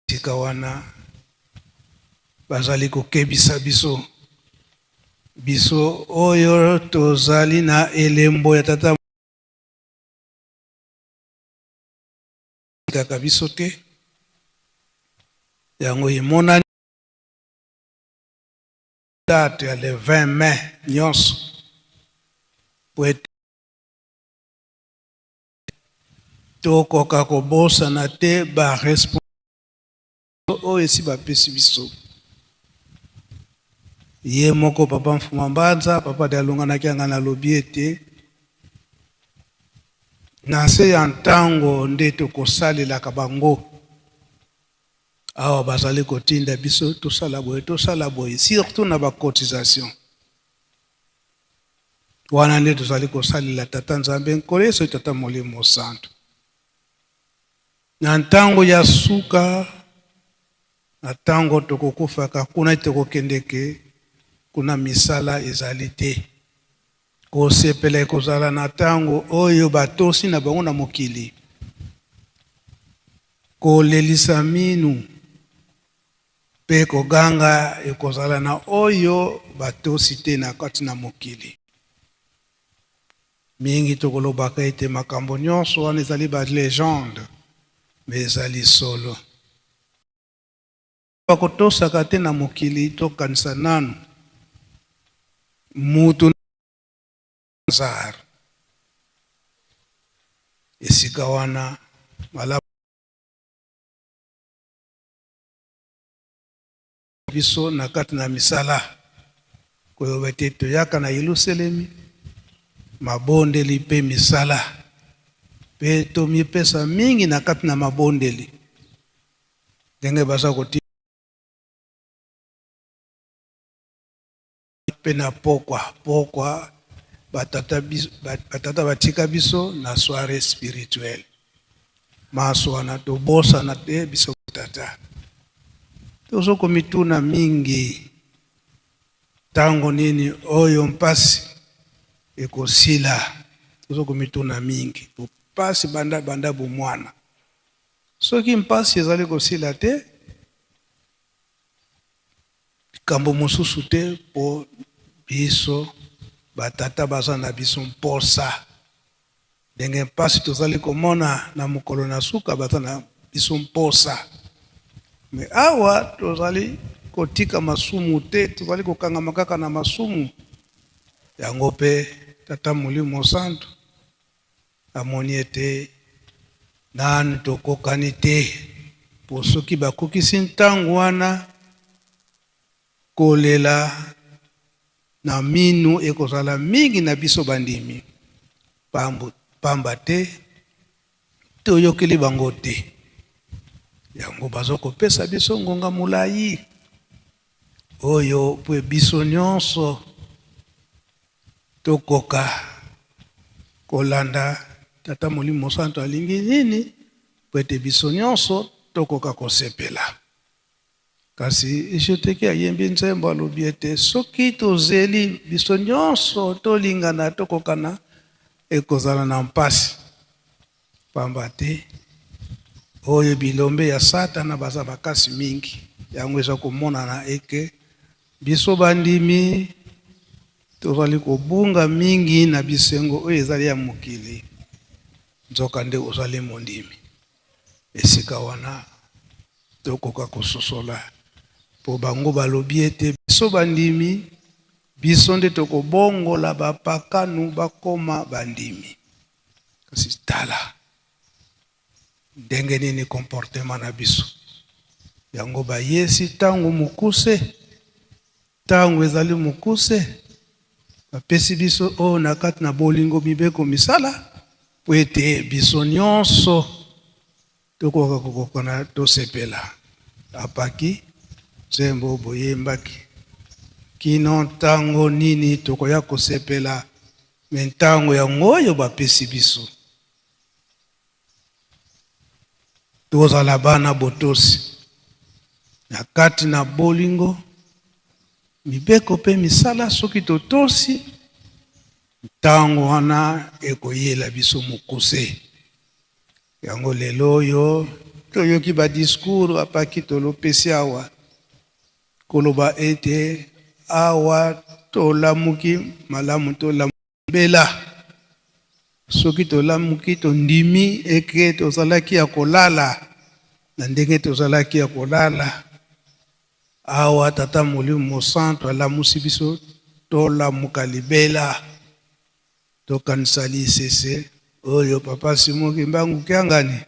[SPEAKER 9] esika wana bazali kokebisa biso, biso oyo tozali na elembo ya Tata kaka biso te, yango emonani date ya le 20 mai nyonso po ete tokoka kobosana te ba responsabilité oyo esi bapesi biso. Ye moko papa Mfuma Mbanza, papa Dialungana Kiangani alobi ete na nse ya ntango nde tokosalelaka bango. Awa bazali kotinda biso tosala boye, tosala boye, surtout na ba cotisation. Wana nde tozali kosalela Tata Nzambe Nkolo Yesu Tata Molimo Santu. Na ntango ya suka, na ntango tokokufaka, kuna tokokendeke, kuna misala ezali te. Kosepela ekozala na ntango oyo batosi na bango na mokili. Kolelisa minu mpe koganga ekozala na oyo batosi te na kati na mokili. Mingi tokolobaka ete makambo nyonso wana ezali ba legende, mais ezali solo. Bakotosaka te na mokili, tokanisa nanu mutu Lazare esika wana malamu biso na kati na misala koyoba ete toyaka na Yelusalemi mabondeli mpe misala mpe tomipesa mingi na kati na mabondeli ndenge baza kotia mpe na pokwa pokwa batata, batata batika biso na soiree spirituelle maso wana tobosana te biso tata tozo komituna mingi ntango nini oyo mpasi ekosila tozo komituna mingi mpasi banda banda bomwana soki mpasi ezali kosila te Likambo mosusu te mpo biso ba tata baza na biso mposa. Ndenge mpasi tozali komona na mokolo na suka baza na biso mposa. Me awa tozali kotika masumu te, tozali kokangama kaka na masumu. Yango mpe Tata Molimo Santu amoni ete nanu tokokani te, mpo soki bakokisi ntango wana, kolela na minu ekozala mingi na biso bandimi, pamba te toyokeli bango te. Yango bazo kopesa biso ngonga molayi oyo mpo biso nyonso Tokoka kolanda Tata Molimo Mosantu alingi nini mpo ete biso nyonso tokoka kosepela. Kasi Ejoteki ayembi nzembo alobi ete soki tozeli biso nyonso tolingana tokokana ekozala na mpasi, pamba te oyo bilombe ya Satana baza makasi mingi. Yango eza komonana eke Biso bandimi tozali kobunga mingi na bisengo oyo ezali ya mokili, nzokande ozali mondimi. Esika wana tokoka kososola, mpo bango balobi ete biso bandimi, biso nde tokobongola bapakanu bakoma bandimi. Kasi tala Ndenge nini comportement na biso? Yango bayesi tango mokuse, tango ezali mokuse, bapesi biso oyo na kati na bolingo mibeko misala mpo ete biso nyonso tokoka kokokana tosepela. Apaki nzembo boyembaki kino ntango nini tokoya kosepela me ntango yango oyo bapesi biso. Tozala bana botosi na kati na bolingo, mibeko mpe misala. Soki totosi, ntango wana ekoyela biso mokuse. Yango lelo oyo toyoki ba discours apaki tolopesi awa koloba ete awa tolamuki malamu tolamuki Bela, soki tolamuki tondimi eke tozalaki ya kolala na ndenge tozalaki ya kolala awa, Tata Molimo Mosantu alamusi biso tolamuka libela. Tokanisa lisese oyo Papa Simon Kimbangu Kiangani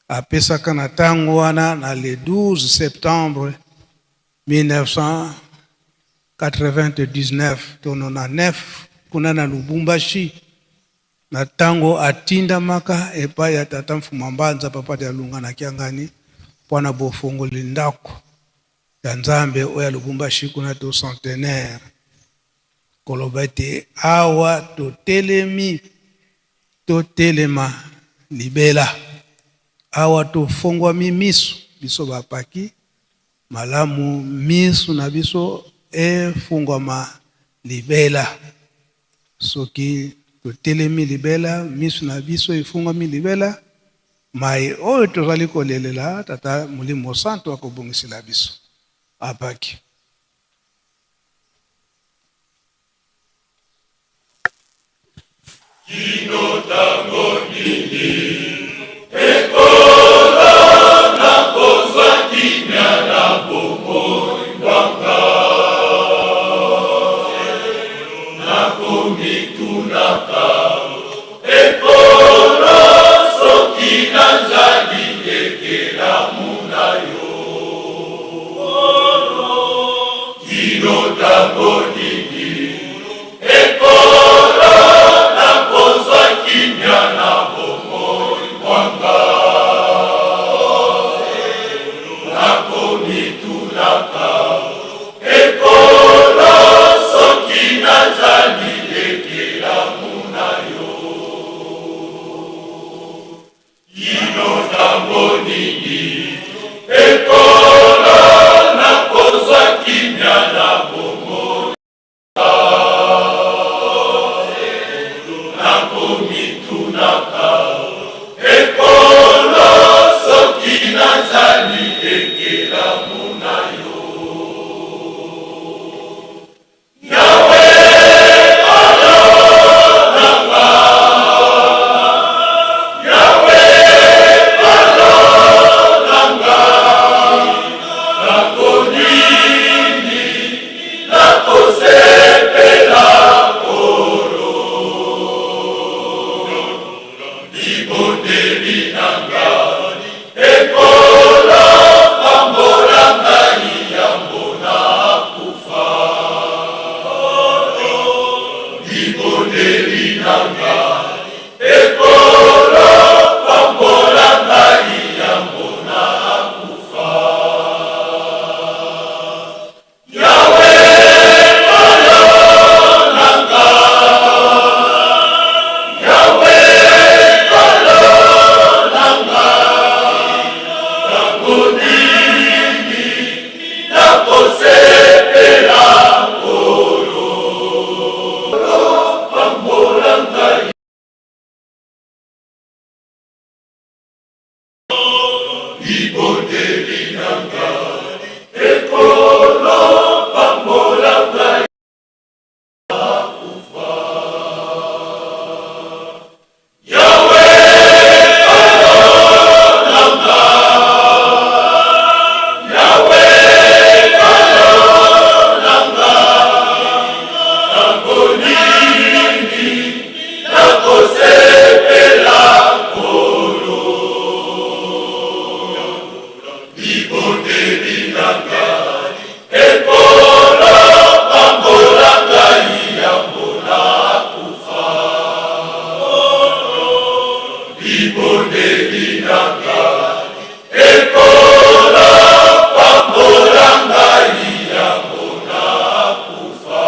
[SPEAKER 9] apesaka na tango wana na le 12 septembre 1900. 99 to 99 kuna na Lubumbashi, na tango atindamaka epai ya tata Mfuma Mbanza papa Dialunga na Kiangani mpo na bofongoli ndako ya Nzambe oyo ya Lubumbashi kuna to centenaire, koloba ete awa totelemi, totelema libela, awa tofongwami miso biso bapaki malamu, miso na biso efungwama libela. Soki totelemi libela, miso na biso efungwami libela, mai oyo tozali kolelela Tata Molimo Santo akobongisela biso. Apaki.
[SPEAKER 4] Kino tango nini ekolo nakozwa kimia na bomoi bwa nga? Nakomitunaka ekolo soki nazali ekelamu na yo. Kino tango nini Ekolo nakozwa kimia na bomoi bwa nga? Nakomitunaka, Ekolo soki nazali ekelamu na yo? Kino tango nini ekolo nakozwa kimia na bomoi? Nakomitunaka, Ekolo soki nazali ekelamu na yo? Yawe, Nkolo na nga, Yawe, Nkolo na nga, nakolingi Nakosepela Nkolo, libondeli na nga ekola, pambola ngai yambo nakufa. Libondeli na nga ekola, pambola ngai yambo nakufa. Yawe Nkolo na nga, Yawe Nkolo na nga, tango nini nakosepela Nkolo, pambola ngai. Libondeli na nga ekolo pambola ngai nakufa. Yawe Nkolo na nga, Yawe Nkolo na nga, tango nini Nakosepela Nkolo, libondeli na ngai ekolo, pambola ngai yambo nakufa. Libondeli na ngai ekolo, pambola ngai yambo nakufa.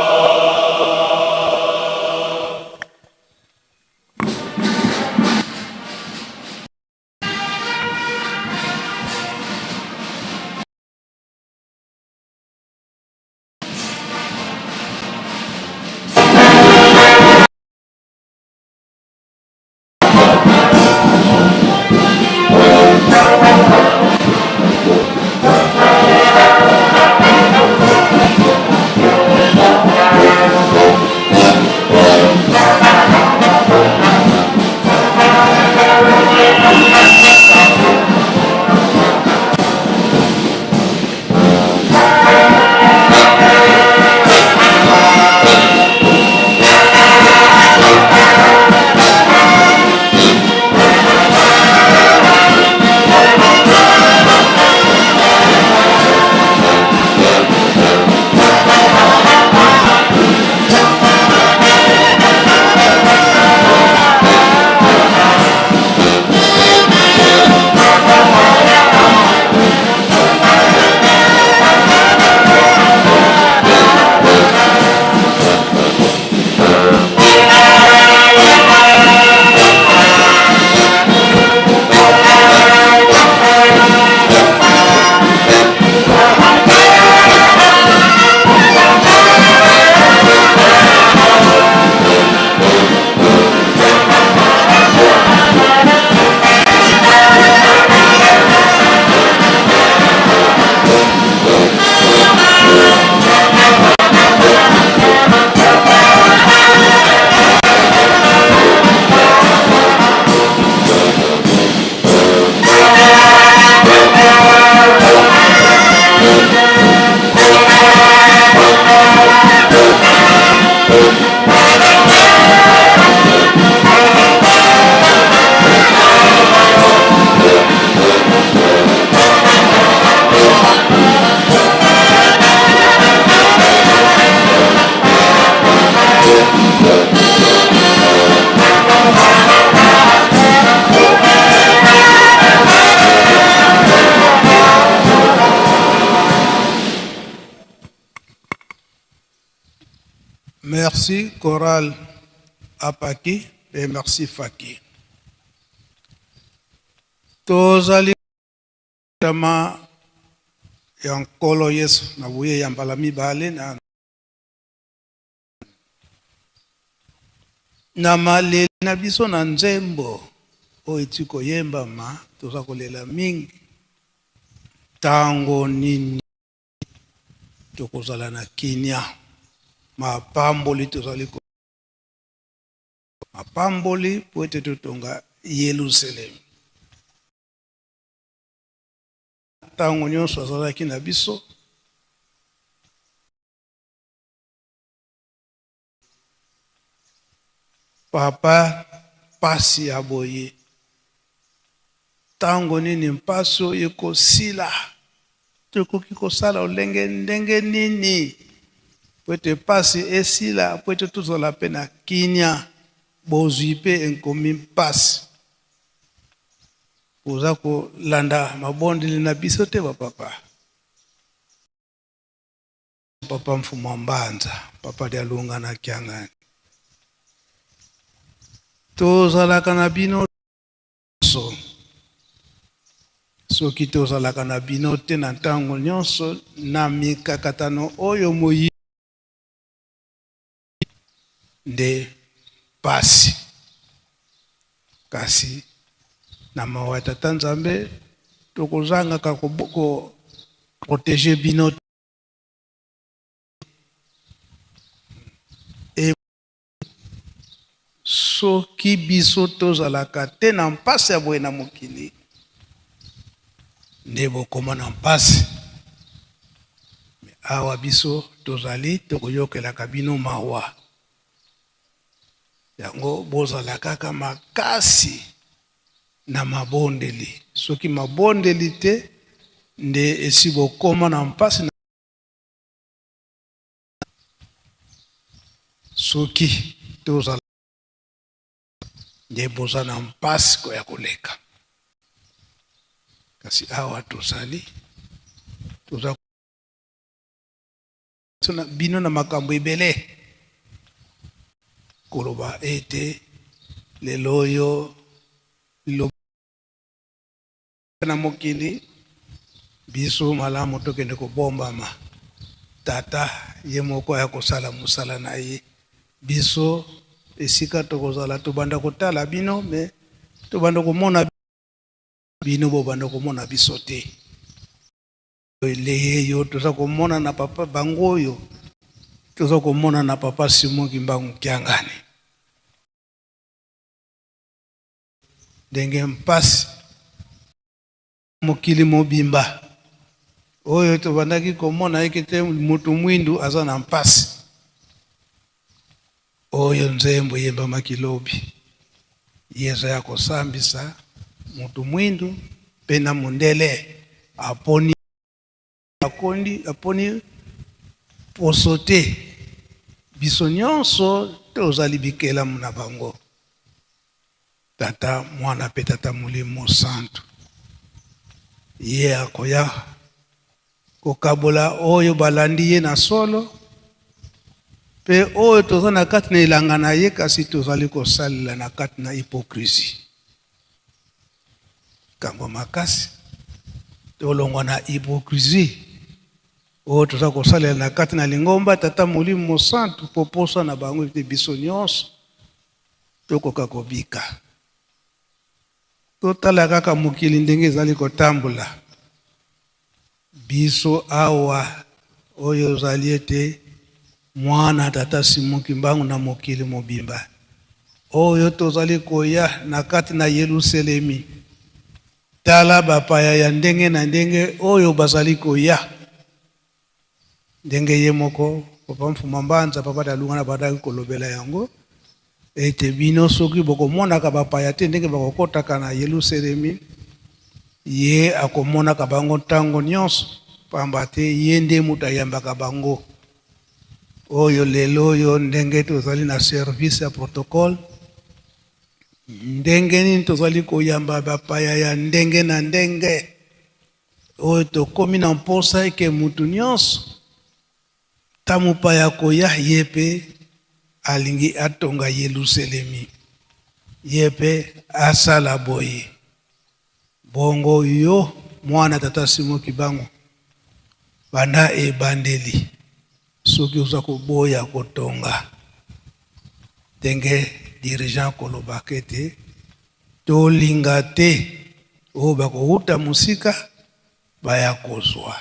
[SPEAKER 9] Merci chorale Apaki et merci Faki. Tozali tama ya Nkolo Yesu na boye ya mbala mibale na na maleli na biso na nzembo oyo eti koyembama, toza kolela mingi ntango nini tokozala na kimia. Mapamboli tozali ko mapamboli po ete totonga Yelusalemi. Ntango nyonso azalaki na biso. Papa pasi ya boye tango nini mpasi oyo ekosila? Tokoki kosala olenge ndenge nini po ete mpasi esila, po ete tozala mpe na kimia? Bozwi mpe ekomi mpasi. Boza kolanda mabondeli na biso te bapapa. Papa Mfumu Mbanza, Papa Dialunga na Kiangani, tozalaka na bino nyonso. Soki tozalaka na bino te na ntango nyonso na mikakatano oyo moyi nde pasi, kasi na mawa ya Tata Nzambe tokozangaka ko proteger bino te. E soki biso tozalaka te na mpasi ya boye na mokili, nde bokoma na mpasi. Me awa biso tozali, tokoyokelaka bino mawa. Yango bozala kaka makasi na mabondeli. Soki mabondeli te, nde esi bokoma na mpasi na soki tozala nde boza na mpasi ya koleka. Kasi awa tozali, toza bino na makambo ebele koloba ete lelo oyo liloba na mokili biso malamu tokende kobombama. Tata ye moko aya kosala mosala na ye. Biso esika tokozala tobanda kotala bino, me tobanda komona bino, bobanda komona biso te. Eleye yo toza komona na papa bango oyo toza komona na papa Simon Kimbangu Kiangani ndenge mpasi mokili mobimba oyo tobandaki komona eke te moto mwindu aza na mpasi. Oyo nzembo eyembamaki lobi, ye aza ya kosambisa moto mwindu mpe na mondele. Aponi akondi aponi poso te, biso nyonso tozali bikelamu na bango. Tata, Mwana mpe Tata Molimo Santu, ye akoya kokabola oyo balandi ye na solo mpe oyo toza na kati na elanga na ye, kasi tozali kosalela na kati na hypocrisie. Likambo makasi, tolongwa na hypocrisie oyo toza kosalela na kati na lingomba Tata Molimo Mosantu, mpo posa na bango ete biso nyonso tokoka kobika. Totala kaka mokili ndenge ezali kotambola. Biso awa oyo ozali ete mwana Tata Simon Kimbangu na mokili mobimba oyo tozali koya na kati na Yelusalemi, tala bapaya ya ndenge na ndenge oyo bazali koya. Ndenge ye moko Papa Mfuma Mbanza, Papa Dalunga na bandaki kolobela yango ete bino soki bokomonaka bapaya te ndenge bakokotaka na Yelusalemi, ye akomonaka bango ntango nyonso, pamba te ye nde moto ayambaka bango. Oyo lelo oyo ndenge tozali na service ya protocole, ndenge nini tozali koyamba bapaya ya ndenge na ndenge, oyo tokomi na mposa eke mutu nyonso ta mopaya koya ye mpe
[SPEAKER 14] alingi atonga Yeluselemi, ye mpe asala boye. Bongo yo mwana tata Simon Kibangu, banda ebandeli soki oza koboya kotonga ndenge dirigeant kolobaka ete tolinga te oyo bakowuta mosika baya kozwa,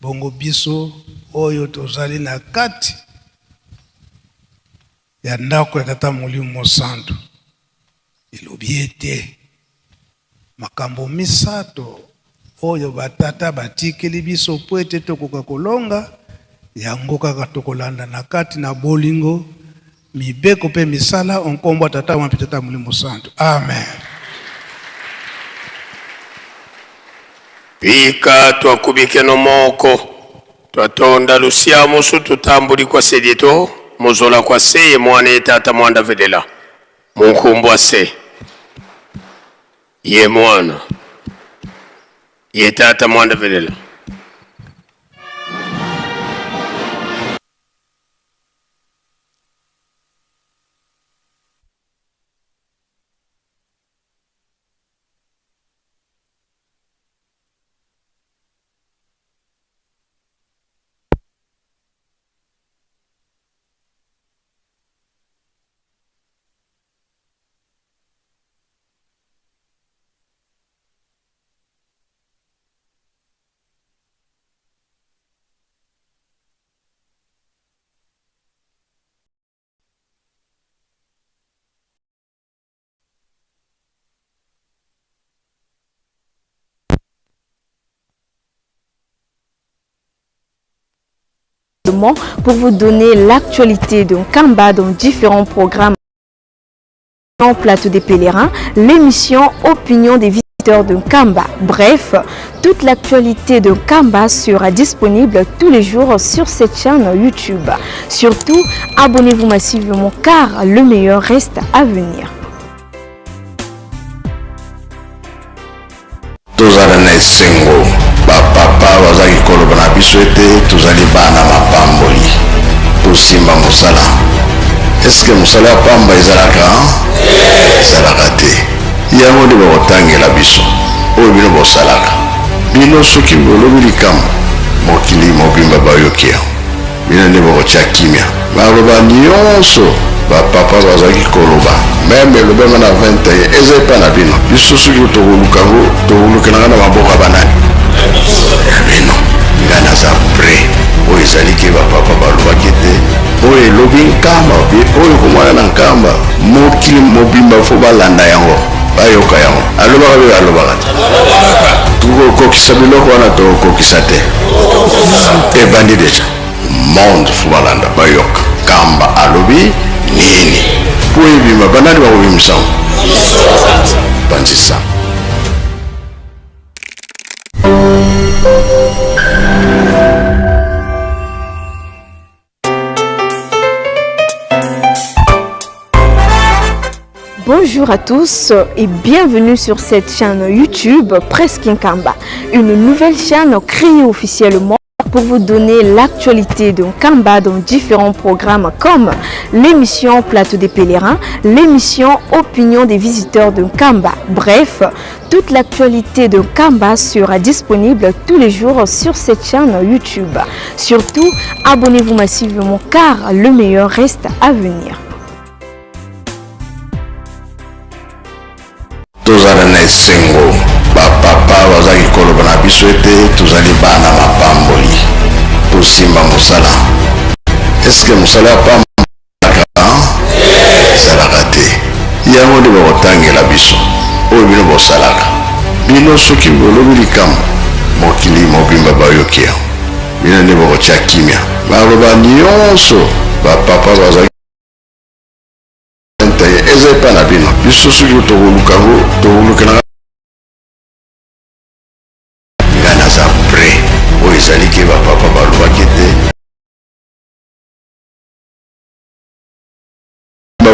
[SPEAKER 14] bongo biso oyo tozali na kati ya ndako ya Tata Molimo Mosantu, elobi ete makambo misato oyo batata batikeli biso mpo ete tokoka kolonga yango kaka tokolanda na kati na bolingo, mibeko mpe misala o nkombo ya Tata mpe Tata Molimo Santu. Amen.
[SPEAKER 12] Bika twakubikeno moko twatonda lusia musu tutambuli kwa sedieto muzola kwa seye mwana ye tata mwanda velela munkumbwa se ye mwana ye tata mwanda velela.
[SPEAKER 2] Pour vous donner l'actualité de Nkamba dans différents programmes en Plateau des Pèlerins, l'émission Opinion des visiteurs de Nkamba. Bref, toute l'actualité de Nkamba sera disponible tous les jours sur cette chaîne YouTube. Surtout, abonnez-vous massivement car le meilleur reste à venir.
[SPEAKER 1] Tozala na esengo, ba papa bazalaki koloba na biso ete tozali bana mapamboli, tosimba mosala. Est-ce que mosala ya pamba ezalaka? Ezalaka te. Yango nde bakotangela biso oyo bino bosalaka. Bino soki bolobi likambo, mokili mobimba bayoki yango. Bino nde bokotia kimia. Maloba nionso ba papa bazalaki koloba meme elobama na 21 eza epa na bino. Biso soki tokoluka yango tokolukela yango na maboko ya banani? Ya bino. Nga naza près. Oyo ezali ke ba papa balobaki ete oyo elobi Nkamba obi oyo komona na Nkamba mokili mobimba fo balanda yango bayoka yango. Alobaka be alobaka te? Tokokokisa biloko wana tokokokisa te? Ebandi deja. Monde fo balanda bayoka Kamba alobi nini po ebima banani bakobimisa yango? Panzisa.
[SPEAKER 2] Bonjour à tous et bienvenue sur cette chaîne YouTube Presse Nkamba, une nouvelle chaîne créée officiellement pour vous donner l'actualité de Nkamba dans différents programmes comme l'émission Plateau des Pèlerins, l'émission Opinion des visiteurs de Nkamba. Bref, toute l'actualité de Nkamba sera disponible tous les jours sur cette chaîne YouTube. Surtout, abonnez-vous massivement car le meilleur reste à venir.
[SPEAKER 1] Tozala na esengo, ba papa bazalaki koloba na biso ete tozali bana mapamboli, tosimba mosala. Est-ce que mosala ya pamba ezalaka te? Yango nde bakotangela biso oyo bino bosalaka. Bino soki bolobi likambo, mokili mobimba bayoki yango. Bino nde bokotia kimia. Maloba nionso ba papa bazalaki eza epa na bino. Biso soki tokoluka yango, tokolukela nga naza près. Oyo ezali ke ba papa balobaki ete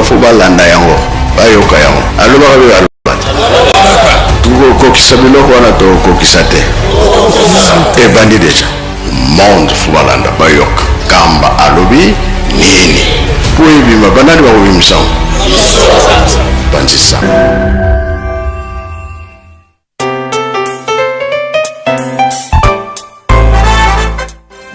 [SPEAKER 1] fo balanda yango, bayoka yango. Alobaka be alobaka te? Tokokokisa biloko wana tokokokisa te? Ebandi deja. Monde fo balanda bayoka Kamba alobi nini. Mpo ebima, banani bakobimisa yango? Panzisa.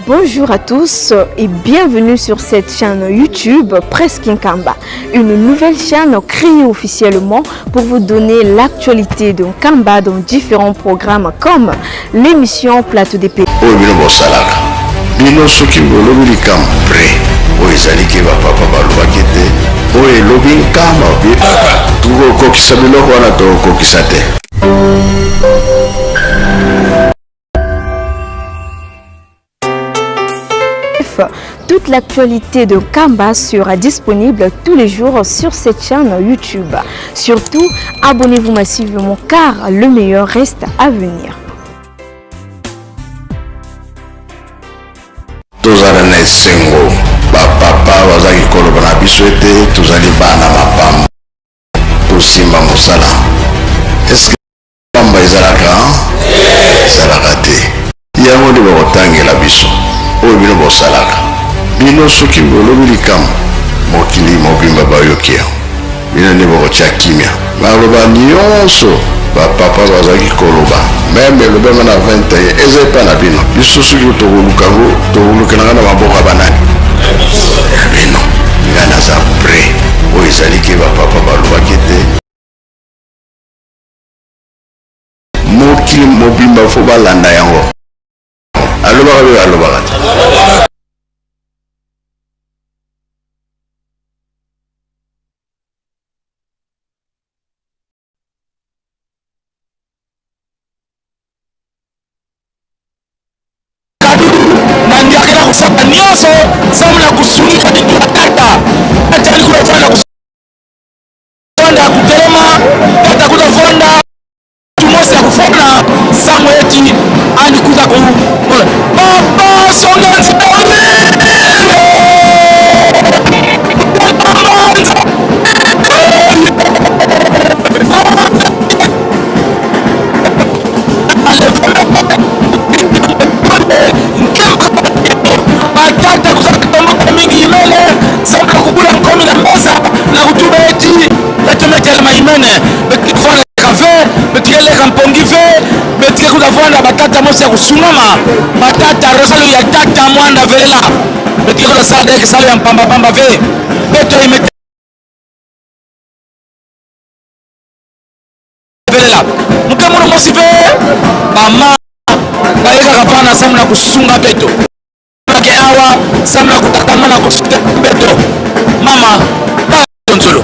[SPEAKER 2] Bonjour à tous et bienvenue sur cette chaîne YouTube Presse Kinkamba, une nouvelle chaîne créée officiellement pour vous donner l'actualité de Nkamba dans différents programmes comme l'émission Plateau des Pays.
[SPEAKER 1] Oyo bino bosalaka bino soki bolobi likambo pre oyo ezali ke bapapa balobaki te oyo elobi nkamba tokokokisa biloko wana tokokokisa te.
[SPEAKER 2] Toute l'actualité de Kamba sera disponible tous les jours sur cette chaîne YouTube. Surtout, abonnez-vous massivement car le meilleur reste à venir.
[SPEAKER 1] Tozala na esengo bapapa bazalaki koloba na biso ete tozali bana mapamba tosimba mosala eske pamba ezalaka ezalaka te yango nde bakotangela biso oyo bino bosalaka bino soki bolobi likambo mokili mobimba bayoki yango bino nde bokotya kimia maloba nyonso bapapa bazalaki koloba meme elobema na 21 eza epai na bino biso soki tokoluka yango tokolukelanga na maboko ya banani ya bino ngai naza pre oyo ezali ke bapapa balobaki te mokili mobimba fo balanda yango alobaka mpe alobaka te.
[SPEAKER 15] Nandiakela kusala nyonso samu na kusunika tata atali kuna fanda kufanda kutelema tata kuta fanda tumosi ya kufanda sango eti andi kuta ku papa songa nzambe. Batata kozala mingi imene sanga kubula nkomi na mesa na kutuba eti betometelema imene betifandaka ve betikeleka mpongi ve betike kuta vanda batata mosi ya kusungama batata rosalo ya tata mwanda velela betike kuta sala deke salo ya mpambapamba ve beto imete velela moke mono mosi ve bama bayekaka vana samu na kusunga beto ke awa samu na kutatama na kusunga beto mama nzolo.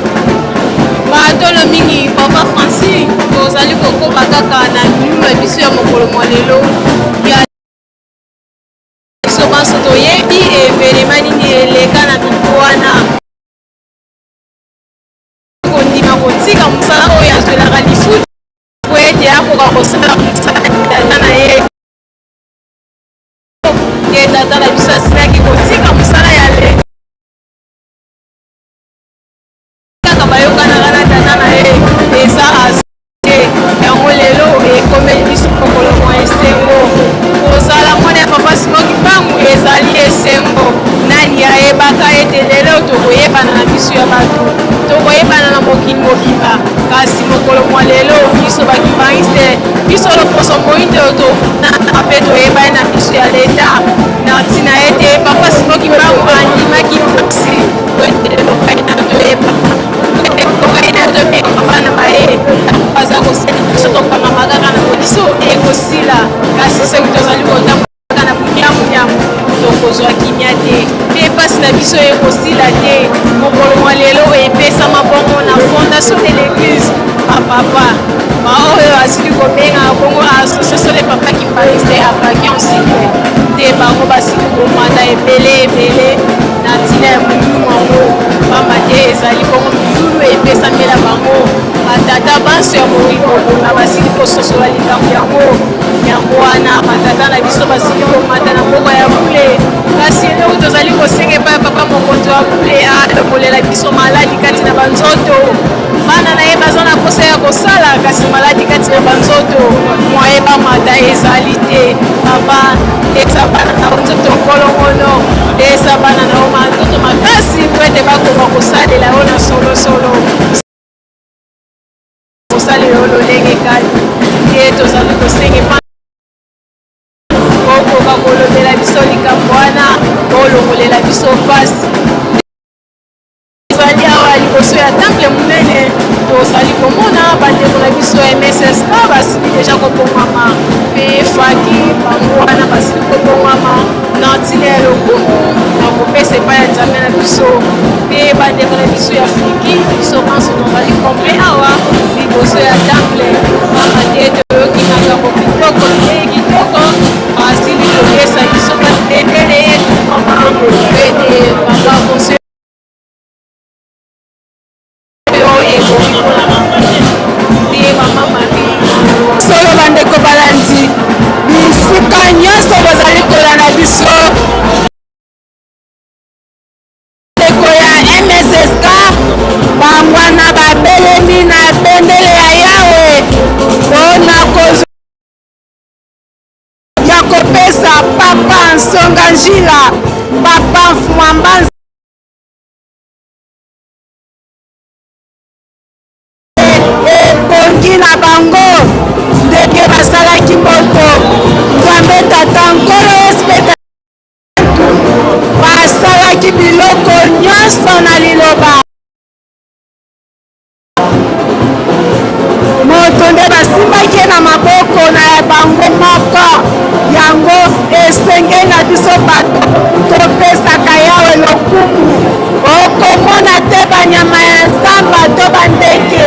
[SPEAKER 16] Matolo mingi papa Francis, tozali kokoba kaka na milulu ya biso ya mokolo mwa lelo ya biso banso toyebi evenema nini eleka na mibu wana kondima kotika mosala oyo azwelaka lifuti po ete akoka kosala mosala ya tata na ye ye tata na biso asilaki kotika mosala ya le kaka bayokanaka na tata na ye eza aza te yango lelo ekomeli biso mokolo mwa esengo kozala mwana ya papa Simon Kimbangu ezali esengo nani ayebaka ete lelo tokoyebana na miso ya bato tokoyebana na mokili mobimba kasi mokolo mwa lelo biso bakimbangiste biso loposo moindo to mpe toyebani na miso ya leta na ntina ete papa Simon Kimbangu andimaki mpasi bana baye baza kosala biso tokangama kaka na biso ekosila kasi soki tozali kotambola na bunyamunyamu tokozwa kimia te mpe mpasi na biso ekosila te mokolo mwa lelo epesama bongo na fondation de l'église bapapa baoyo asili kobenga bongo association de papa kimbanguiste apakion cycle nde bango basili komata ebele ebele na ntina ya molulu yango pamba te ezali bongo milulu epesamela bango batata banso ya mokili na basili kososola likambo yango yango wana batata na biso basili komata na mboka ya bule kasi eloko tozali kosenga epai ya papa mokonzi wa bule alokolela biso maladi kati na banzoto bana na ye baza na mposa ya kosala kasi maladi kati na banzoto mwaye bamata ezali te papa eza bana na yo nzoto kolongono eza bana na yo manzoto makasi po mpo ete bakoka kosalela yo na solosolo, kosalela yo lolenge kani. Nde tozali kosenga epai okoka kolobela biso likambo wana, olongolela biso mpasi. Tozali awa liboso ya temple monene, tozali komona bandeko na biso ya MSSK basili deja kobongama, mpe faki bango wana basili kobongama na ntina ya lokumu na kopesa epai ya Nzambe na biso, mpe bandeko na biso ya Friki. Biso banso tozali complet awa liboso ya temple, pamba te toyoki makambo kitoko, bilei kitoko basili kopesa biso bendele yetu ete papa conseil
[SPEAKER 17] Solo bandeko balandi bisika nyonso bozali kolanda biso, ndeko ya MSSK bangwana babelemi na bendele ya Yawe mpona kozwa ya kopesa Papa Nsonga Njila, Papa Mfumamba Ebongi na bango ndenge basalaki moto. Nzambe Tata, Nkolo Yesu mpe basalaki biloko nyonso na liloba. Moto nde basimbaki ye na maboko na bango moko. Yango esengeli na biso bato topesaka Yawe lokumu. Okomona te banyama ya zamba to bandeke,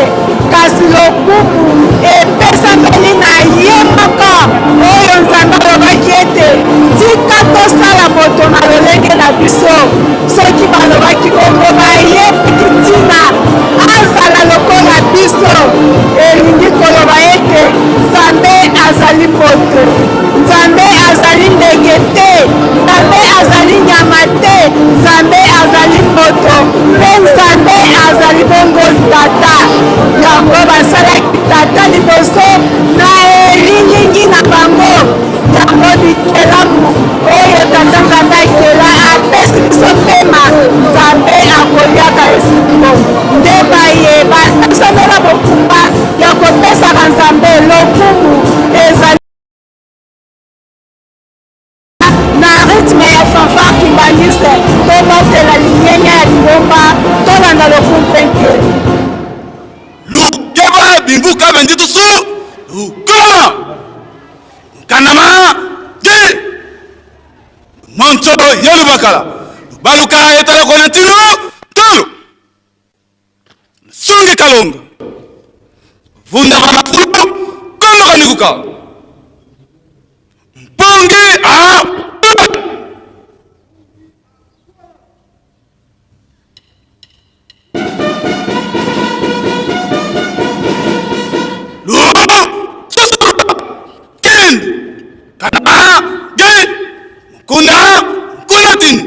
[SPEAKER 17] kasi lokumu epesameli na ye moko oyo Nzambe alobaki ete, Tika tosala moto na lolenge na biso. Soki balobaki bongo, bayebaki ntina azala lokola biso. Elingi koloba ete Nzambe azali moto. Nzambe azali ndeke te. Nzambe azali nyama te. Nzambe azali moto, mpe Nzambe azali bongo Tata. Yango basalaki Tata liboso na elilingi na bango. Yango bikelamu oyo Tata Nzambe akela apesi biso pema. Nzambe akoliaka esengo nde baye basandola mokumba ya kopesaka Nzambe lokumu ezali na rythme ya fanfare kimbanguiste. Tobatela lingenya ya lingomba, tolanda lokumu mpe nkele.
[SPEAKER 15] Lukeba bimbuka benditusu lukoma nkanama te monso yelubakala baluka etalako na ntino tolo sungi kalonga vunda makulu kondo kanikuka mpongi a Kend kana ge kunda kunatin.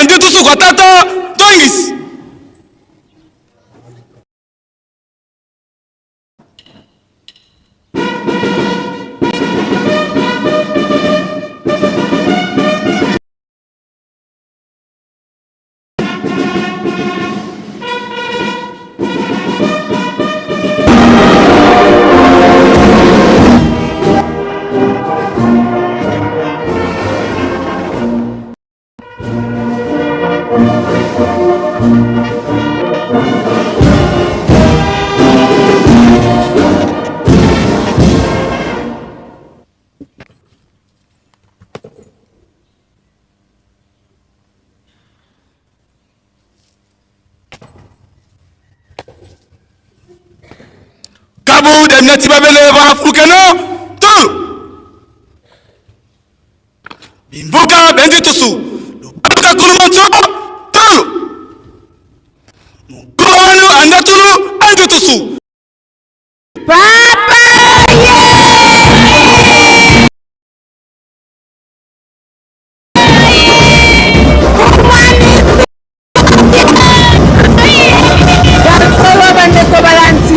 [SPEAKER 15] Nditusuka tata tongis. Kabu demneti babele bafulukeno tulu bimbuka bengi tusu lubaluka kulumonso tulu mugowanu andatulu andu tusu.
[SPEAKER 17] Papa ye! Solo bandeko balandi.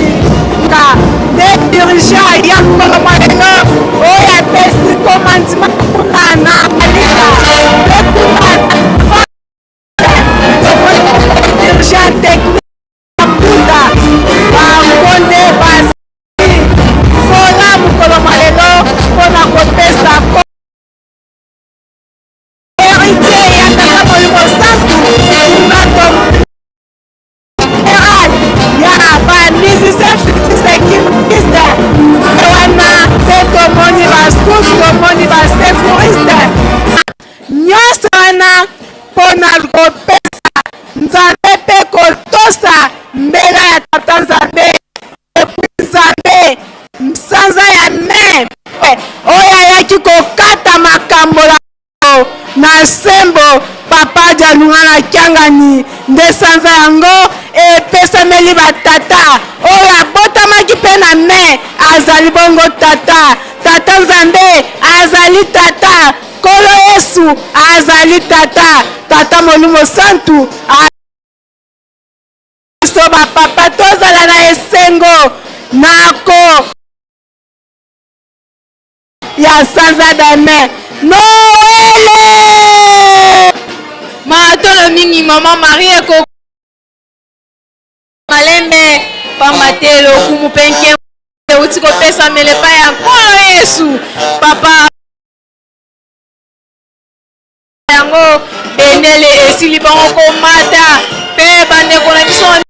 [SPEAKER 17] Tomoni ba secouriste nyonso wana mpo na kopesa Nzambe mpe kotosa mbela ya Tata Nzambe. Epuis Nzambe sanza ya mai oyo ayaki kokata makambo na sembo Papa Dialungana na Kiangani, nde sanza yango epesameli ba tata. Oyo abotamaki mpe na mai azali bongo tata. Tata Nzambe azali tata, Nkolo Yesu azali tata, Tata Molimo Santu. Biso ba papa tozala na esengo nako ya sanza dame Noele.
[SPEAKER 16] Matondo mingi mama Marie ko malembe pamba te lokumu mpe nkembo euti kopesamela epai ya Nkolo Yesu papa. Yango bendele esili bango komata mpe bandeko na biso.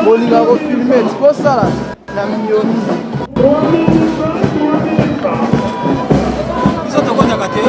[SPEAKER 18] Bolinga kofilme tikosala na mioni biso tokotaka te.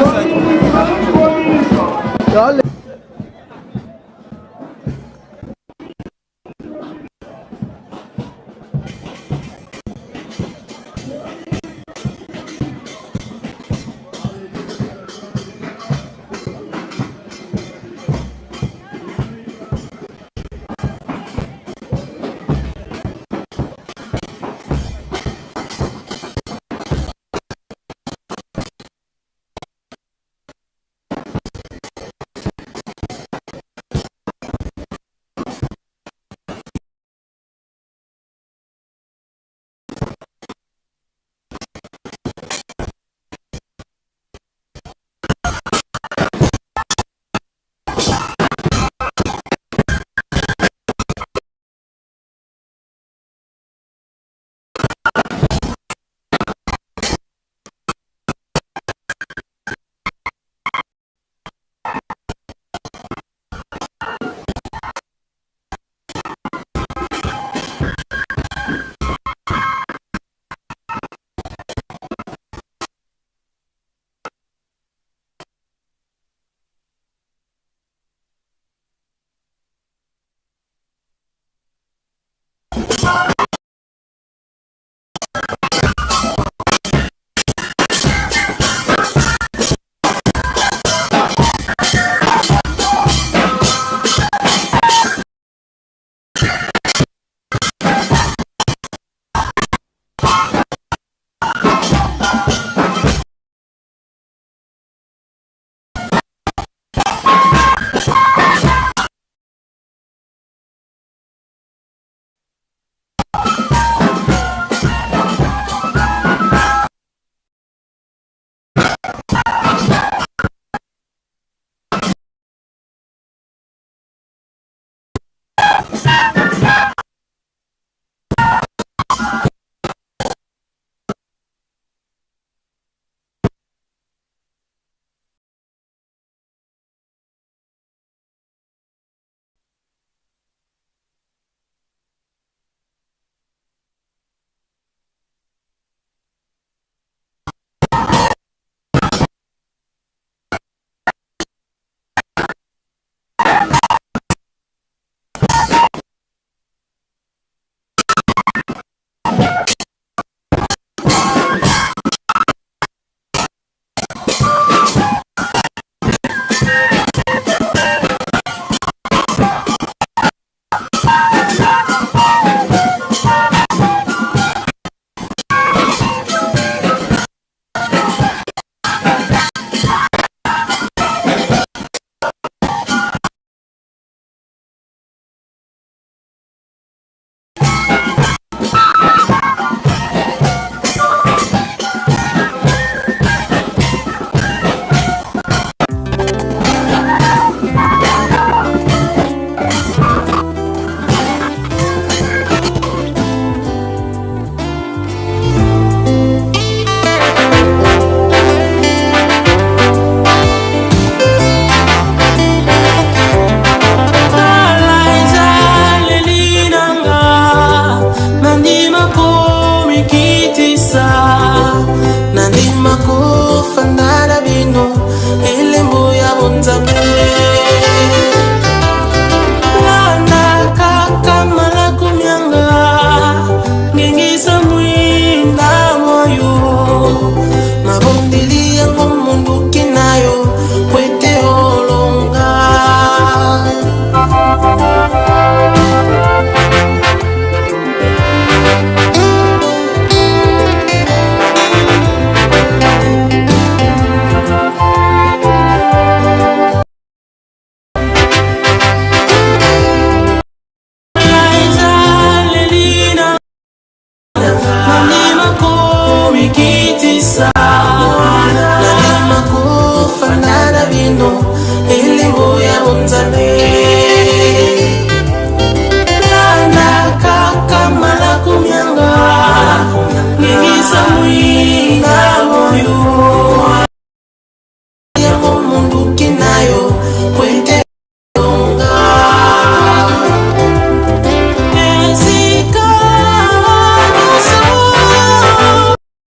[SPEAKER 19] Nzambe. Landa kaka malaku mianga, ngengisa mwinda oyo yango munduki na yo po ete longa. Esika nyonso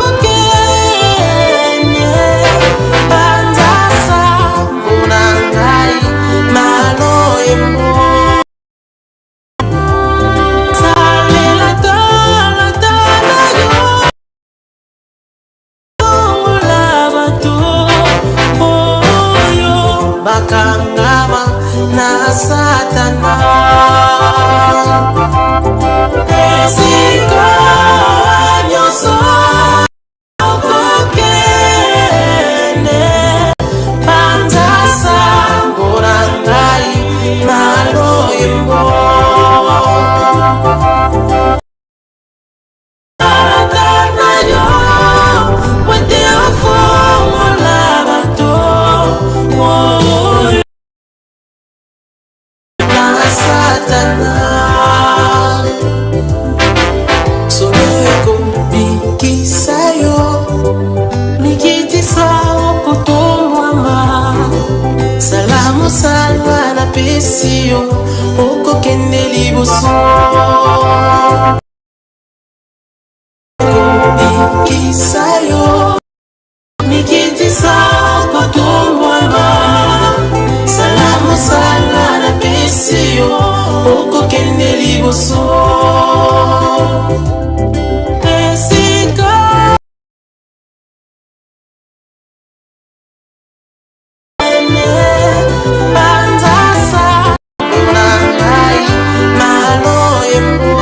[SPEAKER 19] okende, panza sango na ngai na loyembo. Salela talata na yo, longola bato oyo bakangama na Satana. Esika nyonso okokende, panza sango na ngai na loyembo. Tata na yo, po ete ofongola bato oyo na Satana. Solo ekobikisa yo, mikitisa okotombwama. Sala mosala napesi yo, okokende liboso. Ekobikisa yo, mikitisa okotombwama. Sala mosala napesi yo, okokende liboso. Esika panza sango na ngai na loyembo.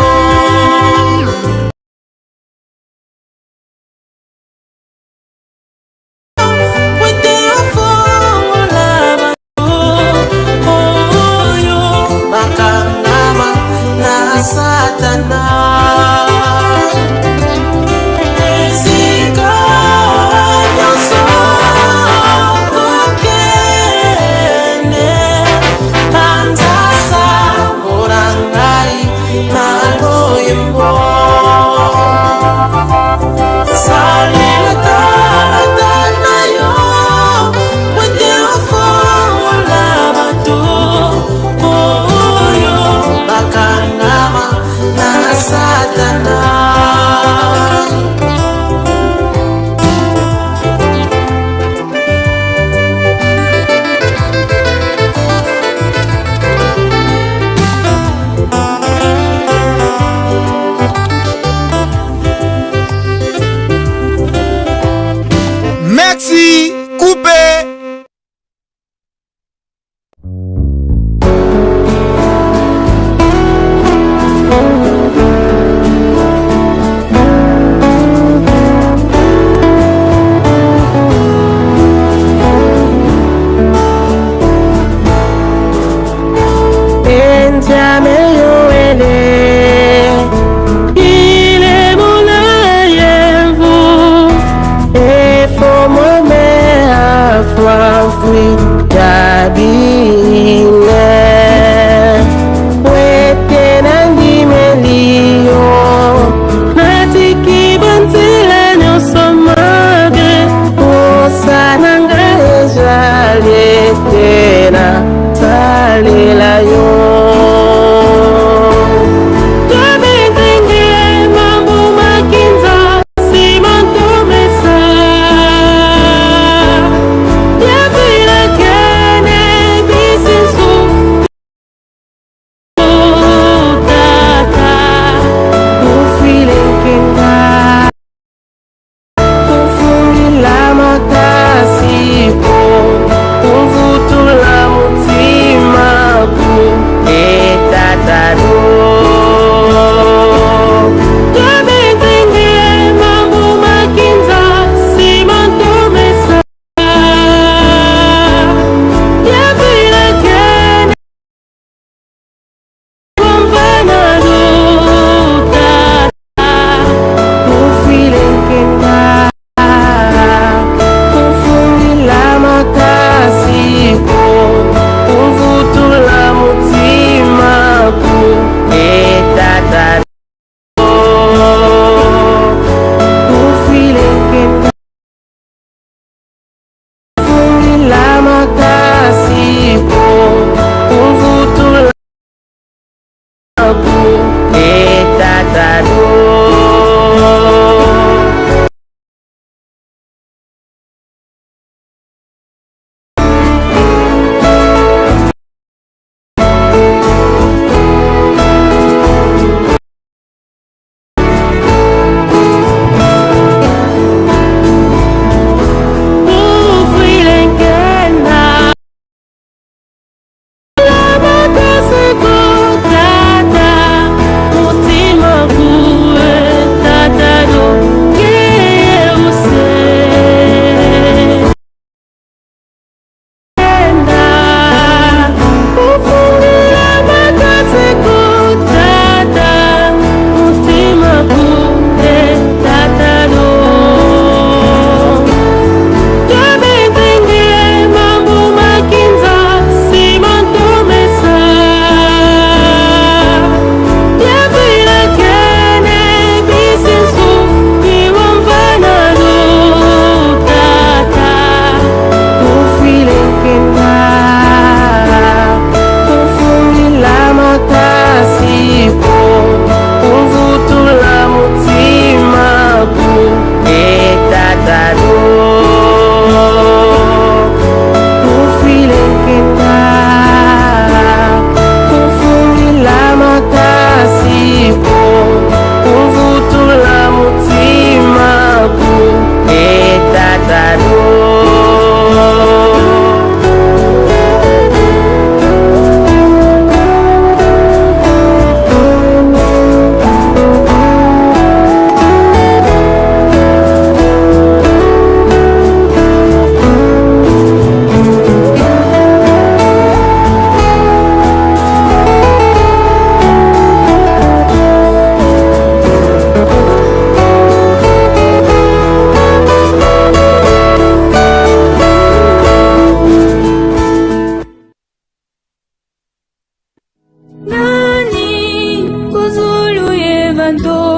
[SPEAKER 19] Po ete ofongola bato oyo bakangama na Satana. Esika nyonso okokende, panza sango na ngai na loyembo. Salela tata na yo, po ete ofongola bato oyo bakangama na Satana.
[SPEAKER 20] Merci, coupé.
[SPEAKER 19] Nzambe yoele ile mona yevu efomome.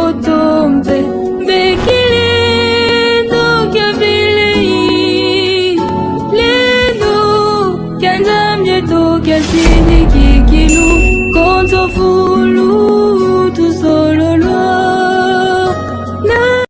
[SPEAKER 20] nkoto mpe mbekili ndokia bilei lendo kya nzambe tokya sindiki kilu konzo fulu tusololwa na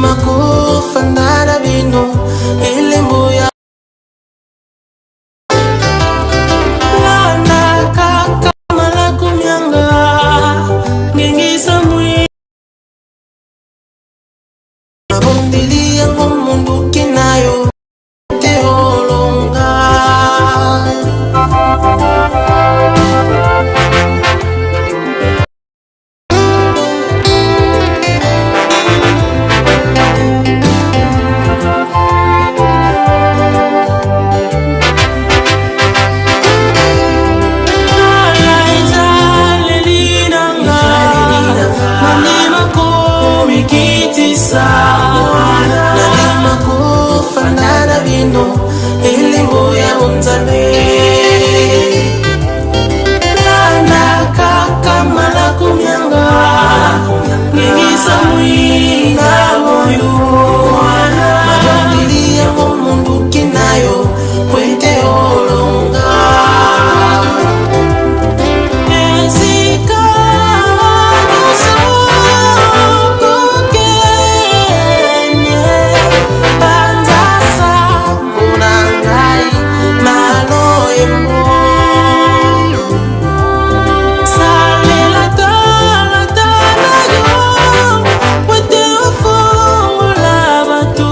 [SPEAKER 19] Nandima kofanda na bino elembo ya landa kaka malako mianga ngengisa mwi mabondeli yango monduki na yo te olonga. Ezaleli na nga, nandima komikitisa, nandima kofanda na bino elembo ya bonzambe. Landa kaka malako mianga ngengisa mwinda moyo mabondeli yango monduki na yo po ete olonga. Esika nyonso kokende, panza sango na ngai na loyembo. Salela talata na yo po ete ofongola bato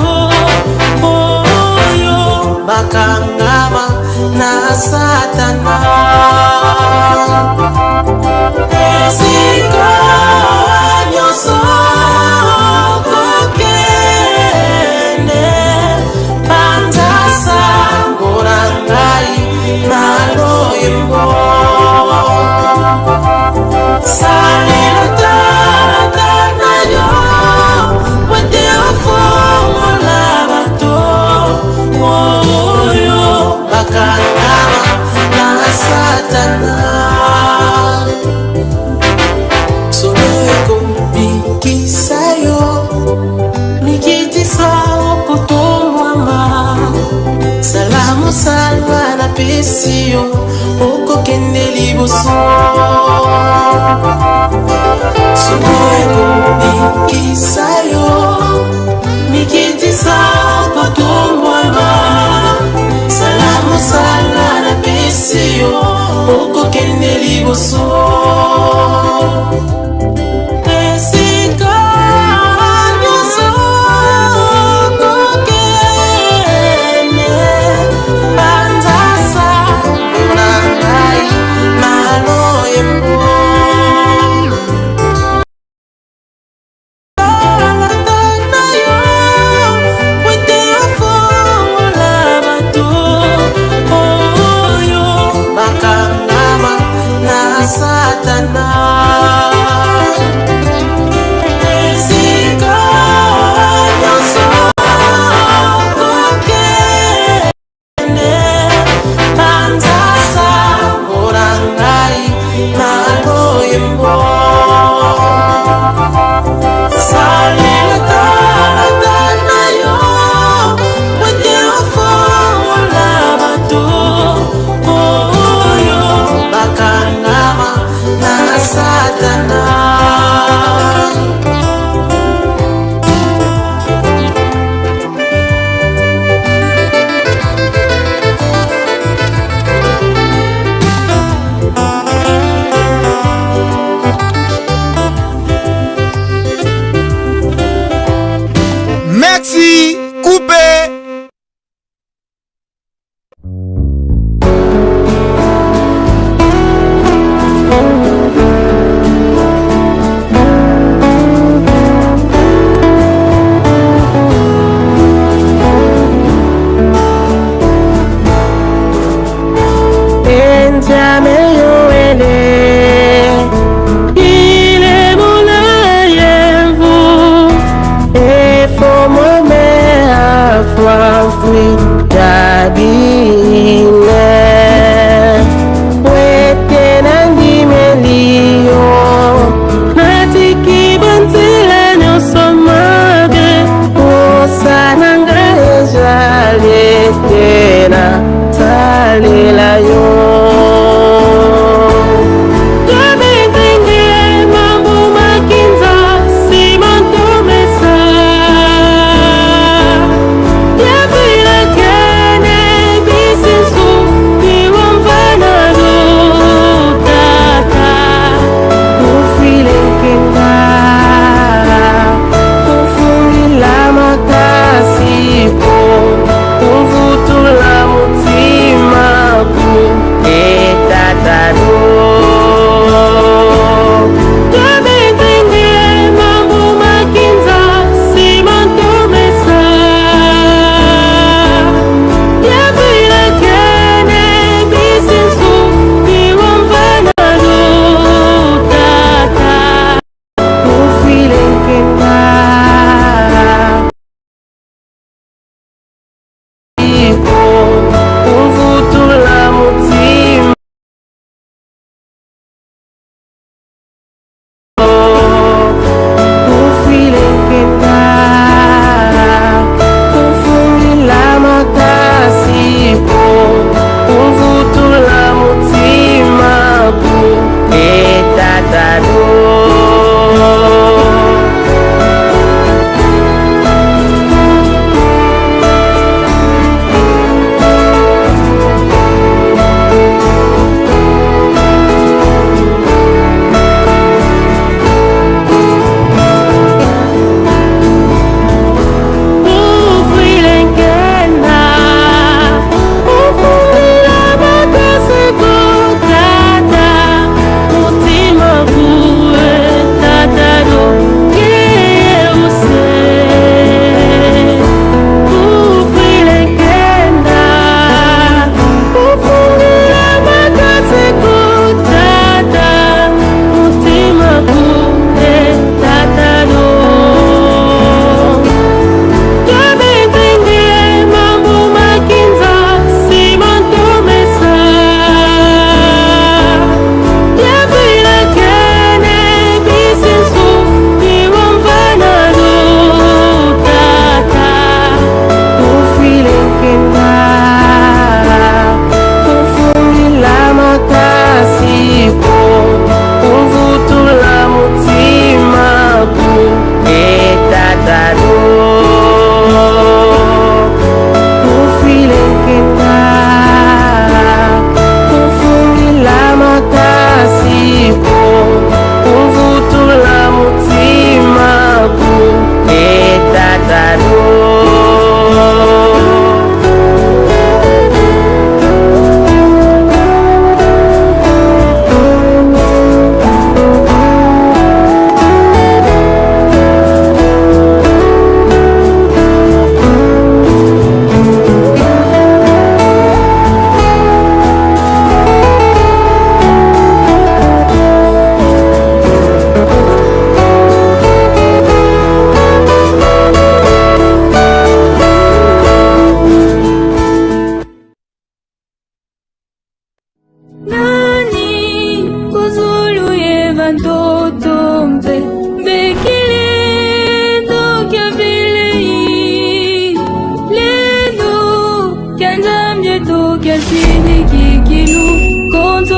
[SPEAKER 19] oyo bakangama na Satana. Esika nyonso kokende, panza sango na ngai na loyembo. Salela tata na yo po ete ofongola bato oyo bakangama na Satana. Solo ekobikisa yo, mikitisa okotombwama. Sala mosala napesi yo, okokende liboso. Solo ekobikisa yo, mikitisa okotombwama. Sala mosala napesi yo, okokende liboso. Esika nyonso kokende, panza sango na ngai na loyembo. Alata na yo po ete ofongola bato oyo bakangama na Satana. Esika nyonso kokende, panza sango na ngai na loyembo. Salela tata na yo po ete ofongola bato oyo bakangama na Satana.
[SPEAKER 21] Merci, coupé.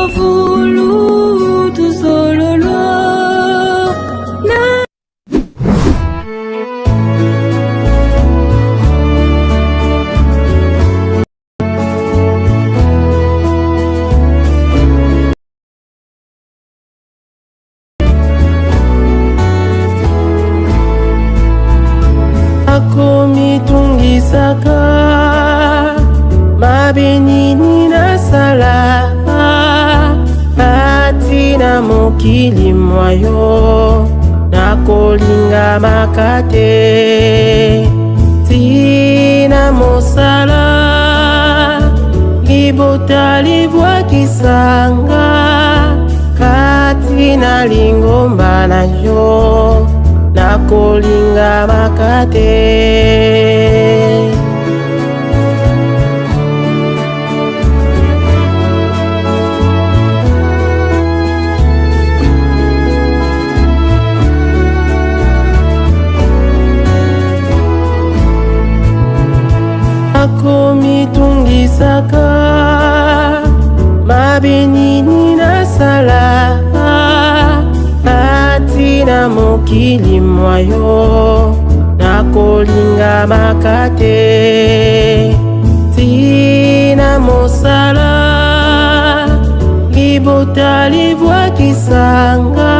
[SPEAKER 20] Fulu tusololwa na
[SPEAKER 5] Akomitungisaka mabe nini nasala kati na mokili mwa yo nakolingamaka te ntina mosala libota libwakisanga kati na lingomba na yo nakolingamaka te. Akomitungisaka mabe nini nasala kati na mokili mwa yo nakolingamaka te ntina mosala libota libwakisanga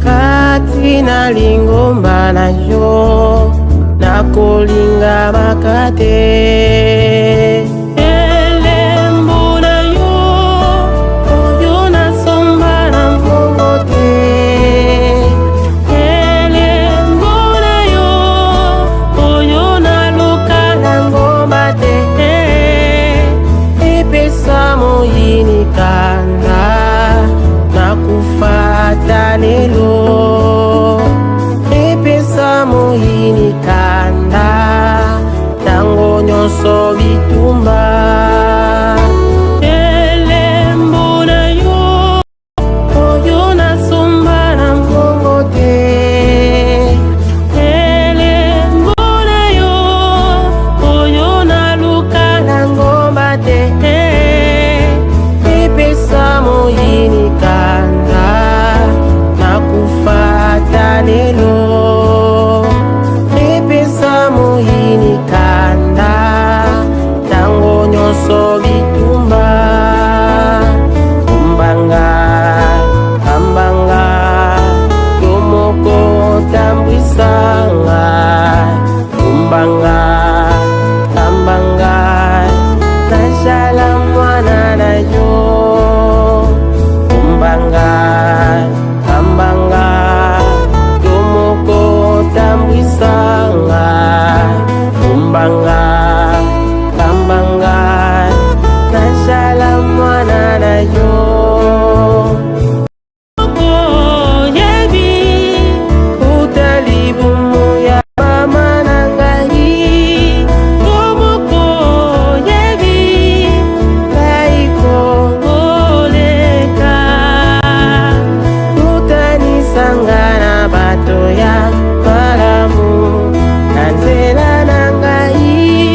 [SPEAKER 5] kati na lingomba na yo nakolingamaka te. Elembo na yo oyo nasomba na mbongo te, elembo na yo oyo naluka na ngomba te, epesa moyini kanda nakufa ata lelo, epesa moyini kanda ntango nyonso bitumba. Elembo na yo oyo nasomba na mbongo te, elembo na yo oyo naluka na ngomba te, epesa moyini kanda nakufa ata lelo, epesa moyini kanda ntango nyonso bitumba. Kumbanga kambanga yo moko otambwisanga, kumbanga kambanga nazala mwana na yo, kumbanga kambanga yo moko otambwisanga, kumbanga kambanga nazala mwana na yo. Oyebi uta libumu ya mama na ngai, yo moko oyebi ngai koleka, kutanisanga na bato ya malamu na nzela na ngai.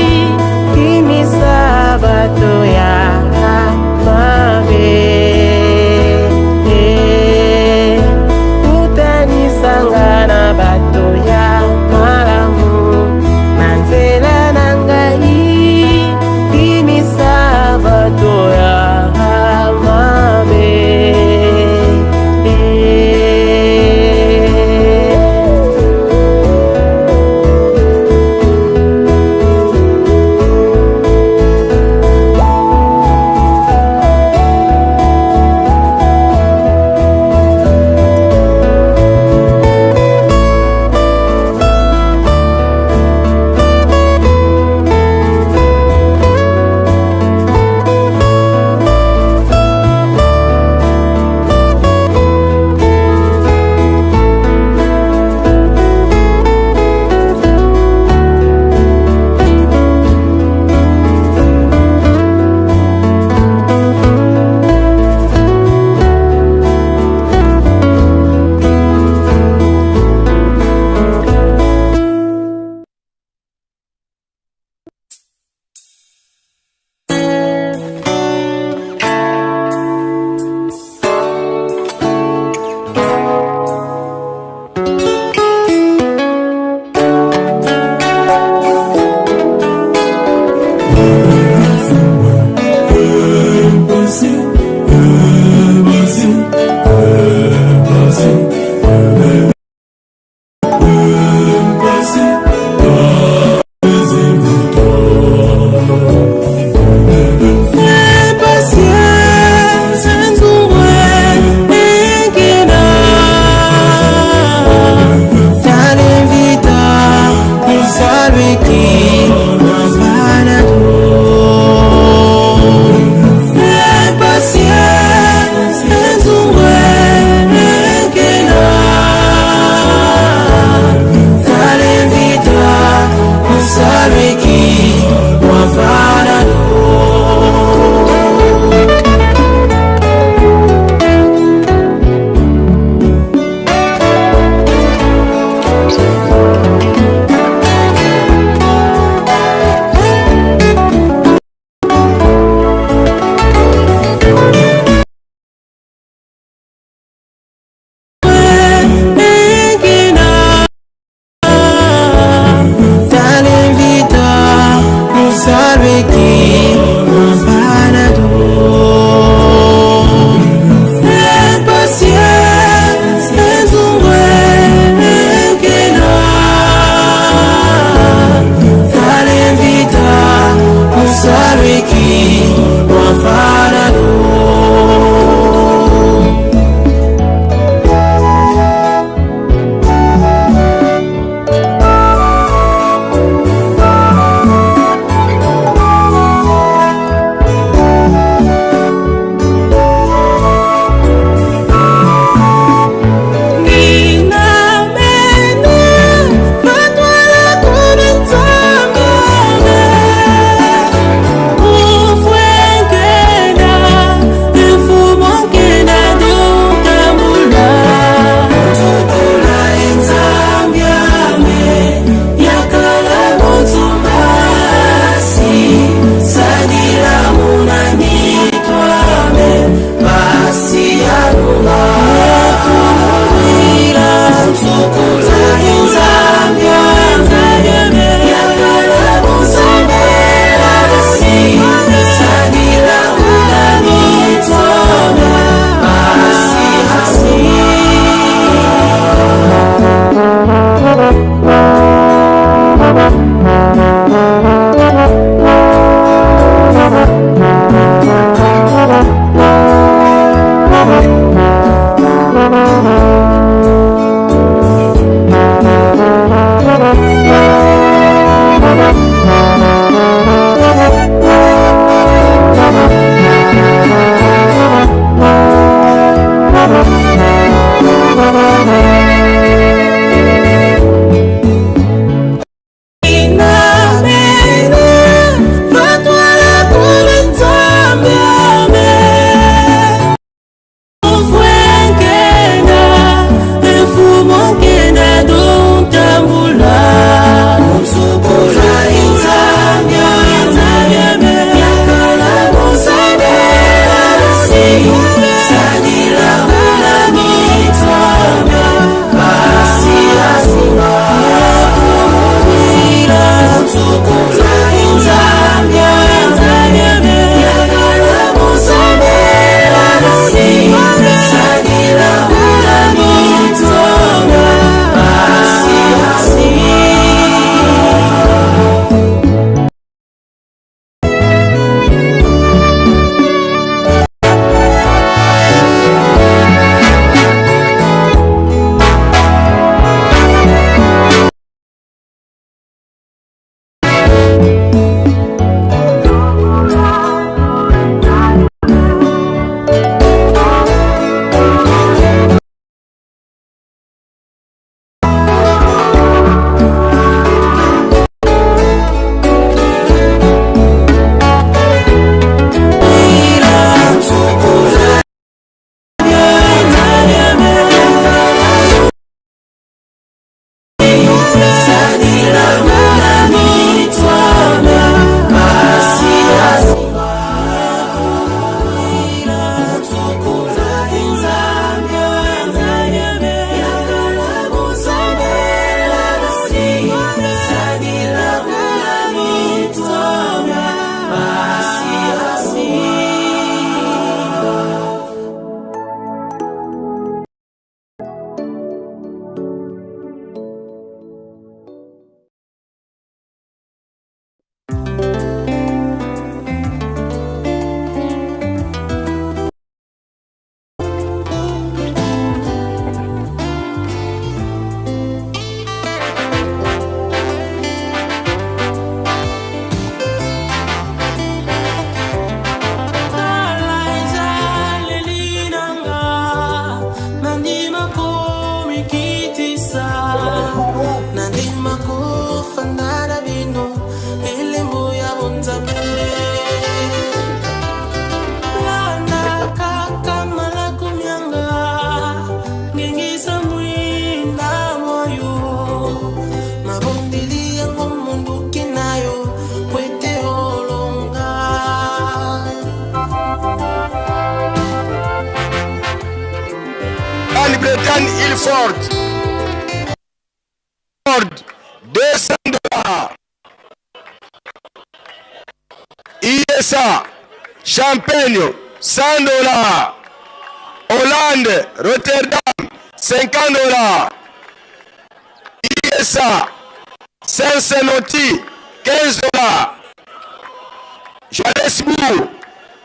[SPEAKER 1] Ilford. Ford 200 dollars. USA Champagne 100 dollars. Hollande Rotterdam 50 dollars. USA Cincinnati 15 dollars. Johannesburg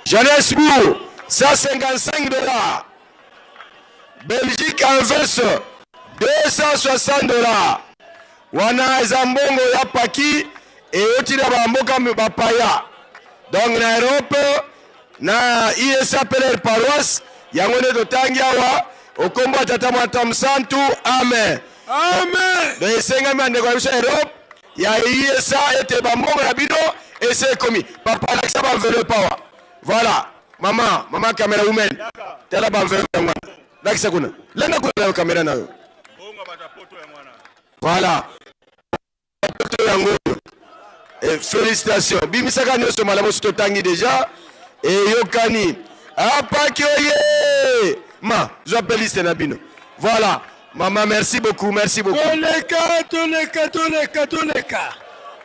[SPEAKER 1] Johannesburg 155 dollars. Belgique Anvers 260 dollars. Wana eza mbongo ya paki euti na bamboka bapaya. Donc na Europe na USA pele paroisse yango nde totangi awa okombo ya tata mwata msantu amen.
[SPEAKER 9] Amen.
[SPEAKER 1] Donc esengami bandeko na biso ya Europe ya USA ete bambongo na bino ese ekomi. Papa lakisa ba enveloppe awa. Voilà. Mama, mama camera woman. Tala ba enveloppe yango wana. Lakisa kuna. Lenda kuna na camera na yo. Voilà. Poto yango oyo. Eh, félicitations. Bimisaka nyonso malamu soki totangi deja. Eyokani. Apaki oye. Ma, zwa pe liste na bino. Voilà. Maman, merci beaucoup, merci beaucoup.
[SPEAKER 9] Toleka, toleka, toleka, toleka.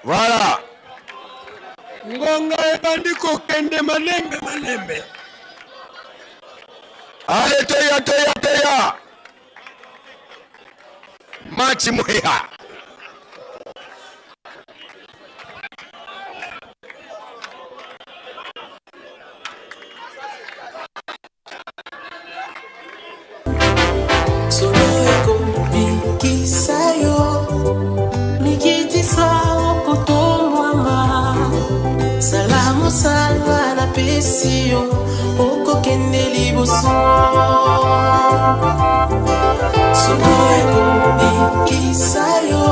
[SPEAKER 1] Voilà.
[SPEAKER 9] Ngonga ebandi kokende malembe malembe.
[SPEAKER 1] Allez, toya, toya, toya. Match moya.
[SPEAKER 19] Solo ekobikisa yo mikitisa okotombwama sala mosala napesi yo okokende liboso solo ekobikisa yo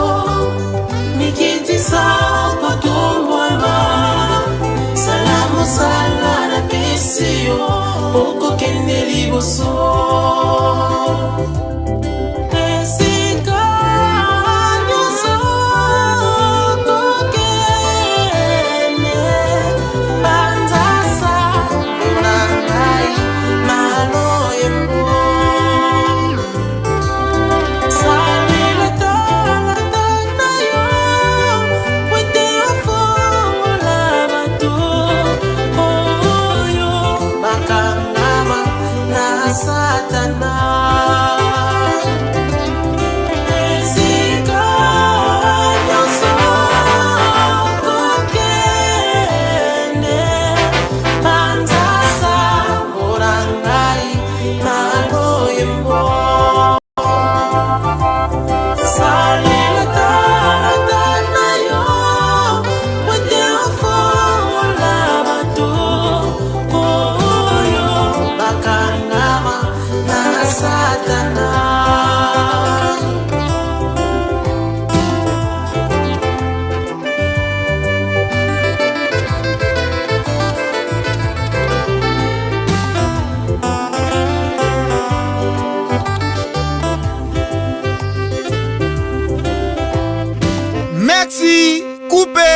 [SPEAKER 19] mikitisa okotombwama sala mosala napesi yo okokende liboso esika nyonso okokende banzasa na ngai maloyembo salela talata na yo po ete ofongola bato oyo bakangama na satana esika nyonso kokende banzasa mpo na ngai na loyembo salela talata na yo po ete ofongola bato oyo bakangama na satana.
[SPEAKER 18] Merci, coupé.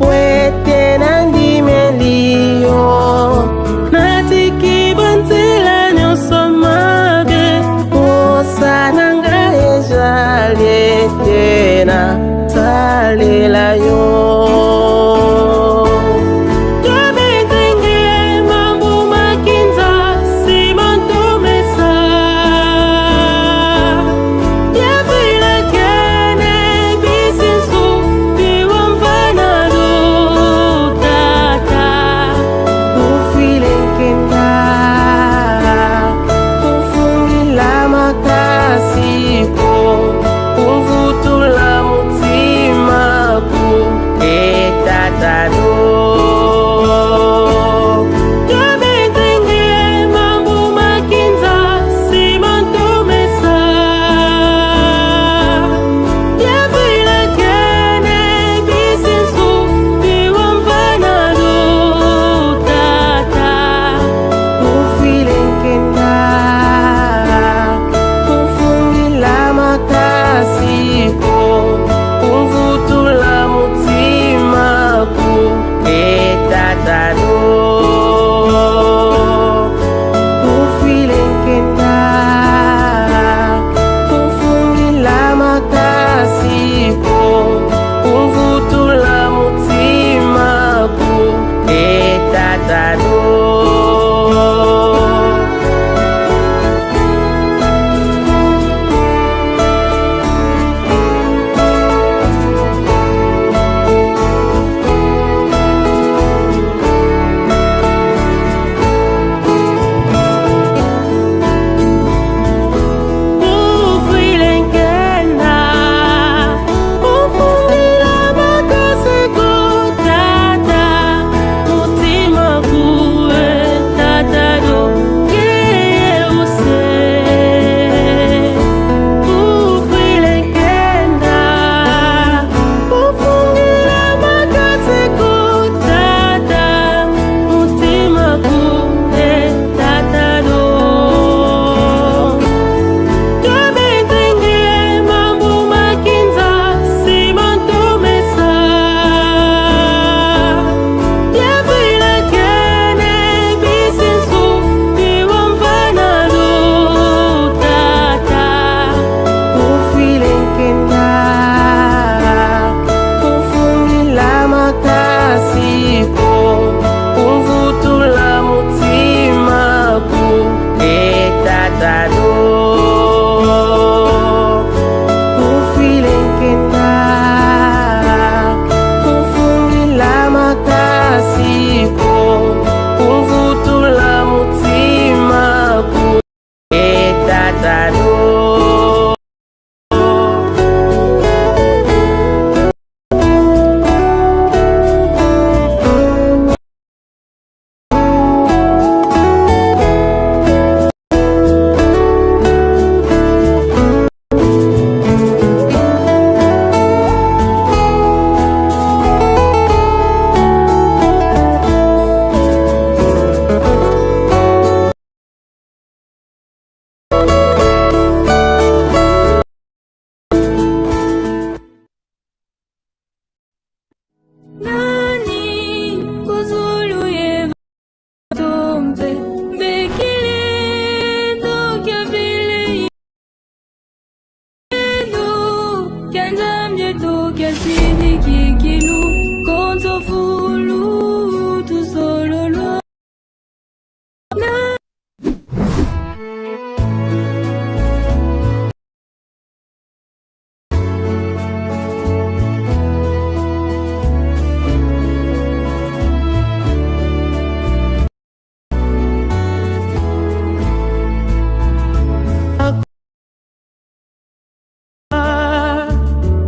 [SPEAKER 19] Wete nandimeli yo natiki banzela nyonso mabe posa na ngai ezali ete nasalela yo
[SPEAKER 20] Kya Nzambi tu kya sidiki kilu konzo fulu tusololwa na.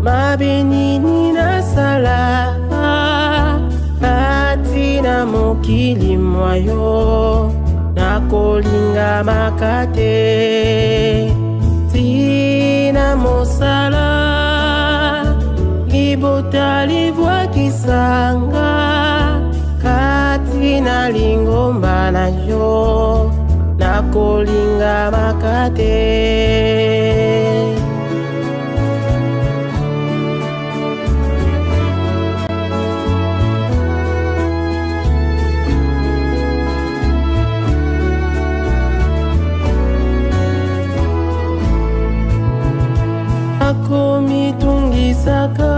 [SPEAKER 5] Mabe nini nasala kati na mokili mwa yo nakolingamaka te ntina mosala libota libwakisanga kati na lingomba na yo nakolingamaka te. Akomitungisaka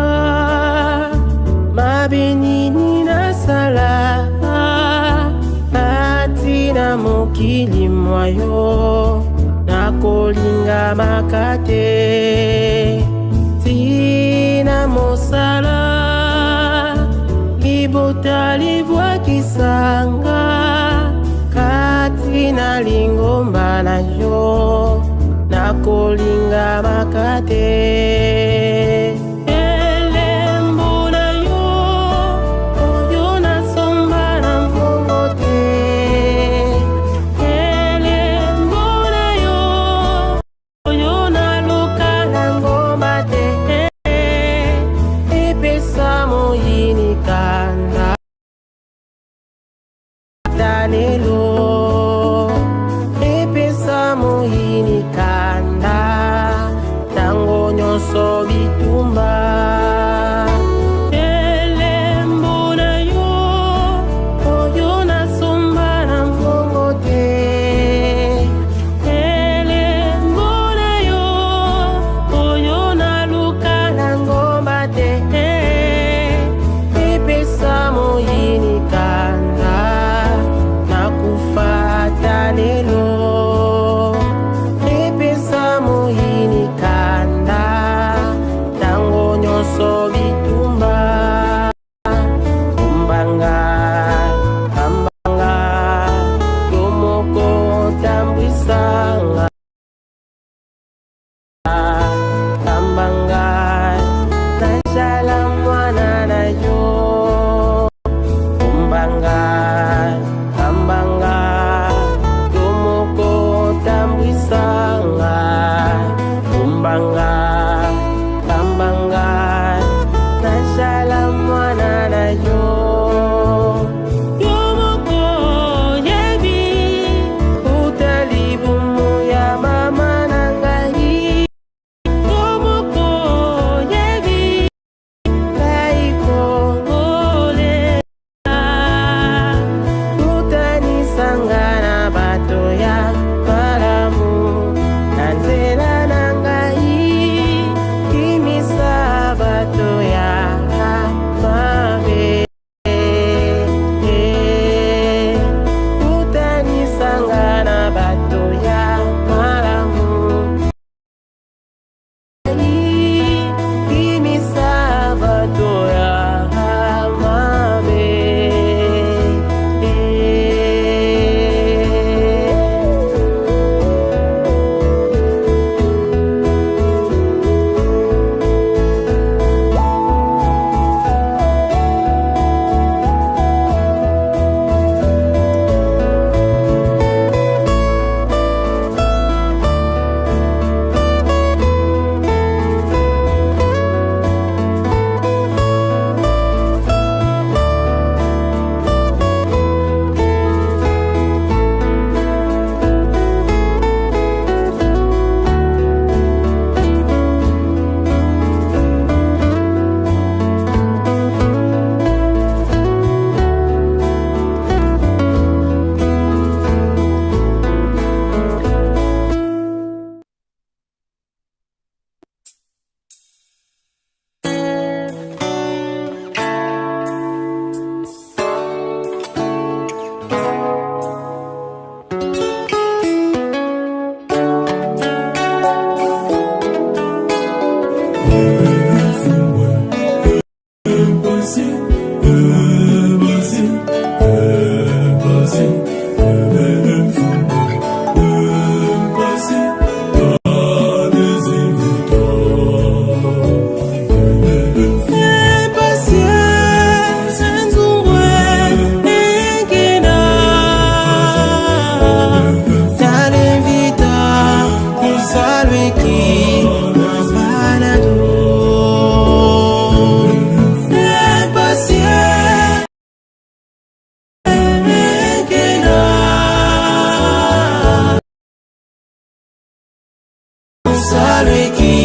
[SPEAKER 5] mabe nini nasala kati na mokili mwa yo nakolingamaka te ntina mosala libota libwakisanga kati na lingomba na yo nakolingamaka te. Elembo na yo oyo nasomba na mbongo te elembo na yo oyo naluka na ngomba te epesa moyini kanda ata lelo epesa moyini kanda ntango nyonso bitumba elembo na yo oyo nasomba na mbongo te elembo na yo oyo naluka na ngomba te epesa moyini kanda nakufa ata lelo epesa moyini kanda.
[SPEAKER 19] Celui qui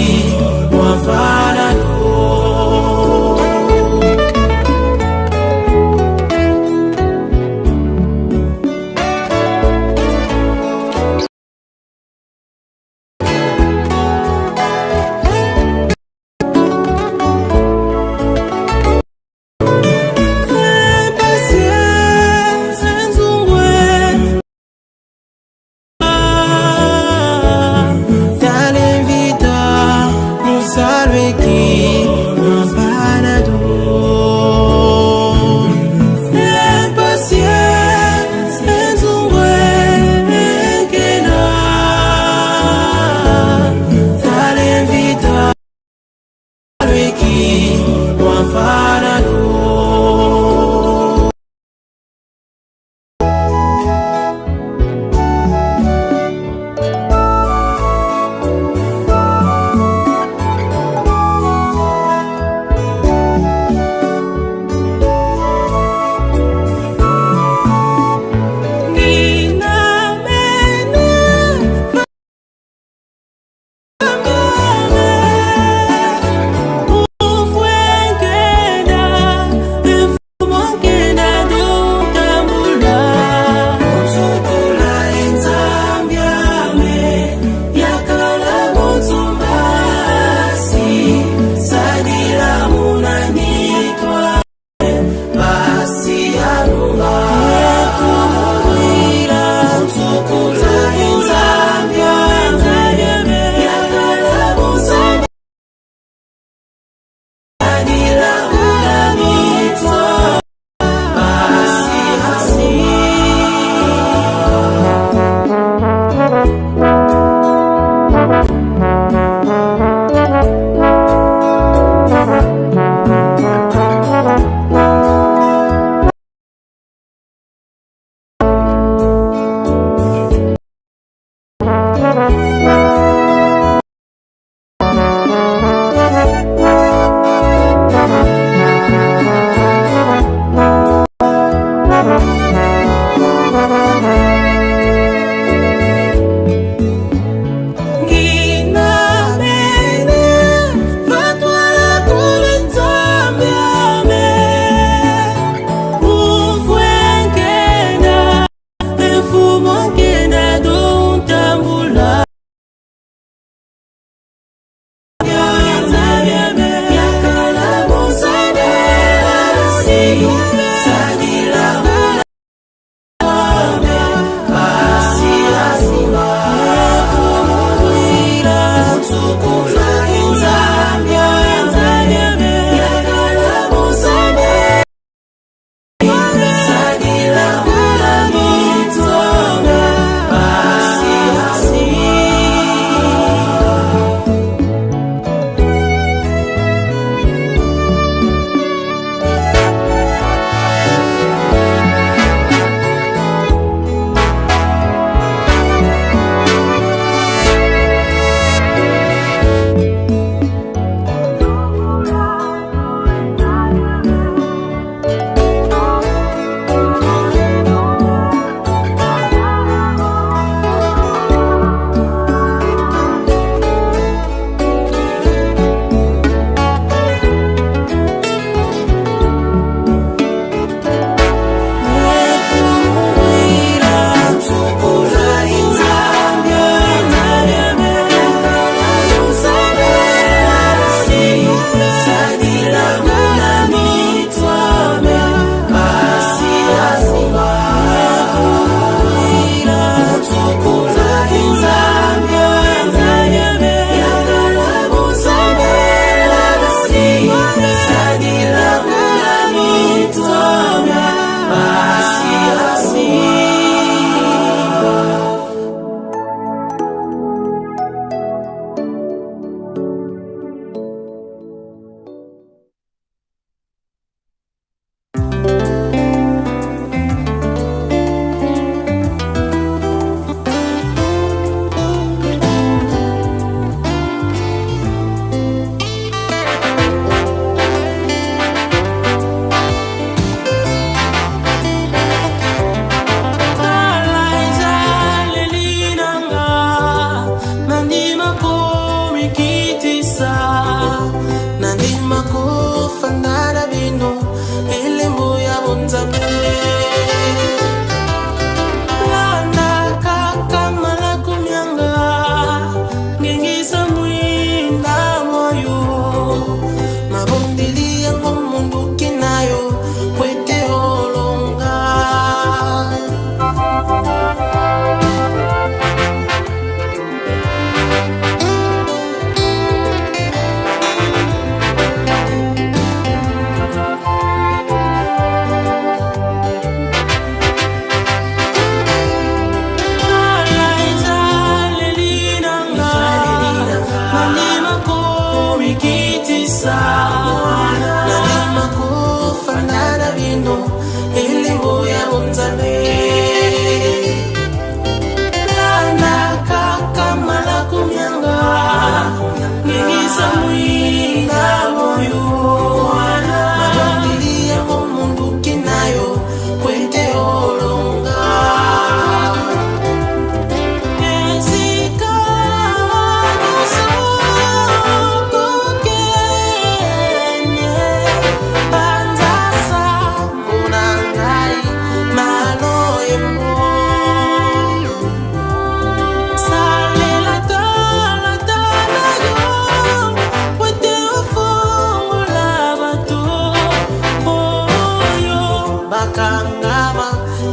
[SPEAKER 19] Nandima komikitisa, nandima kofanda na bino elembo ya bonzambe. Landa kaka malako mianga, ngengisa mwinda moyo, mabondeli yango monduki na yo po ete olonga. Esika nyonso kokende, panza sango na ngai na loyembo. Salela talata na yo po ete ofongola bato oyo bakangama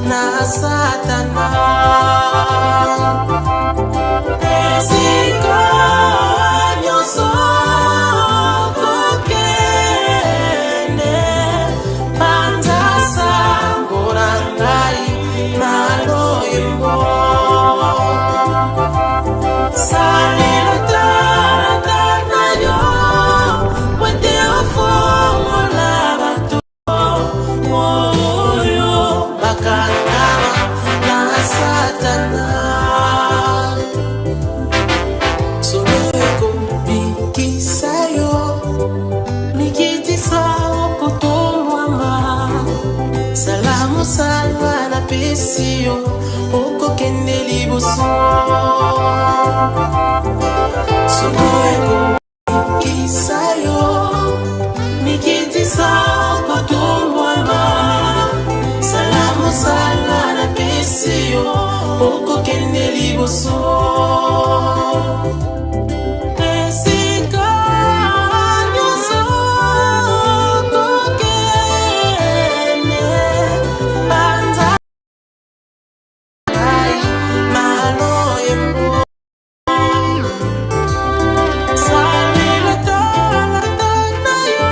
[SPEAKER 19] na Satana. Esika nyonso kokende, panza sango na ngai na loyembo. Salela talata na yo po ete ofongola bato oyo bakangama na Satana. Solo ekobikisa yo, mikitisa okotombwama. Sala mosala napesi yo, okokende liboso. Solo ekobikisa yo, mikitisa okotombwama. Sala mosala napesi yo, okokende liboso. Esika nyonso kokende, panza ngai na loyembo. Salela talata na yo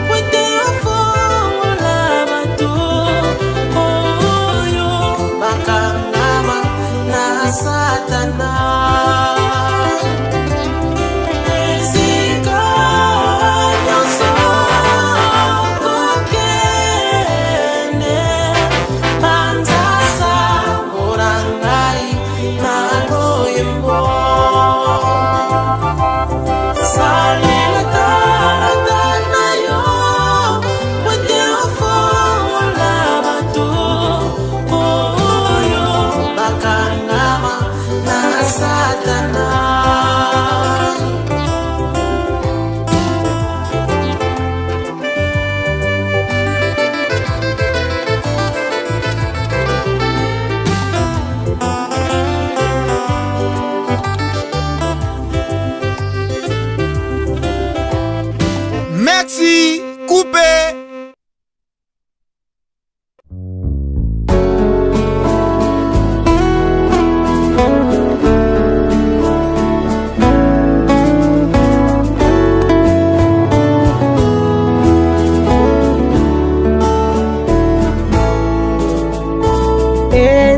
[SPEAKER 19] po ete ofongola bato oyo bakangama na Satana. Esika nyonso kokende, panza sango na ngai na loyembo. Salela talata na yo po ete ofongola bato oyo bakangama na Satana.
[SPEAKER 18] Merci, coupé.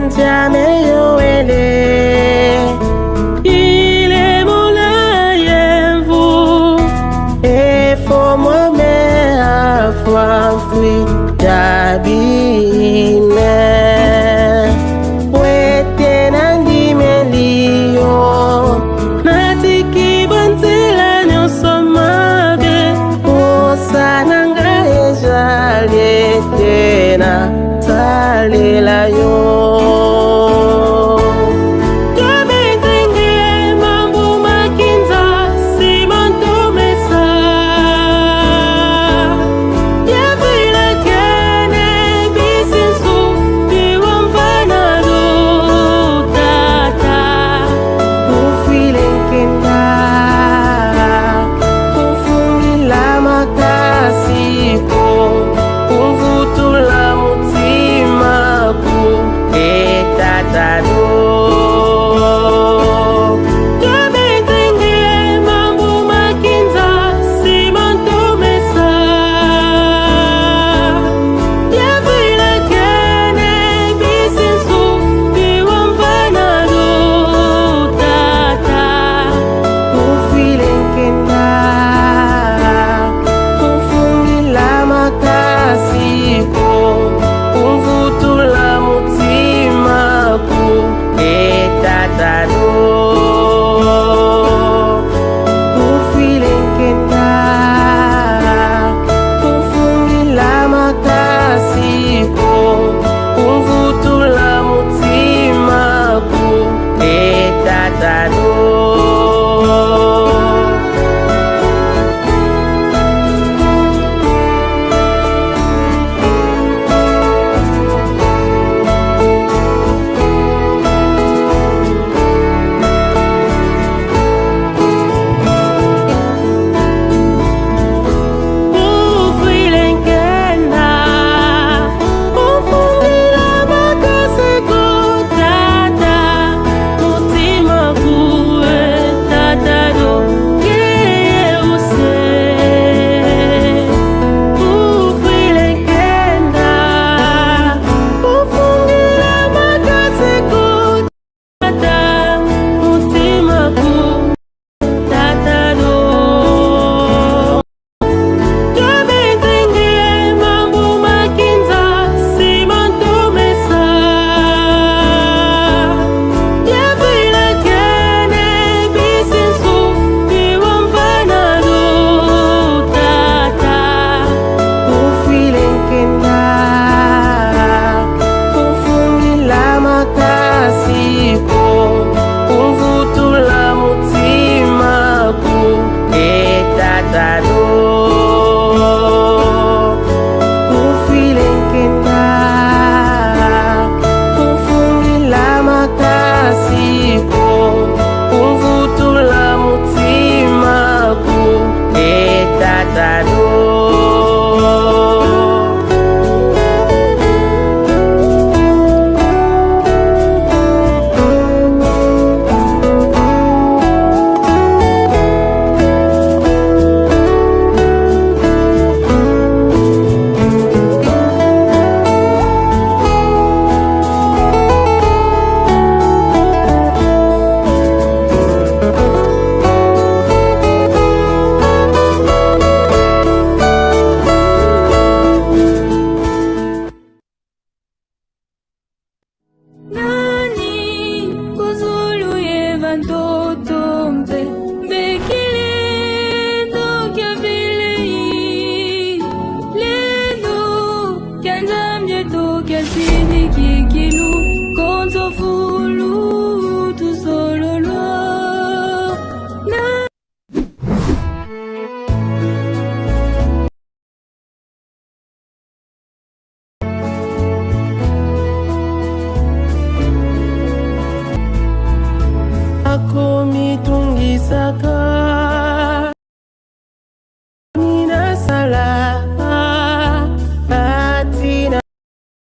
[SPEAKER 5] Nzambe yoele ile molayevu efo mwame.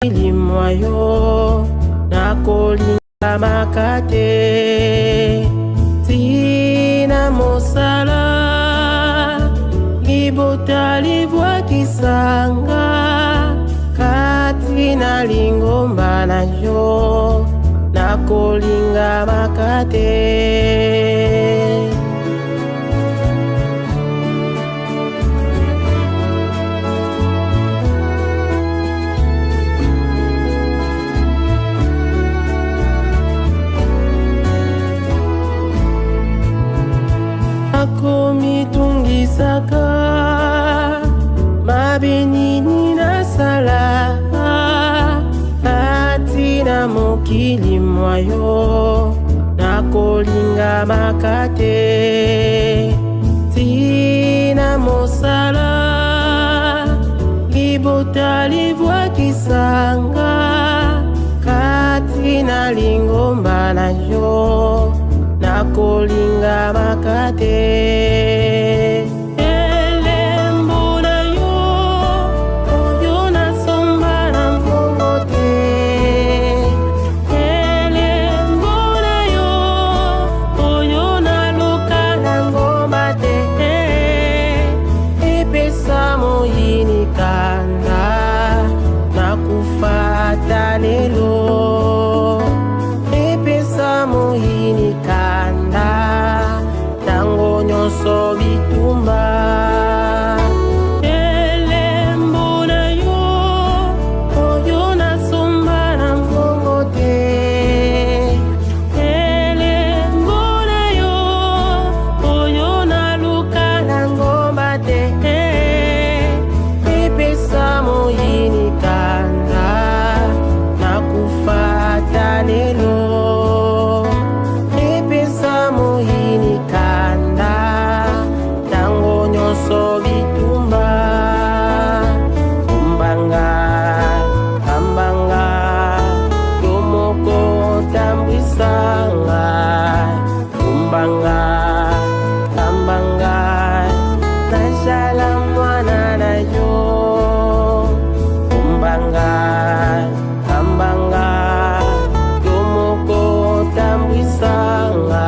[SPEAKER 5] mokili mwa yo nakolingamaka te ntina mosala libota libwakisanga kati na lingomba na yo nakolingamaka te. Akomitungisaka mabe nini nasala kati na mokili mwa yo nakolingamaka te ntina mosala libota libwakisanga kati na lingomba na yo nakolingamaka te. Elembo na yo oyo nasomba na mbongo te elembo na yo oyo naluka na ngomba te epesa moyini kanda nakufa ata lelo epesa moyini kanda ntango nyonso bitumba elembo na yo oyo nasomba na mbongo te elembo na yo oyo naluka na ngomba te epesa moyini kanda nakufa ata lelo epesa moyini kanda ntango nyonso bitumba kumbanga kambanga yo moko otambwisanga kumbanga kambanga nazala mwana na yo kumbanga kambanga yo moko otambwisanga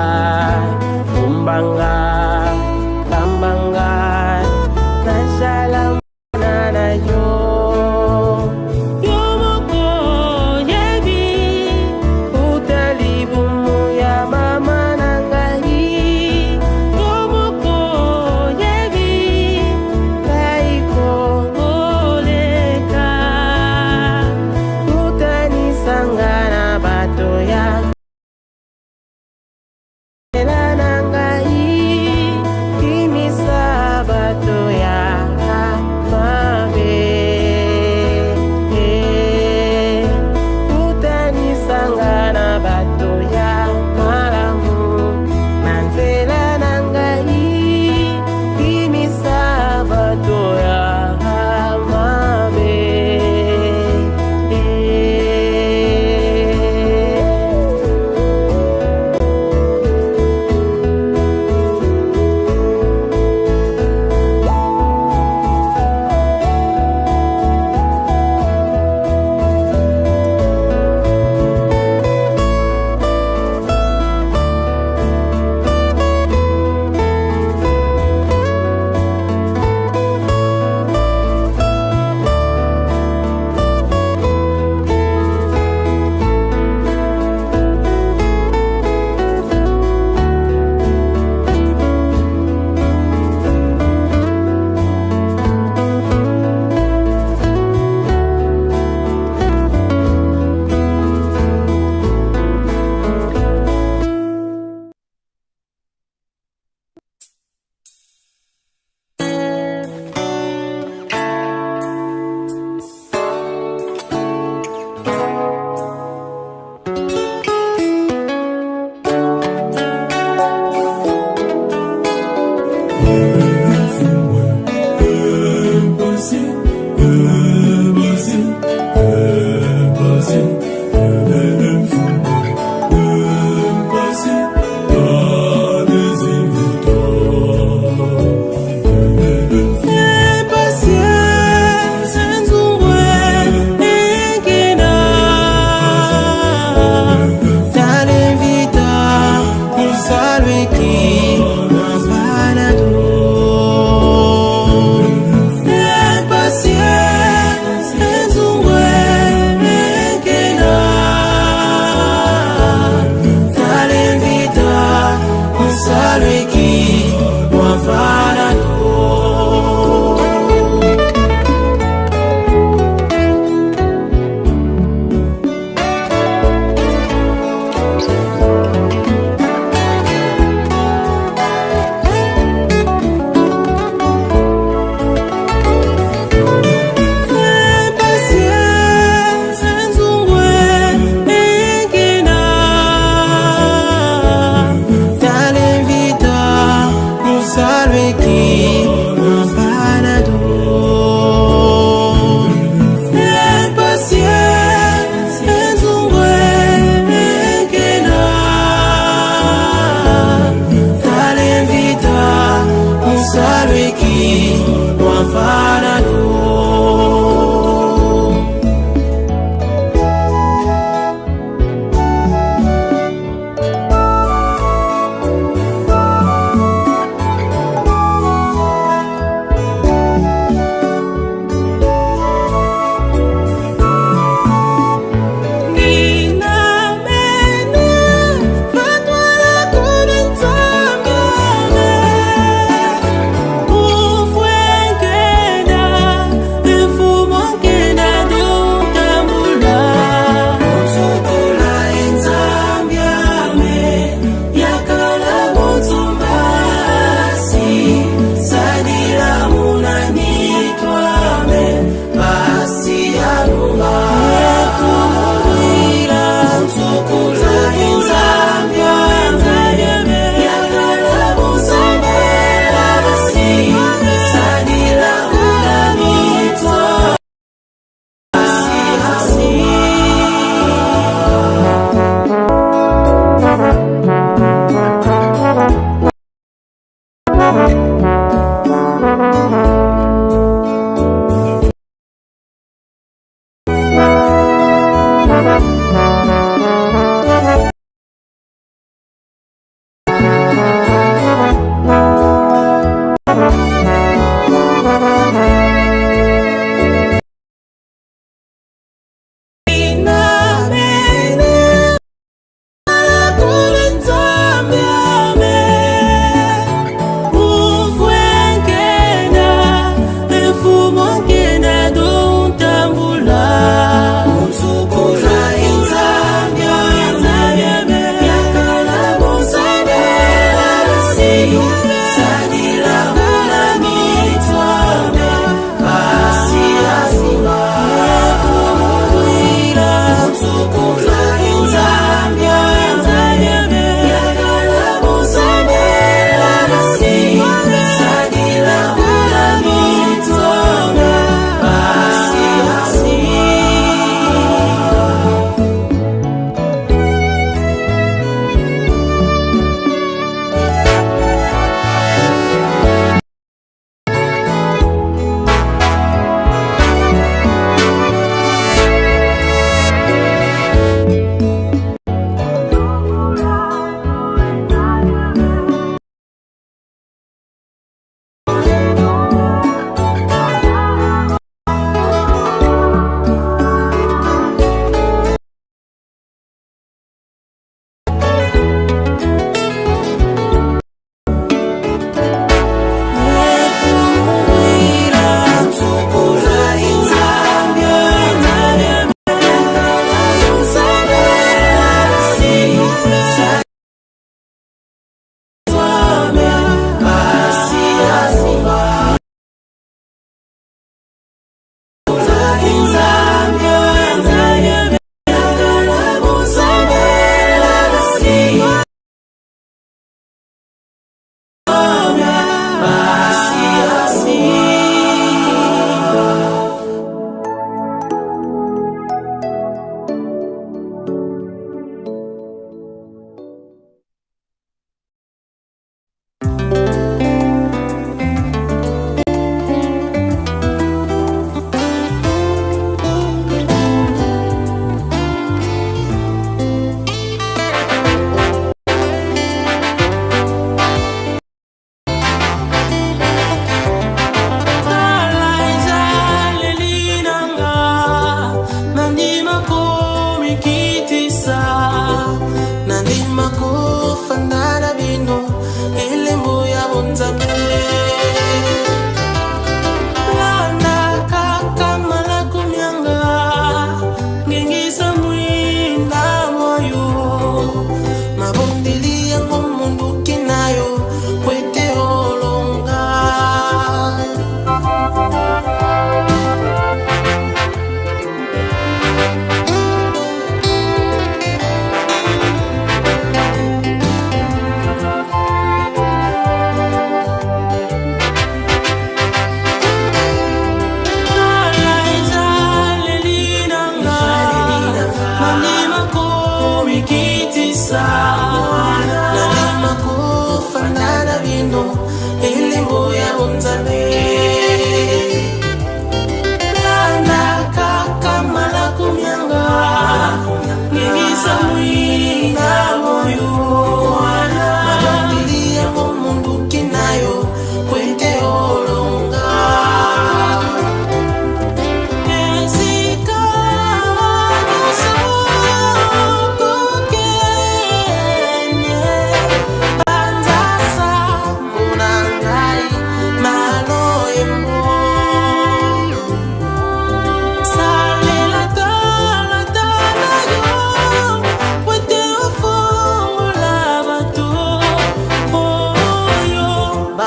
[SPEAKER 5] kumbanga kambanga nazala mwana na yo yo moko oyebi uta libumu ya mama na ngai yo moko oyebi ngai koleka kutanisanga na bato ya nzela na ngai.
[SPEAKER 19] Wafana yo.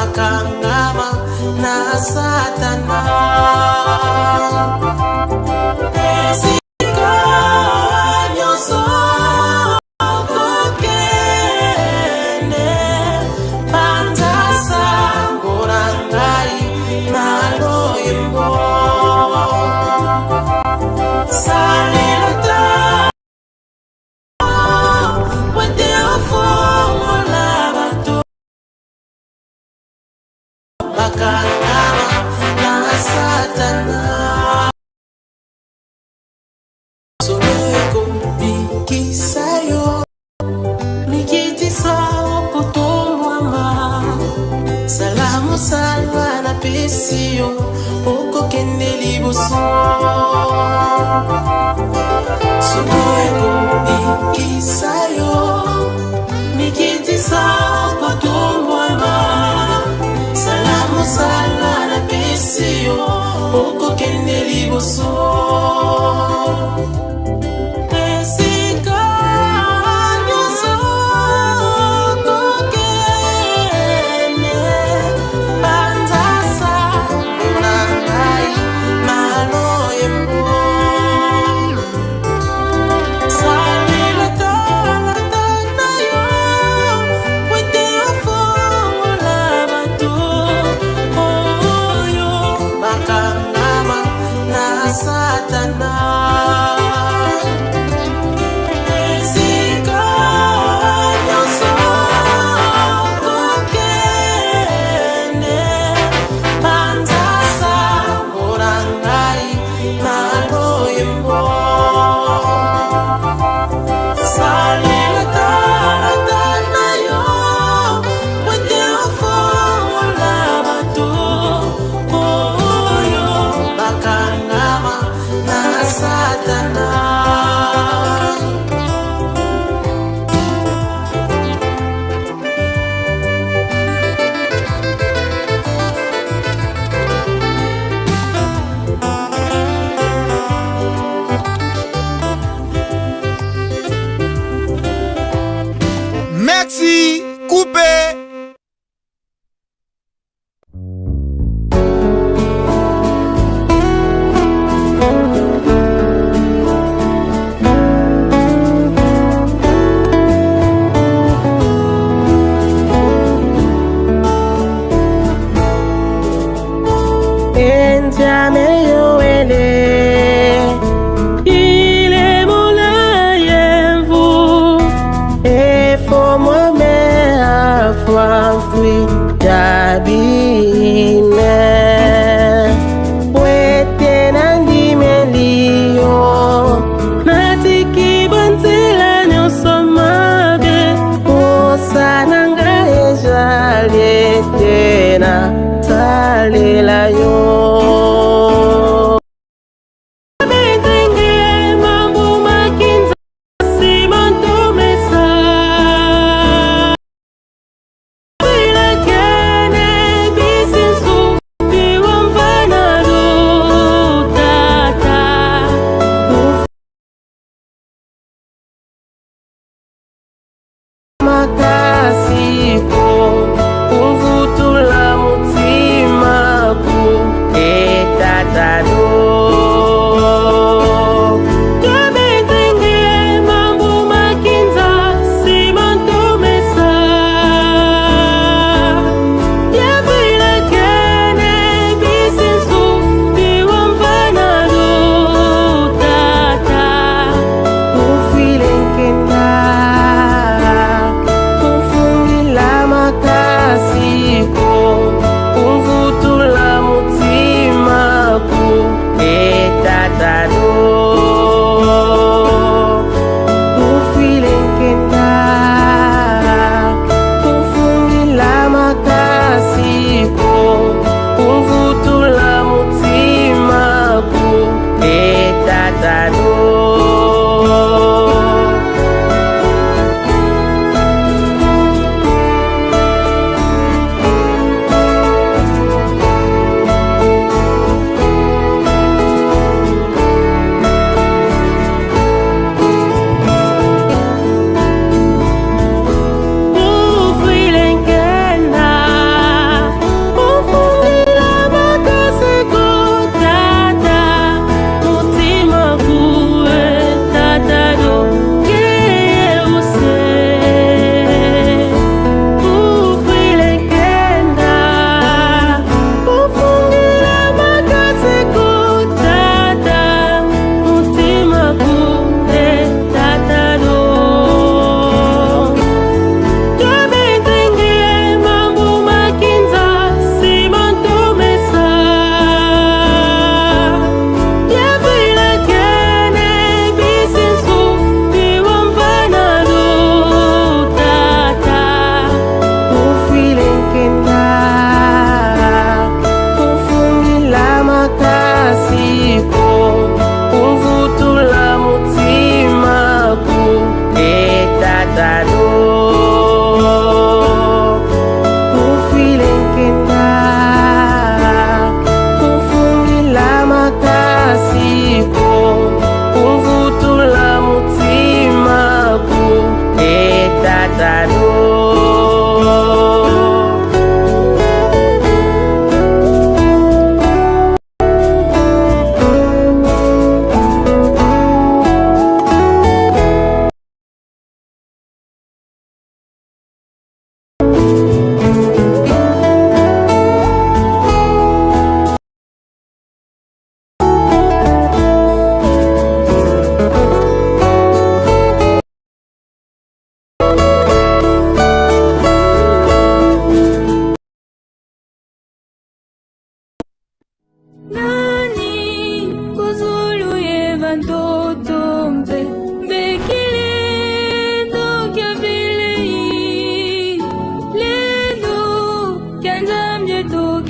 [SPEAKER 19] Bakangama na satana. Esika nyonso kokende, panza sango na ngai na loyembo. Salela ta po ete ofongola bato bakangama na satana. Solo ekobikisa yo, mikitisa okotombwama. Sala mosala napesi yo, okokende liboso. Solo ekobikisa yo, mikitisa okotombwama. Sala mosala napesi yo, okokende liboso. Esika nyonso kokende, panza sango na ngai na loyembo. Salela talata na yo po ete ofongola bato oyo bakangama na satana. Esika nyonso kokende, panza sango na ngai na loyembo. Salela talata na yo po ete ofongola bato oyo bakangama na satana.
[SPEAKER 18] Merci, coupé.
[SPEAKER 5] Salela yo. Makasiko kumvutula mutima.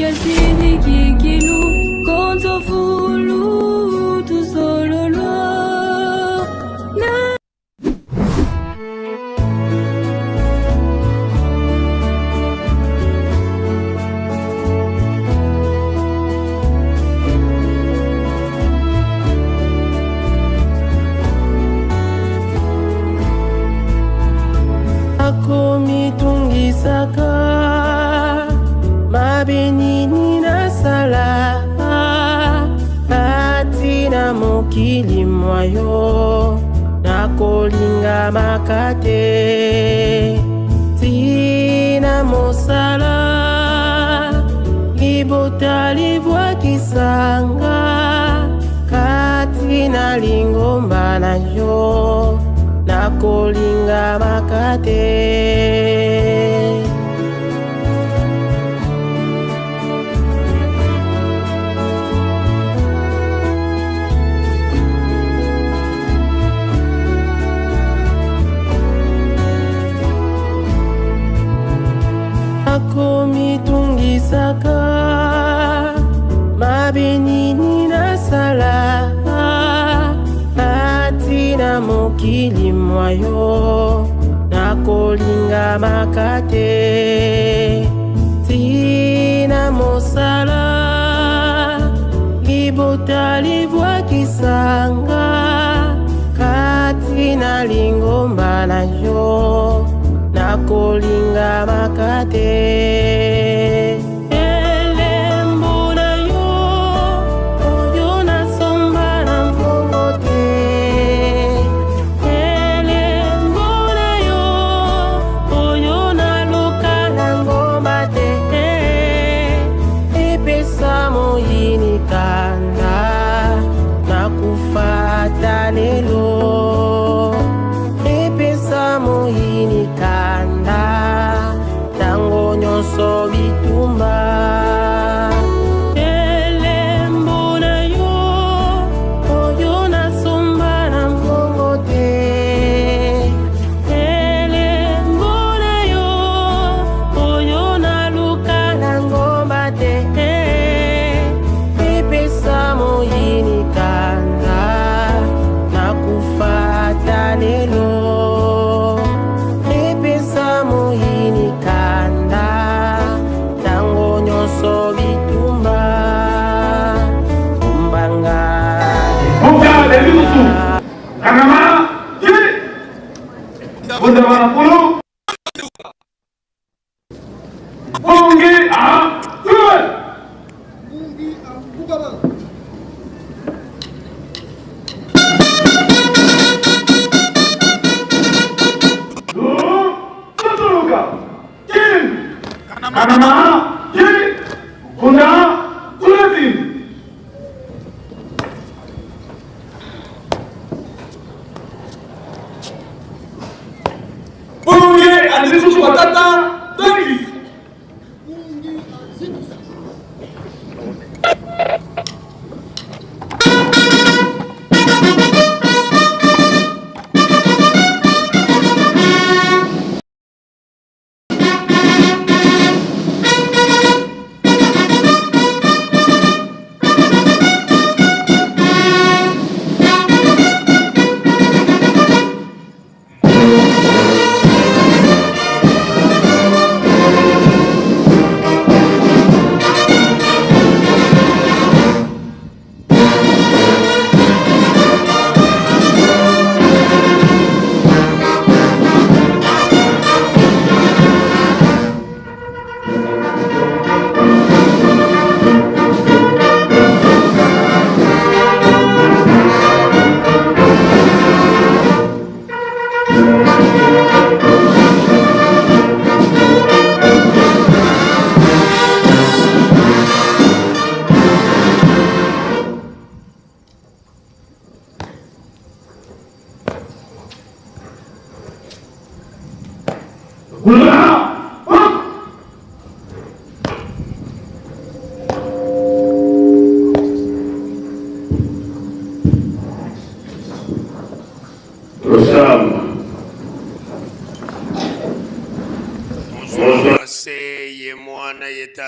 [SPEAKER 20] kiasini kikilu konzo fulu tusololwa na
[SPEAKER 5] Akomitungisaka mabe nini nasala kati na mokili mwa yo nakolingamaka te ntina mosala libota libwakisanga kati na lingomba na yo nakolingamaka te. Akomitungisaka mabe nini nasala kati na mokili mwa yo nakolingamaka te ntina mosala libota libwakisanga kati na lingomba na yo nakolingamaka te. Elembo na yo oyo nasomba na mbongo te, elembo na yo oyo naluka na ngomba te, epesa moyini kanda nakufa ata lelo, epesa moyini kanda ntango nyonso bitumba. Elembo na yo oyo nasomba na mbongo te, elembo na yo oyo naluka na ngomba te, epesa moyini kanda nakufa ata lelo, epesa moyini kanda ntango nyonso bitumba mbanga.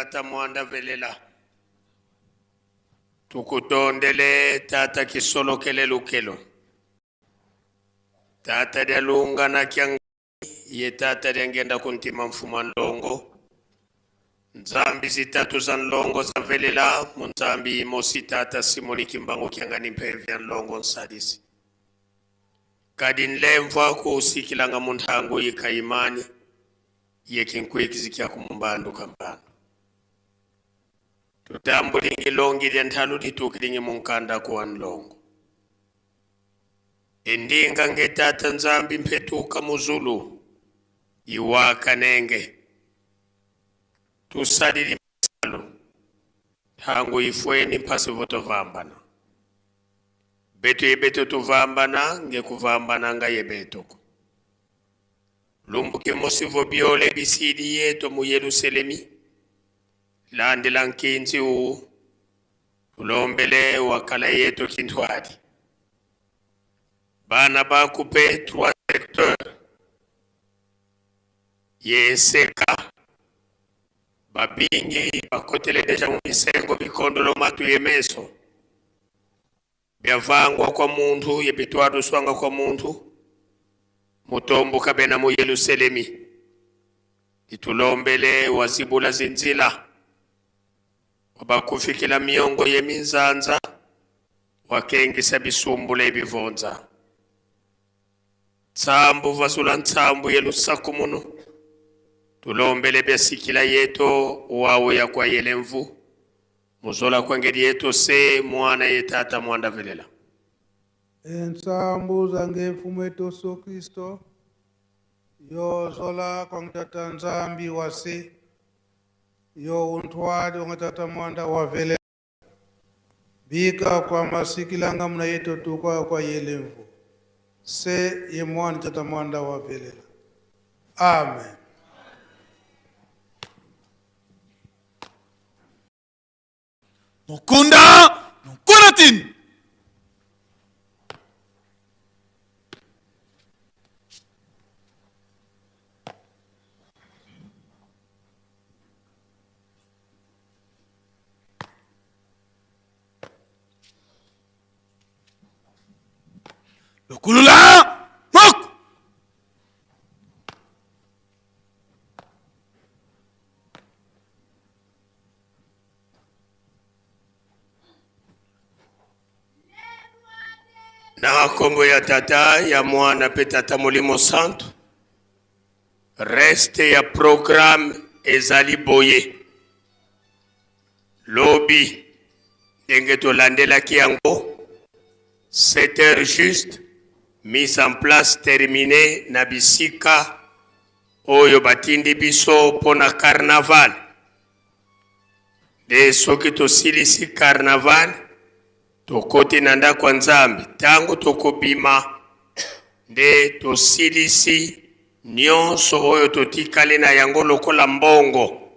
[SPEAKER 12] Tata Mwanda Velela. Tukutondele Tata Kisolokele Lukelo. Tata Dialunga na Kianga ye Tata Diangenda kuntima mfuma Nlongo. Nzambi zitatu za Nlongo za velela munzambi mosi Tata Simoni Kimbangu Kiangani mpevya Nlongo nsalisi. Kadi nlemvwa kusikilanga munthangu yikaimani yekinkwikizikya kumumbandu kambandu. Tutambulingi longi lya nthalu litukilingi munkanda kuwa nlongo. Endinga nge Tata Nzambi mphetuka muzulu iwaka nenge. Tusalili masalu thangu ifweni mphasi votovambana. Beto yebeto tuvambana nge kuvambana nga yebetoko. Lumbuke mosivo biole bisidi yeto mu Yerusalemi. Landela nkinzi u tulombele wakala yeto kintwadi. Bana bakupe 3 secteurs. Yeseka babingi bakotele deja mu misengo bikondolo matu yemeso. Byavangwa kwa muntu yebitwadu swanga kwa muntu mutomboka bena mu Yerusalemi. Itulombele wazibula zinzila wabakufikila miongo ye minzanza wakengisa bisumbula ebivonza. Tsambu vazula ntsambu ye lusaku munu tulombele byasikila yeto wawo ya kwa yelemvu muzola kwangeli yeto se mwana ye tata mwanda velela.
[SPEAKER 14] Ensambu zange mfumu yetu Yesu Kristo yozola kwa tata Nzambi wase yo untwali wa tata mwanda wa vele bika kwa masikilanga mna yetu tukwa kwa yelemvu se ye mwana tata mwanda wa velela. Amen.
[SPEAKER 15] Mukunda Nukuna Lukulula Mok.
[SPEAKER 12] Na kombo ya tata ya mwana pe tata molimo santo. Reste ya programme ezali boye. Lobi ndenge tolandelaki yango 7 heures juste mise en place terminée na bisika oyo batindi biso mpona carnaval. Nde soki tosilisi carnaval tokoti na ndako ya Nzambe, ntango tokobima nde tosilisi nyonso oyo totikali na yango lokola mbongo.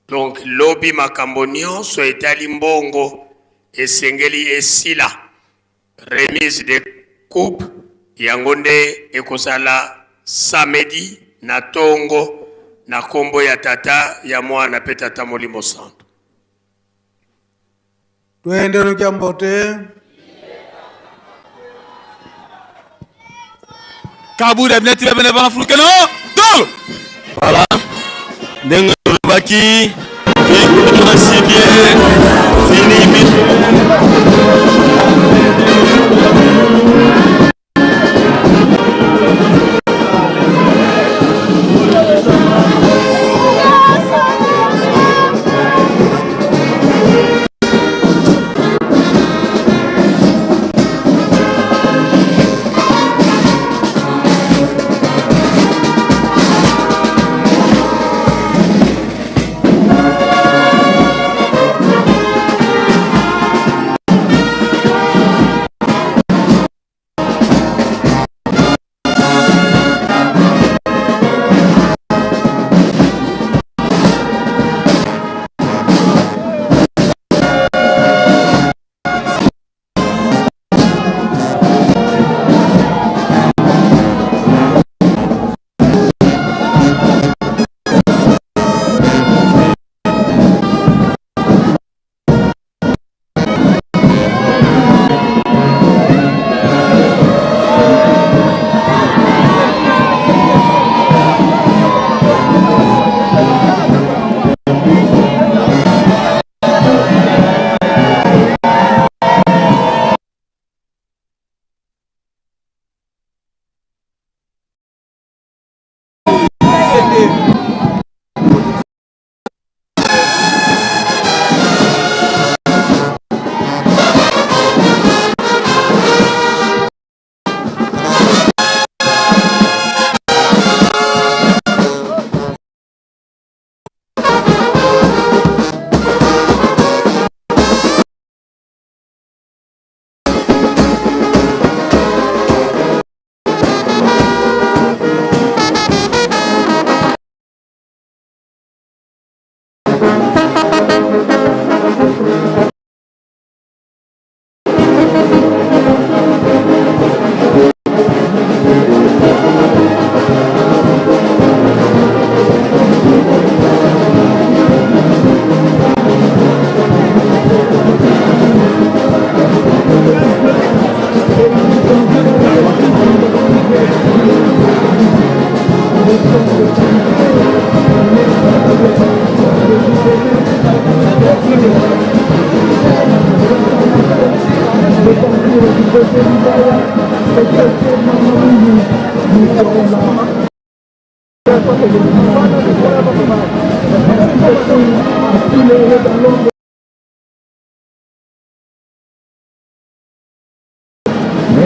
[SPEAKER 12] Donc lobi makambo nyonso etali mbongo esengeli esila. Remise de coupe yango nde ekozala samedi na tongo na kombo ya tata ya mwana pe tata molimo santo.
[SPEAKER 14] Twende nukyambote.
[SPEAKER 15] Kabura binati bene bana fulukeno dolo.
[SPEAKER 8] Voilà. Ndenge tolobaki merci bien fini.
[SPEAKER 21] Les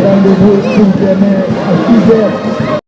[SPEAKER 21] rendez-vous pour demain à 6h.